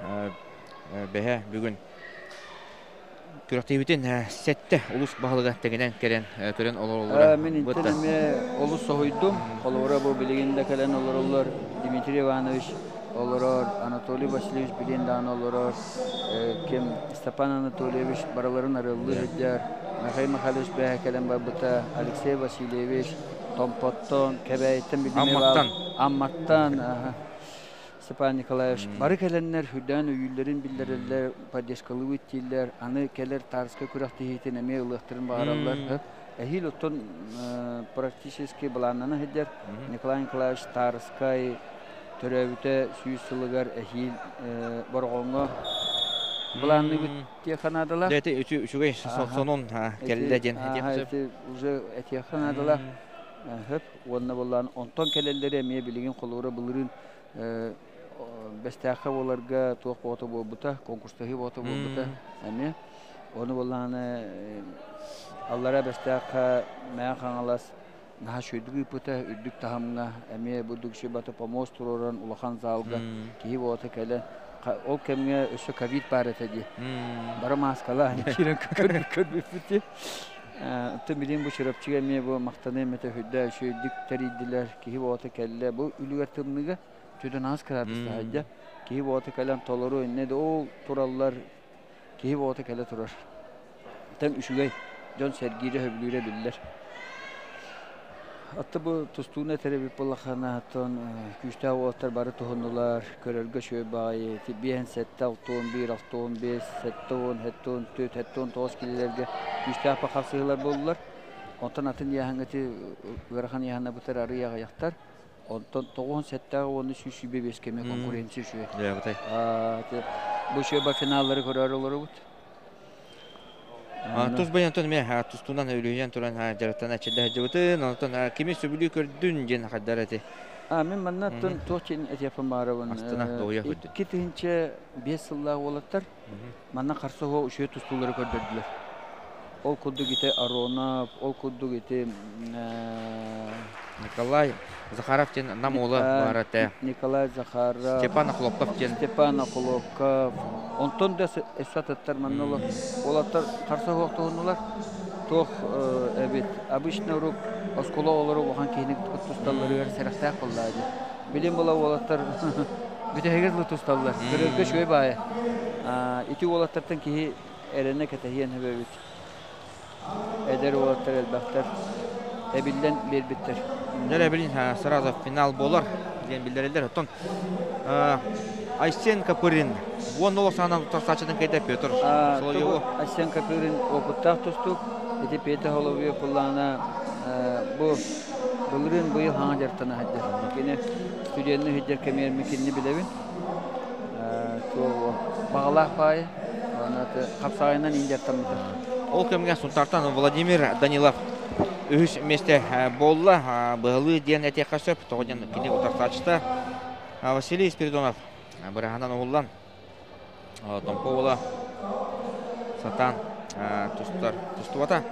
бэһэ бүгүн күрэхтэһиибитин сэттэ улус баһылыга тэҥинэн кэлэн көрөн олороллоро. Мин интэн эмиэ олус соһуйдум. Холобура бу билигин да кэлэн олороллор Дмитрий Иванович олорор, Анатолий Васильевич билигин даҕаны олорор, ким Степан Анатольевич барыларын арыаллыы сылдьар, Михаил Михайлович бэһэ кэлэн барбыта, Алексей Васильевич Томпоттон, Кэбээйиттэн билигин Амматтан. Амматтан Степан Николаевич бары кэлэннэр үрдээн өйүүллэрин биллэрэллэр, поддержкалыы дииллэр, аны кэлэр Тарскай күрэхтэһиитин эмиэ ылыахтарын баҕараллар. Эһиил оттон практически былааннана сылдьар Николай Николаевич Тарскай төрөөбүтэ 100 сылыгар эһиил Бороҕоҥҥо Былаанныыбыт диэххэ наадалаах. Дьэ, ити үчүгэй сонун кэллэ диэн этиэххэ сөп. Уже этиэххэ наадалаах. Хөп. Уонна буоллаан онтон кэлэллэри эмиэ билигин холуура былырыын Бэстээххэ буоларга туох боото буолбута, конкурстаһыы боото буолбута эмиэ. Ону буоллаҕына аллара Бэстээххэ Мэҥэ Хаҥалас наһаа үчүгэйдик ыыппыта, үрдүк таһымҥа эмиэ бу баты помост туруоран улахан залга киһи боото кэлэн ол кэмҥэ өссө ковид баар этэ дии. Бары мааскалаан киирэн көрбүппүт дии. Оттон билигин бу Чурапчыга эмиэ бу махтаныам этэ үрдэ үчүгэйдик тэрийдилэр, киһи боото кэллэ. Бу үлүгэр тымныыга түдэн аас кыраадыстаһайда. Киһи боото кэлэн толору иннэ да ол тураллар, киһи боото кэлэ турар. Тэн үчүгэй, дьон сэргиирэ, сөбүлүүрэ биллэр. Атты бу тустууну этэрэбит буоллаххына, оттон күүстээх уолаттар бары туһуннулар, көрөргө үчүгэй баҕайы. Биэһин сэттэ, 61, 65, 70, 74, 79 килилэргэ күүстээх хапсыһыылар буоллулар. Онтон атын ыйааһыҥҥа ити ыарахан ыйааһына бытар арый аҕыйахтар. Онтон 97 уонна 125 кэмэ конкуренция үчүгэй. Бу үчүгэй финаллары көрөр олоробут. Тус баян тон ме тустунан үлүйэн туран жараттан эчилде хажыбытын, онтон кими сөбүлүү көрдүн диэн хаддар эти. Мен манна тон туох чин этиэппин баарабын. Астына доҕуйа көрдүн. 2005 сыллаах уолаттар манна харсыһо үчүгэй тустуулары көрдөрдүлэр. Ол курдук ити Аронов, ол курдук ити Николай Захаров диэн нам уола баар этэ. Николай Захаров. Степан Охлопков диэн. Степан Охлопков. Онтон да өссө атыттар манна уолаттар харса суохтуһуннулар. Туох эбит. Обычно урук оскуола оҕолоро улахан киһини тусталларыгар сэрэхтээх буоллаа дии. Билим була уолаттар бүтэһигэр дылы тусталлар. Көрөргө үчүгэй баайа. Ити уолаттартан киһи эрэнэ кэтэһиэн сөбөбүт. Эдэр уолаттар элбэхтэр. Эбиллэн биэрбиттэр. Дьэ, билин сразу финал буолар диэн биллэрэллэр. Оттон Айсен Копырин уон олох саанан тутарсааччытын кэйдэ Петр Соловьеву. Айсен Копырин опыттаах тустуук. Ити Петр Соловьев буллаана бу былырыын быйыл хаҥа дьарыктана сылдьар. Кини студенны сылдьар кэмиэрми кинини билэбин. Баҕалаах баайы хапсаҕайынан индияттаммыта. Ол кэмҥэ Сунтаартан Владимир Данилов үһүс миэстэ буолла. Быһалыы диэн этиэххэ сөп. Тоҕо диэн кини утарсааччыта Василий Спиридонов быраһынан уһуллан Томпо уола сатаан тустар тустубата.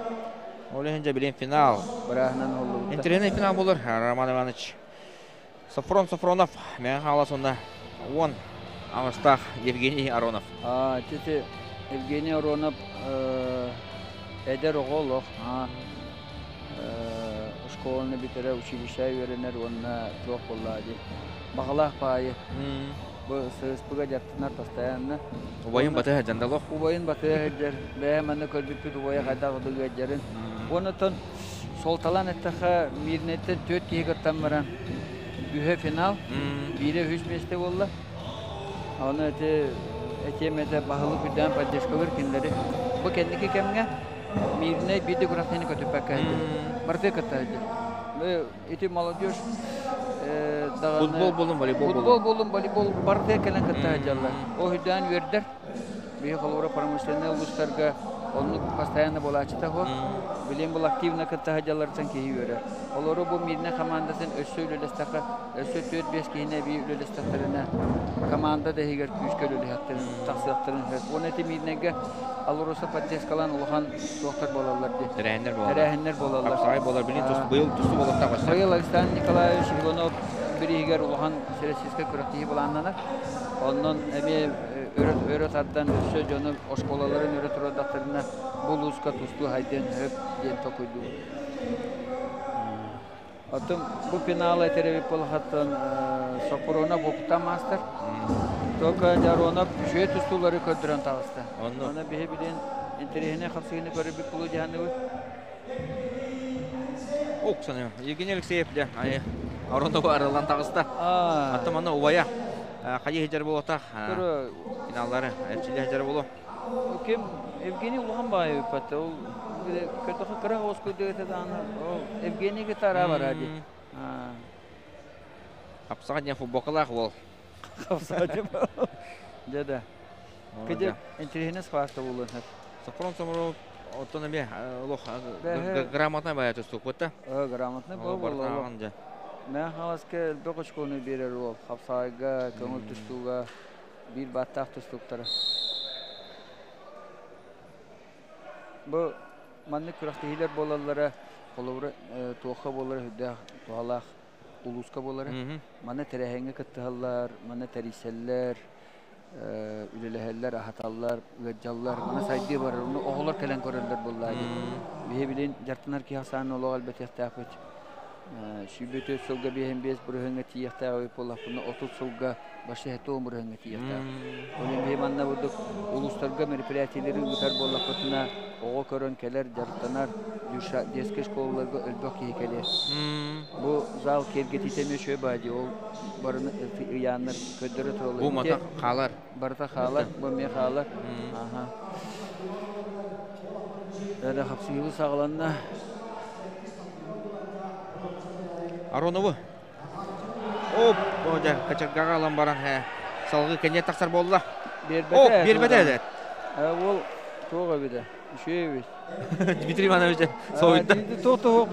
Ол иһин дьэ билин финал. Быраһынан уһуллубута. Интиринэй финал болар Роман Иванович Софрон Софронов Мэҥэ Хаҥалас уонна уон аҕыстаах Евгений Аронов. Ити Евгений Аронов эдэр оҕо олох школаны бүтэрэ училище үөрэнэр уонна туох буоллаа дии. Баҕалаах баайы. Бу ССП-га дьарыктанар постоянно. Убайын батыһа дьандалох. Убайын батыһа сылдьар. Бэйэ манна көрбүппүт убайа хайдах ыдыгыадьарын. Уонна Суолталаан эттэххэ, Мирнэйтэн түөрт киһи кыттан баран, үһэ финал, биирэ үһүс миэстэ буолла. Ону ити этиэм этэ баһылык үрдээн поддержкалыыр кинилэри. Бу кэнники кэмҥэ Мирнэй биир да күрэхтэһиини көтүппэккэ сылдьар. Барыта кытта сылдьар. Ити молодежь даҕаны Футбол буоллун, волейбол буоллун. Футбол буоллун, волейбол барыта кэлэн кытта сылдьаллар. Ол үрдээн үөрдэр. Биһи холобура промышленнай улуустарга оннук постоянно буолааччыта суох. Билигин бұл активно кытта сылдьалларыттан киһи үөрэр. Олору бу Мирнэ командатын өссө үлэлэстэххэ, өссө 4-5 киһини эбии үлэлэстэхтэринэ команда да иһигэр күүскэ үлэлэһиэхтэрин, тахсыахтарын сөп. Уонна ити Мирнэгэ Алроса поддержкалаан улахан туохтар буолаллар дии. Тэрээһиннэр буолаллар. Тэрээһиннэр буолаллар. Хапсаҕай буолар. Билигин тус, быйыл тустуу буолуохтаах өссө. Быйыл Александр Николаевич Иванов бирииһигэр улахан всероссийскай күрэхтэһии былааннанар. Онон эмиэ өрө тардан өссө дьону оскуолаларын өрө турардахтарына бу улууска тустуу хайдыан сөп диэн толкуйдуубут. Оттон бу финал этэрэбит буолахаттан Соппуруонап опыттаах маастар. Только Дьаронов үчүгэй тустуулары көрдөрөн таҕыста. Онно биһи билин интэриэһинэй хапсыһыыны көрөрбүт буолуо дьаһанныбыт. Оксана Евгений Алексеев дьэ Аронова арыллан таҕыста. Аттым аны убайа хайы сылдьар буолуохтаах финаллары эрчиллэ сылдьар буолуо. Ким Евгений улахан баайы ыппатта. Ол көтөхө кыра оҕус курдук даҕаны ол Евгений гитара бараа дии. Хапсаҕа диэн футболкалаах уол. Хапсаҕа диэн. Дьэ да. Кыдьык интеллигенс схватка буолуон сөп. Сафрон Соморов оттон эмиэ олох грамотно бая тустукпут да. Грамотно буолла. Мэ Хаҥаласка элбэх очкону биэрэр уол. Хапсаҕайга, көҥүл тустууга биир бааттаах тустууктара. Бу маннык күрэхтэһиилэр буолаллара холобура туохха буолара үрдээх туһалаах улууска буолара. Манна тэрээһиҥҥэ кыттыһаллар, манна тэрийсэллэр, үлэлэһэллэр, аһаталлар, ыалдьаллар. Манна сайдыы барар. Ону оҕолор кэлэн көрөллөр буоллаа дии. Биһи билин дьарыктанар киһи ахсаанын олох элбэтиэхтээхпит. 104 сылга 55 бырыһыаҥҥа тиийиэхтээх эбит буоллахпына, 30 сылга башта 70 бырыһыаҥҥа тиийиэхтээх. Ол иһин биһи манна бурдук улуустарга мероприятиелэри ыытар буоллахпытына, оҕо көрөн кэлэр, дьарыктанар, детскай школаларга өлбөх киһи кэлиэ. Бу зал киэргэтиитэ эмиэ үчүгэй баа дии, ол барыны ыйааннар көрдөрө тураллар. Бу мата хаалар. Барыта хаалар, бу эмиэ хаалар. Аха. Эрэ хапсыһыы саҕаланна. Аронову. Оп, дьэ, качаргаҕа ылан баран салгыы кэнньэ тахсар буолла. Биэрбэтэ. Биэрбэтэ эдэр. Ол туох эбитэ? Үчүгэй эбит. Дмитрий Иванович соһуйда. Туох туох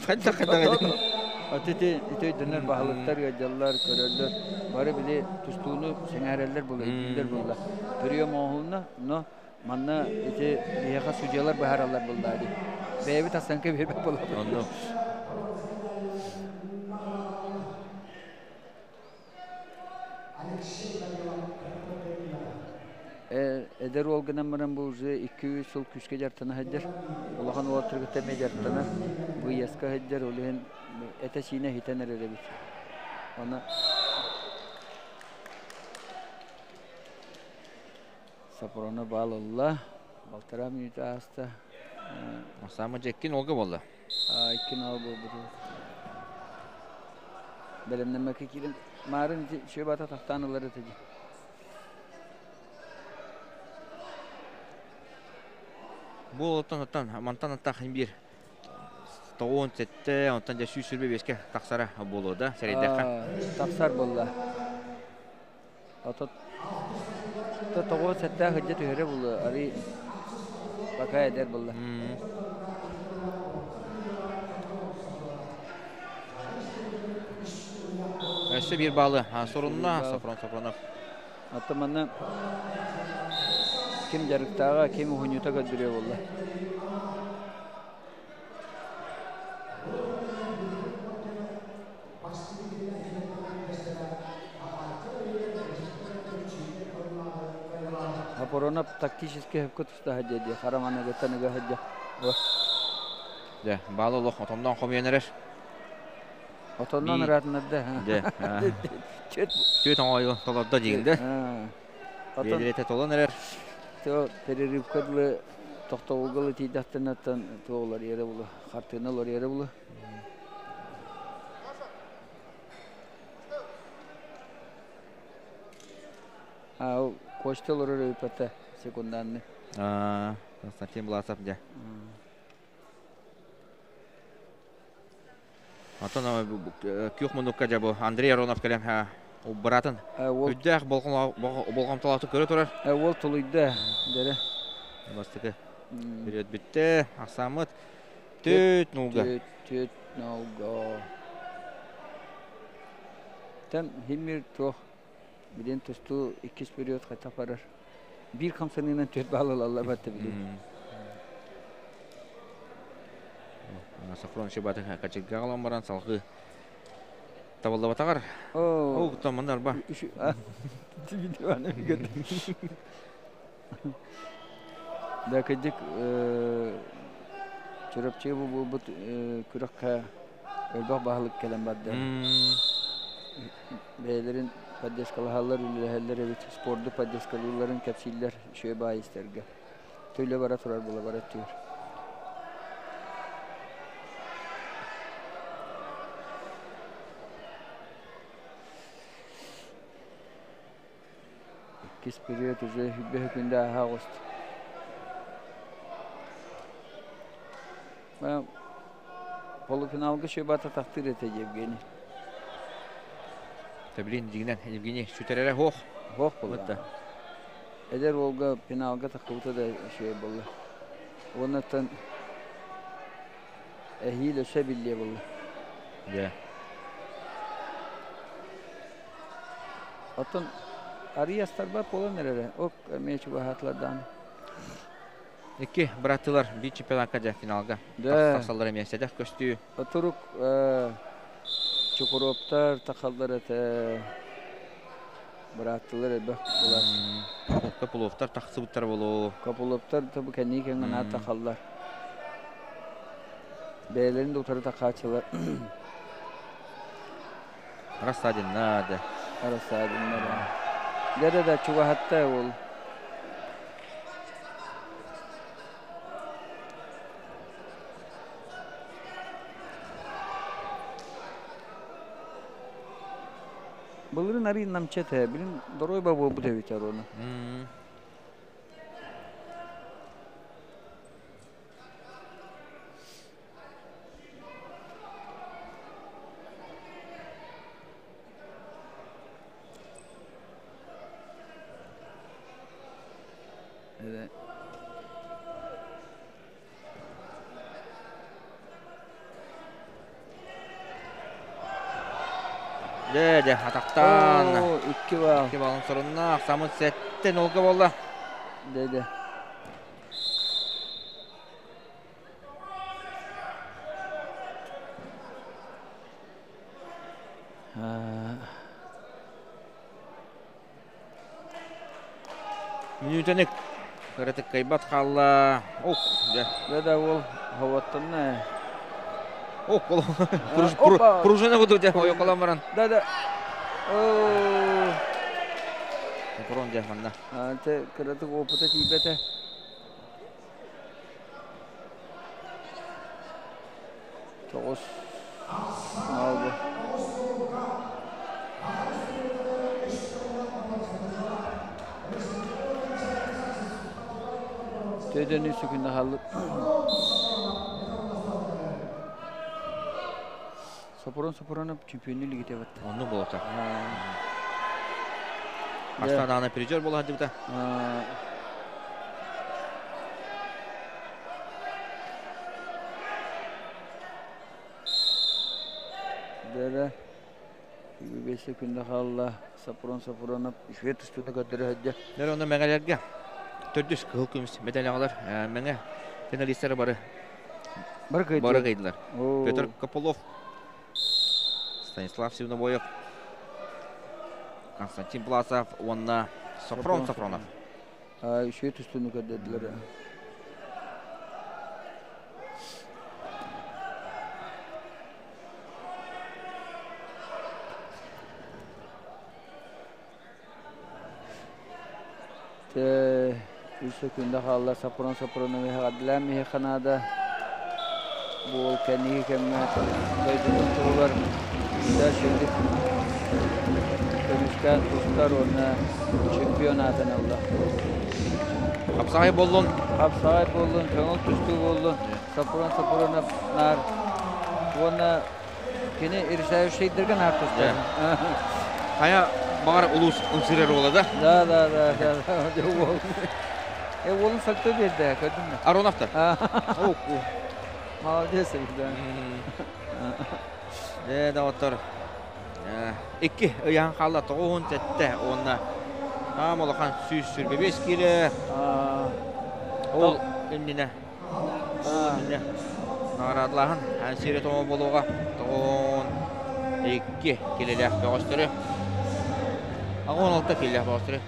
Хайдах хайдах Ити ити өйдөнөр баһылыктар ыалдьаллар, көрөллөр. Бары били тустууну сэҥээрэллэр була, өйдүүллэр буолла. Прием оҥоһулунна, но манна ити биһиэхэ судьялар быһаараллар буоллаа дии. Бэйэбит оценка биэрбэт буолабыт. Онно. Эдэр уол гынан баран бу уже 2-3 сыл күүскэ дьарыктана сылдьар. Улахан уолаттары кытта эмиэ дьарыктанар. Быйаска сылдьар, ол иһин этэ-сиинэ иһитэн эрэр эбит. Оны Сапрона баал ылла. Балтараа мүнүүтэ ааста. Саама дьэ иккин олга буолла. Иккин ол буолбут. Бэлэмнэммэккэ киирэн маарын ити сүөбата тахтаан ылар этэ дии. Бу оттон оттон мантан аттах биир 97, онтон дьэ 125-кэ тахсара буолуо да, сэрэйдэххэ. Тахсар буолла. Отут тоҕус сэттээх ыдьа түһэрэ буолуо, арый пока эдэр буолла. Өссө биир баалы сорунна Сафрон Сафронов. Оттон манна ким дьарыктааҕа, ким уһунньута көрдөрүө буолла. Апоронов тактически хөпкө туста сылдьар дии, хараманыгыттан ыга сылдьар. Дьэ, баал олох отонноон хомуйан эрэр. Отонноон ыраатынарда. Дьэ, түөт оҥоойу толордо диигин да. Биэдэрэтэ толон эрэр. Перерывка дылы тохтобулга ылы тиийдэхтэринэ туох уларыйара булу, хартыына уларыйара булу. А, Костя олорор өйпөтө секунданны. Константин Власов дьэ. Онтон күөх муннукка дьэ бу Андрей Аронов кэлэн быраатын үрдээх болҕомтолоохтук көрө турар. Уол тулуйда дэрэ. Бастакы период бүттэ. Ахсааммыт Түөт нулга. Түөт нулга. Тэн химмир туох билин тустуу иккис период хайта барар. Биир хамсаныынан түөт баал ылаллар батта билин. Сафрон Шибаты качырга галан баран салгыы табыллыбатаҕар. Оо, томмун арба. Да кырдьык Чурапчы бу буолбут күрэххэ элбэх баһылык кэлэн барда. Бэйэлэрин поддержкалаһаллар, үлэлэһэллэр эбит. Спорду поддержкалыылларын кэпсииллэр үчүгэй баай истэргэ. Төлө бара турар буола бара өттүгэр. Иккис период уже үбэһэ күндэ ааһа оҕуста. Полуфиналга шөбата тахтыр этэ Евгений. Тэблин дигинен Евгений сүтэрэрэ хоох. Хоох буолла. Эдэр уолга финалга тахсыбыта да үчүгэй буолла. Уоннаттан эһиил өссө биллиэ буолла. Дьэ. Оттон арый астарбат буолан эрэрэ. Ок, эмиэ чугаһаатылар даҕаны. Икки быраттылар биир чемпионатка дьэ финалга тахсаллар эмиэ сэдэх көстүү. Отурук Чукуруоптар тахаллар этэ. Бырааттылар элбэх булар. Копуловтар тахсыбыттар болоо. Копуловтар бу кэнники кэмҥэ наат тахаллар. Бэйэлэрин да утары тахааччылар. Рассадинна да. Рассадинна да. Да да чугаһатта ол. Былырын арый намчы этэ, билин доруойба буолбут эбит оруону. Дьэ, дьэ, атахтаан. Икки баал. Икки балын сорунна. Самыт сэттен олга болла. Дьэ, дьэ. Мүнүүтэник кыратык кыайбат хаалла. Ох, дьэ. Дьэ да уол ховоттонно. Ох, пружина кудук дьэ, ойоколон баран. Да да. Прон дьэ манна. Те кыратык опыта тиийбэтэ. Тоҕус наалбы. Төдөнү сүкүннэ халлык. Сопурун сопурунуп чемпионы лигите батта. Онну болота. Астананы призер бола дибита. Дere бесе күндө хаалла Сапурон Сапуронов үчүгэй тустууну көрдөрө сылдьар. Дэр онно мэҥэлэргэ төрдүс кыһыл көмүс медаль аҕалар. Мэҥэ финалистары бары бары кыайдылар. Петр Кополов, Станислав Сивнобоев, Константин Пласов уонна Сафрон Сафронов. Үчүгэй тустууну көрдөрдүлэр. Үс секунда хаалла Сапрон Сапроновы эҕэрдэлээн миһиэхэ наада. Бу ол кэнники кэмҥэ дойдутун туһугар да сүрдүк көмүскээн тустар уонна чемпион аатын ылла. Хапсаҕай буоллун. Хапсаҕай буоллун, көҥүл тустуу буоллун. Сапрон Сапронов наар уонна кини решающийдерге наар тустар. Хайа баҕар улуус ымсырар уола да? Да, да, да, да, да. Уол. Э, уолун сальто берді, көрдүң бе? Ароновтар. Молодец, да. Де, да, оттор. Икки ыйахан хаалла 97 уонна аам улахан 125 киилэ. Ол иннинэ иннинэ наҕараадалааһын сири тоҕо буолуоҕа 92 килэлээх бөҕөстөрү 16 килэлээх бөҕөстөрү.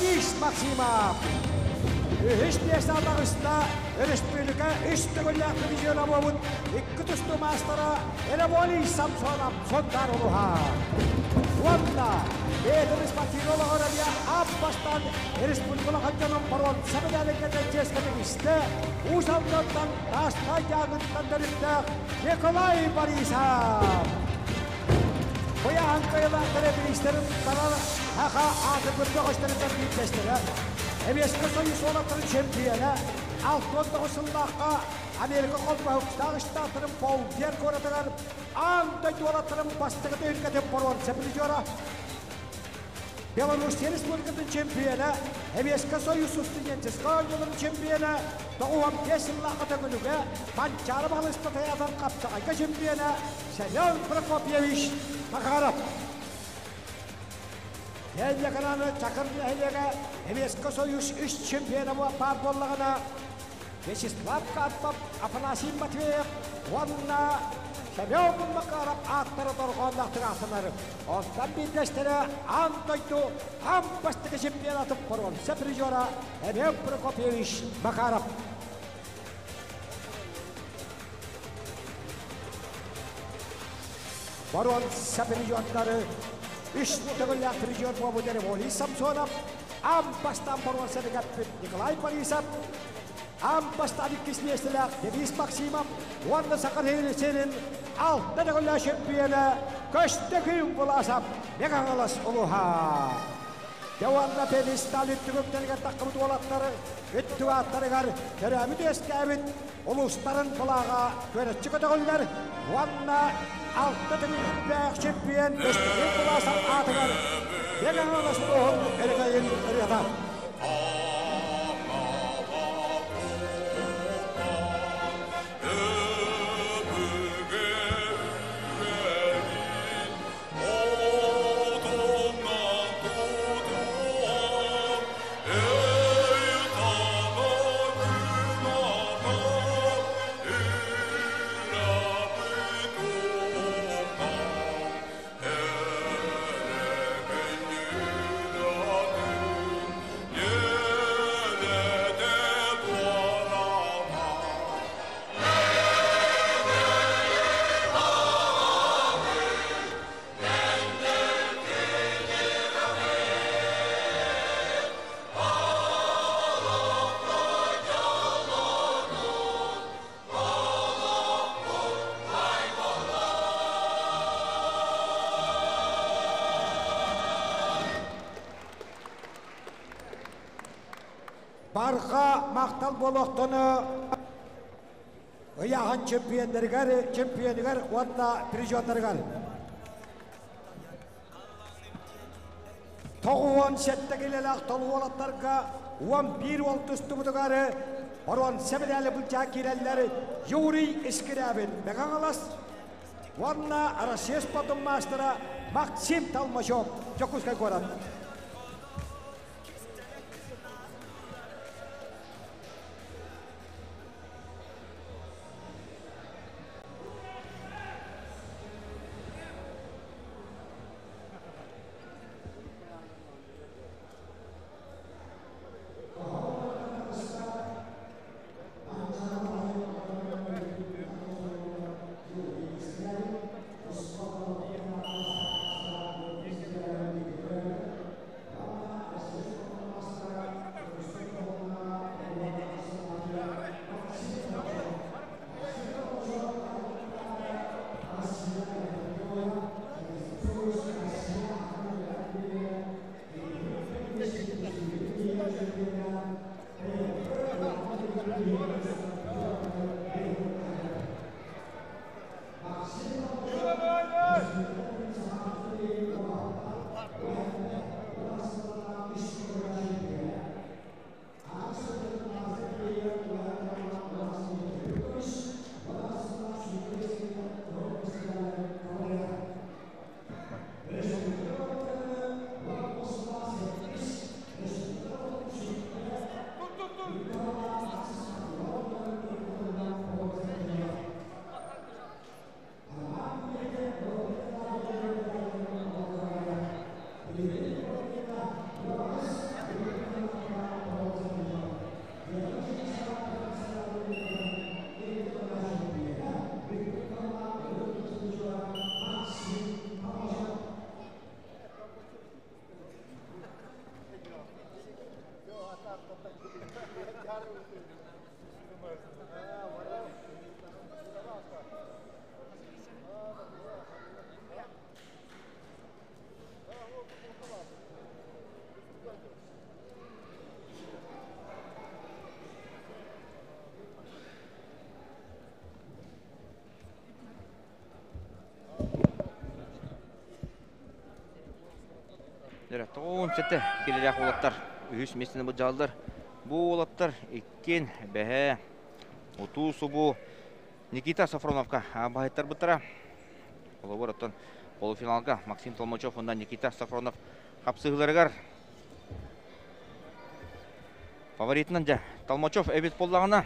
Денис Максимов. Үһүс миэстэ таҕыста өрөспүүбүлүкэ үс төгүллээх призера буолбут икки тустуу маастара Эреволий Самсонов Сунтаар улууһа. Уонна бэйэтин спортивнай олоҕор эмиэ аан бастаан республикалаах дьонун боруонса медалын кэтэн чиэскэ тигистэ Уус Алдантан Таастай Дьааҥыттан төрүттээх Николай Борисов. Быйаһан кыайылаахтара бириистэрин туттарар Саха аатырбыт бөҕөстөрүттэн биирдэстэрэ, Сэбиэскэй Союз уолаттарын чемпиона, 69 сыллаахха Америка Холбоһуктаах Штаттарын Боулдер куоратыгар аан дойду уолаттарын бастакы түһүлгэтин боруонса призера, Белоруссия Республикатын чемпиона, Сэбиэскэй Союз студенческай оонньууларын чемпиона, 95 сыллаахха Төҥүлүгэ Манчаары баһылыспыт тыйаатыр хапсаҕайга чемпиона Семен Прокопьевич Макаров. Кэллэкананы Чакыр нэһилиэгэ Сэбиэскэй Союз үс чемпиона баар буоллаҕына, Вячеслав Карпов, Афанасий Матвеев уонна Семен Макаров ааттара дорҕоонноохтук ааттанар. Онтон биирдэстэрэ аан дойду аан бастакы чемпионатын боруонса призера Семен Прокопьевич Макаров. Боруонса призердары үс төгүллээх призер буолбут Револий Самсонов, аан бастаан боруонсаны кэппит Николай Борисов, аан бастаан иккис миэстэлээх Денис Максимов уонна Саха сирин алта төгүллээх чемпиона Көстөкүүн Буласов Мэҥэ Хаҥалас улууһа. Дьэ уонна пьедестал үрдүк таххыбыт уолаттары үрдүк ааттарыгар төрөөбүт үөскээбит улуустарын былааҕа күөрэччи көтөҕүллэр уонна алта төгүллээх чемпион Көстөкүүн Буласов аатыгар Мэҥэ Хаҥалас улууһун өрөгөйүн ырыата. Барҕа махтал буолуохтуну ыйааһын чемпионнарыгар, чемпионыгар уонна призердарыгар. 97 килэлээх толуу уолаттарга 11 уол тустубутугар боруонса медали былдьаан киирэллэр Юрий Искирябин Мэҥэ Хаҥалас уонна Россия спордун маастара Максим Толмачев Дьокуускай куорат. Эдэр 97 килэлээх уолаттар үһүс миэстэни былдьааллар. Бу уолаттар иккин бэһэ утуу субу Никита Софроновка баһыттарбыттара. Холобур, оттон полуфиналга Максим Толмачев уонна Никита Софронов хапсыһыыларыгар фаворитынан дьэ Толмачев эбит буоллаҕына,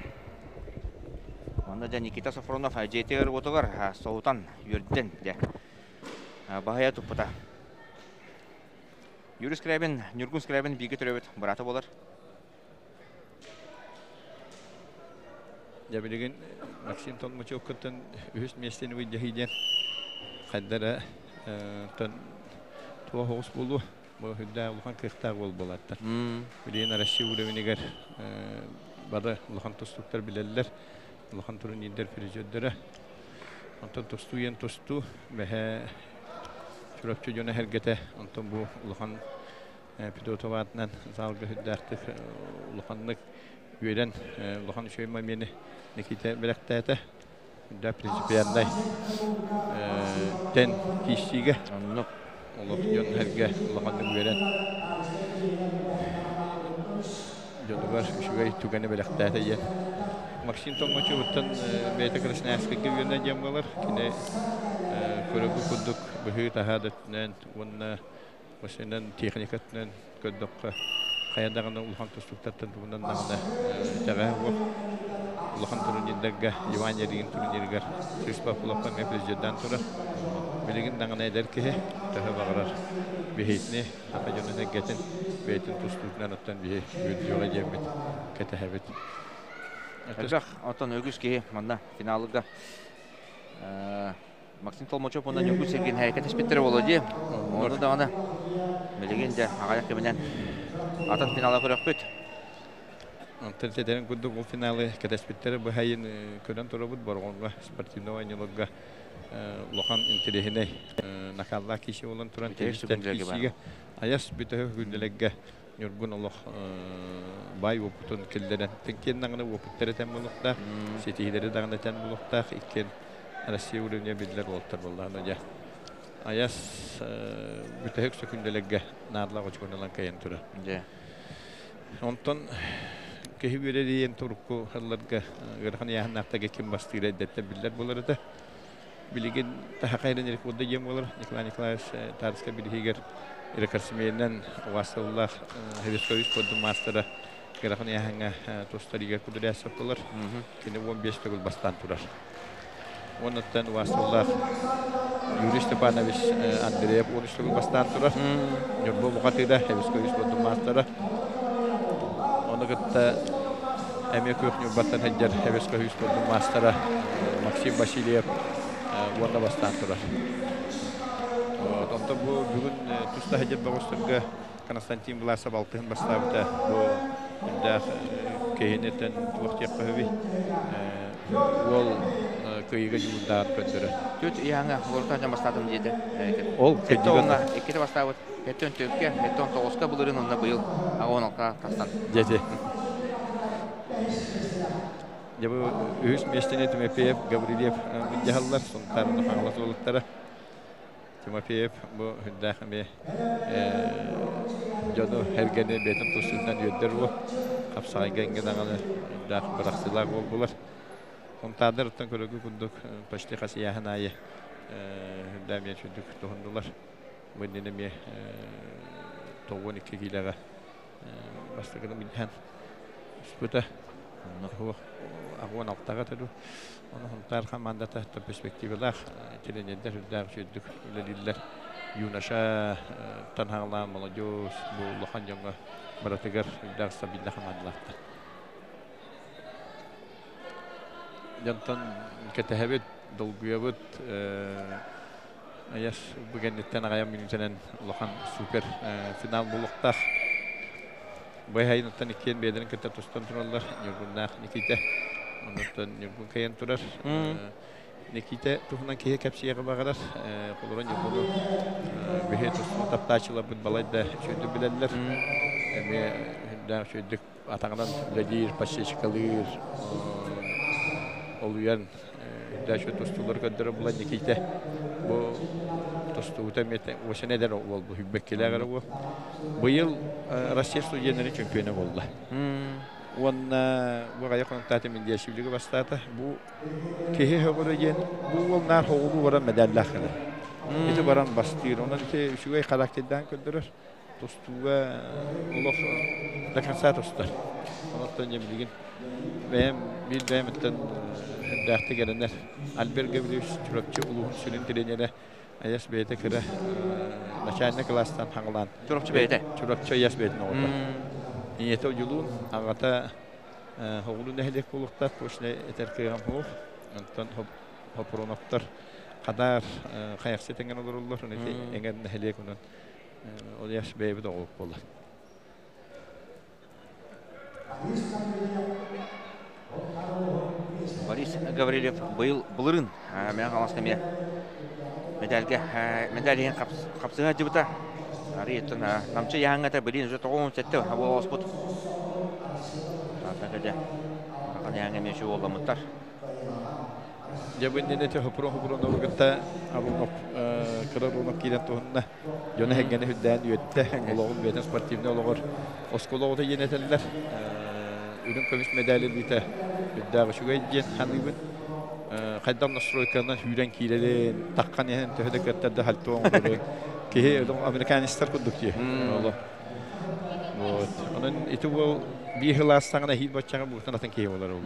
манна дьэ Никита Софронов дьиэтигэр-уотугар соһутан үөрдэн дьэ баһыйа туппута. Юрий Скрябин, Ньургун Скрябин бииргэ төрөөбүт быраата буолар. Дьэ билигин Максим Толмачев кыттан үһүс миэстэни выйдьаһыы диэн хайдара тон туох оҕус буолуо бу үрдээх улахан кыахтаах уол буолааттар. Билигин Россия уровенигэр бары улахан тустууктар билэллэр. Улахан турнирдар призердэрэ. Онтон тустуу иэн тустуу бэһэ Чурапчы дьоно эргэтэ. Онтон бу улахан Петотов аатынан залга үрдээхтик улаханнык үөрэн улахан үчүгэй момени Никита бэлэхтээтэ. Үрдээх принципиальнай тен киирсиигэ. Оннук. Олох дьон эргэ улаханнык үөрэн дьонугар үчүгэй түгэни бэлэхтээтэ диэн. Максим Толмачевыттан бэйэтэ Красноярскайга үөрэнэ диэн буолар. Кини көрөгү курдук быһыы-таһаа да өттүнэн уонна Осенен техника өттүнэн көрдөххө, хайа даҕаны улахан тустууктартан тугунан даҕаны итэҕэһэ суох. Улахан турнирдарга, Иван Ярыгин турнирыгар Сыспапуловка эмиэ президентээн турар. Билигин даҕаны эдэр киһи төһө баҕарар биһиитини, саха дьонун эргэтин бэйэтин тустуутунан оттон биһи үөрдүөҕэ диэммит кэтэһэбит. Элбэх, оттон үгүс киһи манна финалга Максим Толмачев уонна Ньургун Сергин кэтэспиттэрэ буолуо дии. Ону даҕаны билигин дьэ аҕыйах кэминэн атын финала көрөхпүт. Онтон сэтэрин курдук ол финалы кэтэспиттэрэ быһайын көрөн турабыт Борҕоҥҥо спортивный оонньууларга улахан интэриэһинэй накаллаах киһи буолан туран киирсиигэ айас бүтэһик күннэлэргэ Ньургун олох баай уопутун киллэрэн, иккиэн даҕаны уопуттара этэн буолуохтаах, ситиһиилэри даҕаны этэн буолуохтаах, иккиэн Россия уровня биллэр уолаттар буоллаҕына дьэ. Айас бүтэһик сөкүндэлэргэ наадалаах очкону ылан кыайан турар. Дьэ. Онтон киһи үөрэрийэн турукку сылларга ыарахан ыйааһыннаахтарга ким бастыыра эрдэттэн биллэр буолар этэ. Билигин таһахайрын рекорда диэн буолар. Николай Николаевич Тарска билиһигэр рекордсменинэн угаастабыллаах Советский спордун маастара ыарахан ыйааһыҥҥа тустар Игорь Кудрявцев буолар. Кини 15 төгүл бастаан турар. Уоннаттан угаастабыллаах Юрий Степанович Андреев 13 төгүл бастаан турар. Ньурба бухатыыра Советский спордун маастара. Ону кытта эмиэ күөх Ньурбаттан сылдьар Советский спордун маастара Максим Васильев уонна бастаан турар. Онтон бу бүгүн туста сылдьар бөҕөстөргө Константин Власов алтыһын бастаабыта. Бу үрдээх киһинитэн туох диэххэ сөбүй? Уол кыайыыга дьулуурдааҕын көрдөрөр. Түт ыйааҥа олорутан бастаатым диэтэ. Ол кырдьыга иккитэ бастаабыт. Эттэн төркө, эттэн тоҕуска былырыын онно быйыл 16 тахсан. Дьэти. Дьэ бу үһүс миэстэни Тимофеев, Гаврильев былдьаһаллар, Сунтаар Хаҥалас уолаттара. Тимофеев бу үрдээх эмиэ дьону эргэни бэйэтин тустуутунан үөрдэр уол. Хапсаҕайга иҥҥэ даҕаны үрдээх бырахсыылаах уол булар. Сунтаардар оттон көрөргө курдук почти хас ыйааһын аайы үрдээх эмиэ үчүгдүк туһуннулар. Бу иннинэ эмиэ 92 киилэҕэ бастакыны билиһэн түспүтэ. 16-га төрү. Ону Сунтаар хамаандата перспективалаах тренердэр үрдээх үчүгдүк үлэлииллэр. Юноша танһаҕалаан молодежь бу улахан дьоҥҥо барытыгар үрдээх стабильнай хамаандалаахтар. Дьонтон кэтэһэбит, долгуйабыт. Айас бу кэнниттэн аҕыйах мүнүүтэнэн улахан супер финал буолуохтаах. Быһайыныттан иккиэн бэйэлэрин кытта тустан тураллар. Ньургуннаах Никита. Оннуттан Ньургун кыайан турар. Никита туһунан киһи кэпсиэҕи баҕарар. Холобура Ньургуну биһи тустуу таптааччыларбыт балайда үчүгэйдик билэллэр. Эмиэ үрдээх үчүгэйдик атаҕынан үлэлиир, подсечкалыыр, олуйан үрдээх үчүгэй тустуулары көрдөрөр буолан Никита бу. Тустуута эмиэ осен эдэр уол бу хүббэккилээх уол. Быйыл Россия студеннарын чемпиона буолла. Уонна бу аҕайах хонуктаата Миндиашвилига бастаата. Бу киһи хөҕөрө диэн бу уол наар хоҕулуу баран медаллаах кэлэр. Ити баран бастыыр. Онон ити үчүгэй характердаан көрдөрөр. Тустууга олох до конца тустар. Онон дьэ билигин бэйэм биир бэйэм өттөн үрдээхтик эрэнэр. Альберт Гаврильевич Чурапчы улууһун сүрүн тренерэ Аяс бэйэтэ кыра начальник кылаастан хаҥалаан. Чурапчы бэйэтэ? Чурапчы Аяс бэйэтин оҕото. Ийэтэ Одьулуун, аҕата Хоҕулуу нэһилиэк буолуохтаах, точно этэр кыаҕым суох. Онтон Хопуруновтар Хадаар Хайахсыт эҥэр олороллор, ити эҥэр нэһилиэк онон ол Аяс бэйэбит оҕолук буолар. Борис Гаврильев быйыл былырын Мэҥэ Хаҥаласка эмиэ медальга медаль иһин хапсыһа сылдьыбыта. Арыйыттан намчы яһаҥҥата билин уже 97 буолуоспут. Атакадя арахан яһаҥҥа эмиэ үчүгэй уолламмыттар. Дьэ бу иннинэ Хопурунову кытта Арунов кыра Арунов киирэн туһунна. Дьоно эһэҥҥэни үрдээн үөттэ, олоҕун бэйэтин спортивнай олоҕор оскуола оҕото диэн этэллэр. Үрүҥ көмүс медали ылыыта үрдээх үчүгэй диэн саныыбын. Хайдах настройканан сүүрэн киирэрин, таххан иһэн төһө да кыаттар да хальто оҥорорун киһи американецтар курдук дии. Вот. Онон ити уол биир сыл аастаҕына эһиил баччаҕа буутан атын киһи буолар ол.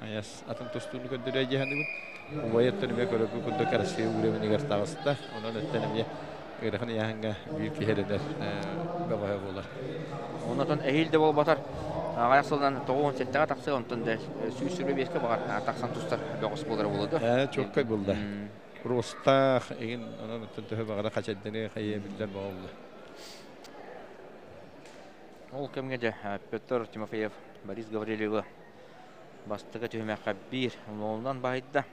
Айас атын тустууну көрдөрө дии саныыбын. Убайа өттөн эмиэ көрөргө курдук Россия уровенигэр таҕыста. Онон өттөн эмиэ ыарахан ыйааһыҥҥа биир киһи эрэнэр бөҕөһө буолар. Оннотон эһиил да буолбатар аҕыйах сылынан 97-ҕэ тахсыа, онтон да 125-кэ баҕар тахсан тустар бөҕөс буолара буолуо дуо? Чуоккай булла. Ростаах, игин онон өттөн төһө баҕара хачайданы хайа биллэр буолла. Ол кэмҥэ дьэ Петр Тимофеев Борис Гаврильевы бастакы түһүмэххэ биир уолунан баһыйда.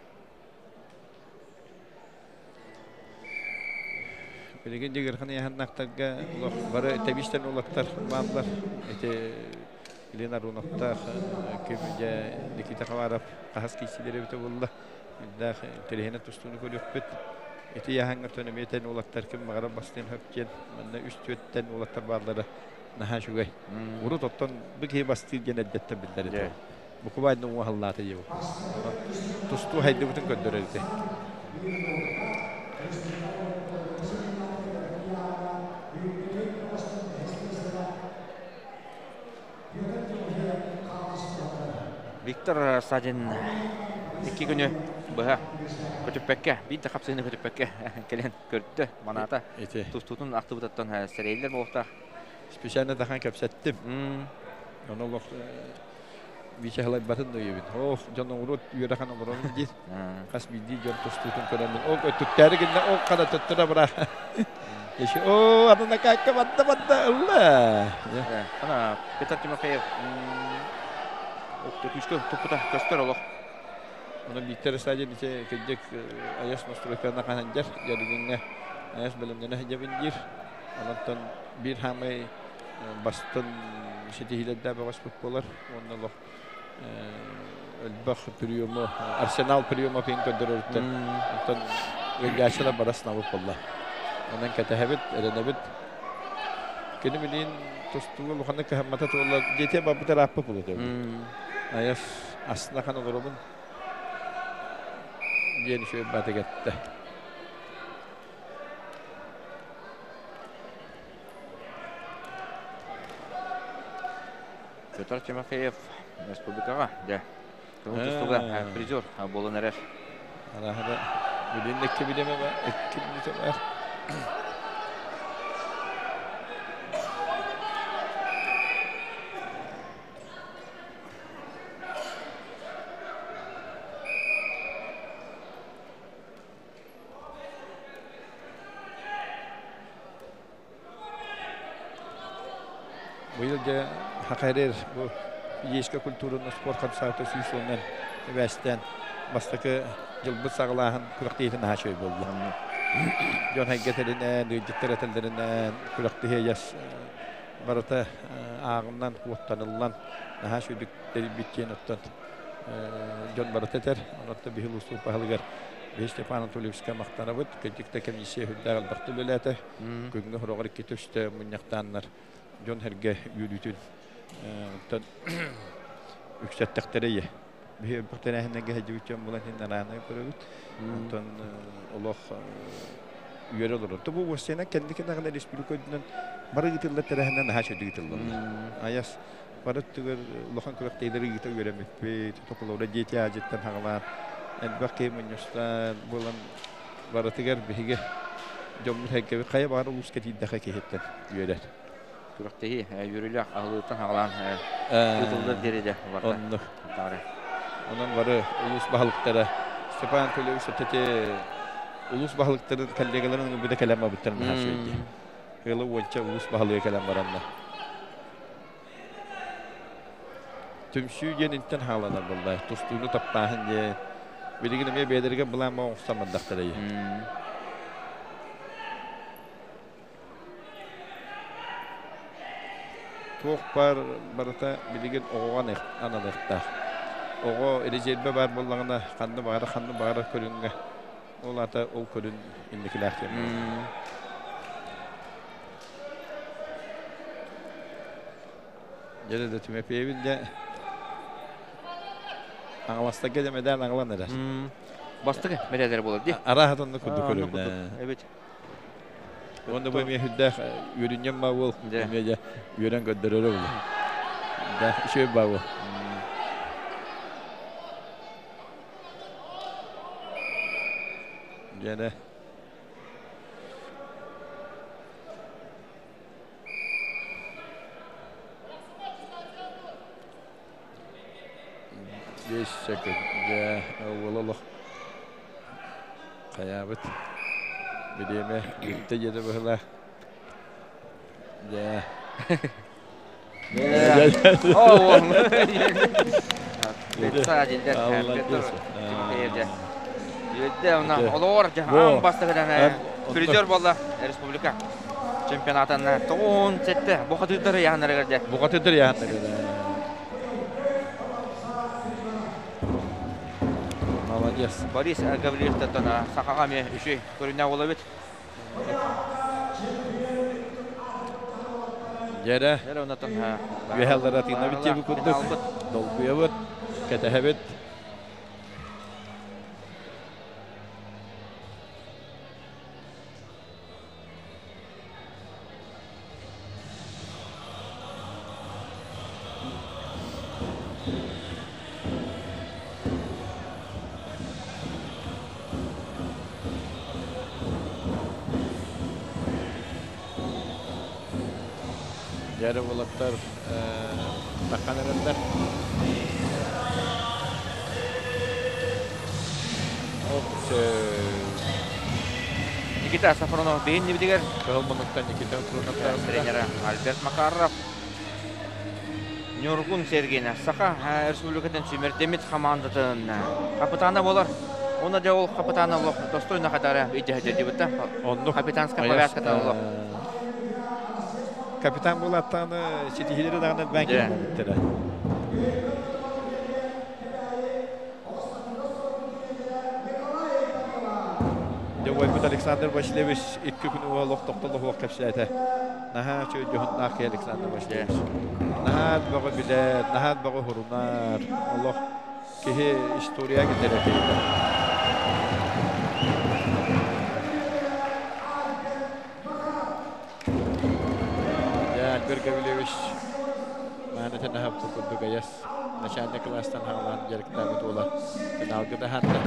Билигин дьыгырхан ыйаһыннахтарга олох бары тэбистэн улаттар бааллар. Ити Лена Аруновтаах ким дьэ Никита Хабаров хаһас киирсиилэрэ эбитэ буолла. Үрдээх интэриэһинэй тустууну көрүөхпүт. Ити ыйааһыҥҥа эмиэ тэн уолаттар ким баҕарар бастыан сөп диэн манна үс түөрттэн уолаттар бааллара наһаа үчүгэй. Урут оттон бу киһи бастыыр диэн эрдэттэн биллэр этэ. Букубально уҥуоһаллаата дии Тустуу хайдыбытын көрдөрөр ити. Виктор Садин икки күнү быһа көтүппэккэ, биир да хапсыһыны көтүппэккэ кэлэн көрдө, манаата. Тустуутун ахтыбытыттан сэрэйиллэр буолуохтаах. Специально тахан кэпсэттим. Ону олох Вячеславбатын да өйөбүн. Ох, дьон оҥоруот үөрэхэн олоробун диир. Хас биирдии дьон тустуутун көрөммүн. Ол өттүктээри гынна, ол хана төттөрө бара. Еще, о, анана какка бадда бадда ылла. Ана Петр Тимофеев күүскө туппута көстөр олох. Онон Виктор Садин ити кырдьык айас настройканы хананжар, ярыгыҥҥа айас бэлэмнэнэ сылдьабын диир. Онон биир хаамай бастын ситиһиилэрдээх бөҕөспүт буолар уонна олох элбэх приему арсенал приема пин көрдөрөрүттэн онтон ыалдьааччылар бара сынабыт буолла. Онон кэтэһэбит, эрэнэбит. Кини билин тустууга улаханнык кыһаммата туолла дьиэтиэ барбыт ырааппыт буолуо Айас астына олоробун диэн үчүгэй баатык эттэ. Петр Тимофеев республикаҕа дьэ көҥүл тустууга призер буолан эрэр. Араһара билин икки билеме бар, икки билете бар. Быйыл дьэ Хахайрер бу физическэй культураны спорт хамсаабыта 100 сылынан сибээстээн бастакы дьылбыт саҕалааһын күрэхтэһиитин наһаа үчүгэй буолла. Дьон эйгэтэринэн, ыалдьыттар этэллэринэн күрэхтэһии эйэс барыта ааҕыннан, куоттаныллан наһаа үчүгэйдик тэрийбит диэн оттон дьон барыта этэр. Онон биһи улууспут баһылыгар Биһи Степан Анатольевичка махтанабыт. Кырдьык да комиссия үрдээх элбэхтик үлэлээтэ. Күҥҥэ хороҕор икки түстэ мунньахтааннар дьон сэргэ үөрүүтүн оттон үксэттэхтэрэ ийэ. Биһи элбэх тэрээһиннэргэ сылдьыбыт дьон буолан иһин араанай көрөбүт. Онтон олох үөрэ олорор. Бу уоссайынан кэнники даҕаны республика үрдүнэн бары ыытыллар тэрээһиннэр наһаа үчүгэйдик ыытыллаллар. Айас бары өттүгэр улахан күрэхтэһиилэри ыыта үөрэммиппит. Токолоро дети Азияттан хаҕалаан элбэх киһи мунньустан буолан барытыгар биһиги дьоммут сэргэбит хайа баҕар улууска тиийдэхэ киһиттэн үөрэр. Күрэхтэһии үөрүүлээх аһылыыттан хаҕалаан ыытыллар диэри барда. Оннук. Онон бары улуус баһылыктара Степан Анатольевич эти улуус баһылыктарын коллегаларын ылбыта кэлэн барбыттар наһаа үчүгэй. Ыалы уонча улуус баһылыга кэлэн баранна. Түмсүү диэн интэн хааланар буолла. Тустууну таптааһын диэн. Билигин эмиэ бэйэлэригэр былаан оҥостон бардахтара. Туох баар барыта билигин оҕоҕо ананыахтаах. Оҕо резервэ баар буоллаҕына ханна баҕарар ханна баҕарар көрүҥҥэ ол аата ол көрүн инникилээх диэн буолар. Дьэ да Тимофеевич дьэ аҥаластарга дьэ мэдээн аҥалан эрэр. Бастакы мэдээлэр буолар дии. Арааһа онно курдук көрөбүн. Эбит. Уонна бу эмиэ сүрдээх үөрүнньэм баа уол эмиэ дьэ үөрэн көрдөрөрө буолар. Да, үчүгэй баа уол. Дьэ Биэс секунда уол олох хайаабыт бириэмэ бүттэ диэтэ быһыылаах. Дьэ. Олоор аан бастакынан призер буолла республика чемпионатын тоҕун сетте бухатыырдар яһаннарыгар дьэ. Бухатыырдар яһаннарыгар. Молодец. Борис Гавриловтан сахаҕа эмиэ үчүгэй көрүннээх буолабыт. Дьэрэ. Үөһэллэр атыынабыт диэби курдук. Долгуйабыт, кэтэһэбит. Дьэрэ уолаттар таххан эрэллэр. Никита Сафронов бэйин нибитигэр. Кыһыл муннуктан Никита Сафронов тренера Альберт Макаров. Ньургун Сергеев Саха Республикатын сүүмэрдэммит хамаандатын капитана болар. Оны да ол капитана олох достойно хатара идеһэ Оннук. Капитанская повязката олох. Капитан булаттаны ситиһилери даҕаны бэн кэлбиттэрэ. Дьэ уойбут Александр Васильевич икки күн олох тохтолоһуох кэпсээтэ. Наһаа үчүгэй дьоһуннаах киһи Александр Васильевич. Наһаа бөҕө билэр, наһаа бөҕө хурунар. Олох киһи история киллэрэр киһитэ. Дьэ Альберт Гаврильевич мааны тэнэһэппит курдук айас начальник кылаастан хаалаан дьарыктаабыт уола финалга таһаарда.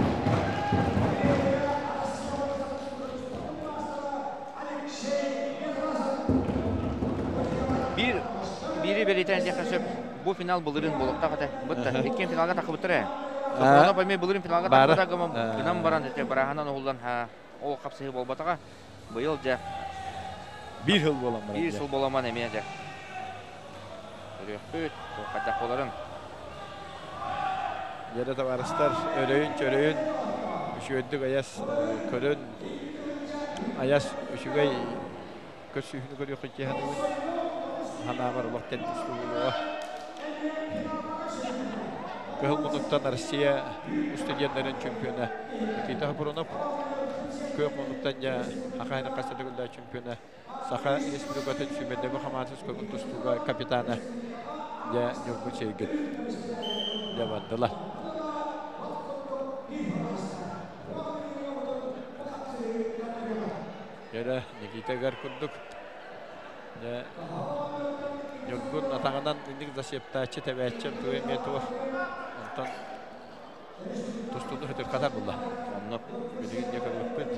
Биир биири бэлиэтээн диэххэ сөп. Бу финал былырыын буолуохтаах этэ. Бытта иккиэн финалга тахсыбыттар ээ. Сокуона пойми былырыын финалга тахсыбыта гынан баран ити бараһынан уһуллан ол хапсыһыы буолбатаҕа. Быйыл дьэ биир сыл буолан баран. Биир сыл буоламан эмиэ дьэ. Көрүөхпүт, хайдах буоларын. Дьэ табаарыстар, өрөйүн-чөрөйүн үчүгэйдик айас көрөн, айас үчүгэй көрсүһүүнү көрүөххүт дии саныыбын. Санаабар олох тэн тустуу буолуоҕа. Кыһыл муннуктан Россия студенттарын чемпиона Никита Хапрунов. Көк муннуктан я Хахайна Кастатыгылда чемпиона Саха Республикатын сүүмэрдэммит хамаандатын көҥүл тустууга капитана дьэ Ньургун Сергин дьэ бардылар. Дьэ Никита ыгар курдук дьэ Ньургун атаҕынан инник засептааччы тэбээччи тугу эмиэ туох онтон тустууну хөтүрхатар булла. Онно билигин дьэ көрүөхпүт.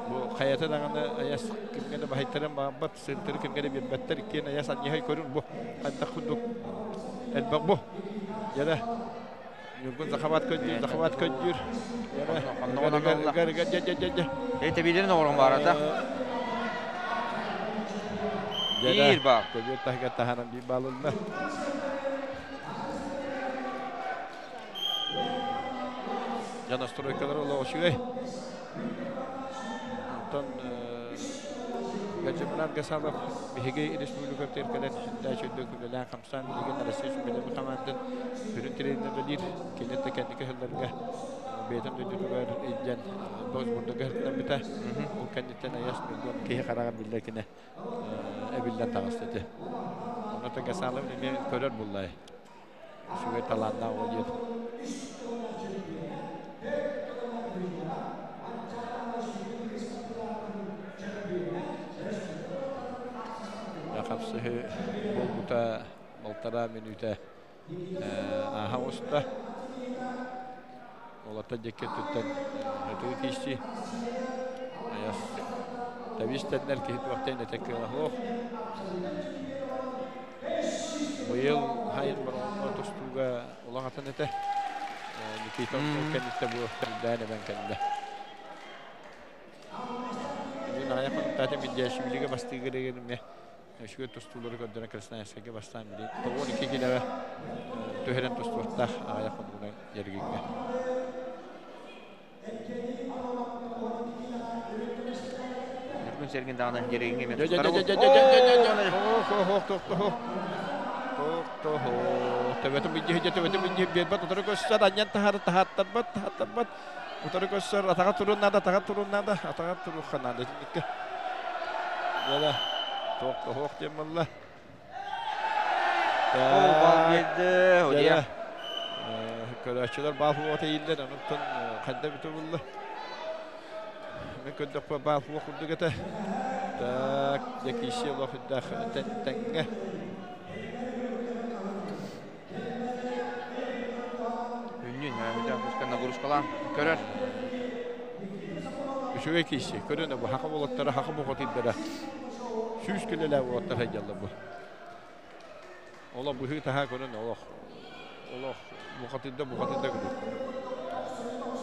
Бу хайата даҕаны айас кимҥэ да баһыйтаран баҕарбат, сыырдары кимҥэ да биэрбэттэр, иккиэн айас анньыһай көрүҥ бу хайдах курдук элбэх бу. Дьэрэ Ньургун захват көддүүр, захват көддүүр. Дьэрэ дьэ дьэ дьэ дьэ. Тэбиилэрин оҥорон баарата. Биир баал. Көбүөр таһыгар таһааран биир баал ылла. Дьэ настройкалар олох үчүгэй. Онтон Гаджимурат Гасалов биһиги республикабытыгар кэлэн сүрдээх үрдүк үлэлээн-хамсаан билигин Россия сүбэлэммит хамаандатын сүрүн тренердэлиир. Кини да кэнники сылларга бэйэтин дойдутугар илдьэн бокс бурдуга Ол кэнниттэн айас Ньургун киһи хараҕар биллэр кини эбиллэн таҕыста ити. Онно Гасалов эмиэ көрөр буллай. Үчүгэй талааннаах оҕо диэн. Хапсыһыы буолбута балтараа мүнүүтэ ааһа оҕуста. Уолаттар диэки өттүттэн өтүү киирсии. Айас тэбис тэннэр киһи туохтан этэ кыаҕа суох. Быйыл хайын Бороҕоҥҥо тустууга улахан этэ. Никита ол кэнниттэн бу үрдээн эбэн кэллэ. Бүгүн аҕыйах хонуктаата Миндиашвилигэ бастыыгар эмиэ үчүгэй тустуулары көрдөрөн Красноярскайга бастаан били 92 килэҕэ түһэрэн тустуохтаах аҕыйах хонугунан Дьэргиҥҥэ. Ньургун Сергин даҕаны Дьэргиҥҥэ эмиэ Төбөтүн бүддьүһү төбөтүн бүддьүһү биэрбэт утары көссөр анньан таһары таһааттарбат таһааттарбат утары көссөр атаҕа турун наада атаҕа турун наада атаҕа туруохха наада итинниккэ дьэ туох диэн буолла Ол бал биэрдэ одия көрөөччүлэр баал хуота ииллэр онуттан хайда бүтэ булла мен көрдөхпө баал хуо курдук этэ так дьэ киисси олох үрдээх тэҥҥэ Үннүн нагрузкалаан көрөр. Үчүгэй киисси көрөн бу хака болоттара хака бохотуйдара сүүс килэлээ болоттар хайдаллар бу. Олох быһыы таһаа көрөн олох олох бухатыйда бухатыйда көрөр.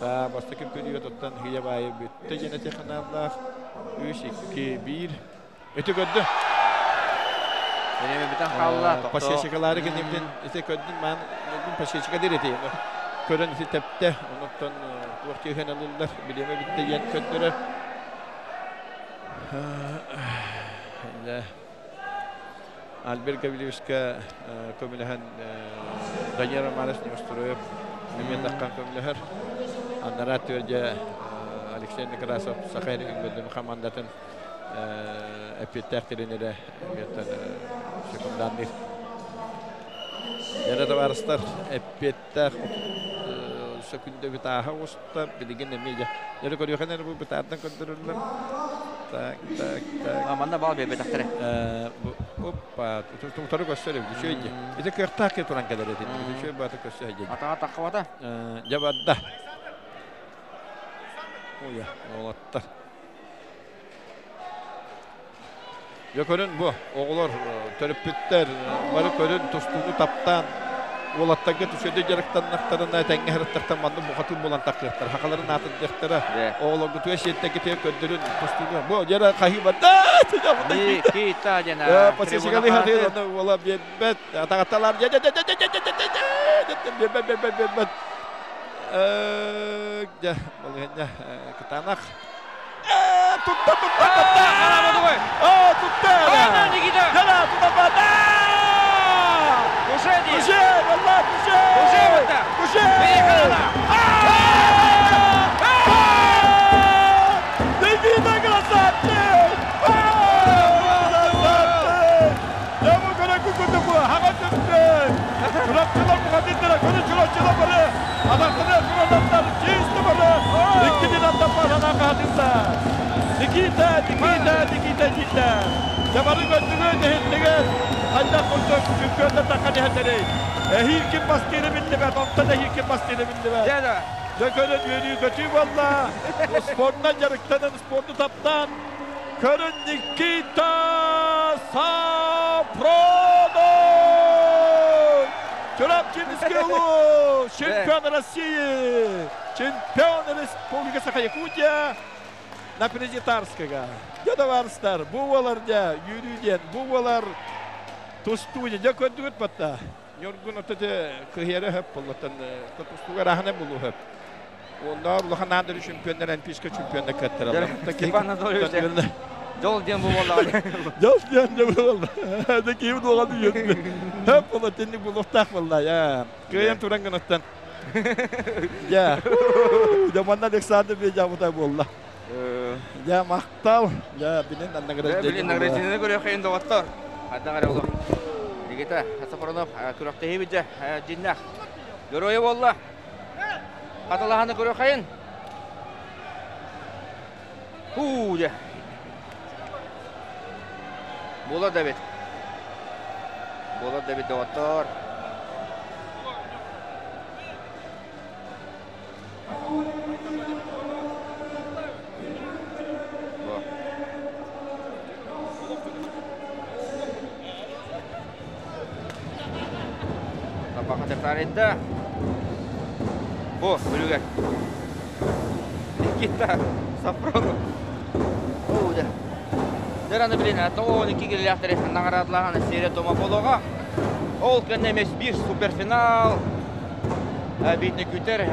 Саа бастакы период оттон хия баайы бүттэ диэн этиэххэ Үс, икки, биир. Ити көрдө. Эми бүтэн хаалла. Пасечкалары кэннибитин ити көрдүн маан пасечка диир эти. Көрөн ити тэптэ. Онуттан туох тиэхэн алыллар билиэме бүттэ диэн көрдөрөр. Альберт Гаврильевичка көмөлөһөн Данил Романович Неустроев эмиэ таххан көмөлөһөр. Анараа түөрдэ Алексей Некрасов Саха Эригин хамаандатын эппиэттээх тренерэ эмиэттэн секунданныыр. Дьэрэ табаарыстар эппиэттээх сөкүндэ бытааһа оҕуста билигин эмиэ дьэ дьэрэ көрүөхэн эрэ бу бытаардан көрдөрөллөр. Так, так, так. Манна баал биэрбэтэхтэрэ. Оппа, утары көссөр эбит, үчүгэй дии. Ити кыахтаах киһи туран кэлэр этин. Үчүгэй баата көссө дии. Атаҕа таххыбата. Дьэ барда. Ой, уолаттар. Дьэ көрүн бу оҕолор төрөппүттэр бары көрүн тустууну таптаан уолаттарга түсөдө дьарыктаннахтарына тэҥҥэ сырыттахтар маннык бухатыыр буолан тахсыахтара хахаларын аатырдыахтара оҕолоргутугар сиэттэргитигэр көрдөрүн тустууну бу дьара хаһыы барда Никита диэн Пасечканы хатыыр аны уола биэрбэт атаҕатталар биэрбэт биэрбэт биэрбэт дьэ балыһынньа кытаанах Тутта, тутта, тутта! Оо, тутта! Никита! Жана, тутта, Уже ди. Уже, валла, уже. Уже вот. Уже. Никита красавчик! Красавчик! Я бу көрө күкүтү бу, хага чөптү. Чурапчылар мухадиттер, көрө чурапчылар бары. Адактары чурапчылар чисто бары. Иккиден аттапа сана катынса. Никита, Никита, Никита, Никита. Жабары көттүгө дехеттеге. Хайда курдук чемпионда такка дехеттерей. Эхир ким бастыны билди бе, онта да хир ким бастыны билди бе. Дәдә. Жа көрөн үйрүү көтүү болла. Спортдан жарыктанын, спорту таптан. Көрөн Никита Сапронов! Чурапчинский улуу, чемпион России, чемпион Республики Саха-Якутия на Президентарского. Деді барыстар, бу болар да, үйрүүден, бу болар тустуу жа көндүгөт батта. Ньоргун ототе кыһыра хөп боллоттан тустууга рахана болуу хөп. Онда улахан андыр чемпиондар, NPSK чемпиондар каттыралар. Степан Анатольевич, жол ден бу болла. Жол ден бу болла. Да кийим долган үйөттү. Хөп болла тенник булуктак болла я. Кыйым туран гынаттан. Я. Жамандан Александр бей жабыта болла. Я мактал. Я билен награждение. Билен награждение көрө кыйын доғаттар. Хатан карай болу. Никита Сапронов күрөктеһи бидже жиннах. Геройы болла. Каталаханы көрө кайын. Ху же. Бола да бит. Бола да бит доғаттар. Тапақа тартарында. Бу, бүлүгә. Никита Сафронов. О, да. Дәрәне билен, то 12 келләхтер наградлаган серия тома болуга. Ол көннемес бир суперфинал. Битне күтер.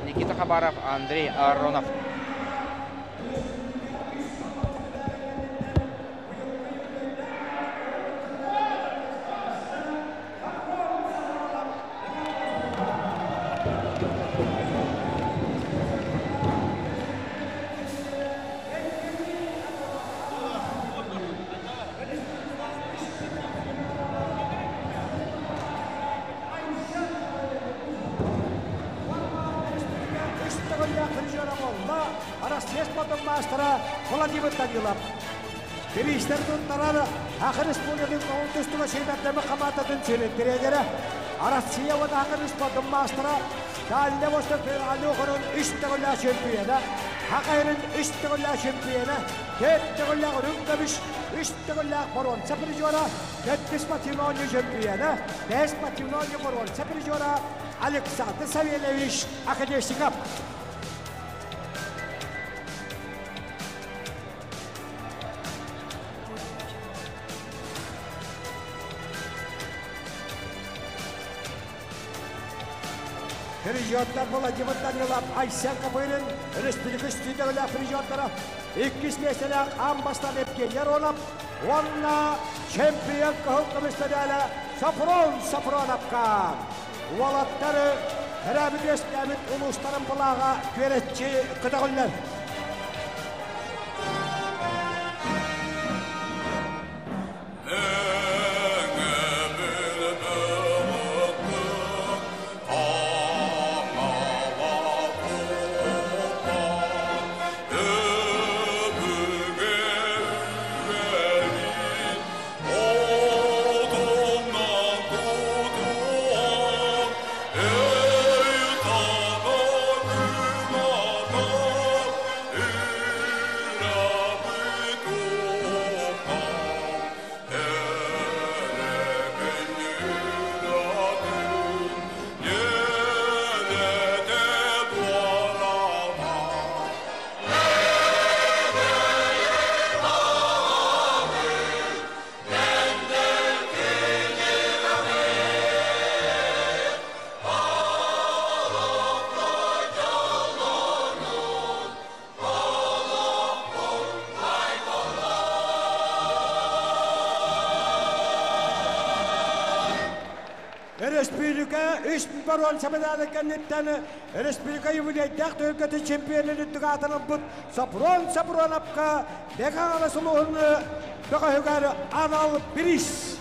Никита Хабаров, Андрей Аронов. Владимир Данилов. Биристер туттарары Ақыр Республиканың оңтүстүгө сеймәттеме камататын тренері. Россия ван Ақыр Республиканың мастері Дальний Восток Алюханын үч төгөллә чемпионы, Хакайрын үч төгөллә чемпионы, төрт төгөллә үрүң үч төгөллә бронза призеры, төрт спортивный чемпионы, беш спортивный бронза призеры Александр Савельевич Академиков. Прижоттар Владимир Данилов, Айсен Копырин, Республика үстіндегілі прижоттары. Иккис меселе Амбастан Евгений Аронов, онна чемпион кыһыл көмүс Сафрон Сафроновка. Уолаттары Хәрәбит өстәбит улустарын булага күрәтче кытагыллар. Республика үс барон сабадалы кэнниттэн республика юбилейдаах түһүлгэтин чемпионун үрдүк аатын ылбыт Сопрон Сопроновка Бекаҕала сулуһун бөҕөһүгэр анал бириис.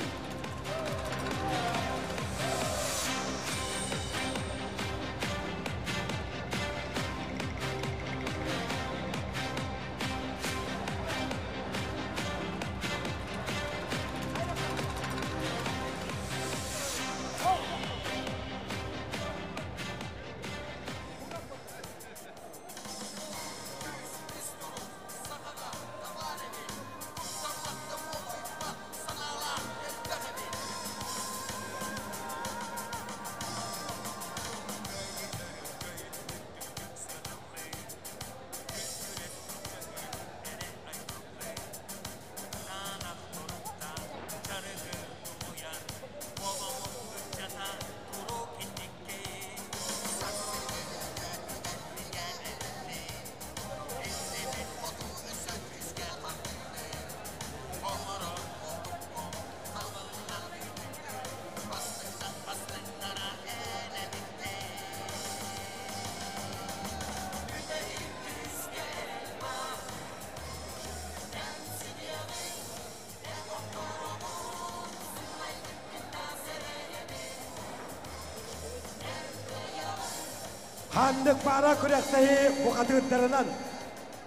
Ханнык баара күрэхтэһии бухатыырдарынан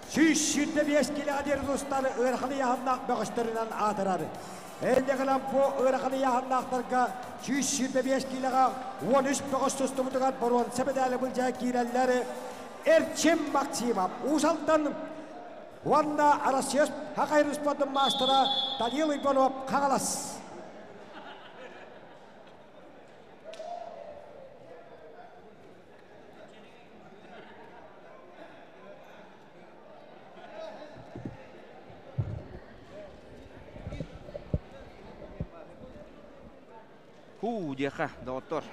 125 килоҕа диэри тустар ыарахан ыйааһыннаах бөҕөстөрүнэн аатырар. Инньэ гынан бу ыарахан ыйааһыннаахтарга 125 килоҕа 13 бөҕөс тустубутугар боруонса медали былдьаһа киирэллэр Эрчим Максимов, Уус Алдан уонна Россия Хахайр спордун маастара Данил Иванов Хаҥалас. Хуу диэхэ, доҕоттор.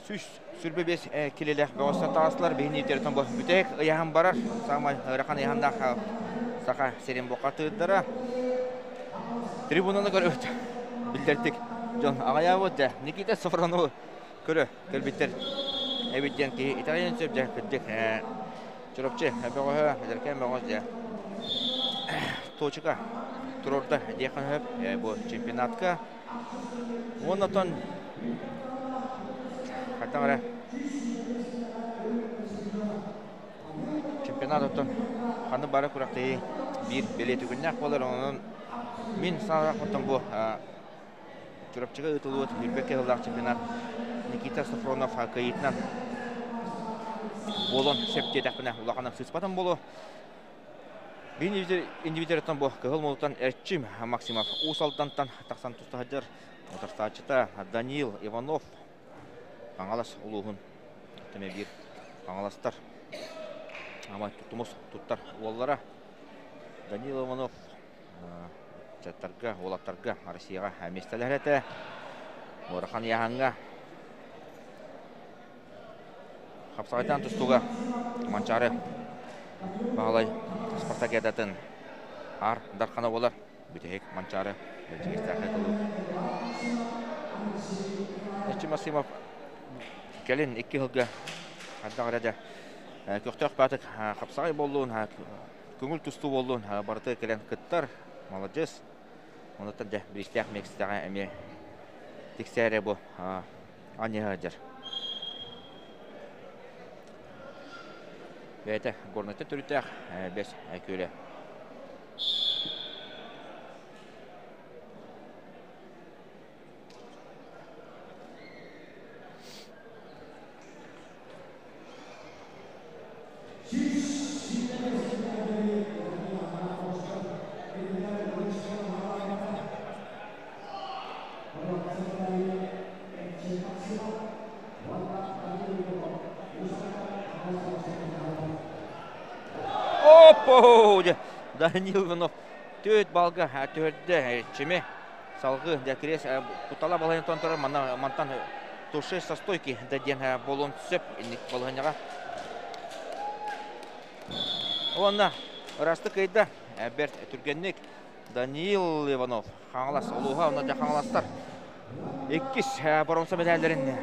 Сүс сүрбэ бес килэлээх бөҕөстөн таҕыстылар. Биһини теритон бу бүтэһик ыйаһан барар. Самай ыарахан ыйаһандаах саха сирин буқатыырдара. Трибунаны көрөбүт. Биллэрдик дьон аҕайаабыт дьэ. Никита Софронову көрө кэлбиттэр. Эбит диэн киһи итэҕэйэн сөп дьэ кырдьык. Чурапчы бөҕөһө, эдэркээн бөҕөс дьэ. Точка туруорда диэххэ сөп бу чемпионатка. Уонна хайтан эрэ чемпионат оттон ханнык бары күрэхтэһии биир бэлиэ түгэннээх буолар. Онон мин санаатахпыттан бу Чурапчыга ыытыллыбыт Үрбэккэ сыллаах чемпионат Никита Софронов кыайыытынан буолуон сөп диэтэхпинэ улаханнык сыыспатым буолуо. Биир индивидуалыттан бу Кыһыл Муолуттан Эрчим Максимов Уус Алдантан тахсан туста сылдьар утарсааччыта Даниил Иванов Хаҥалас улууһун тэҥэ биир хаҥаластар ама тумус туттар уоллара Даниил Иванов ыччаттарга, уолаттарга Россияҕа миэстэлэһэр этэ. Ыарахан ыйааһыҥҥа хапсаҕайтан тустууга Манчаары Баһылай спартакиадатын аар дархана буолар. Бүтэһик Манчаары Бэрдьигэстээххэ тылы. Эрчим Максимов кэлин икки сылга хайдах эрэ да көхтөөх баатык хапсаҕай буоллун, көҥүл тустуу буоллун, барыта кэлэн кыттар. Маладьыас. Онуттан дьэ бириистээх миэстэҕэ эмиэ тиксээрэ бу анньыһа сылдьар. Бэйэтэ Горнайтан төрүттээх бэс күөлэ. Оппо! Данил Иванов түөрт балга түһэрдэ чими салгыы дьэ кириэс куттала балаһыйан турар манна мантан туше со стойки да диэн буолуон сөп инник балаһыанньаҕа уонна ыраастык ыйда бэрт түргэнник Даниил Иванов Хаҥалас улууһа онно дьэ хаҥаластар. Иккис боронса медалларын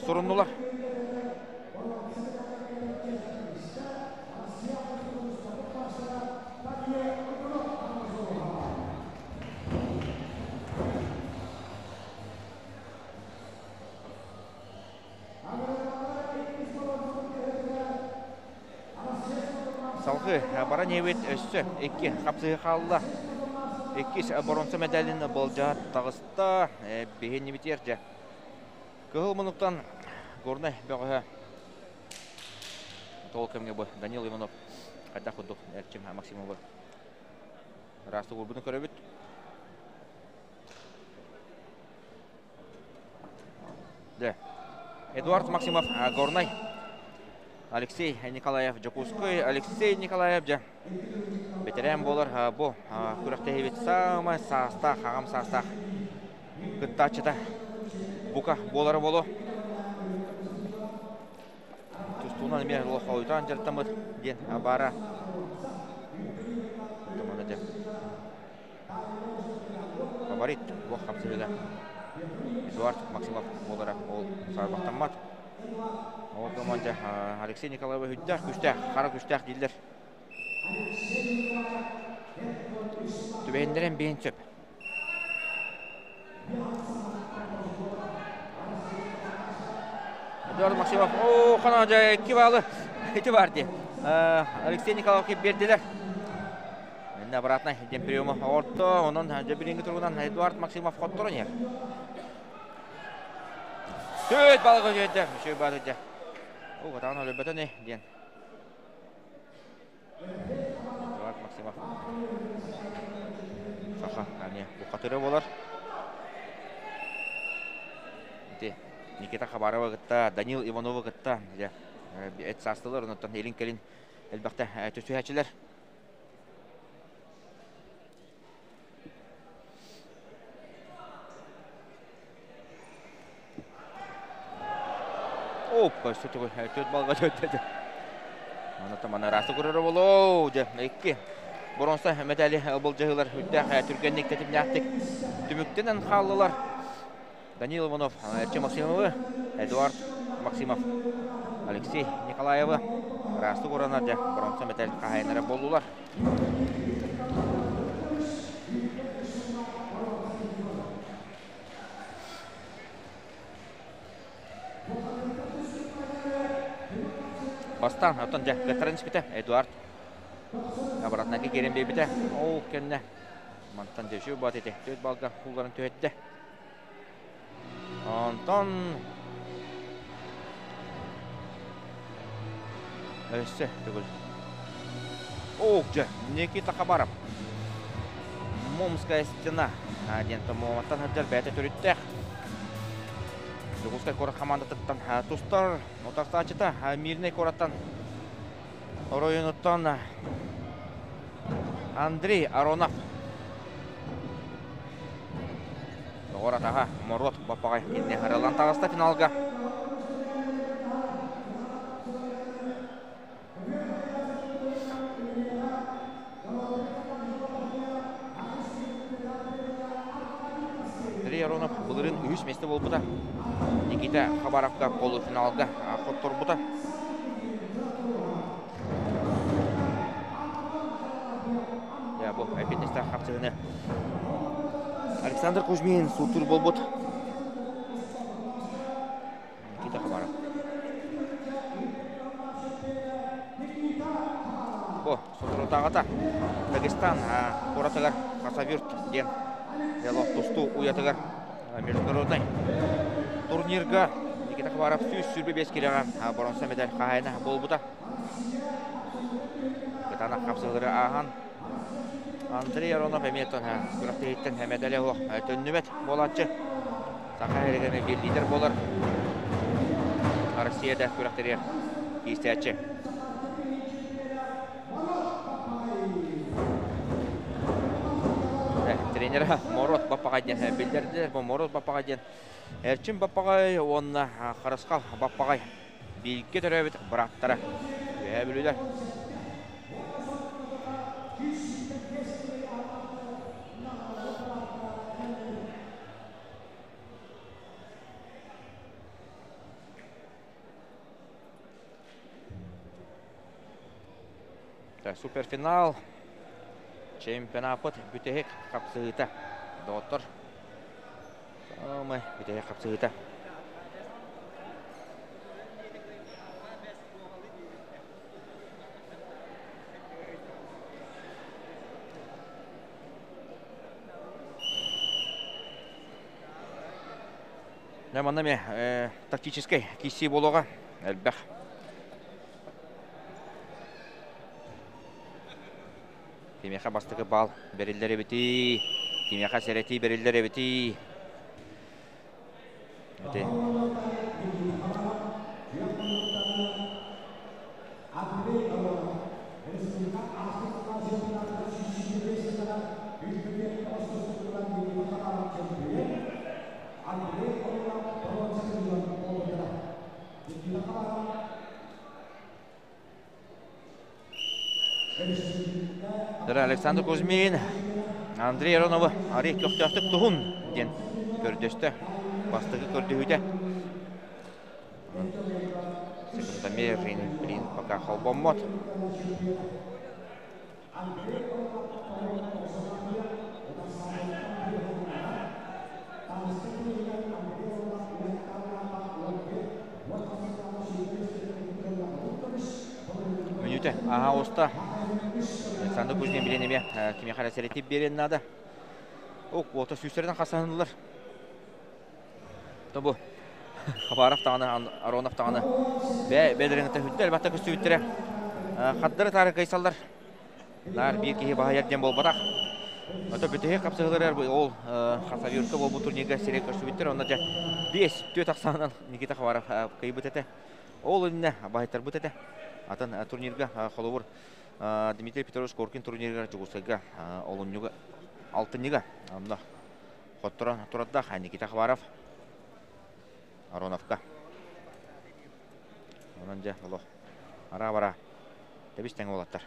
суруннулар. Салгыы баран иһэбит өссө икки хапсыһыы хаалла. Иккис боруонса медалин болдьоһо таҕыста. Биһиннибитиэр дьэ. Кыһыл муннуктан Горнай бөҕөһө Тоол кэмҥэ бу Данил Иванов хайдах курдук Эрчим Максимовы ыраастык уурбутун көрөбүт. Дэ. Эдуард Максимов Горнай. Алексей Николаев Дьокуускай. Алексей Николаев дьэ бэтэрээн буолар бу күрэхтэһиибит саамай саастаах, аҕам саастаах кыттааччыта бука буолара буолуо. Тустуунан эмиэ лохойтоон дьарыктаммыт диэн баара. Фаворит туох хапсыһыыга Эдуард Максимов буолара ол саарбахтаммат. Ол команда Алексей Николаевич үрдээх күстээх, хара күстээх дииллэр. Түбэһиннэрэн биэн сөп. Эдуард Максимов, оо, хана дьэ, икки баалы ити бар дии. Алексей Николаевич биэрдилэр. Инна обратно диэн приема орто, онон дьэ билиҥҥи туругунан Эдуард Максимов хотторон иһэр. Төрт балыгы үөрдэ, үчүгэй бааты дьэ. Оо, катаан өлөрбөтө не диэн. Эдуард Максимов. Саха, ане, бухатыры болар. Ити Никита Хабарова кытта, Данил Иванова кытта, дьэ, эт саастылар, онтон илин-кэлин элбэхтэ түсүһээччилэр. Опа, что такое? Төрт балга төрт. Аны маны расы көрөр болоо. Дьэ, икки боронса медали былдьаһыылар үрдээх түргэнник тэтимнээхтик түмүктэнэн хааллылар. Данил Иванов, Эрчим Максимовы, Эдуард Максимов, Алексей Николаевы ыраастык уранар дьэ боронса мэтэл хаһаайыннара буоллулар. Бастаан оттон дьэ кыттаран испитэ Эдуард обратно киирэн биэрбитэ. Ол кэннэ мантан дьэ бат ити төрт балга ууларын түһэттэ. Онтон өссө төгүл. Ох, дьэ, Никита Хабаров. Момская стена диэн Томуоматтан сылдьар бэйэтэ төрүттээх. Дьокуускай куорат хамаандатыттан тустар утарсааччыта Мирнэй куораттан оройуонуттан Андрей Аронов. Доҕор атаһа Моруот Баппаҕай инни арыллан таҕыста финалга. Андрей Аронов былырыын үһүс миэстэ буолбута. Никита Хабаровка полуфиналга хотторбута. Бу эппиэтинэстээх хапсыһыны Александр Кузьмин суутуур буолбут. Никита Хабаров. Бу соторутааҕыта Дагестан куоратыгар Хасавюрт диэн тустуу уйатыгар международнай турнирга Никита Хабаров 125 килоҕа боронса медаль хаһаайына буолбута. Кытаанах хапсыһыылары ааһан Андрей Аронов эмиэ күрэхтэһииттэн медале суох төннүбэт буолааччы. Саха сиригэр биир лидер буолар. Россияда күрэхтэригэр киирсээччи. Тренер Морот Баппаҕай диэн биллэрдилэр. Бу Морот Баппаҕай диэн Эрчим Баппаҕай уонна Харысхал Баппаҕай бииргэ төрөөбүт бырааттара Үөһээ Бүлүүлэр. Суперфинал чемпионаппыт бүтэһик хапсыһыыта. Доҕоттор, саамай бүтэһик хапсыһыыта. Дьэ, манна эмиэ тактическай киирсии буолуоҕа элбэх. Кимиэхэ бастакы баал бэриллэр эбитий? Кимиэхэ сэрэтии бэриллэр эбитий? Ити. Александр Кузьмин Андрей Ароновы арый көхтөөхтүк туһун диэн көрдөстө. Бастакы көрдөһүүтэ. Секундомер блин, пока холбоммот. Мүнүүтэ аһа оста. Александр Кузьмин билен эмиэ кимиэхэ эрэ сэрэтип биэриэн наада. Ок, уота сүүстэринэн хасаһынылар. Тобу Хабаров даҕаны, Аронов даҕаны бээ бэйэлэрин кытта хүттэ элбэхтэ көстүбүттэрэ. Хардары таары кыйсаллар. Наар биир киһи баһыйар диэн буолбатах. Ото бүтэһик хапсыһыыларыгар ол Хасавюрка буолбут турнирга сирэй көрсүбүттэр. Онно дьэ 5-4 ахсаанынан Никита Хабаров кыйбыт этэ. Ол иннэ баһыйтарбыт этэ. Атын турнирга холобур Дмитрий Петрович Коркин турнирыгар Дьокуускайга олунньуга алтынньыга онно хотторон турардаах Никита Хабаров Ароновка. Онон дьэ олох ара-бара тэбис тэҥ уолаттар.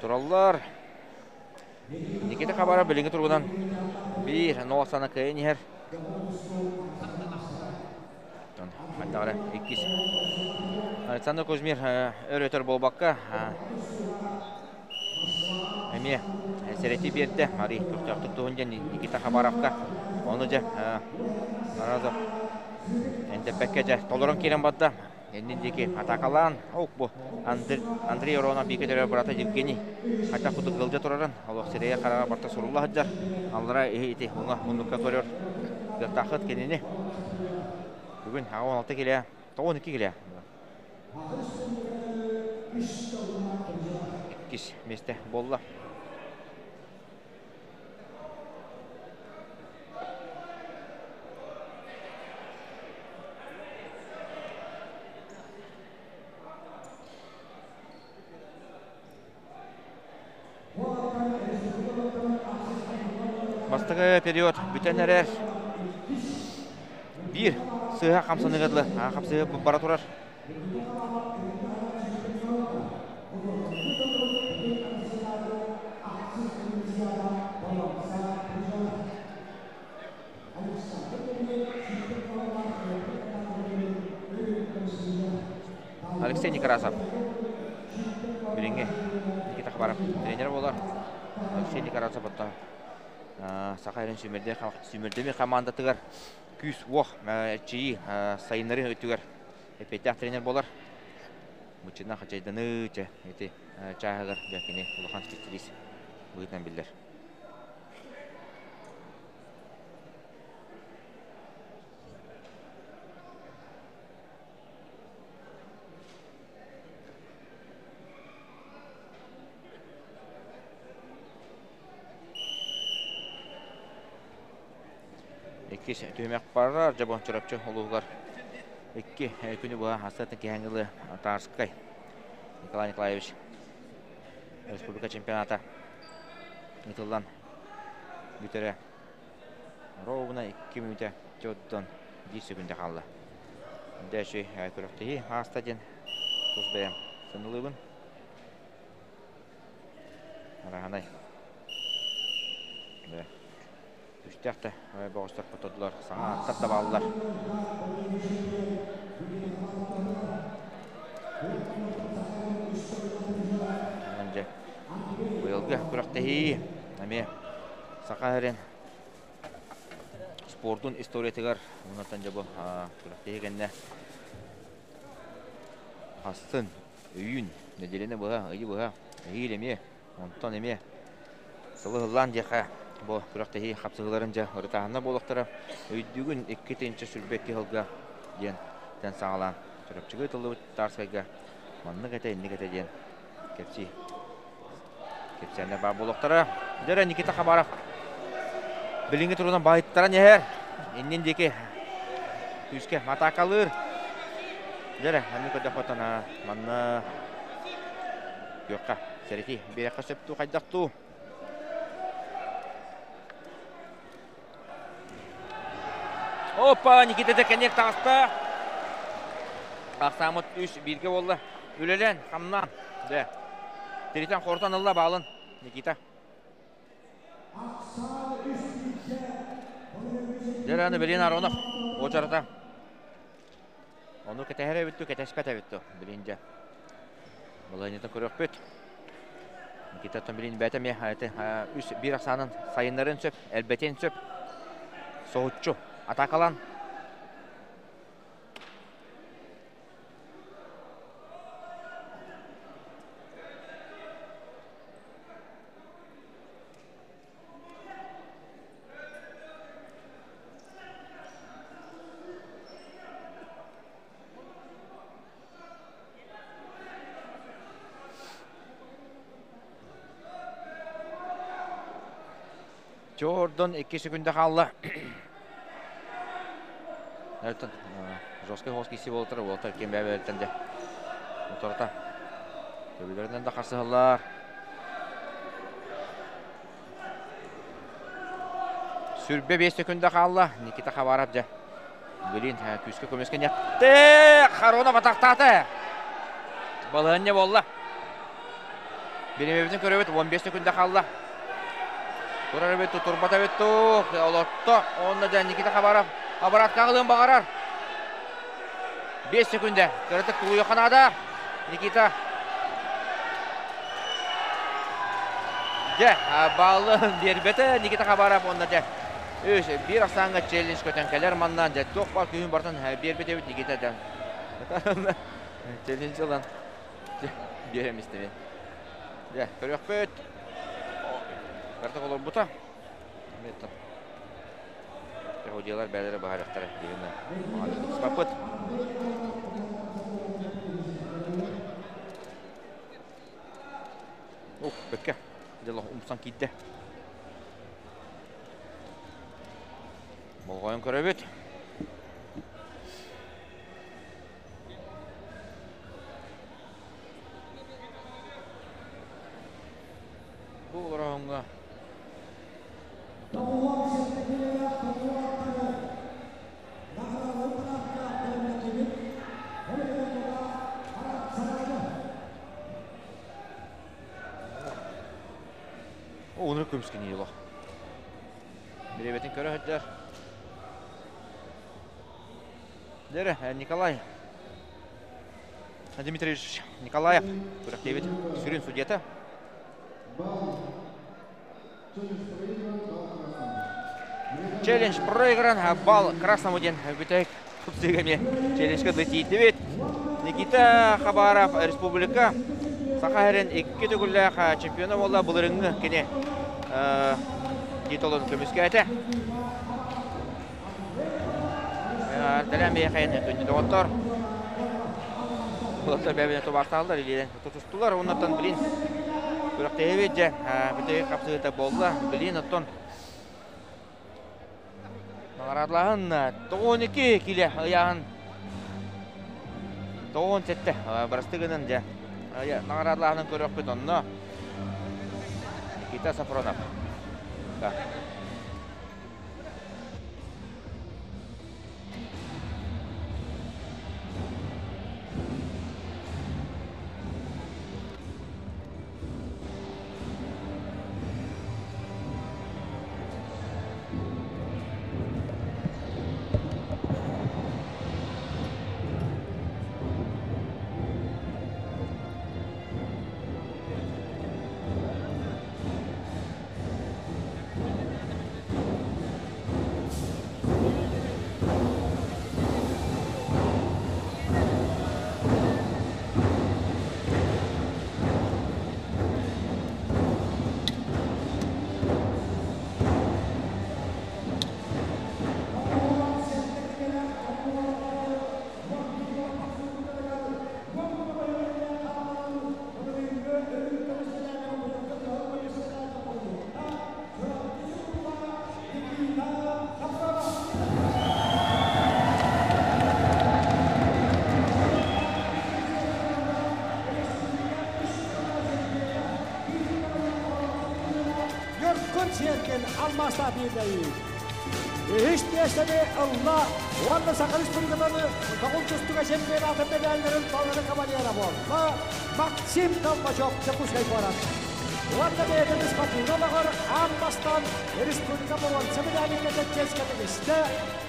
Тураллар. Никита Хабаров билиҥҥи туругунан биир нол сана кыайан иһэр. Хайдах эрэ иккис. Александр Кузьмин өр өтөр буолбакка эмиэ сэрэтии биэрдэ. Арый көхтөөхтүк туһун диэн Никита Хабаровка. Ону дьэ Аразов эндэппэккэ дьэ толорон киирэн барда. Иннин диэки атаакалаан, ок бу Андрей Оронов бииргэ төрөөбүт бырата Евгений хайдах курдук ыалдьа турарын, олох сирэйэ хараҕа барыта сурулла сылдьар. Аллара ити уҥа муннукка көрөр кыахтааххыт кинини. Бүгүн 16 килэ, 92 килэ. Иккис миэстэ буолла. Бастакы период бүтэн эрэр. Биир сыыһа хамсаныыга дылы хапсыһыы бара турар. Алексей Некрасов билиҥҥи Никита Хабаров тренер буолар. Алексей Некрасов оттон Саха сирин сүүмэрдэммит хамаандатыгар күүс-уох эрчийии сайыннарыы өттүгэр эппиэттээх тренер буолар. Муччина хачайданыы чэ ити чааһыгар дьэ кини улахан специалист быһыытынан биллэр. Иккис түһүмэх барар Дьобон Чурапчы улууһугар икки күнү быһа хастатын киһэҥ ылы Тарскай Николай Николаевич республика чемпионата ыытыллан бүтэрэ ровно 2 мүнүүтэ төрдөн. 1 секунда хаалла. Дәши күрәхтиһи ааста диэн тус бэйэм сыналыыбын. Араһанай. Үстээх да боҕустар хотодулар, саҥа аттар да бааллар. Дьэ, быйылгы күрэхтэһии эмиэ Саха сирин спордун историятыгар онтон дьэ бу күрэхтэһии кэннэ хассын өйүүн нэдиэлэни быһа, ыйы быһа, эһиил эмиэ, онтон эмиэ сылы ыллаан диэхэ бу күрэхтэһии хапсыһыыларын дьэ ырытааһынна буолуохтара. Өйдүүгүн 2022 сылга диэн тэн саҕалаан Чурапчыга ыытыллыбыт Тарскайга маннык этэ, инник этэ диэн кэпсии кэпсээннэр баар буолуохтара. Дьэ Никита Хабаров билиҥҥи турунан баһыттаран иһэр. Иннин диэки күүскэ атаакалыыр. Дьэ аны көрдөххө манна күөххэ сэрэтии биэрэххэ сөп дуу хайдах дуу. Опа, Никита Деканек таҕыста. Ахсаамыт үс бииргэ буолла. Үлэлээн, хамнаан. Дэ. Тиритэн хортон ылла баалын Никита. Дьэ, Белин Аронов уочарата. Ону кэтэһэр эбит дуу, кэтэспэт эбит дуу, билин дьэ. Балаһыанньатын көрүөхпүт. Никита билин бэйэтэ эмиэ үс биир ахсаанын сайыннарын сөп, элбэтиэн сөп. Соһуччу атаакалаан. Чордон 2 секунда хаалла. Эртон жесткий хоос киси буолтар, уолтар ким бэбэттен де. Моторта. Төбөлөрүнэн да харсыһаллар. Сүрбэ 5 секунда хаалла. Никита Хабаров дьэ. Блин, күүскэ көмүскэ ньэтте. Харонов атахтаата. Балыһанньа буолла. Биримэбитин көрөбүт 15 секунда хаалла. Турар эбит, турбата эбит туу. Олотто. Онно дьэ Никита Хабаров обратка аҕалыан баҕарар. 5 секунда. Кыратык тулуйуохха наада. Никита. Дьэ, баалын биэрбэтэ Никита Хабаров онно дьэ. Үс, биир ахсааҥҥа челлендж көтөн кэлэр манна дьэ туох баар күүһүн барытын биэрбит эбит Никита дьэ. Челлендж ылан биэрэм истэбин. Дьэ, көрүөхпүт. Кыратык олорбута. Яһудиялар бэйэлэрэ быһаарыахтара диэн туппаппыт. Ух, бөккө. Дьэ, умсан киирдэ. Болҕойон көрөбүт. Бу олороһуҥҥа Ону көмүскэнии олох. Бириэмэтин көрө сылдьар. Дэрэ, Николай Дмитриевич Николаев күрэхтэһиибит сүрүн судьуйата. Челлендж проигран, балл красному диэн бүтэһик тупсыыга эмиэ челленджка тиийдибит. Никита Хабаров республика Саха сирин икки төгүллээх чемпиона буолла. Былырыҥҥы кини титулун көмүскээтэ. Тэлээн бэйэхэйэн күндү доҕоттор. Булаттар бэйэбинэ тубаастааллар, илиилэн тутустулар. Оннуттан билин күрэхтэһиибит дьэ бүтэһик хапсыһыыта буолла. Билин оттон наҕараадалааһын 92 киле ыйааһын 97 бырастыы гынан дьэ наҕараадалааһынын көрүөхпүт онно Никита Сафронов. Сергин Алмаста Бирдей. Үһүс миэстэни ылла уонна Саха Республикатын көҕүл тустууга чемпионатын медалларын толору кавалера буолла Максим Толмачев Дьокуускай куорат. Уонна бэйэтин спортивнай олоҕор аан бастаан республика боруонса медалин чиэскэ тигистэ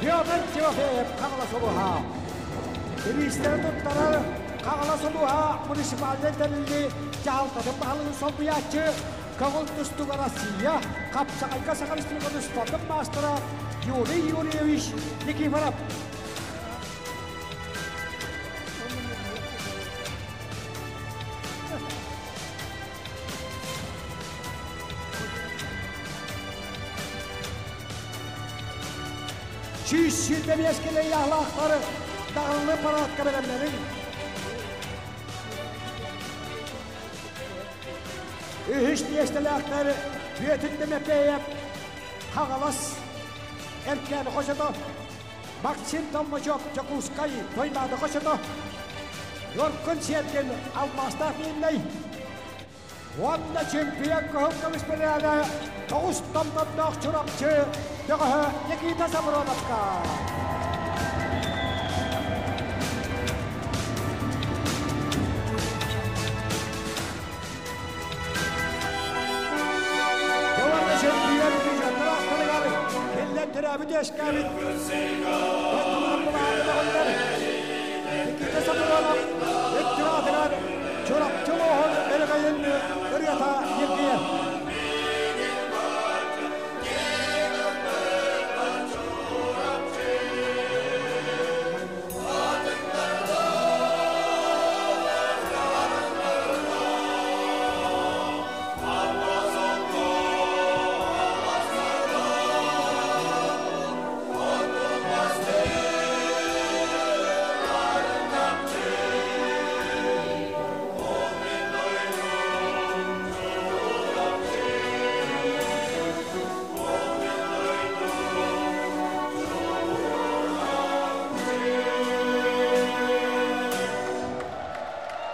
Петр Тимофеев Хаҥалас улууһа. Бириистэри туттарар Хаҥалас улууһа муниципальнай тэриллии дьаһалтатын баһылыгын солбуйааччы Көҥүл тустууга Россия хапсаҕайга Саха Республикатын спордун маастара Юрий Юрьевич Никифоров. 125 килэ ыйаахлаахтары даҕыллы параадка бэлэмнэниҥ. Үһүс миэстэлээхтэр Бүөтүр Тимофеев, Хаҥалас, Эркээни хочото, Максим Томмочев, Дьокуускай, Туймаада хочото, Ньургун Сергин, Алмаастаах Миирнэй уонна чемпион кыһыл көмүс медалэ тоҕус томтордоох Чурапчы бөҕөһө Никита Савроновка. Уонна чемпион бюджеттар астарыгар киллэн төрөөбүт үөскээбит Никита Савронов үттү Чурапчы улууһун өрөгөйүн ырыата ньиргийэр.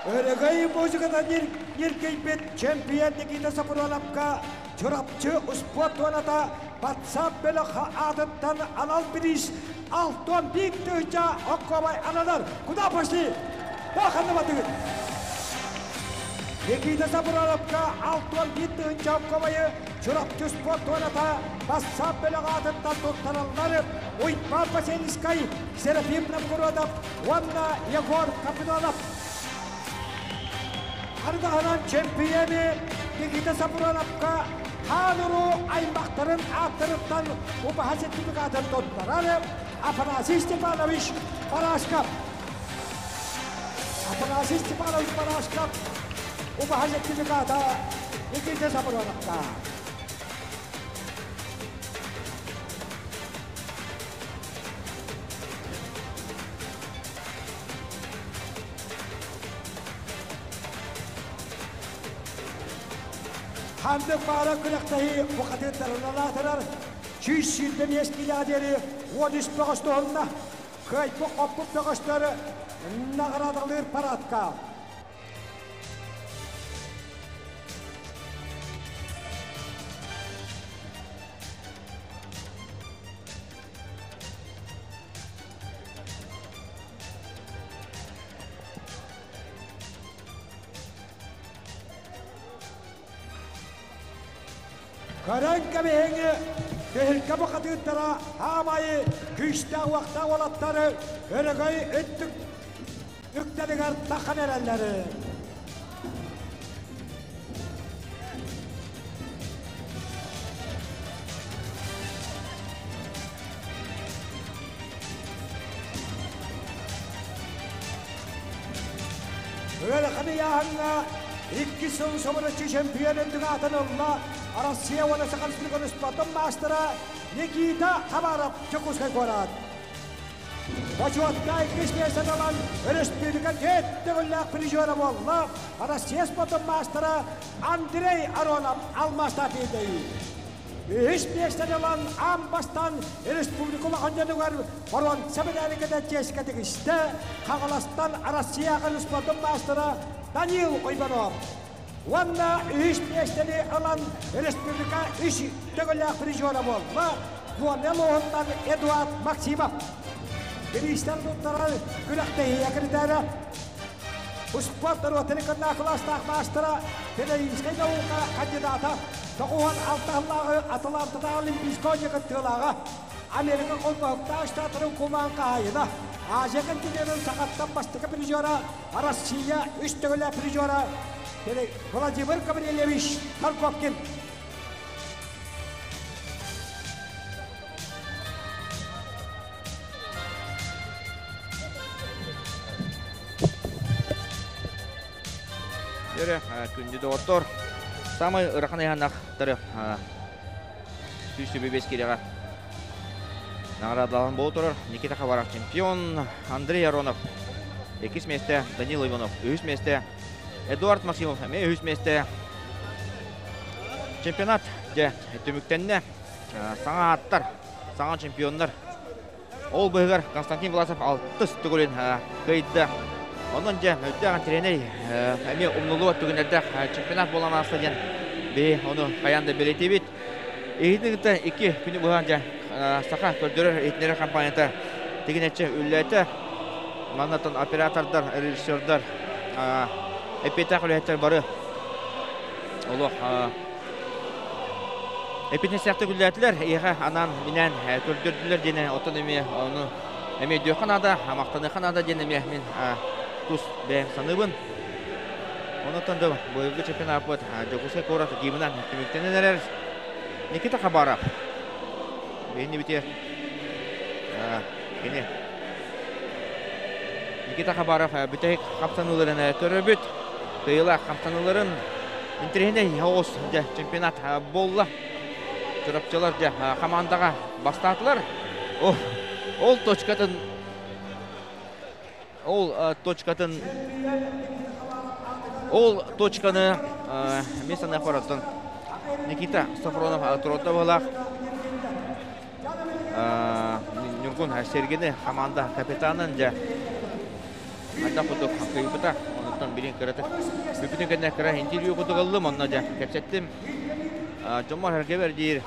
Өрөгөй музыката ньиргийбит чемпион Никита Сапуроновка Чурапчы успуорт туоната WhatsApp бөлөх аатыттан анал бириис 61 тыһыынча оккуобай ананар. Куда пошли? Баханнабатыгыт. Никита Сапуроновка 61 тыһыынча оккуобайы Чурапчы спорт туоната WhatsApp бөлөх аатыттан туттараллар Уйбаан Васильевскай, Серафим Новгородов уонна Егор Капитонов. Ардаһынан чемпионы Никита Сапуроновка хаан-уруу аймахтарын ааттарыттан убаһа сертификатын туттарар Афанасий Степанович Барашков. Афанасий Степанович Барашков убаһа сертификата Никита Сапуроновка. Ханнык баара күрэхтэһии бухатыырдарынан 125 килэ диэри 13 бөҕөс туһунна. Кыайбыт хоппут бөҕөстөр наҕараадалыыр парадка. Көрөн кэбиһиҥ, түһүлгэ бухатыырдара хаамайы күүстээх уохтаах уолаттары өрөгөй өттүк үктэлигэр тахан эрэллэри. Ыарахан ыйааһыҥҥа икки сыл собураччы чемпион үрдүк аатын ылла Россия уонна Саха Республикатын спортун маастара Никита Хабаров Дьокуускай куорат. Бочуотка иккис миэстэни ылан өрөспүүбүлүкэ түөрт төгүллээх призера буолла Россия спортун маастара Андрей Аронов алмаастаах биирдэйии. Үһүс миэстэни ылан аан бастаан республика улахан дьонугар боруонса медали кэтэ чиэскэ тигистэ Хаҥаластан Россияҕа спортун маастара Данил Иванов. Уонна үһүс миэстэни ылан республика үс төгүллээх призера буолла Гомел уһунтан Эдуард Максимов. Бириистэр туттарар күрэхтэһии критерия Спорт норуотун кынна кылаастаах маастара, педагогическай наука кандидата, 96 сыллааҕы Атлантатааҕы Олимпийскай оонньуу кыттыылааҕа, Америка Холбоһуктаах Штаттарын кумаан хаһаайына, Азия континенын сахаттан бастакы призера, Россия үс төгүллээх призера Владимир Гаврильевич Тарковкин. Өрө күндү доҕоттор, самай ырахан ыйаанахтары 125 киреҕэ наҕараадалаан буола турар Никита Хабаров чемпион, Андрей Аронов иккис миэстэ, Данил Иванов үһүс миэстэ, Эдуард Максимов эмиэ үһүс миэстэ. Чемпионат дьэ түмүктэннэ. Саҥа ааттар, саҥа чемпионнар. Ол быһыгар Константин Власов алтыс төгүлүн кыайда. Онон дьэ мөлтөөх тренер эмиэ умнуллубат түгэннэрдээх чемпионат буолан ааста диэн биһи ону хайаан да бэлиэтиибит. Иһитин кытта икки күнү быһа дьэ саха көрдөрөр иһитиннэрэр компанията тигинэччи үллээтэ. Маннаттан оператордар, режиссердар, эппиэттээх үлэһиттэр бары олох эппиэтинэстээхтик үллээтилэр. Эйиэхэ анаан минээн көрдөрдүлэр диэн оттон эмиэ ону эмиэ өйдүөххэ наада, махтаныахха наада диэн эмиэ мин тус бэйэм саныыбын. Онон да быйылгы чемпионаппыт Дьокуускай куорат гимнан түмүктэнэн эрэр. Никита Хабаров. Биһини битиэр кини Никита Хабаров бүтэһик хамсаныыларын көрөбүт. Кыайыылаах хамсаныыларын интэриэһинэй оҕус дьэ чемпионат буолла. Чурапчылар дьэ хамаандаҕа бастаатылар. Ол точкатын Ол точкатын ол точканы мен санаахпар оттон Никита Софронов туруорда быһылаах. Ньургун Сергини команда капитанын дьэ хайдах курдук кыйбыта. Онуттан билин кыратык бүппүтүн кэннэ кыра интервью курдук ыллым, онно дьэ кэпсэттим. Дьоммор эргэ диир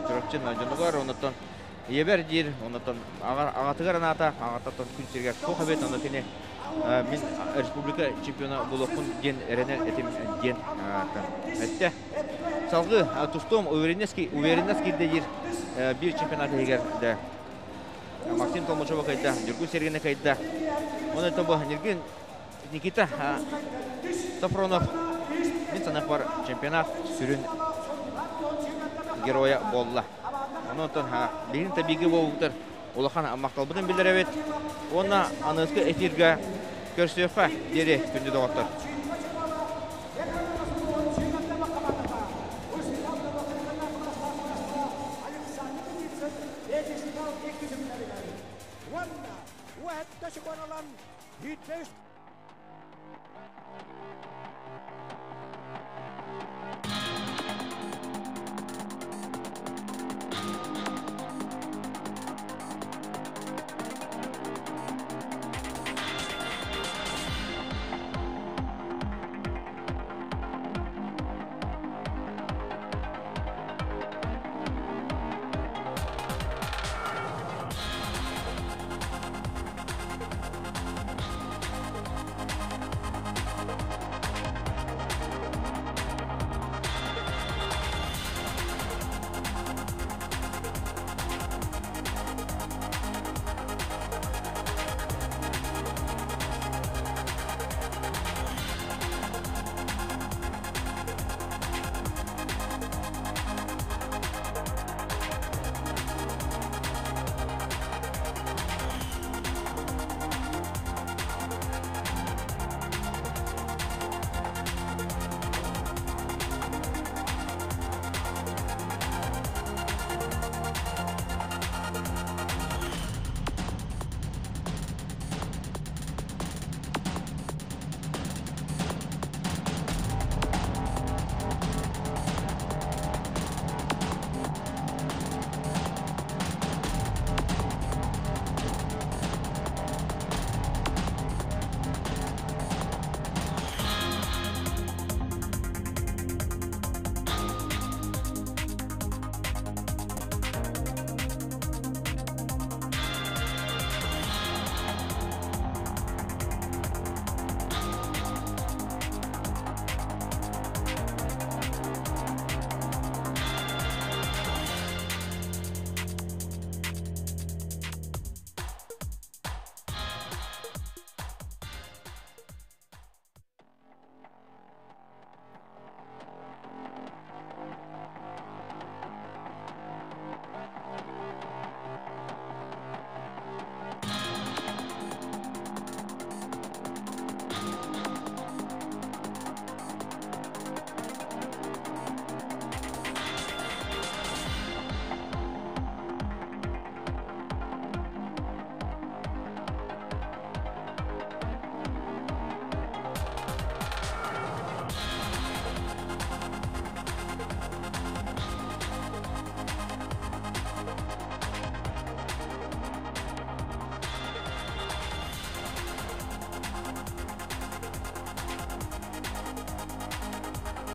Чурапчын дьонугар, онуттан Ийэбэр диир, оннуттан аҕатыгар анаата, аҕатыттан күн сиригэр суох эбит, онно кини мин республика чемпиона буолуохпун диэн эрэнэр этим диэн эттэ. Салгыы тустуом уверенность уверенность киирдэ диир биир чемпионат иһигэр да Максим Толмачева кыайда, Ньургун Сергина кыайда. Онон бу Ньургун Никита Софронов мин санаахпар чемпионат сүрүн геройа буолла. Онон билигин табиги буолбуттар улахан махталбытын биллэрэбит. Уонна аныгыскы эфиргэ көрсүөххэ диэри күндү доҕоттор. Уонна